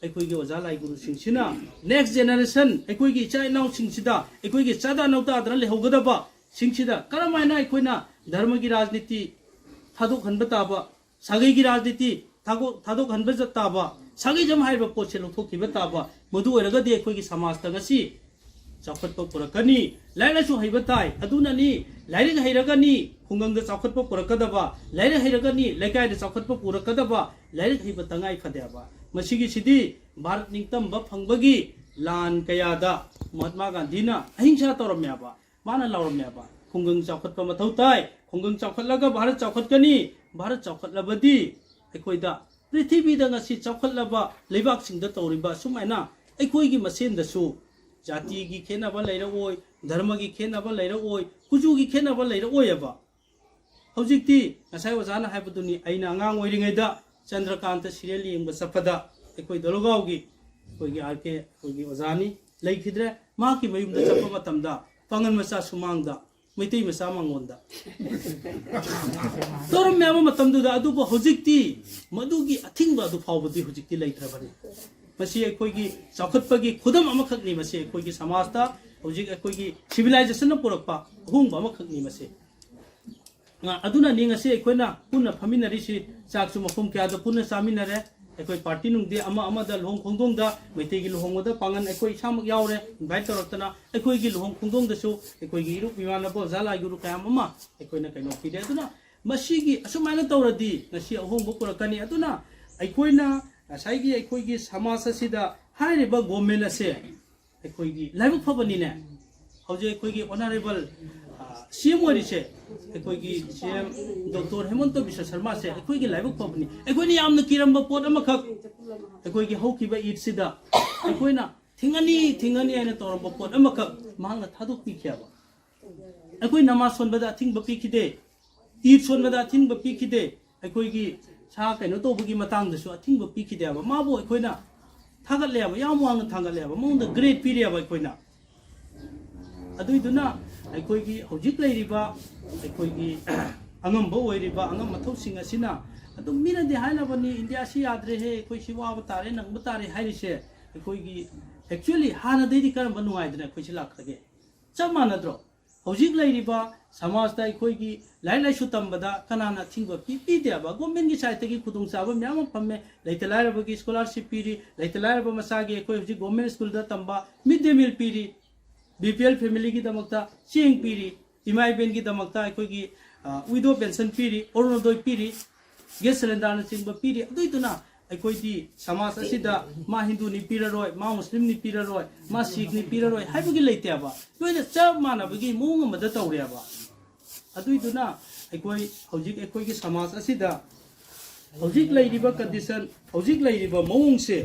ꯑꯩꯈꯣꯏꯒꯤ ꯑꯣꯖꯥ ꯂꯥꯏ ꯒꯨꯔꯨꯁꯤꯡꯁꯤꯅ next generation, ꯑꯩꯈꯣꯏꯒꯤ ꯏꯆꯥ ꯏꯅꯥꯎꯁꯤꯡꯁꯤꯗ, ꯑꯩꯈꯣꯏꯒꯤ ꯆꯥꯗꯥ ꯅꯧꯇꯥꯗꯅ ꯂꯩꯍꯧꯒꯗꯕ ꯁꯤꯡꯁꯤꯗ ꯀꯔꯝꯍꯥꯏꯅ ꯑꯩꯈꯣꯏꯅ ꯙꯔꯃꯒꯤ ꯔꯥꯖꯅꯤꯇꯤ ꯊꯥꯗꯣꯛꯍꯟꯕ ꯇꯥꯕ, ꯁꯥꯒꯩꯒꯤ ꯔꯥꯖꯅꯤꯇꯤ ꯊꯥꯗꯣꯛ-, ꯊꯥꯗꯣꯛꯍꯟꯕ ꯆꯠ ꯇꯥꯕ, ꯁꯥꯒꯩꯖꯝ ꯍꯥꯏꯔꯤꯕ ꯄꯣꯠꯁꯦ ꯂꯧꯊꯣꯛꯈꯤꯕ ꯇꯥꯕ, ꯃꯗꯨ ꯑꯣꯏꯔꯒꯗꯤ ꯑꯩꯈꯣꯏꯒꯤ ꯁꯃꯥꯖꯇ ꯉꯁꯤ ꯆꯥꯎꯈꯠꯄ ꯄꯨꯔꯛꯀꯅꯤ꯫ ꯂꯥꯏꯔꯤꯛ ꯂꯥꯏꯁꯨ ꯍꯩꯕ ꯇꯥꯏ, ꯑꯗꯨꯅꯅꯤ ꯂꯥꯏꯔꯤꯛ ꯍꯩꯔꯒꯅꯤ ꯈꯨꯡꯒꯪꯗ ꯆꯥꯎꯈꯠꯄ ꯄꯨꯔꯛꯀꯗꯕ, ꯂꯥꯏꯔꯤꯛ ꯍꯩꯔꯒꯅꯤ ꯂꯩꯀꯥꯏꯗ ꯆꯥꯎꯈꯠꯄ ꯄꯨꯔꯛꯀꯗꯕ, ꯂꯥꯏꯔꯤꯛ ꯍꯩꯕ ꯇꯉꯥꯏ ꯐꯗꯦꯕ꯫ ꯃꯁꯤꯒꯤꯁꯤꯗꯤ ꯚꯥꯔꯠ ꯅꯤꯡꯇꯝꯕ ꯐꯪꯕꯒꯤ ꯂꯥꯟ ꯀꯌꯥꯗ ꯃꯍꯥꯇꯃꯥ ꯒꯥꯟꯙꯤꯅ ꯑꯍꯤꯡꯁꯥ ꯇꯧꯔꯝꯃꯦꯕ, ꯃꯥꯅ ꯂꯥꯎꯔꯝꯃꯦꯕ꯫ ꯈꯨꯡꯒꯪ ꯆꯥꯎꯈꯠꯄ ꯃꯊꯧ ꯇꯥꯏ, ꯈꯨꯡꯒꯪ ꯆꯥꯎꯈꯠꯂꯒ ꯚꯥꯔꯠ ꯆꯥꯎꯈꯠꯀꯅꯤ, ꯚꯥꯔꯠ ꯆꯥꯎꯈꯠꯂꯕꯗꯤ ꯑꯩꯈꯣꯏꯗ ꯄ꯭ꯔꯤꯊꯤꯕꯤꯗ ꯉꯁꯤ ꯆꯥꯎꯈꯠꯂꯕ ꯂꯩꯕꯥꯛꯁꯤꯡꯗ ꯇꯧꯔꯤꯕ ꯑꯁꯨꯃꯥꯏꯅ ꯑꯩꯈꯣꯏꯒꯤ ꯃꯁꯦꯟꯗꯁꯨ ꯖꯥꯇꯤꯒꯤ ꯈꯦꯠꯅꯕ ꯂꯩꯔꯛꯑꯣꯏ, ꯙꯔꯃꯒꯤ ꯈꯦꯠꯅꯕ ꯂꯩꯔꯛꯑꯣꯏ, ꯀꯨꯆꯨꯒꯤ ꯈꯦꯠꯅꯕ ꯂꯩꯔꯛꯑꯣꯏꯑꯕ꯫ ꯍꯧꯖꯤꯛꯇꯤ ꯉꯁꯥꯏ ꯑꯣꯖꯥꯅ ꯍꯥꯏꯕꯗꯨꯅꯤ, ꯑꯩꯅ ꯑꯉꯥꯡ ꯑꯣꯏꯔꯤꯉꯩꯗ ꯆꯟꯗ꯭ꯔꯀꯥꯟꯇ serial ꯌꯦꯡꯕ ꯆꯠꯄꯗ ꯑꯩꯈꯣꯏ ꯗꯣꯂꯣꯒꯥꯎꯒꯤ ꯑꯩꯈꯣꯏꯒꯤ RK ꯑꯩꯈꯣꯏꯒꯤ ꯑꯣꯖꯥꯅꯤ, ꯂꯩꯈꯤꯗ꯭ꯔꯦ꯫ ꯃꯍꯥꯛꯀꯤ ꯃꯌꯨꯝꯗ ꯆꯠꯄ ꯃꯇꯝꯗ ꯄꯥꯡꯒꯜ ꯃꯆꯥ ꯁꯨꯃꯥꯡꯗ, ꯃꯩꯇꯩ ꯃꯆꯥ ꯃꯉꯣꯟꯗ ꯇꯧꯔꯝꯃꯦꯕ ꯃꯇꯝꯗꯨꯗ꯫ ꯑꯗꯨꯕꯨ ꯍꯧꯖꯤꯛꯇꯤ ꯃꯗꯨꯒꯤ ꯑꯊꯤꯡꯕ ꯑꯗꯨ ꯐꯥꯎꯕꯗꯤ ꯍꯧꯖꯤꯛꯇꯤ ꯂꯩꯇ꯭ꯔꯕꯅꯤ꯫ ꯃꯁꯤ ꯑꯩꯈꯣꯏꯒꯤ ꯆꯥꯎꯈꯠꯄꯒꯤ ꯈꯨꯗꯝ ꯑꯃꯈꯛꯅꯤ꯫ ꯃꯁꯤ ꯑꯩꯈꯣꯏꯒꯤ ꯁꯃꯥꯖꯇ ꯍꯧꯖꯤꯛ ꯑꯩꯈꯣꯏꯒꯤ civilizationꯅ ꯄꯨꯔꯛꯄ ꯑꯍꯣꯡꯕ ꯑꯃꯈꯛꯅꯤ ꯃꯁꯤ꯫ ꯑ, ꯑꯗꯨꯅꯅꯤ ꯉꯁꯤ ꯑꯩꯈꯣꯏꯅ ꯄꯨꯟꯅ ꯐꯝꯃꯤꯟꯅꯔꯤꯁꯤ꯫ ꯆꯥꯛꯁꯨ ꯃꯐꯝ ꯀꯌꯥꯗ ꯄꯨꯟꯅ ꯆꯥꯃꯤꯟꯅꯔꯦ꯫ ꯑꯩꯈꯣꯏ party ꯅꯨꯡꯗꯤ ꯑꯃ ꯑꯃꯗ ꯂꯨꯍꯣꯡ ꯈꯣꯡꯗꯣꯡꯗ, ꯃꯩꯇꯩꯒꯤ ꯂꯨꯍꯣꯡꯕꯗ ꯄꯥꯡꯒꯜ ꯑꯩꯈꯣꯏ ꯏꯁꯥꯃꯛ ꯌꯥꯎꯔꯦ, invite ꯇꯧꯔꯛꯇꯅ꯫ ꯑꯩꯈꯣꯏꯒꯤ ꯂꯨꯍꯣꯡ ꯈꯣꯡꯗꯣꯡꯗꯁꯨ ꯑꯩꯈꯣꯏꯒꯤ ꯏꯔꯨꯞ ꯏꯃꯥꯟꯅꯕ ꯑꯣꯖꯥ ꯂꯥꯏꯒꯨꯔꯨ ꯀꯌꯥ ꯑꯃ ꯑꯩꯈꯣꯏꯅ ꯀꯩꯅꯣ ꯄꯤꯔꯦ꯫ ꯑꯗꯨꯅ ꯃꯁꯤꯒꯤ ꯑꯁꯨꯃꯥꯏꯅ ꯇꯧꯔꯗꯤ ꯉꯁꯤ ꯑꯍꯣꯡꯕ ꯄꯨꯔꯛꯀꯅꯤ꯫ ꯑꯗꯨꯅ ꯑꯩꯈꯣꯏꯅ ꯉꯁꯥꯏꯒꯤ ꯑꯩꯈꯣꯏꯒꯤ ꯁꯃꯥꯖ ꯑꯁꯤꯗ ꯍꯥꯏꯔꯤꯕ government ꯑꯁꯦ ꯑꯩꯈꯣꯏꯒꯤ ꯂꯥꯏꯕꯛ ꯐꯕꯅꯤꯅꯦ꯫ ꯍꯧꯖꯤꯛ ꯑꯩꯈꯣꯏꯒꯤ honourable, ꯑ, ꯁꯤ ꯑꯦꯝ ꯑꯣꯏꯔꯤꯁꯦ ꯑꯩꯈꯣꯏꯒꯤ ꯁꯤ ꯑꯦꯝ ꯗꯣꯛꯇꯔ ꯍꯦꯃꯟꯇ ꯕꯤꯁ꯭ꯋ ꯁꯔꯃꯥꯁꯦ ꯑꯩꯈꯣꯏꯒꯤ ꯂꯥꯏꯕꯛ ꯐꯕꯅꯤ꯫ ꯑꯩꯈꯣꯏꯅ ꯌꯥꯝꯅ ꯀꯤꯔꯝꯕ ꯄꯣꯠ ꯑꯃꯈꯛ, ꯑꯩꯈꯣꯏꯒꯤ ꯍꯧꯈꯤꯕ ꯏꯗꯁꯤꯗ ꯑꯩꯈꯣꯏꯅ ꯊꯤꯡꯒꯅꯤ, ꯊꯤꯡꯒꯅꯤ ꯍꯥꯏꯅ ꯇꯧꯔꯝꯕ ꯄꯣꯠ ꯑꯃꯈꯛ ꯃꯍꯥꯛꯅ ꯊꯥꯗꯣꯛꯄꯤꯈꯤꯑꯕ꯫ ꯑꯩꯈꯣꯏ ꯅꯃꯥꯖ ꯁꯣꯟꯕꯗ ꯑꯊꯤꯡꯕ ꯄꯤꯈꯤꯗꯦ, ꯏꯗ ꯁꯣꯟꯕꯗ ꯑꯊꯤꯡꯕ ꯄꯤꯈꯤꯗꯦ, ꯑꯩꯈꯣꯏꯒꯤ ꯁꯥ ꯀꯩꯅꯣ ꯇꯧꯕꯒꯤ ꯃꯇꯥꯡꯗꯁꯨ ꯑꯊꯤꯡꯕ ꯄꯤꯈꯤꯗꯦꯕ꯫ ꯃꯥꯕꯨ ꯑꯩꯈꯣꯏꯅ ꯊꯥꯒꯠꯂꯦꯕ, ꯌꯥꯝ ꯋꯥꯡꯅ ꯊꯥꯒꯠꯂꯦꯕ, ꯃꯉꯣꯟꯗ ꯒ꯭ꯔꯦꯗ ꯄꯤꯔꯦꯕ ꯑꯩꯈꯣꯏꯅ꯫ ꯑꯗꯨꯏꯗꯨꯅ ꯑꯩꯈꯣꯏꯒꯤ ꯍꯧꯖꯤꯛ ꯂꯩꯔꯤꯕ ꯑꯩꯈꯣꯏꯒꯤ ꯑꯉꯝꯕ ꯑꯣꯏꯔꯤꯕ ꯑꯉꯝ ꯃꯊꯧꯁꯤꯡ ꯑꯁꯤꯅ ꯑꯗꯨꯝ ꯃꯤꯅꯗꯤ ꯍꯥꯏꯅꯕꯅꯤ, "ꯏꯟꯗꯤꯌꯥꯁꯤ ꯌꯥꯗ꯭ꯔꯦꯍꯦ, ꯑꯩꯈꯣꯏ ꯁꯤ ꯋꯥꯕ ꯇꯥꯔꯦ, ꯅꯪꯕ ꯇꯥꯔꯦ" ꯍꯥꯏꯔꯤꯁꯦ꯫ ꯑꯩꯈꯣꯏꯒꯤ ꯑꯦꯛꯆꯨꯋꯦꯂꯤ ꯍꯥꯟꯅꯗꯩꯗꯤ ꯀꯔꯝꯕ ꯅꯨꯡꯉꯥꯏꯗꯅ ꯑꯩꯈꯣꯏꯁꯤ ꯂꯥꯛꯈ꯭ꯔꯒꯦ? ꯆꯞ ꯃꯥꯟꯅꯗ꯭ꯔꯣ? ꯍꯧꯖꯤꯛ ꯂꯩꯔꯤꯕ ꯁꯃꯥꯖꯇ ꯑꯩꯈꯣꯏꯒꯤ ꯂꯥꯏꯔꯤꯛ ꯂꯥꯏꯁꯨ ꯇꯝꯕꯗ ꯀꯅꯥꯅ ꯑꯊꯤꯡꯕ ꯄꯤ-, ꯄꯤꯗꯦꯕ? ꯒꯣꯔꯃꯦꯟꯒꯤ ꯁꯥꯏꯠꯇꯒꯤ ꯈꯨꯗꯣꯡꯆꯥꯕ ꯃꯌꯥꯝ ꯑꯃ ꯐꯪꯃꯦ꯫ ꯂꯩꯇ ꯂꯥꯏꯔꯕꯒꯤ ꯁ꯭ꯀꯣꯂꯥꯔꯁꯤꯞ ꯄꯤꯔꯤ, ꯂꯩꯇ ꯂꯥꯏꯔꯕ ꯃꯆꯥꯒꯤ ꯑꯩꯈꯣꯏ ꯍꯧꯖꯤꯛ ꯒꯣꯔꯃꯦꯟ ꯁ꯭ꯀꯨꯜꯗ ꯇꯝꯕ ꯃꯤꯗ ꯗꯦ ꯃꯤꯜ ꯄꯤꯔꯤ, ꯕꯤ ꯄꯤ ꯑꯦꯜ ꯐꯦꯃꯤꯂꯤꯒꯤꯗꯃꯛꯇ ꯆꯦꯡ ꯄꯤꯔꯤ, ꯏꯃꯥ ꯏꯕꯦꯟꯒꯤꯗꯃꯛꯇ ꯑꯩꯈꯣꯏꯒꯤ, ꯑ, ꯋꯤꯗꯣ ꯄꯦꯟꯁꯟ ꯄꯤꯔꯤ, ꯑꯔꯨꯅꯣꯗꯣꯏ ꯄꯤꯔꯤ, ꯒ꯭ꯌꯥꯁ ꯁꯤꯂꯤꯟꯗꯔꯅꯆꯤꯡꯕ ꯄꯤꯔꯤ꯫ ꯑꯗꯨꯏꯗꯨꯅ ꯑꯩꯈꯣꯏꯗꯤ ꯁꯃꯥꯖ ꯑꯁꯤꯗ ꯃꯥ ꯍꯤꯟꯗꯨꯅꯤ ꯄꯤꯔꯔꯣꯏ, ꯃꯥ ꯃꯨꯁꯂꯤꯝꯅꯤ ꯄꯤꯔꯔꯣꯏ, ꯃꯥ ꯁꯤꯈꯅꯤ ꯄꯤꯔꯔꯣꯏ ꯍꯥꯏꯕꯒꯤ ꯂꯩꯇꯦꯕ꯫ ꯂꯣꯏꯅ ꯆꯞ ꯃꯥꯟꯅꯕꯒꯤ ꯃꯑꯣꯡ ꯑꯃꯗ ꯇꯧꯔꯦꯕ꯫ ꯑꯗꯨꯏꯗꯨꯅ ꯑꯩꯈꯣꯏ ꯍꯧꯖꯤꯛ ꯑꯩꯈꯣꯏꯒꯤ ꯁꯃꯥꯖ ꯑꯁꯤꯗ ꯍꯧꯖꯤꯛ ꯂꯩꯔꯤꯕ ꯀꯟꯗꯤꯁꯟ, ꯍꯧꯖꯤꯛ ꯂꯩꯔꯤꯕ ꯃꯑꯣꯡꯁꯦ,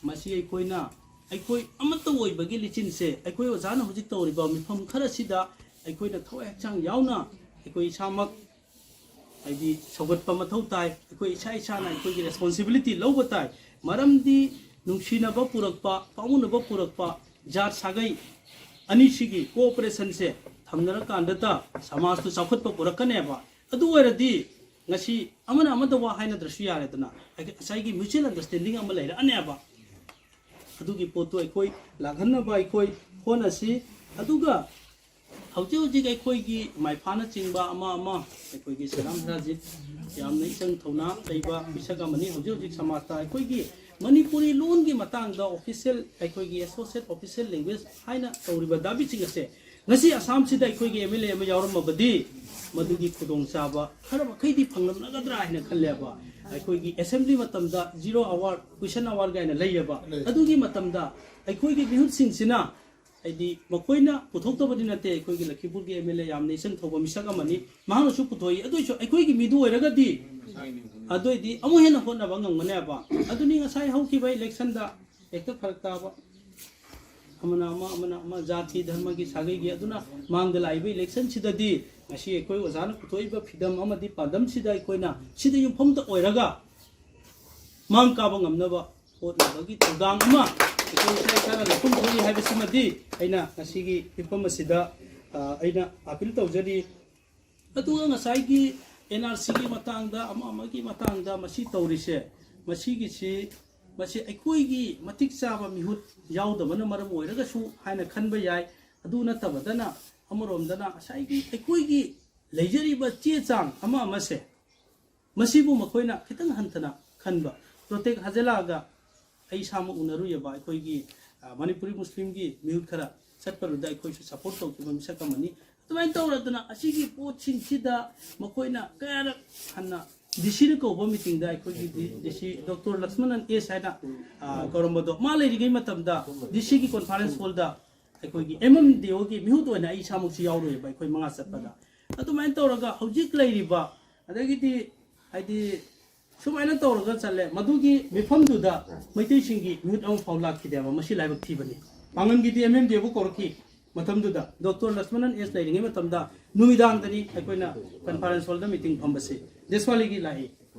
ꯃꯁꯤ ꯑꯩꯈꯣꯏꯅ, ꯑꯩꯈꯣꯏ ꯑꯃꯠꯇ ꯑꯣꯏꯕꯒꯤ ꯂꯤꯆꯤꯟꯁꯦ, ꯑꯩꯈꯣꯏ ꯑꯣꯖꯥꯅ ꯍꯧꯖꯤꯛ ꯇꯧꯔꯤꯕ ꯃꯤꯐꯝ ꯈꯔꯁꯤꯗ ꯑꯩꯈꯣꯏꯅ ꯊꯋꯥꯏ ꯍꯛꯆꯥꯡ ꯌꯥꯎꯅ ꯑꯩꯈꯣꯏ ꯏꯁꯥꯃꯛ ꯍꯥꯏꯗꯤ ꯁꯧꯒꯠꯄ ꯃꯊꯧ ꯇꯥꯏ꯫ ꯑꯩꯈꯣꯏ ꯏꯁꯥ ꯏꯁꯥꯅ ꯑꯩꯈꯣꯏꯒꯤ ꯔꯦꯁꯄꯣꯟꯁꯤꯕꯤꯂꯤꯇꯤ ꯂꯧꯕ ꯇꯥꯏ꯫ ꯃꯔꯝꯗꯤ ꯅꯨꯡꯁꯤꯅꯕ ꯄꯨꯔꯛꯄ, ꯄꯥꯎꯅꯕ ꯄꯨꯔꯛꯄ ꯖꯥꯠ ꯁꯥꯒꯩ ꯑꯅꯤꯁꯤꯒꯤ ꯀꯣꯑꯣꯄꯔꯦꯁꯟꯁꯦ ꯊꯝꯅꯔꯀꯥꯟꯗꯇ ꯁꯃꯥꯖꯇꯨ ꯆꯥꯎꯈꯠꯄ ꯄꯨꯔꯛꯀꯅꯦꯕ꯫ ꯑꯗꯨ ꯑꯣꯏꯔꯗꯤ ꯉꯁꯤ ꯑꯃꯅ ꯑꯃꯗ ꯋꯥ ꯍꯥꯏꯅꯗ꯭ꯔꯁꯨ ꯌꯥꯔꯦꯗꯅ, ꯉꯁꯥꯏꯒꯤ ꯃ꯭ꯌꯨꯆꯨꯋꯦꯜ ꯑꯟꯗꯔꯁ꯭ꯇꯦꯟꯗꯤꯡ ꯑꯃ ꯂꯩꯔꯛꯑꯅꯦꯕ꯫ ꯑꯗꯨꯒꯤ ꯄꯣꯠꯇꯨ ꯑꯩꯈꯣꯏ ꯂꯥꯛꯍꯟꯅꯕ ꯑꯩꯈꯣꯏ ꯍꯣꯠꯅꯁꯤ꯫ ꯑꯗꯨꯒ ꯍꯧꯖꯤꯛ ꯍꯧꯖꯤꯛ ꯑꯩꯈꯣꯏꯒꯤ ꯃꯥꯏꯐꯥꯅꯆꯤꯡꯕ ꯑꯃ ꯑꯃ, ꯑꯩꯈꯣꯏꯒꯤ ꯁꯅꯥꯝ ꯔꯥꯖꯤꯠ ꯌꯥꯝꯅ ꯏꯆꯪ ꯊꯧꯅꯥ ꯂꯩꯕ ꯃꯤꯁꯛ ꯑꯃꯅꯤ꯫ ꯍꯧꯖꯤꯛ ꯍꯧꯖꯤꯛ ꯁꯃꯥꯖꯇ ꯑꯩꯈꯣꯏꯒꯤ ꯃꯅꯤꯄꯨꯔꯤ ꯂꯣꯟꯒꯤ ꯃꯇꯥꯡꯗ ꯑꯣꯐꯤꯁꯤꯌꯦꯜ ꯑꯩꯈꯣꯏꯒꯤ ꯑꯦꯁꯣꯁꯤꯌꯦꯠ ꯑꯣꯐꯤꯁꯤꯌꯦꯜ ꯂꯦꯡꯒ꯭ꯋꯦꯖ ꯍꯥꯏꯅ ꯇꯧꯔꯤꯕ ꯗꯥꯕꯤꯁꯤꯡ ꯑꯁꯦ ꯉꯁꯤ ꯑꯁꯥꯝꯁꯤꯗ ꯑꯩꯈꯣꯏꯒꯤ ꯑꯦꯝ ꯑꯦꯜ ꯑꯦ ꯑꯃ ꯌꯥꯎꯔꯝꯃꯕꯗꯤ ꯃꯗꯨꯒꯤ ꯈꯨꯗꯣꯡꯆꯥꯕ ꯈꯔ ꯃꯈꯩꯗꯤ ꯐꯪꯂꯝꯂꯒꯗ꯭ꯔꯥ ꯍꯥꯏꯅ ꯈꯜꯂꯦꯕ꯫ ꯑꯩꯈꯣꯏꯒꯤ ꯑꯦꯁꯦꯝꯕ꯭ꯂꯤ ꯃꯇꯝꯗ ꯖꯤꯔꯣ ꯑꯋꯥꯔ, ꯀ꯭ꯋꯦꯁꯟ ꯑꯋꯥꯔ ꯀꯥꯏꯅ ꯂꯩꯌꯦꯕ꯫ ꯂꯩ꯫ ꯑꯗꯨꯒꯤ ꯃꯇꯝꯗ ꯑꯩꯈꯣꯏꯒꯤ ꯃꯤꯍꯨꯠꯁꯤꯡꯁꯤꯅ ꯍꯥꯏꯗꯤ ꯃꯈꯣꯏꯅ ꯄꯨꯊꯣꯛꯇꯕꯗꯤ ꯅꯠꯇꯦ, ꯑꯩꯈꯣꯏꯒꯤ ꯂꯈꯤꯄꯨꯔꯒꯤ ꯑꯦꯝ ꯑꯦꯜ ꯑꯦ ꯌꯥꯝꯅ ꯏꯆꯪ ꯊꯧꯕ ꯃꯤꯁꯛ ꯑꯃꯅꯤ, ꯃꯍꯥꯛꯅꯁꯨ ꯄꯨꯊꯣꯛꯏ꯫ ꯑꯗꯨ ꯑꯣꯏꯁꯨ ꯑꯩꯈꯣꯏꯒꯤ ꯃꯤꯗꯨ ꯑꯣꯏꯔꯒꯗꯤ ꯑꯗꯨ ꯑꯣꯏꯗꯤ ꯑꯃꯨꯛ ꯍꯦꯟꯅ ꯍꯣꯠꯅꯕ ꯉꯝꯒꯅꯦꯕ꯫ ꯑꯗꯨꯅꯤ ꯉꯁꯥꯏ ꯍꯧꯈꯤꯕ ꯏꯂꯦꯛꯁꯟꯗ ꯍꯦꯛꯇ ꯐꯔꯛ ꯇꯥꯕ, ꯑꯃꯅ ꯑꯃ, ꯑꯃꯅ ꯑꯃ, ꯖꯥꯇꯤ ꯙꯔꯃꯒꯤ ꯁꯥꯒꯩꯒꯤ꯫ ꯑꯗꯨꯅ ꯃꯥꯡꯗ ꯂꯥꯛꯏꯕ ꯏꯂꯦꯛꯁꯟꯁꯤꯗꯗꯤ ꯉꯁꯤ ꯑꯩꯈꯣꯏ ꯑꯣꯖꯥꯅ ꯄꯨꯊꯣꯛꯏꯕ ꯐꯤꯗꯝ ꯑꯃꯗꯤ ꯄꯥꯟꯗꯝꯁꯤꯗ ꯑꯩꯈꯣꯏꯅ ꯁꯤꯗ ꯌꯨꯝꯐꯝꯇ ꯑꯣꯏꯔꯒ ꯃꯥꯡ ꯀꯥꯕ ꯉꯝꯅꯕ ꯍꯣꯠꯅꯕꯒꯤ ꯊꯧꯗꯥꯡ ꯑꯃ ꯑꯩꯈꯣꯏ ꯏꯁꯥ ꯏꯁꯥꯅ ꯂꯧꯐꯝ ꯊꯣꯛꯏ ꯍꯥꯏꯕꯁꯤꯃꯗꯤ ꯑꯩꯅ ꯉꯁꯤꯒꯤ ꯃꯤꯐꯝ ꯑꯁꯤꯗ, ꯑ, ꯑꯩꯅ ꯑꯥꯄꯤꯜ ꯇꯧꯖꯔꯤ꯫ ꯑꯗꯨꯒ ꯉꯁꯥꯏꯒꯤ ꯑꯦꯟ ꯑꯥꯔ ꯁꯤꯒꯤ ꯃꯇꯥꯡꯗ, ꯑꯃ ꯑꯃꯒꯤ ꯃꯇꯥꯡꯗ ꯃꯁꯤ ꯇꯧꯔꯤꯁꯦ, ꯃꯁꯤꯒꯤꯁꯤ, ꯃꯁꯤ ꯑꯩꯈꯣꯏꯒꯤ ꯃꯇꯤꯛ ꯆꯥꯕ ꯃꯤꯍꯨꯠ ꯌꯥꯎꯗꯕꯅ ꯃꯔꯝ ꯑꯣꯏꯔꯒꯁꯨ ꯍꯥꯏꯅ ꯈꯟꯕ ꯌꯥꯏ꯫ ꯑꯗꯨ ꯅꯠꯇꯕꯗꯅ, ꯑꯃꯔꯣꯝꯗꯅ ꯉꯁꯥꯏꯒꯤ ꯑꯩꯈꯣꯏꯒꯤ ꯂꯩꯖꯔꯤꯕ ꯆꯦ ꯆꯥꯡ ꯑꯃ ꯑꯃꯁꯦ, ꯃꯁꯤꯕꯨ ꯃꯈꯣꯏꯅ ꯈꯤꯇꯪ ꯍꯟꯊꯅ ꯈꯟꯕ꯫ ꯄ꯭ꯔꯣꯇꯦꯛ ꯍꯖꯦꯂꯥꯒ ꯑꯩ ꯏꯁꯥꯃꯛ ꯎꯅꯔꯨꯏꯌꯦꯕ, ꯑꯩꯈꯣꯏꯒꯤ, ꯑ, ꯃꯅꯤꯄꯨꯔꯤ ꯃꯨꯁꯂꯤꯝꯒꯤ ꯃꯤꯍꯨꯠ ꯈꯔ ꯆꯠꯄꯗꯨꯗ ꯑꯩꯈꯣꯏꯁꯨ ꯁꯄꯣꯔꯠ ꯇꯧꯈꯤꯕ ꯃꯤꯁꯛ ꯑꯃꯅꯤ꯫ ꯑꯗꯨꯃꯥꯏꯅ ꯇꯧꯔꯗꯅ ꯑꯁꯤꯒꯤ ꯄꯣꯠꯁꯤꯡꯁꯤꯗ ꯃꯈꯣꯏꯅ ꯀꯌꯥꯔꯛ ꯍꯟꯅ ꯗꯤ ꯁꯤꯅ ꯀꯧꯕ ꯃꯤꯇꯤꯡꯗ ꯑꯩꯈꯣꯏꯒꯤ ꯗꯤ ꯁꯤ ꯗꯣꯛꯇꯔ ꯂꯛꯁꯃꯅꯟ ꯑꯦꯁ ꯍꯥꯏꯅ, ꯑ, ꯀꯧꯔꯝꯕꯗꯣ, ꯃꯥ ꯂꯩꯔꯤꯉꯩ ꯃꯇꯝꯗ ꯗꯤ ꯁꯤꯒꯤ ꯀꯣꯟꯐꯔꯦꯟꯁ ꯍꯣꯜꯗ ꯑꯩꯈꯣꯏꯒꯤ ꯑꯦꯝ ꯑꯦꯝ ꯗꯤ ꯑꯣꯒꯤ ꯃꯤꯍꯨꯠ ꯑꯣꯏꯅ ꯑꯩ ꯏꯁꯥꯃꯛꯁꯨ ꯌꯥꯎꯔꯨꯏꯌꯦꯕ, ꯑꯩꯈꯣꯏ ꯃꯉꯥ ꯆꯠꯄꯗ꯫ ꯑꯗꯨꯃꯥꯏꯅ ꯇꯧꯔꯒ ꯍꯧꯖꯤꯛ ꯂꯩꯔꯤꯕ, ꯑꯗꯒꯤꯗꯤ ꯍꯥꯏꯗꯤ ꯁꯨꯃꯥꯏꯅ ꯇꯧꯔꯒ ꯆꯠꯂꯦ꯫ ꯃꯗꯨꯒꯤ ꯃꯤꯐꯝꯗꯨꯗ ꯃꯩꯇꯩꯁꯤꯡꯒꯤ ꯃꯤꯍꯨꯠ ꯑꯃꯐꯥꯎ ꯂꯥꯛꯈꯤꯗꯦꯕ꯫ ꯃꯁꯤ ꯂꯥꯏꯕꯛ ꯊꯤꯕꯅꯤ꯫ ꯄꯥꯡꯒꯟꯒꯤꯗꯤ ꯑꯦꯝ ꯑꯦꯝ ꯗꯤ ꯑꯦꯕꯨ ꯀꯧꯔꯛꯈꯤ꯫ ꯃꯇꯝꯗꯨꯗ ꯗꯣꯛꯇꯔ ꯂꯛꯁꯃꯅꯟ ꯑꯦꯁ ꯂꯩꯔꯤꯉꯩ ꯃꯇꯝꯗ ꯅꯨꯃꯤꯗꯥꯡꯗꯅꯤ ꯑꯩꯈꯣꯏꯅ ꯀꯟꯐꯔꯦꯟꯁ ꯍꯣꯜꯗ ꯃꯤꯇꯤꯡ ꯐꯝꯕꯁꯤ꯫ ꯗꯦꯁꯋꯥꯂꯤꯒꯤ ꯂꯥꯛꯏ,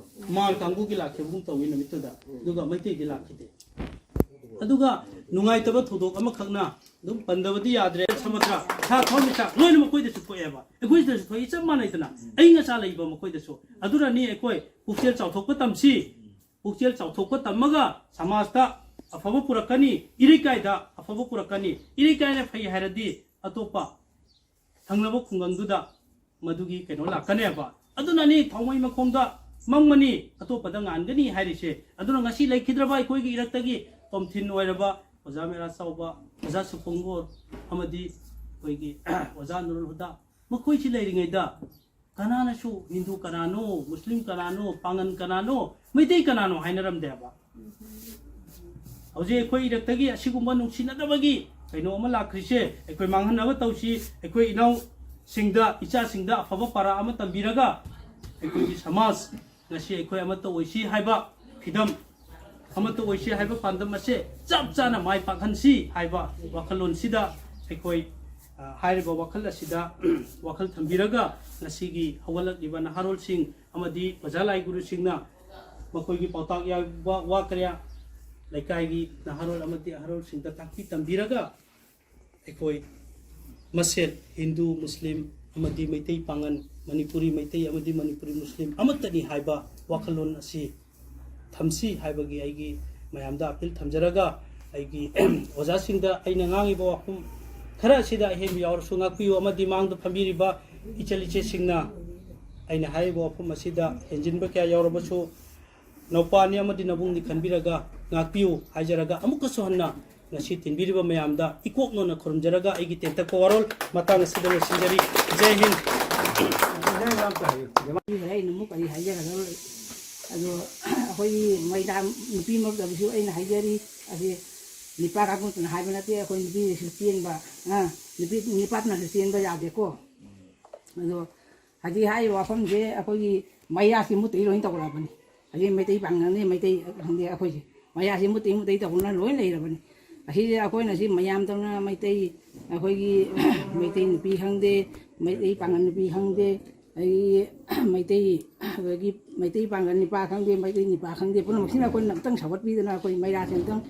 ꯃꯥꯔ ꯀꯥꯡꯕꯨꯒꯤ ꯂꯥꯛꯈꯤꯕꯒꯨꯝ ꯇꯧꯏ ꯅꯨꯃꯤꯠꯇꯨꯗ, ꯑꯗꯨꯒ ꯃꯩꯇꯩꯗꯤ ꯂꯥꯛꯈꯤꯗꯦ꯫ ꯑꯗꯨꯒ ꯅꯨꯡꯉꯥꯏꯇꯕ ꯊꯧꯗꯣꯛ ꯑꯃꯈꯛꯅ, ꯑꯗꯨꯝ ꯄꯟꯗꯕꯗꯤ ꯌꯥꯗ꯭ꯔꯦ, ꯁꯃꯨꯗ꯭ꯔ, ꯁꯥ ꯊꯋꯥꯟꯃꯤꯆꯥꯛ ꯂꯣꯏꯅ ꯃꯈꯣꯏꯗꯁꯨ ꯊꯣꯛꯑꯦꯕ, ꯑꯩꯈꯣꯏꯗꯁꯨ ꯊꯣꯛꯏ꯫ ꯆꯞ ꯃꯥꯟꯅꯩꯗꯅ, ꯑꯏꯪ ꯑꯁꯥ ꯂꯩꯕ ꯃꯈꯣꯏꯗꯁꯨ꯫ ꯑꯗꯨꯅꯅꯤ ꯑꯩꯈꯣꯏ ꯄꯨꯛꯆꯦꯜ ꯆꯥꯎꯊꯣꯛꯄ ꯇꯝꯁꯤ꯫ ꯄꯨꯛꯆꯦꯜ ꯆꯥꯎꯊꯣꯛꯄ ꯇꯝꯃꯒ ꯁꯃꯥꯖꯇ ꯑꯐꯕ ꯄꯨꯔꯛꯀꯅꯤ, ꯏꯔꯩꯀꯥꯏꯗ ꯑꯐꯕ ꯄꯨꯔꯛꯀꯅꯤ꯫ ꯏꯔꯩꯀꯥꯏꯅ ꯐꯩ ꯍꯥꯏꯔꯗꯤ ꯑꯇꯣꯞꯄ ꯊꯪꯅꯕ ꯈꯨꯡꯒꯪꯗꯨꯗ ꯃꯗꯨꯒꯤ ꯀꯩꯅꯣ ꯂꯥꯛꯀꯅꯦꯕ꯫ ꯑꯗꯨꯅꯅꯤ ꯊꯥꯎꯃꯩ ꯃꯈꯣꯡꯗ ꯃꯝꯒꯅꯤ, ꯑꯇꯣꯞꯄꯗ ꯉꯥꯟꯒꯅꯤ ꯍꯥꯏꯔꯤꯁꯦ꯫ ꯑꯗꯨꯅ ꯉꯁꯤ ꯂꯩꯈꯤꯗ꯭ꯔꯕ ꯑꯩꯈꯣꯏꯒꯤ ꯏꯔꯛꯇꯒꯤ ꯇꯣꯝꯊꯤꯟ ꯑꯣꯏꯔꯕ ꯑꯣꯖꯥ ꯃꯦꯔꯥ ꯆꯥꯎꯕ, ꯑꯣꯖꯥ ꯁꯨꯄꯨꯡꯒꯣꯔ ꯑꯃꯗꯤ ꯑꯩꯈꯣꯏꯒꯤ ꯑꯣꯖꯥ ꯅꯨꯔꯨꯜ ꯍꯨꯗꯥ, ꯃꯈꯣꯏꯁꯤ ꯂꯩꯔꯤꯉꯩꯗ ꯀꯅꯥꯅꯁꯨ ꯍꯤꯟꯗꯨ ꯀꯅꯥꯅꯣ, ꯃꯨꯁꯂꯤꯝ ꯀꯅꯥꯅꯣ, ꯄꯥꯉꯟ ꯀꯅꯥꯅꯣ, ꯃꯩꯇꯩ ꯀꯅꯥꯅꯣ ꯍꯥꯏꯅꯔꯝꯗꯦꯕ꯫ ꯍꯧꯖꯤꯛ ꯑꯩꯈꯣꯏ ꯏꯔꯛꯇꯒꯤ ꯑꯁꯤꯒꯨꯝꯕ ꯅꯨꯡꯁꯤꯅꯗꯕꯒꯤ ꯀꯩꯅꯣ ꯑꯃ ꯂꯥꯛꯈ꯭ꯔꯤꯁꯦ ꯑꯩꯈꯣꯏ ꯃꯥꯡꯍꯟꯅꯕ ꯇꯧꯁꯤ꯫ ꯑꯩꯈꯣꯏ ꯏꯅꯥꯎꯁꯤꯡꯗ, ꯏꯆꯥꯁꯤꯡꯗ ꯑꯐꯕ ꯄꯔꯥ ꯑꯃ ꯇꯝꯕꯤꯔꯒ ꯑꯩꯈꯣꯏꯒꯤ ꯁꯃꯥꯖ ꯉꯁꯤ ꯑꯩꯈꯣꯏ ꯑꯃꯠꯇ ꯑꯣꯏꯁꯤ ꯍꯥꯏꯕ ꯐꯤꯗꯝ, ꯑꯃꯠꯇ ꯑꯣꯏꯁꯤ ꯍꯥꯏꯕ ꯄꯥꯟꯗꯝ ꯑꯁꯦ ꯆꯞ ꯆꯥꯅ ꯃꯥꯏ ꯄꯥꯛꯍꯟꯁꯤ ꯍꯥꯏꯕ ꯋꯥꯈꯜꯂꯣꯟꯁꯤꯗ ꯑꯩꯈꯣꯏ, ꯑ, ꯍꯥꯏꯔꯤꯕ ꯋꯥꯈꯜ ꯑꯁꯤꯗ ꯋꯥꯈꯜ ꯊꯝꯕꯤꯔꯒ ꯉꯁꯤꯒꯤ ꯍꯧꯒꯠꯂꯛꯂꯤꯕ ꯅꯍꯥꯔꯣꯜꯁꯤꯡ ꯑꯃꯗꯤ ꯑꯣꯖꯥ ꯂꯥꯏ ꯒꯨꯔꯨꯁꯤꯡꯅ ꯃꯈꯣꯏꯒꯤ ꯄꯥꯎꯇꯥꯛ ꯌꯥꯎꯕ ꯋꯥ ꯀꯌꯥ ꯂꯩꯀꯥꯏꯒꯤ ꯅꯍꯥꯔꯣꯜ ꯑꯃꯗꯤ ꯑꯍꯔꯣꯜꯁꯤꯡꯗ ꯇꯥꯛꯄꯤ ꯇꯝꯕꯤꯔꯒ ꯑꯩꯈꯣꯏ ꯃꯁꯦꯜ ꯍꯤꯟꯗꯨ, ꯃꯨꯁꯂꯤꯝ ꯑꯃꯗꯤ ꯃꯩꯇꯩ ꯄꯥꯉꯟ, ꯃꯅꯤꯄꯨꯔꯤ ꯃꯩꯇꯩ ꯑꯃꯗꯤ ꯃꯅꯤꯄꯨꯔꯤ ꯃꯨꯁꯂꯤꯝ ꯑꯃꯠꯇꯅꯤ ꯍꯥꯏꯕ ꯋꯥꯈꯜꯂꯣꯟ ꯑꯁꯤ ꯊꯝꯁꯤ ꯍꯥꯏꯕꯒꯤ ꯑꯩꯒꯤ ꯃꯌꯥꯝꯗ ꯑꯄꯤꯜ ꯊꯝꯖꯔꯒ, ꯑꯩꯒꯤ ꯑꯣꯖꯥꯁꯤꯡꯗ ꯑꯩꯅ ꯉꯥꯡꯉꯤꯕ ꯋꯥꯐꯝ ꯈꯔ ꯑꯁꯤꯗ ꯑꯍꯦꯟꯕ ꯌꯥꯎꯔꯁꯨ ꯉꯥꯛꯄꯤꯌꯨ, ꯑꯃꯗꯤ ꯃꯥꯡꯗ ꯐꯝꯕꯤꯔꯤꯕ ꯏꯆꯜ ꯏꯆꯦꯁꯤꯡꯅ ꯑꯩꯅ ꯍꯥꯏꯔꯤꯕ ꯋꯥꯐꯝ ꯑꯁꯤꯗ ꯍꯦꯟꯖꯤꯟꯕ ꯀꯌꯥ ꯌꯥꯎꯔꯕꯁꯨ ꯅꯧꯄꯥꯅꯤ ꯑꯃꯗꯤ ꯅꯕꯨꯡꯅꯤ ꯈꯟꯕꯤꯔꯒ ꯉꯥꯛꯄꯤꯌꯨ ꯍꯥꯏꯖꯔꯒ, ꯑꯃꯨꯛꯀꯁꯨ ꯍꯟꯅ ꯉꯁꯤ ꯇꯤꯟꯕꯤꯔꯤꯕ ꯃꯌꯥꯝꯗ ꯏꯀꯣꯛ ꯅꯣꯟꯅ ꯈꯨꯔꯨꯝꯖꯔꯒ ꯑꯩꯒꯤ ꯇꯦꯟꯇꯛꯄ ꯋꯥꯔꯣꯜ ꯃꯇꯥꯡ ꯑꯁꯤꯗ ꯂꯣꯏꯁꯤꯟꯖꯔꯤ꯫ ꯖꯩ ꯍꯤꯟꯗ꯫ ꯑꯩꯅ ꯑꯃꯨꯛ ꯀꯔꯤ ꯍꯥꯏꯖꯒꯗꯕ? ꯑꯗꯣ ꯑꯩꯈꯣꯏꯒꯤ ꯃꯩꯗꯥ ꯅꯨꯄꯤ ꯃꯔꯛꯇꯕꯨꯁꯨ ꯑꯩꯅ ꯍꯥꯏꯖꯔꯤ, ꯑꯁꯤ ꯅꯤꯄꯥ ꯀꯥꯡꯕꯨꯗꯨꯅ ꯍꯥꯏꯕ ꯅꯠꯇꯦ, ꯑꯩꯈꯣꯏ ꯅꯨꯄꯤꯗꯁꯨ ꯆꯦꯟꯕ, ꯑ, ꯅꯨꯄꯤ, ꯅꯤꯄꯥꯗꯨꯅꯁꯨ ꯆꯦꯟꯕ ꯌꯥꯗꯦꯀꯣ꯫ ꯑꯗꯣ ꯍꯧꯖꯤꯛ ꯍꯥꯏꯔꯤꯕ ꯋꯥꯐꯝꯁꯦ ꯑꯩꯈꯣꯏꯒꯤ ꯃꯩꯔꯥꯁꯤ ꯃꯨꯠꯇꯩ ꯂꯣꯏ ꯇꯧꯔꯛꯑꯕꯅꯤ꯫ ꯍꯧꯖꯤꯛ ꯃꯩꯇꯩ ꯄꯥꯡꯒꯜꯅꯤ, ꯃꯩꯇꯩ ꯈꯪꯗꯦ, ꯑꯩꯈꯣꯏꯁꯦ ꯃꯩꯔꯥꯁꯤ ꯃꯨꯠꯇꯩ ꯃꯨꯠꯇꯩ ꯇꯧꯗꯅ ꯂꯣꯏ ꯂꯩꯔꯕꯅꯤ꯫ ꯑꯁꯤꯁꯦ ꯑꯩꯈꯣꯏꯅ ꯁꯤ ꯃꯌꯥꯝꯗꯧꯅ ꯃꯩꯇꯩ, ꯑꯩꯈꯣꯏꯒꯤ ꯃꯩꯇꯩ ꯅꯨꯄꯤ ꯈꯪꯗꯦ, ꯃꯩꯇꯩ ꯄꯥꯡꯒꯜ ꯅꯨꯄꯤ ꯈꯪꯗꯦ, ꯑꯗꯒꯤ ꯃꯩꯇꯩ, ꯑꯗꯒꯤ ꯃꯩꯇꯩ ꯄꯥꯡꯒꯜ ꯅꯤꯄꯥ ꯈꯪꯗꯦ, ꯃꯩꯇꯩ ꯅꯤꯄꯥ ꯈꯪꯗꯦ, ꯄꯨꯝꯅꯃꯛꯁꯤꯅ ꯑꯩꯈꯣꯏꯅ ꯑꯝꯇꯪ ꯁꯧꯒꯠꯄꯤꯗꯅ ꯑꯩꯈꯣꯏ ꯃꯩꯔꯥꯁꯦ ꯑꯝꯇꯪ,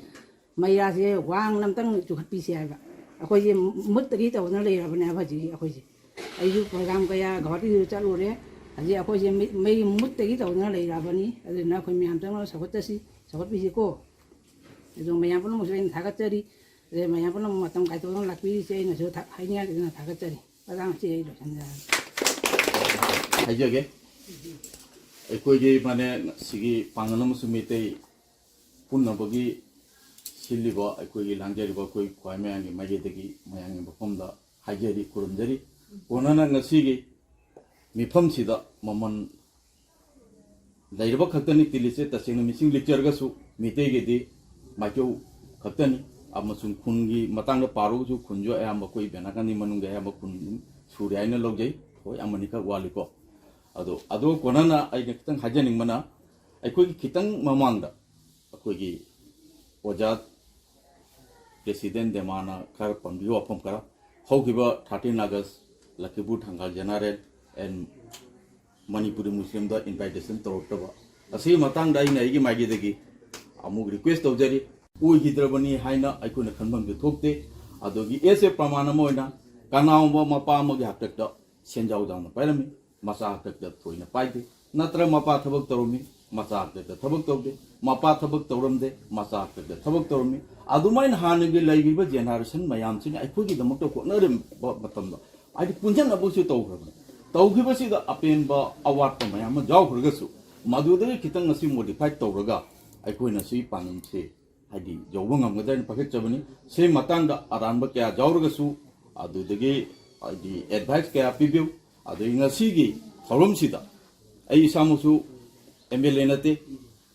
ꯃꯩꯔꯥꯁꯦ ꯋꯥꯡꯅ ꯑꯝꯇꯪ ꯆꯨꯈꯠꯄꯤꯁꯦ ꯍꯥꯏꯕ꯫ ꯑꯩꯈꯣꯏꯁꯦ ꯃꯨꯠꯇꯒꯤ ꯇꯧꯗꯅ ꯂꯩꯔꯕꯅꯦꯕ ꯍꯧꯖꯤꯛ ꯑꯩꯈꯣꯏꯁꯦ꯫ ꯑꯩꯁꯨ ꯄ꯭ꯔꯣꯒ꯭ꯔꯥꯝ ꯀꯌꯥ ꯒꯧꯍꯥꯇꯤꯗꯁꯨ ꯆꯠꯂꯨꯔꯦ꯫ ꯍꯧꯖꯤꯛ ꯑꯩꯈꯣꯏꯁꯦ ꯃꯩ, ꯃꯩ ꯃꯨꯠꯇꯒꯤ ꯇꯧꯗꯅ ꯂꯩꯔꯕꯅꯤ꯫ ꯑꯗꯨꯅ ꯑꯩꯈꯣꯏ ꯃꯌꯥꯝ ꯆꯪꯅ ꯁꯧꯒꯠꯆꯁꯤ, ꯁꯧꯒꯠꯄꯤꯁꯤꯀꯣ꯫ ꯑꯗꯣ ꯃꯌꯥꯝ ꯄꯨꯝꯅꯃꯛꯁꯨ ꯑꯩꯅ ꯊꯥꯒꯠꯆꯔꯤ꯫ ꯑꯗꯩ ꯃꯌꯥꯝ ꯄꯨꯝꯅꯃꯛ ꯃꯇꯝ ꯀꯥꯏꯊꯣꯛꯇꯅ ꯂꯥꯛꯄꯤꯔꯤꯁꯦ ꯑꯩꯅꯁꯨ ꯊꯥ-, ꯍꯥꯏꯅꯤꯡꯉꯥꯏ ꯂꯩꯇꯅ ꯊꯥꯒꯠꯆꯔꯤ꯫ ꯃꯇꯥꯡ ꯑꯁꯤ ꯑꯩ ꯂꯣꯏꯁꯤꯟꯖꯔꯒꯦ꯫ ꯍꯥꯏꯖꯒꯦ꯫ ꯑꯩꯈꯣꯏꯒꯤ ꯃꯥꯅꯦ ꯁꯤꯒꯤ ꯄꯥꯡꯒꯜ ꯑꯃꯁꯨꯡ ꯃꯩꯇꯩ ꯄꯨꯟꯅꯕꯒꯤ ꯁꯤꯜꯂꯤꯕ ꯑꯩꯈꯣꯏꯒꯤ ꯂꯥꯡꯖꯔꯤꯕ ꯑꯩꯈꯣꯏ ꯈ꯭ꯋꯥꯏ ꯃꯌꯥꯝꯒꯤ ꯃꯥꯏꯀꯩꯗꯒꯤ ꯃꯌꯥꯝꯒꯤ ꯃꯐꯝꯗ ꯍꯥꯏꯖꯔꯤ, ꯈꯨꯔꯨꯝꯖꯔꯤ꯫ ꯀꯣꯟꯅꯅ ꯉꯁꯤꯒꯤ ꯃꯤꯐꯝꯁꯤꯗ ꯃꯃꯜ ꯂꯩꯔꯕ ꯈꯛꯇꯅꯤ ꯇꯤꯜꯂꯤꯁꯦ꯫ ꯇꯁꯦꯡꯅ ꯃꯤꯁꯤꯡ ꯂꯤꯛꯆꯔꯒꯁꯨ ꯃꯤꯇꯩꯒꯤꯗꯤ ꯃꯥꯏꯆꯧ ꯈꯛꯇꯅꯤ꯫ ꯑꯃꯁꯨꯡ ꯈꯨꯟꯒꯤ ꯃꯇꯥꯡꯗ ꯄꯥꯔꯨꯔꯁꯨ ꯈꯨꯟꯁꯨ ꯑꯌꯥꯝꯕ ꯑꯩꯈꯣꯏ ꯏꯕꯦꯟ ꯅꯥꯀꯟꯒꯤ ꯃꯅꯨꯡꯗ ꯑꯌꯥꯝꯕ ꯈꯨꯟ ꯁꯨꯔꯦ ꯍꯥꯏꯅ ꯂꯧꯖꯩ꯫ ꯍꯣꯏ, ꯑꯃꯅꯤꯈꯛ ꯋꯥꯠꯂꯤꯀꯣ꯫ ꯑꯗꯣ, ꯑꯗꯣ ꯀꯣꯟꯅꯅ ꯑꯩꯅ ꯈꯤꯇꯪ ꯍꯥꯏꯖꯅꯤꯡꯕꯅ, ꯑꯩꯈꯣꯏꯒꯤ ꯈꯤꯇꯪ ꯃꯃꯥꯡꯗ ꯑꯩꯈꯣꯏꯒꯤ ꯑꯣꯖꯥ ꯄ꯭ꯔꯦꯁꯤꯗꯦꯟ ꯗꯦꯃꯥꯅ ꯈꯔ ꯄꯟꯕꯤꯕ ꯋꯥꯐꯝ ꯈꯔ, ꯍꯧꯈꯤꯕ thirteen August Lakhipur Thangal general and Manipuri ꯃꯨꯁꯂꯤꯝꯗ invitation ꯇꯧꯔꯛꯇꯕ ꯑꯁꯤꯒꯤ ꯃꯇꯥꯡꯗ ꯑꯩꯅ ꯑꯩꯒꯤ ꯃꯥꯏꯀꯩꯗꯒꯤ ꯑꯃꯨꯛ request ꯇꯧꯖꯔꯤ꯫ ꯑꯣꯏꯈꯤꯗ꯭ꯔꯕꯅꯤ ꯍꯥꯏꯅ ꯑꯩꯈꯣꯏꯅ ꯈꯟꯐꯝꯁꯨ ꯊꯣꯛꯇꯦ꯫ ꯑꯗꯨꯒꯤ as a ꯄ꯭ꯔꯃꯥꯟ ꯑꯃ ꯑꯣꯏꯅ, ꯀꯅꯥꯒꯨꯝꯕ ꯃꯄꯥ ꯑꯃꯒꯤ ꯍꯥꯛꯇꯛꯇ ꯁꯦꯟꯖꯥꯎ ꯌꯥꯝꯅ ꯄꯥꯏꯔꯝꯃꯤ, ꯃꯆꯥ ꯍꯥꯛꯇꯛꯇ ꯊꯣꯏꯅ ꯄꯥꯏꯗꯦ꯫ ꯅꯠꯇ꯭ꯔꯒ ꯃꯄꯥ ꯊꯕꯛ ꯇꯧꯔꯝꯃꯤ, ꯃꯆꯥ ꯍꯥꯛꯇꯛꯇ ꯊꯕꯛ ꯇꯧꯗꯦ꯫ ꯃꯄꯥ ꯊꯕꯛ ꯇꯧꯔꯝꯗꯦ, ꯃꯆꯥ ꯍꯥꯛꯇꯛꯇ ꯊꯕꯛ ꯇꯧꯔꯝꯃꯤ꯫ ꯑꯗꯨꯃꯥꯏꯅ ꯍꯥꯟꯅꯒꯤ ꯂꯩꯔꯤꯕ generation ꯃꯌꯥꯝꯁꯤꯅ ꯑꯩꯈꯣꯏꯒꯤꯗꯃꯛꯇ ꯍꯣꯠꯅꯔꯝꯕ ꯃꯇꯝꯗ, ꯍꯥꯏꯗꯤ, ꯄꯨꯟꯁꯤꯟꯅꯕꯁꯨ ꯇꯧꯈ꯭ꯔꯕꯅꯤ꯫ ꯇꯧꯈꯤꯕꯁꯤꯗ ꯑꯄꯦꯟꯕ, ꯑꯋꯥꯠꯄ ꯃꯌꯥꯝ ꯑꯃ ꯌꯥꯎꯈ꯭ꯔꯒꯁꯨ, ꯃꯗꯨꯗꯒꯤ ꯈꯤꯇꯪ ꯑꯁꯤ modify ꯇꯧꯔꯒ ꯑꯩꯈꯣꯏꯅ ꯁꯤ ꯄꯥꯟꯗꯝꯁꯤ, ꯍꯥꯏꯗꯤ, ꯌꯧꯕ ꯉꯝꯒꯗ꯭ꯔꯥ ꯍꯥꯏꯅ ꯄꯥꯈꯠꯆꯕꯅꯤ꯫ ꯁꯤ ꯃꯇꯥꯡꯗ ꯑꯔꯥꯟꯕ ꯀꯌꯥ ꯌꯥꯎꯔꯒꯁꯨ, ꯑꯗꯨꯗꯒꯤ, ꯍꯥꯏꯗꯤ, advice ꯀꯌꯥ ꯄꯤꯕꯤꯌꯨ꯫ ꯑꯗꯒꯤ ꯉꯁꯤꯒꯤ ꯊꯧꯔꯝꯁꯤꯗ ꯑꯩ ꯏꯁꯥꯃꯛꯁꯨ M L A ꯅꯠꯇꯦ,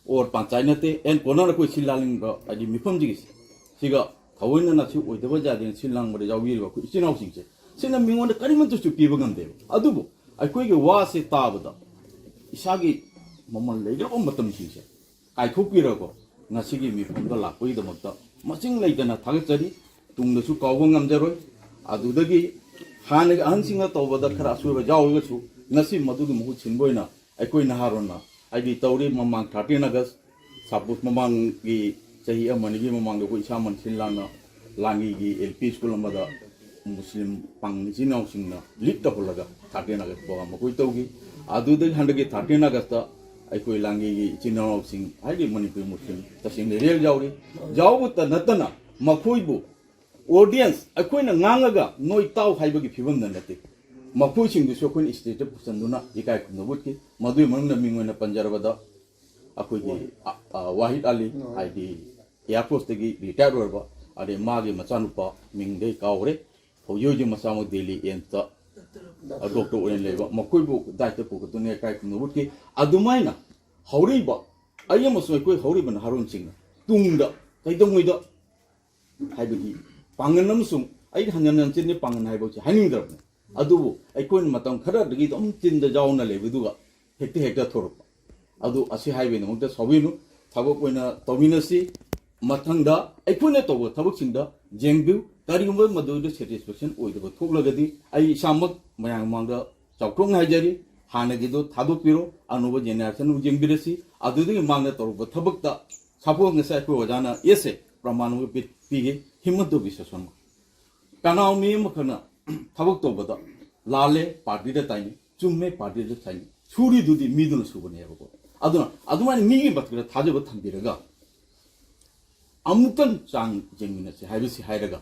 or ꯄꯟꯆꯥꯌꯠ ꯅꯠꯇꯦ, ꯑꯦꯟ ꯀꯣꯟꯅ ꯑꯩꯈꯣꯏ ꯁꯤꯜ ꯂꯥꯡꯅꯤꯡꯕ, ꯍꯥꯏꯗꯤ, ꯃꯤꯐꯝꯁꯤꯒꯤ ꯁꯤꯒ ꯊꯑꯣꯏꯅꯅ ꯁꯤ ꯑꯣꯏꯗꯕ ꯌꯥꯗꯦꯅ ꯁꯤꯜ ꯂꯥꯡꯕꯗ ꯌꯥꯎꯕꯤꯔꯤꯕ ꯑꯩꯈꯣꯏ ꯏꯆꯤꯜ ꯏꯅꯥꯎꯁꯤꯡꯁꯦ, ꯁꯤꯅ ꯃꯤꯉꯣꯟꯗ ꯀꯔꯤꯃꯠꯇꯁꯨ ꯄꯤꯕ ꯉꯝꯗꯦꯕ꯫ ꯑꯗꯨꯕꯨ ꯑꯩꯈꯣꯏꯒꯤ ꯋꯥꯁꯦ ꯇꯥꯕꯗ ꯏꯁꯥꯒꯤ ꯃꯃꯜ ꯂꯩꯈ꯭ꯔꯕ ꯃꯇꯝꯁꯤꯡꯁꯦ ꯀꯥꯏꯊꯣꯛꯄꯤꯔꯒ ꯉꯁꯤꯒꯤ ꯃꯤꯐꯝꯗ ꯂꯥꯛꯄꯒꯤꯗꯃꯛꯇ ꯃꯁꯤꯡ ꯂꯩꯇꯅ ꯊꯥꯒꯠꯆꯔꯤ꯫ ꯇꯨꯡꯗꯁꯨ ꯀꯥꯎꯕ ꯉꯝꯖꯔꯣꯏ꯫ ꯑꯗꯨꯗꯒꯤ ꯍꯥꯟꯅꯒꯤ ꯑꯍꯟꯁꯤꯡꯅ ꯇꯧꯕꯗ ꯈꯔ ꯑꯁꯣꯏꯕ ꯌꯥꯎꯔꯒꯁꯨ, ꯉꯁꯤ ꯃꯗꯨꯒꯤ ꯃꯍꯨꯠ ꯁꯤꯟꯕ ꯑꯣꯏꯅ ꯑꯩꯈꯣꯏ ꯅꯍꯥꯔꯣꯟꯅ, ꯍꯥꯏꯗꯤ, ꯇꯧꯔꯤ, ꯃꯃꯥꯡ thirteen August, ꯁꯄꯣꯁ, ꯃꯃꯥꯡꯒꯤ ꯆꯍꯤ ꯑꯃ ꯑꯅꯤꯒꯤ ꯃꯃꯥꯡꯗ ꯑꯩꯈꯣꯏ ꯏꯁꯥꯃꯛ ꯁꯤꯜ ꯂꯥꯡꯅ ꯂꯥꯡꯒꯤꯒꯤ L P school ꯑꯃꯗ ꯃꯨꯁꯂꯤꯝ ꯄꯥꯡ ꯏꯆꯤꯟ ꯏꯅꯥꯎꯁꯤꯡꯅ lead ꯇꯧꯍꯜꯂꯒ thirteen August program ꯑꯩꯈꯣꯏ ꯇꯧꯈꯤ꯫ ꯑꯗꯨꯗꯒꯤ ꯍꯟꯗꯛꯀꯤ thirteen Augustꯇ ꯑꯩꯈꯣꯏ ꯂꯥꯡꯒꯤꯒꯤ ꯏꯆꯤꯟ ꯏꯅꯥꯎꯁꯤꯡ, ꯍꯥꯏꯗꯤ ꯃꯅꯤꯄꯨꯔꯤ ꯃꯨꯁꯂꯤꯝ, ꯇꯁꯦꯡꯅ real ꯌꯥꯎꯔꯤ꯫ ꯌꯥꯎꯕꯇ ꯅꯠꯇꯅ ꯃꯈꯣꯏꯕꯨ audience, ꯑꯩꯈꯣꯏꯅ ꯉꯥꯡꯉꯒ ꯅꯣꯏ ꯇꯥꯎ ꯍꯥꯏꯕꯒꯤ ꯐꯤꯕꯝꯗ ꯅꯠꯇꯦ꯫ ꯃꯈꯣꯏꯁꯤꯡꯗꯨꯁꯨ ꯑꯩꯈꯣꯏꯅ stage ꯄꯨꯁꯤꯟꯗꯨꯅ ꯏꯀꯥꯏ ꯈꯨꯝꯅꯕ ꯎꯠꯈꯤ꯫ ꯃꯗꯨꯒꯤ ꯃꯅꯨꯡꯗ ꯃꯤꯡ ꯑꯣꯏꯅ ꯄꯟꯖꯔꯕꯗ, ꯑꯩꯈꯣꯏꯒꯤ, ꯑ, ꯑ, ꯋꯥꯍꯤꯗ ꯑꯂꯤ, ꯍꯥꯏꯗꯤ Air Forceꯇꯒꯤ retire ꯑꯣꯏꯔꯕ, ꯑꯗꯩ ꯃꯥꯒꯤ ꯃꯆꯥꯅꯨꯄꯥ, ꯃꯤꯡꯗꯤ ꯑꯩ ꯀꯥꯎꯈ꯭ꯔꯦ, ꯍꯧꯖꯤꯛ ꯍꯧꯖꯤꯛ ꯃꯁꯥꯃꯛ ꯗꯦꯜꯂꯤ AIIMSꯇ doctor ꯑꯣꯏꯅ ꯂꯩꯕ, ꯃꯈꯣꯏꯕꯨ ꯗꯥꯏꯇ ꯄꯨꯈꯠꯇꯨꯅ ꯏꯀꯥꯏ ꯈꯨꯝꯅꯕ ꯎꯠꯈꯤ꯫ ꯑꯗꯨꯃꯥꯏꯅ ꯍꯧꯔꯛꯏꯕ, ꯑꯩ ꯑꯃꯁꯨꯡ ꯑꯩꯈꯣꯏ ꯍꯧꯔꯤꯕ ꯅꯍꯥꯔꯣꯟꯁꯤꯡꯅ ꯇꯨꯡꯗ ꯀꯩꯗꯧꯉꯩꯗ ꯍꯥꯏꯕꯗꯤ ꯄꯥꯡꯒꯜ ꯑꯃꯁꯨꯡ ꯑꯩ ꯍꯟꯖꯟ ꯍꯟꯖꯟ ꯆꯤꯟꯗ ꯄꯥꯡꯒꯜ ꯍꯥꯏꯕꯁꯤ ꯍꯥꯏꯅꯤꯡꯗ꯭ꯔꯕꯅꯤ꯫ ꯑꯗꯨꯕꯨ ꯑꯩꯈꯣꯏꯅ ꯃꯇꯝ ꯈꯔꯗꯒꯤ ꯑꯗꯨꯝ ꯆꯤꯟꯗ ꯌꯥꯎꯅ ꯂꯩꯕꯗꯨꯒ ꯍꯦꯛꯇ ꯍꯦꯛꯇ ꯊꯣꯔꯛꯄ꯫ ꯑꯗꯨ ꯑꯁꯤ ꯍꯥꯏꯕꯒꯤꯗꯃꯛꯇ ꯁꯥꯎꯕꯤꯅꯨ, ꯊꯕꯛ ꯑꯣꯏꯅ ꯇꯧꯃꯤꯟꯅꯁꯤ꯫ ꯃꯊꯪꯗ ꯑꯩꯈꯣꯏꯅ ꯇꯧꯕ ꯊꯕꯛꯁꯤꯡꯗ ꯌꯦꯡꯕꯤꯌꯨ꯫ ꯀꯔꯤꯒꯨꯝꯕ ꯃꯗꯨꯗ satisfaction ꯑꯣꯏꯗꯕ ꯊꯣꯛꯂꯒꯗꯤ ꯑꯩ ꯏꯁꯥꯃꯛ ꯃꯌꯥꯝ ꯃꯃꯥꯡꯗ ꯆꯥꯎꯊꯣꯛꯅ ꯍꯥꯏꯖꯔꯤ, ꯍꯥꯟꯅꯒꯤꯗꯣ ꯊꯥꯗꯣꯛꯄꯤꯔꯣ, ꯑꯅꯧꯕ generation ꯕꯨ ꯌꯦꯡꯕꯤꯔꯁꯤ꯫ ꯑꯗꯨꯗꯒꯤ ꯃꯃꯥꯡꯗ ꯇꯧꯔꯛꯄ ꯊꯕꯛꯇ support ꯉꯁꯥꯏ ꯑꯩꯈꯣꯏ ꯑꯣꯖꯥꯅ ꯑꯦꯁ ꯑꯦ ꯄ꯭ꯔꯃꯥꯟ ꯑꯃ ꯄꯤ-, ꯄꯤꯒꯦ, ꯍꯤꯃꯟꯇ ꯕꯤꯁ꯭ꯋ ꯁꯔꯃ꯫ ꯀꯅꯥꯒꯨꯝꯕ ꯃꯤ ꯑꯃꯈꯛꯅ ꯊꯕꯛ ꯇꯧꯕꯗ ꯂꯥꯜꯂꯦ ꯄꯥꯔꯇꯤꯗ ꯇꯥꯏꯅꯤ, ꯆꯨꯝꯃꯦ ꯄꯥꯔꯇꯤꯗ ꯇꯥꯏꯅꯤ, ꯁꯨꯔꯤꯗꯨꯗꯤ ꯃꯤꯗꯨꯅ ꯁꯨꯕꯅꯦꯕꯀꯣ꯫ ꯑꯗꯨꯅ ꯑꯗꯨꯃꯥꯏꯅ ꯃꯤꯒꯤ ꯃꯊꯛꯇ ꯊꯥꯖꯕ ꯊꯝꯕꯤꯔꯒ ꯑꯃꯨꯛꯇꯪ ꯆꯥꯡ ꯌꯦꯡꯃꯤꯟꯅꯁꯤ ꯍꯥꯏꯕꯁꯤ ꯍꯥꯏꯔꯒ,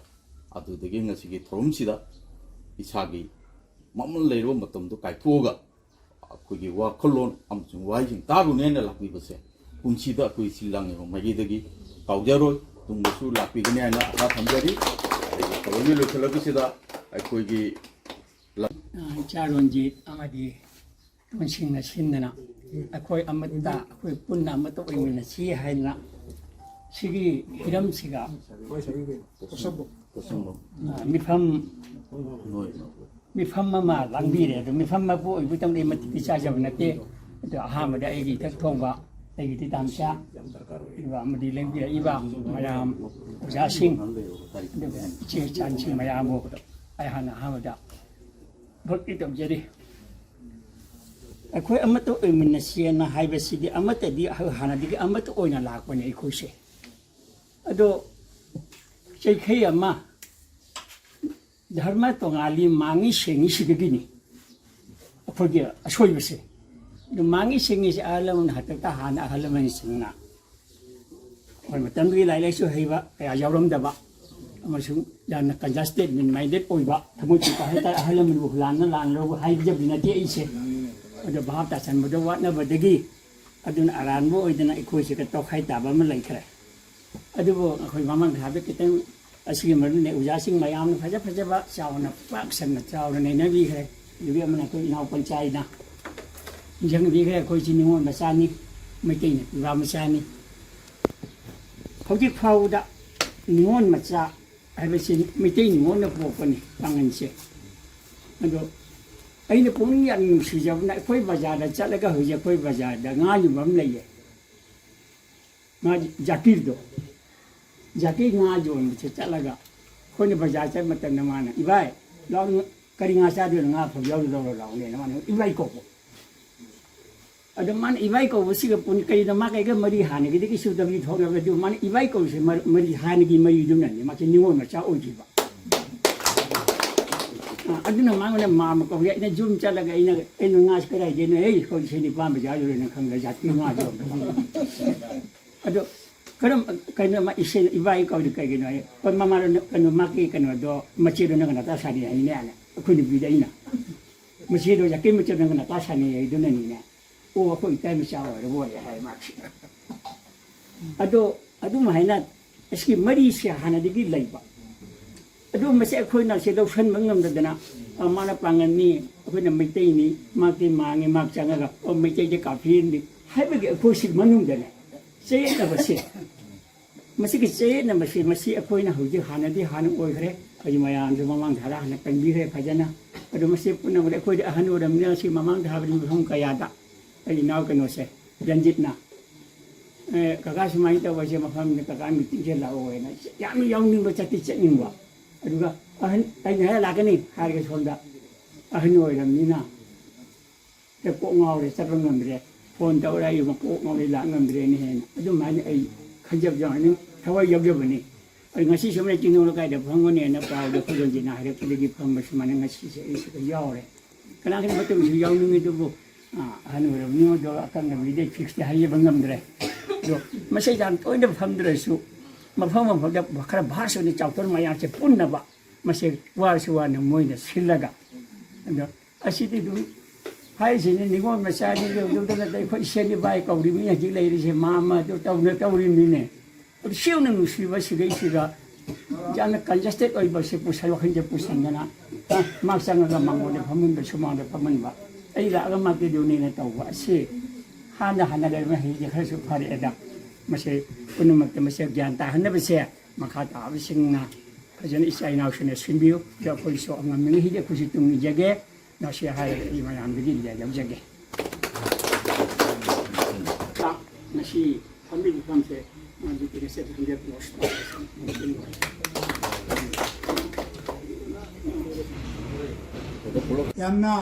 ꯑꯗꯨꯗꯒꯤ ꯉꯁꯤꯒꯤ ꯊꯧꯔꯝꯁꯤꯗ ꯏꯁꯥꯒꯤ ꯃꯃꯜ ꯂꯩꯔꯕ ꯃꯇꯝꯗꯨ ꯀꯥꯏꯊꯣꯛꯑꯒ ꯑꯩꯈꯣꯏꯒꯤ ꯋꯥꯈꯜꯂꯣꯟ ꯑꯃꯁꯨꯡ ꯋꯥꯍꯩꯁꯤꯡ ꯇꯥꯔꯨꯅꯦꯅ ꯂꯥꯛꯄꯤꯕꯁꯦ ꯄꯨꯟꯁꯤꯗ ꯑꯩꯈꯣꯏ ꯁꯤ ꯂꯥꯡꯉꯤꯕ ꯃꯥꯏꯀꯩꯗꯒꯤ ꯀꯥꯎꯖꯔꯣꯏ꯫ ꯇꯨꯡꯗꯁꯨ ꯂꯥꯛꯄꯤꯒꯅꯤ ꯍꯥꯏꯅ ꯑꯁꯥ ꯊꯝꯖꯔꯤ꯫ ꯑꯩꯒꯤ ꯊꯧꯔꯝꯒꯤ ꯂꯣꯏꯁꯤꯜꯂꯛꯄꯁꯤꯗ ꯑꯩꯈꯣꯏꯒꯤ ꯂꯝ- ꯑ, ꯏꯆꯥꯔꯣꯟꯖꯤꯠ ꯑꯃꯗꯤ ꯇꯣꯟꯁꯤꯡꯅ ꯁꯤꯟꯗꯅ ꯑꯩꯈꯣꯏ ꯑꯃꯠꯇ, ꯑꯩꯈꯣꯏ ꯄꯨꯟꯅ ꯑꯃꯠꯇ ꯑꯣꯏꯃꯤꯟꯅꯁꯤ ꯍꯥꯏꯗꯅ ꯁꯤꯒꯤ ꯍꯤꯔꯝꯁꯤꯒ, ꯑ, ꯃꯤꯐꯝ, ꯃꯤꯐꯝ ꯑꯃ ꯂꯥꯡꯕꯤꯔꯦ꯫ ꯑꯗꯣ ꯃꯤꯐꯝ ꯑꯃꯕꯨ ꯑꯣꯏꯕꯇꯪꯗꯤ ꯃꯇꯤꯛ ꯆꯥꯖꯕ ꯅꯠꯇꯦ꯫ ꯑꯗꯣ ꯑꯍꯥꯟꯕꯗ ꯑꯩꯒꯤ ꯏꯊꯛ ꯊꯣꯡꯕ, ꯑꯩꯒꯤ ꯇꯤꯇꯥꯝꯆꯥ, ꯑꯗꯨꯒ ꯑꯃꯗꯤ ꯂꯦꯡꯕꯤꯔꯛꯏꯕ ꯃꯌꯥꯝ ꯑꯣꯖꯥꯁꯤꯡ, ꯑꯗꯨꯒ ꯏꯆꯦ ꯏꯆꯥꯁꯤꯡ ꯃꯌꯥꯝꯕꯨ ꯑꯩ ꯍꯥꯟꯅ ꯑꯍꯥꯟꯕꯗ ꯚꯛꯇꯤ ꯇꯧꯖꯔꯤ꯫ ꯑꯩꯈꯣꯏ ꯑꯃꯠꯇ ꯑꯣꯏꯃꯤꯟꯅꯁꯦꯅ ꯍꯥꯏꯕꯁꯤꯗꯤ ꯑꯃꯠꯇꯗꯤ, ꯍꯥꯟꯅꯗꯒꯤ ꯑꯃꯠꯇ ꯑꯣꯏꯅ ꯂꯥꯛꯄꯅꯦ ꯑꯩꯈꯣꯏꯁꯦ꯫ ꯑꯗꯣ ꯆꯩꯈꯩ ꯑꯃ ꯙꯔꯃ ꯇꯣꯉꯥꯜꯂꯤ, ꯃꯥꯡꯉꯤ ꯁꯦꯡꯉꯤ ꯁꯤꯗꯒꯤꯅꯤ ꯑꯩꯈꯣꯏꯒꯤ ꯑꯁꯣꯏꯕꯁꯦ꯫ ꯑꯗꯨ ꯃꯥꯡꯉꯤ ꯁꯦꯡꯉꯤꯁꯦ ꯑꯍꯜ ꯂꯃꯟ ꯍꯥꯛꯇꯛꯇ ꯍꯥꯟꯅ ꯑꯍꯜ ꯂꯃꯟꯁꯤꯡꯅ ꯑꯩꯈꯣꯏ ꯃꯇꯝꯗꯨꯒꯤ ꯂꯥꯏꯔꯤꯛ ꯂꯥꯏꯁꯨ ꯍꯩꯕ ꯀꯌꯥ ꯌꯥꯎꯔꯝꯗꯕ ꯑꯃꯁꯨꯡ ꯌꯥꯝꯅ congested, minded ꯑꯣꯏꯕ, ꯊꯃꯣꯏ ꯄꯤꯛꯄ ꯍꯥꯏꯇꯥꯔꯦ꯫ ꯑꯍꯜ ꯂꯃꯟꯕꯨ ꯂꯥꯟꯅ ꯂꯥꯟꯂꯕꯨ ꯍꯥꯏꯖꯕꯗꯤ ꯅꯠꯇꯦ ꯑꯩꯁꯦ꯫ ꯑꯗꯣ ꯚꯥꯞ ꯇꯥꯁꯟꯕꯗ ꯋꯥꯠꯅꯕꯗꯒꯤ ꯑꯗꯨꯅ ꯑꯔꯥꯟꯕ ꯑꯣꯏꯗꯅ ꯑꯩꯈꯣꯏꯁꯤꯒ ꯇꯣꯈꯥꯏ ꯇꯥꯕ ꯑꯃ ꯂꯩꯈ꯭ꯔꯦ꯫ ꯑꯗꯨꯕꯨ ꯑꯩꯈꯣꯏ ꯃꯃꯥꯡ ꯊꯥꯗ ꯈꯤꯇꯪ ꯑꯁꯤꯒꯤ ꯃꯔꯝꯗ ꯑꯣꯖꯥꯁꯤꯡ ꯃꯌꯥꯝꯅ ꯐꯖ ꯐꯖꯕ ꯆꯥꯎꯅ ꯄꯥꯛ ꯁꯟꯅ ꯆꯥꯎꯅ ꯅꯩꯅꯕꯤꯈ꯭ꯔꯦ꯫ ꯅꯨꯄꯤ ꯑꯃꯅ ꯑꯩꯈꯣꯏ ꯏꯅꯥꯎ ꯄꯟꯆꯥꯏꯅ ꯅꯤꯡꯁꯤꯡꯕꯤꯈ꯭ꯔꯦ, ꯑꯩꯈꯣꯏꯁꯤ ꯅꯤꯉꯣꯜ ꯃꯆꯥꯅꯤ, ꯃꯩꯇꯩꯅ ꯄꯤꯕ ꯃꯆꯥꯅꯤ꯫ ꯍꯧꯖꯤꯛ ꯐꯥꯎꯕꯗ ꯅꯤꯉꯣꯜ ꯃꯆꯥ ꯍꯥꯏꯕꯁꯤ ꯃꯩꯇꯩ ꯅꯤꯉꯣꯜꯅ ꯄꯣꯛꯄꯅꯤ ꯄꯥꯡꯒꯜꯁꯦ꯫ ꯑꯗꯣ ꯑꯩꯅ ꯄꯨꯛꯅꯤꯡ ꯌꯥꯝ ꯅꯨꯡꯁꯤꯖꯕꯅ, ꯑꯩꯈꯣꯏ ꯕꯖꯥꯔꯗ ꯆꯠꯂꯒ ꯍꯧꯖꯤꯛ ꯑꯩꯈꯣꯏ ꯕꯖꯥꯔꯗ ꯉꯥ ꯌꯣꯟꯕ ꯑꯃ ꯂꯩꯌꯦ꯫ ꯉꯥ ꯖꯥꯀꯤꯔꯗꯣ, ꯖꯥꯀꯤꯔ ꯉꯥ ꯌꯣꯟꯕꯁꯦ ꯆꯠꯂꯒ ꯑꯩꯈꯣꯏꯅ ꯕꯖꯥꯔ ꯆꯠꯄ ꯃꯇꯝꯗ ꯃꯥꯅ, "ꯏꯕꯥꯏ, ꯂꯥꯎ, ꯀꯔꯤ ꯉꯥ ꯆꯥꯗꯣꯏꯅꯣ? ꯉꯥ ꯑꯐꯕ ꯌꯥꯎꯔꯤ, ꯂꯧꯔ ꯂꯥꯎꯅꯦꯅ" ꯃꯥꯅ ꯏꯕꯥꯏ ꯀꯧꯕ꯫ ꯑꯗꯣ ꯃꯥꯅ ꯏꯕꯥꯏ ꯀꯧꯕꯁꯤꯒ ꯄꯨꯟ-, ꯀꯩꯅꯣ, ꯃꯥ ꯀꯩꯒ ꯃꯔꯤ ꯍꯥꯟꯅꯒꯤꯗꯒꯤ ꯁꯨꯗꯕꯒꯤ ꯊꯣꯛꯅꯕ ꯑꯗꯨ ꯃꯥꯅ ꯏꯕꯥꯏ ꯀꯧꯕꯁꯦ ꯃꯔ-, ꯃꯔꯤ ꯍꯥꯟꯅꯒꯤ ꯃꯔꯤꯗꯨꯅꯅꯦ ꯃꯥꯁꯦ ꯅꯤꯉꯣꯜ ꯃꯆꯥ ꯑꯣꯏꯈꯤꯕ꯫ ꯑ, ꯑꯗꯨꯅ ꯃꯉꯣꯟꯗ ꯃꯥꯝꯃ ꯀꯧꯏ꯫ ꯑꯩꯅ ꯌꯨꯝ ꯆꯠꯂꯒ ꯑꯩꯅ, "ꯑꯩꯅ ꯉꯥꯁꯤ ꯀꯗꯥꯏꯗꯩꯅꯣ? ꯑꯩ ꯑꯩꯈꯣꯏ ꯁꯦꯟ ꯅꯤꯄꯥꯟ ꯕꯖꯥꯔ ꯌꯧꯔꯦꯅ ꯈꯪꯗ ꯖꯥꯇꯤ ꯉꯥ ꯌꯣꯟꯕ꯫" ꯑꯗꯣ ꯀꯔꯝ, ꯀꯩꯅꯣ, ꯃꯥ ꯏꯆꯦ, ꯏꯕꯥꯏ ꯀꯧꯔꯤ ꯀꯩꯒꯤꯅꯣ ꯍꯥꯏ, "ꯍꯣꯏ, ꯃꯃꯥꯗꯣ ꯅ-, ꯀꯩꯅꯣ, ꯃꯥꯒꯤ ꯀꯩꯅꯣꯗꯣ, ꯃꯆꯦꯗꯣ ꯅꯪꯒ ꯅꯇꯥ ꯁꯥꯅꯤ ꯍꯥꯏꯅꯦ" ꯍꯥꯏꯅ ꯑꯩꯈꯣꯏ ꯅꯨꯄꯤꯗ ꯑꯩꯅ, "ꯃꯆꯦꯗꯣ ꯖꯥꯀꯤꯔ ꯃꯆꯦꯗꯣ ꯅꯪꯒ ꯅꯇꯥ ꯁꯥꯅꯤ ꯍꯥꯏꯗꯨꯅꯅꯤꯅꯦ"꯫ "ꯑꯣ, ꯑꯩꯈꯣꯏ ꯏꯇꯩ ꯃꯆꯥ ꯑꯣꯏꯔꯕ ꯑꯣꯏꯔꯦ" ꯍꯥꯏ ꯃꯥꯁꯦ꯫ ꯑꯗꯣ ꯑꯗꯨꯝ ꯍꯥꯏꯅ ꯑꯁꯤꯒꯤ ꯃꯔꯤꯁꯦ ꯍꯥꯟꯅꯗꯒꯤ ꯂꯩꯕ꯫ ꯑꯗꯨ ꯃꯁꯤ ꯑꯩꯈꯣꯏꯅ ꯁꯤ ꯂꯧꯁꯟꯕ ꯉꯝꯗꯗꯅ, ꯑ, "ꯃꯥꯅ ꯄꯥꯡꯒꯜꯅꯤ, ꯑꯩꯈꯣꯏꯅ ꯃꯩꯇꯩꯅꯤ, ꯃꯥꯛꯇꯤ ꯃꯥꯡꯉꯤ, ꯃꯥꯛ ꯆꯪꯉꯒ, ꯑꯣ, ꯃꯩꯇꯩꯁꯦ ꯀꯥꯐꯤꯔꯅꯤ" ꯍꯥꯏꯕꯒꯤ ꯑꯩꯈꯣꯏꯁꯤ ꯃꯅꯨꯡꯗꯅꯦ ꯆꯌꯦꯠꯅꯕꯁꯦ꯫ ꯃꯁꯤꯒꯤ ꯆꯌꯦꯠꯅꯕꯁꯦ ꯃꯁꯤ ꯑꯩꯈꯣꯏꯅ ꯍꯧꯖꯤꯛ ꯍꯥꯟꯅꯗꯤ ꯍꯥꯟꯅ ꯑꯣꯏꯈ꯭ꯔꯦ꯫ ꯑꯩ ꯃꯌꯥꯝꯁꯨ ꯃꯃꯥꯡ ꯊꯥꯔ ꯍꯥꯟꯅ ꯀꯟꯕꯤꯈ꯭ꯔꯦ ꯐꯖꯅ꯫ ꯑꯗꯣ ꯃꯁꯤ ꯄꯨꯝꯅꯃꯛ ꯑꯩꯈꯣꯏꯗꯤ ꯑꯍꯟ ꯑꯣꯏꯔꯕꯅꯤꯅ ꯁꯤ ꯃꯃꯥꯡ ꯊꯥꯕꯗꯤ ꯃꯐꯝ ꯀꯌꯥꯗ ꯑꯩ ꯏꯅꯥꯎ ꯀꯩꯅꯣꯁꯦ, ꯔꯟꯖꯤꯠꯅ, "ꯑꯦ, ꯀꯀꯥ ꯁꯨꯃꯥꯏꯅ ꯇꯧꯕꯁꯦ ꯃꯐꯝꯗ ꯀꯀꯥ ꯃꯤꯇꯤꯡꯁꯦ ꯂꯥꯛꯑꯣ" ꯍꯥꯏꯅ ꯌꯥꯝꯅ ꯌꯥꯎꯅꯤꯡꯕ, ꯆꯠꯇꯤ ꯆꯠꯅꯤꯡꯕ꯫ ꯑꯗꯨꯒ ꯑꯍꯟ, ꯑꯩꯅ "ꯍꯦ ꯂꯥꯛꯀꯅꯤ" ꯍꯥꯏꯔꯒ ꯁꯣꯝꯗ ꯑꯍꯟ ꯑꯣꯏꯔꯕꯅꯤꯅ ꯍꯦꯛ ꯀꯣꯛ ꯉꯥꯎꯔꯦ, ꯆꯠꯄ ꯉꯝꯗ꯭ꯔꯦ꯫ ꯐꯣꯟ ꯇꯧꯔ ꯑꯩ ꯑꯃꯨꯛ ꯀꯣꯛ ꯉꯥꯎꯔꯦ, ꯂꯥꯛ ꯉꯝꯗ꯭ꯔꯦꯅꯦ ꯍꯥꯏꯅ ꯑꯗꯨꯃꯥꯏꯅ ꯑꯩ ꯈꯟꯖꯕ ꯌꯥꯎꯔꯅꯤ, ꯊꯋꯥꯏ ꯌꯥꯎꯖꯕꯅꯤ꯫ ꯑꯩ ꯉꯁꯤ ꯁꯨꯃꯥꯏꯅ ꯆꯤꯡꯅꯨꯡꯗ ꯀꯥꯏꯗ ꯐꯝꯒꯅꯤ ꯍꯥꯏꯅ ꯄꯥꯎꯗ ꯑꯩꯈꯣꯏ ꯔꯟꯖꯤꯠꯅ ꯍꯥꯏꯔꯛꯄꯗꯒꯤ ꯐꯝꯕ ꯁꯨꯃꯥꯏꯅ ꯉꯁꯤꯁꯦ ꯑꯩ ꯁꯤꯗ ꯌꯥꯎꯔꯦ꯫ ꯀꯅꯥꯒꯤꯅꯣ ꯃꯇꯝꯁꯨ ꯌꯥꯎꯅꯤꯡꯉꯤ, ꯑꯗꯨꯕꯨ, ꯑ, ꯑꯍꯟ ꯑꯣꯏꯔꯕꯅꯤꯅ ꯑꯗꯣ ꯑꯀꯛꯅꯕꯤꯗ ꯐꯤꯛꯁꯇꯤ ꯍꯥꯏꯖꯕ ꯉꯝꯗ꯭ꯔꯦ꯫ ꯑꯗꯣ ꯃꯁꯤꯗ ꯌꯥꯝ ꯇꯣꯏꯅ ꯐꯝꯗ꯭ꯔꯁꯨ ꯃꯐꯝ ꯃꯐꯝꯗ ꯈꯔ ꯚꯥꯁ ꯑꯣꯏꯅ ꯆꯥꯎꯊꯣꯛꯅ ꯃꯌꯥꯝꯁꯦ ꯄꯨꯟꯅꯕ ꯃꯁꯦ ꯋꯥꯔꯁꯨ ꯋꯥꯅ ꯃꯣꯏꯅ ꯁꯤꯜꯂꯒ, ꯑꯗꯣ ꯑꯁꯤꯗꯤ ꯑꯗꯨꯝ ꯍꯥꯏꯔꯤꯁꯤꯅꯤ, ꯅꯤꯉꯣꯜ ꯃꯆꯥꯅꯤ ꯌꯧꯗꯧꯗꯅ ꯑꯩꯈꯣꯏ ꯏꯁꯦꯟ ꯏꯕꯥꯏ ꯀꯧꯔꯤꯕꯅꯤ ꯍꯧꯖꯤꯛ ꯂꯩꯔꯤꯁꯦ, ꯃꯥ ꯑꯃ ꯑꯗꯨ ꯇꯧꯅ ꯇꯧꯔꯤꯕꯅꯤꯅꯦ꯫ ꯑꯗꯨ ꯁꯤꯅ ꯅꯨꯡꯁꯤꯕ ꯁꯤꯗꯩꯁꯤꯗ ꯌꯥꯝꯅ ꯀꯟꯖꯁꯇꯦꯠ ꯑꯣꯏꯕꯁꯦ ꯄꯨꯁꯜ-, ꯋꯥꯈꯜꯁꯦ ꯄꯨꯁꯟꯗꯅ, ꯑ, ꯃꯥ ꯆꯪꯉꯒ ꯃꯉꯣꯟꯗ ꯐꯝꯍꯟꯕ, ꯁꯨꯃꯥꯡꯗ ꯐꯝꯍꯟꯕ, ꯑꯩ ꯂꯥꯛꯑꯒ ꯃꯥ ꯀꯩꯗꯧꯅꯦꯅ ꯇꯧꯕ ꯑꯁꯤ ꯍꯥꯟꯅ ꯍꯥꯟꯅ ꯂꯩꯔꯝꯕ ꯍꯧꯖꯤꯛꯇꯤ ꯈꯔꯁꯨ ꯐꯔꯛꯑꯦꯗ꯫ ꯃꯁꯤ ꯄꯨꯝꯅꯃꯛꯇ ꯃꯁꯤ ꯒ꯭ꯌꯥꯟ ꯇꯥꯍꯟꯅꯕꯁꯦ ꯃꯈꯥ ꯇꯥꯕꯁꯤꯡꯅ ꯐꯖꯅ ꯏꯆꯥ ꯏꯅꯥꯎꯁꯤꯡꯅ ꯁꯤꯟꯕꯤꯌꯨ꯫ ꯑꯗꯣ ꯑꯩꯈꯣꯏꯁꯨ ꯑꯉꯝꯃꯤꯉꯩ ꯑꯩꯈꯣꯏꯁꯨ ꯇꯨꯡ ꯏꯖꯒꯦ꯫ ꯉꯁꯤ ꯍꯥꯏꯔꯒ ꯑꯩ ꯃꯌꯥꯝꯗꯒꯤ ꯕꯤꯗꯥꯏ ꯂꯧꯖꯒꯦ꯫ ꯉꯁꯤ ꯐꯝꯕꯤꯔꯤꯕ ꯐꯝꯁꯦ ꯃꯥꯒꯤ ꯇꯤꯀꯦꯠꯁꯦ ꯍꯟꯗ꯭ꯔꯦꯠ ꯄ꯭ꯂꯁ ꯌꯥꯝꯅ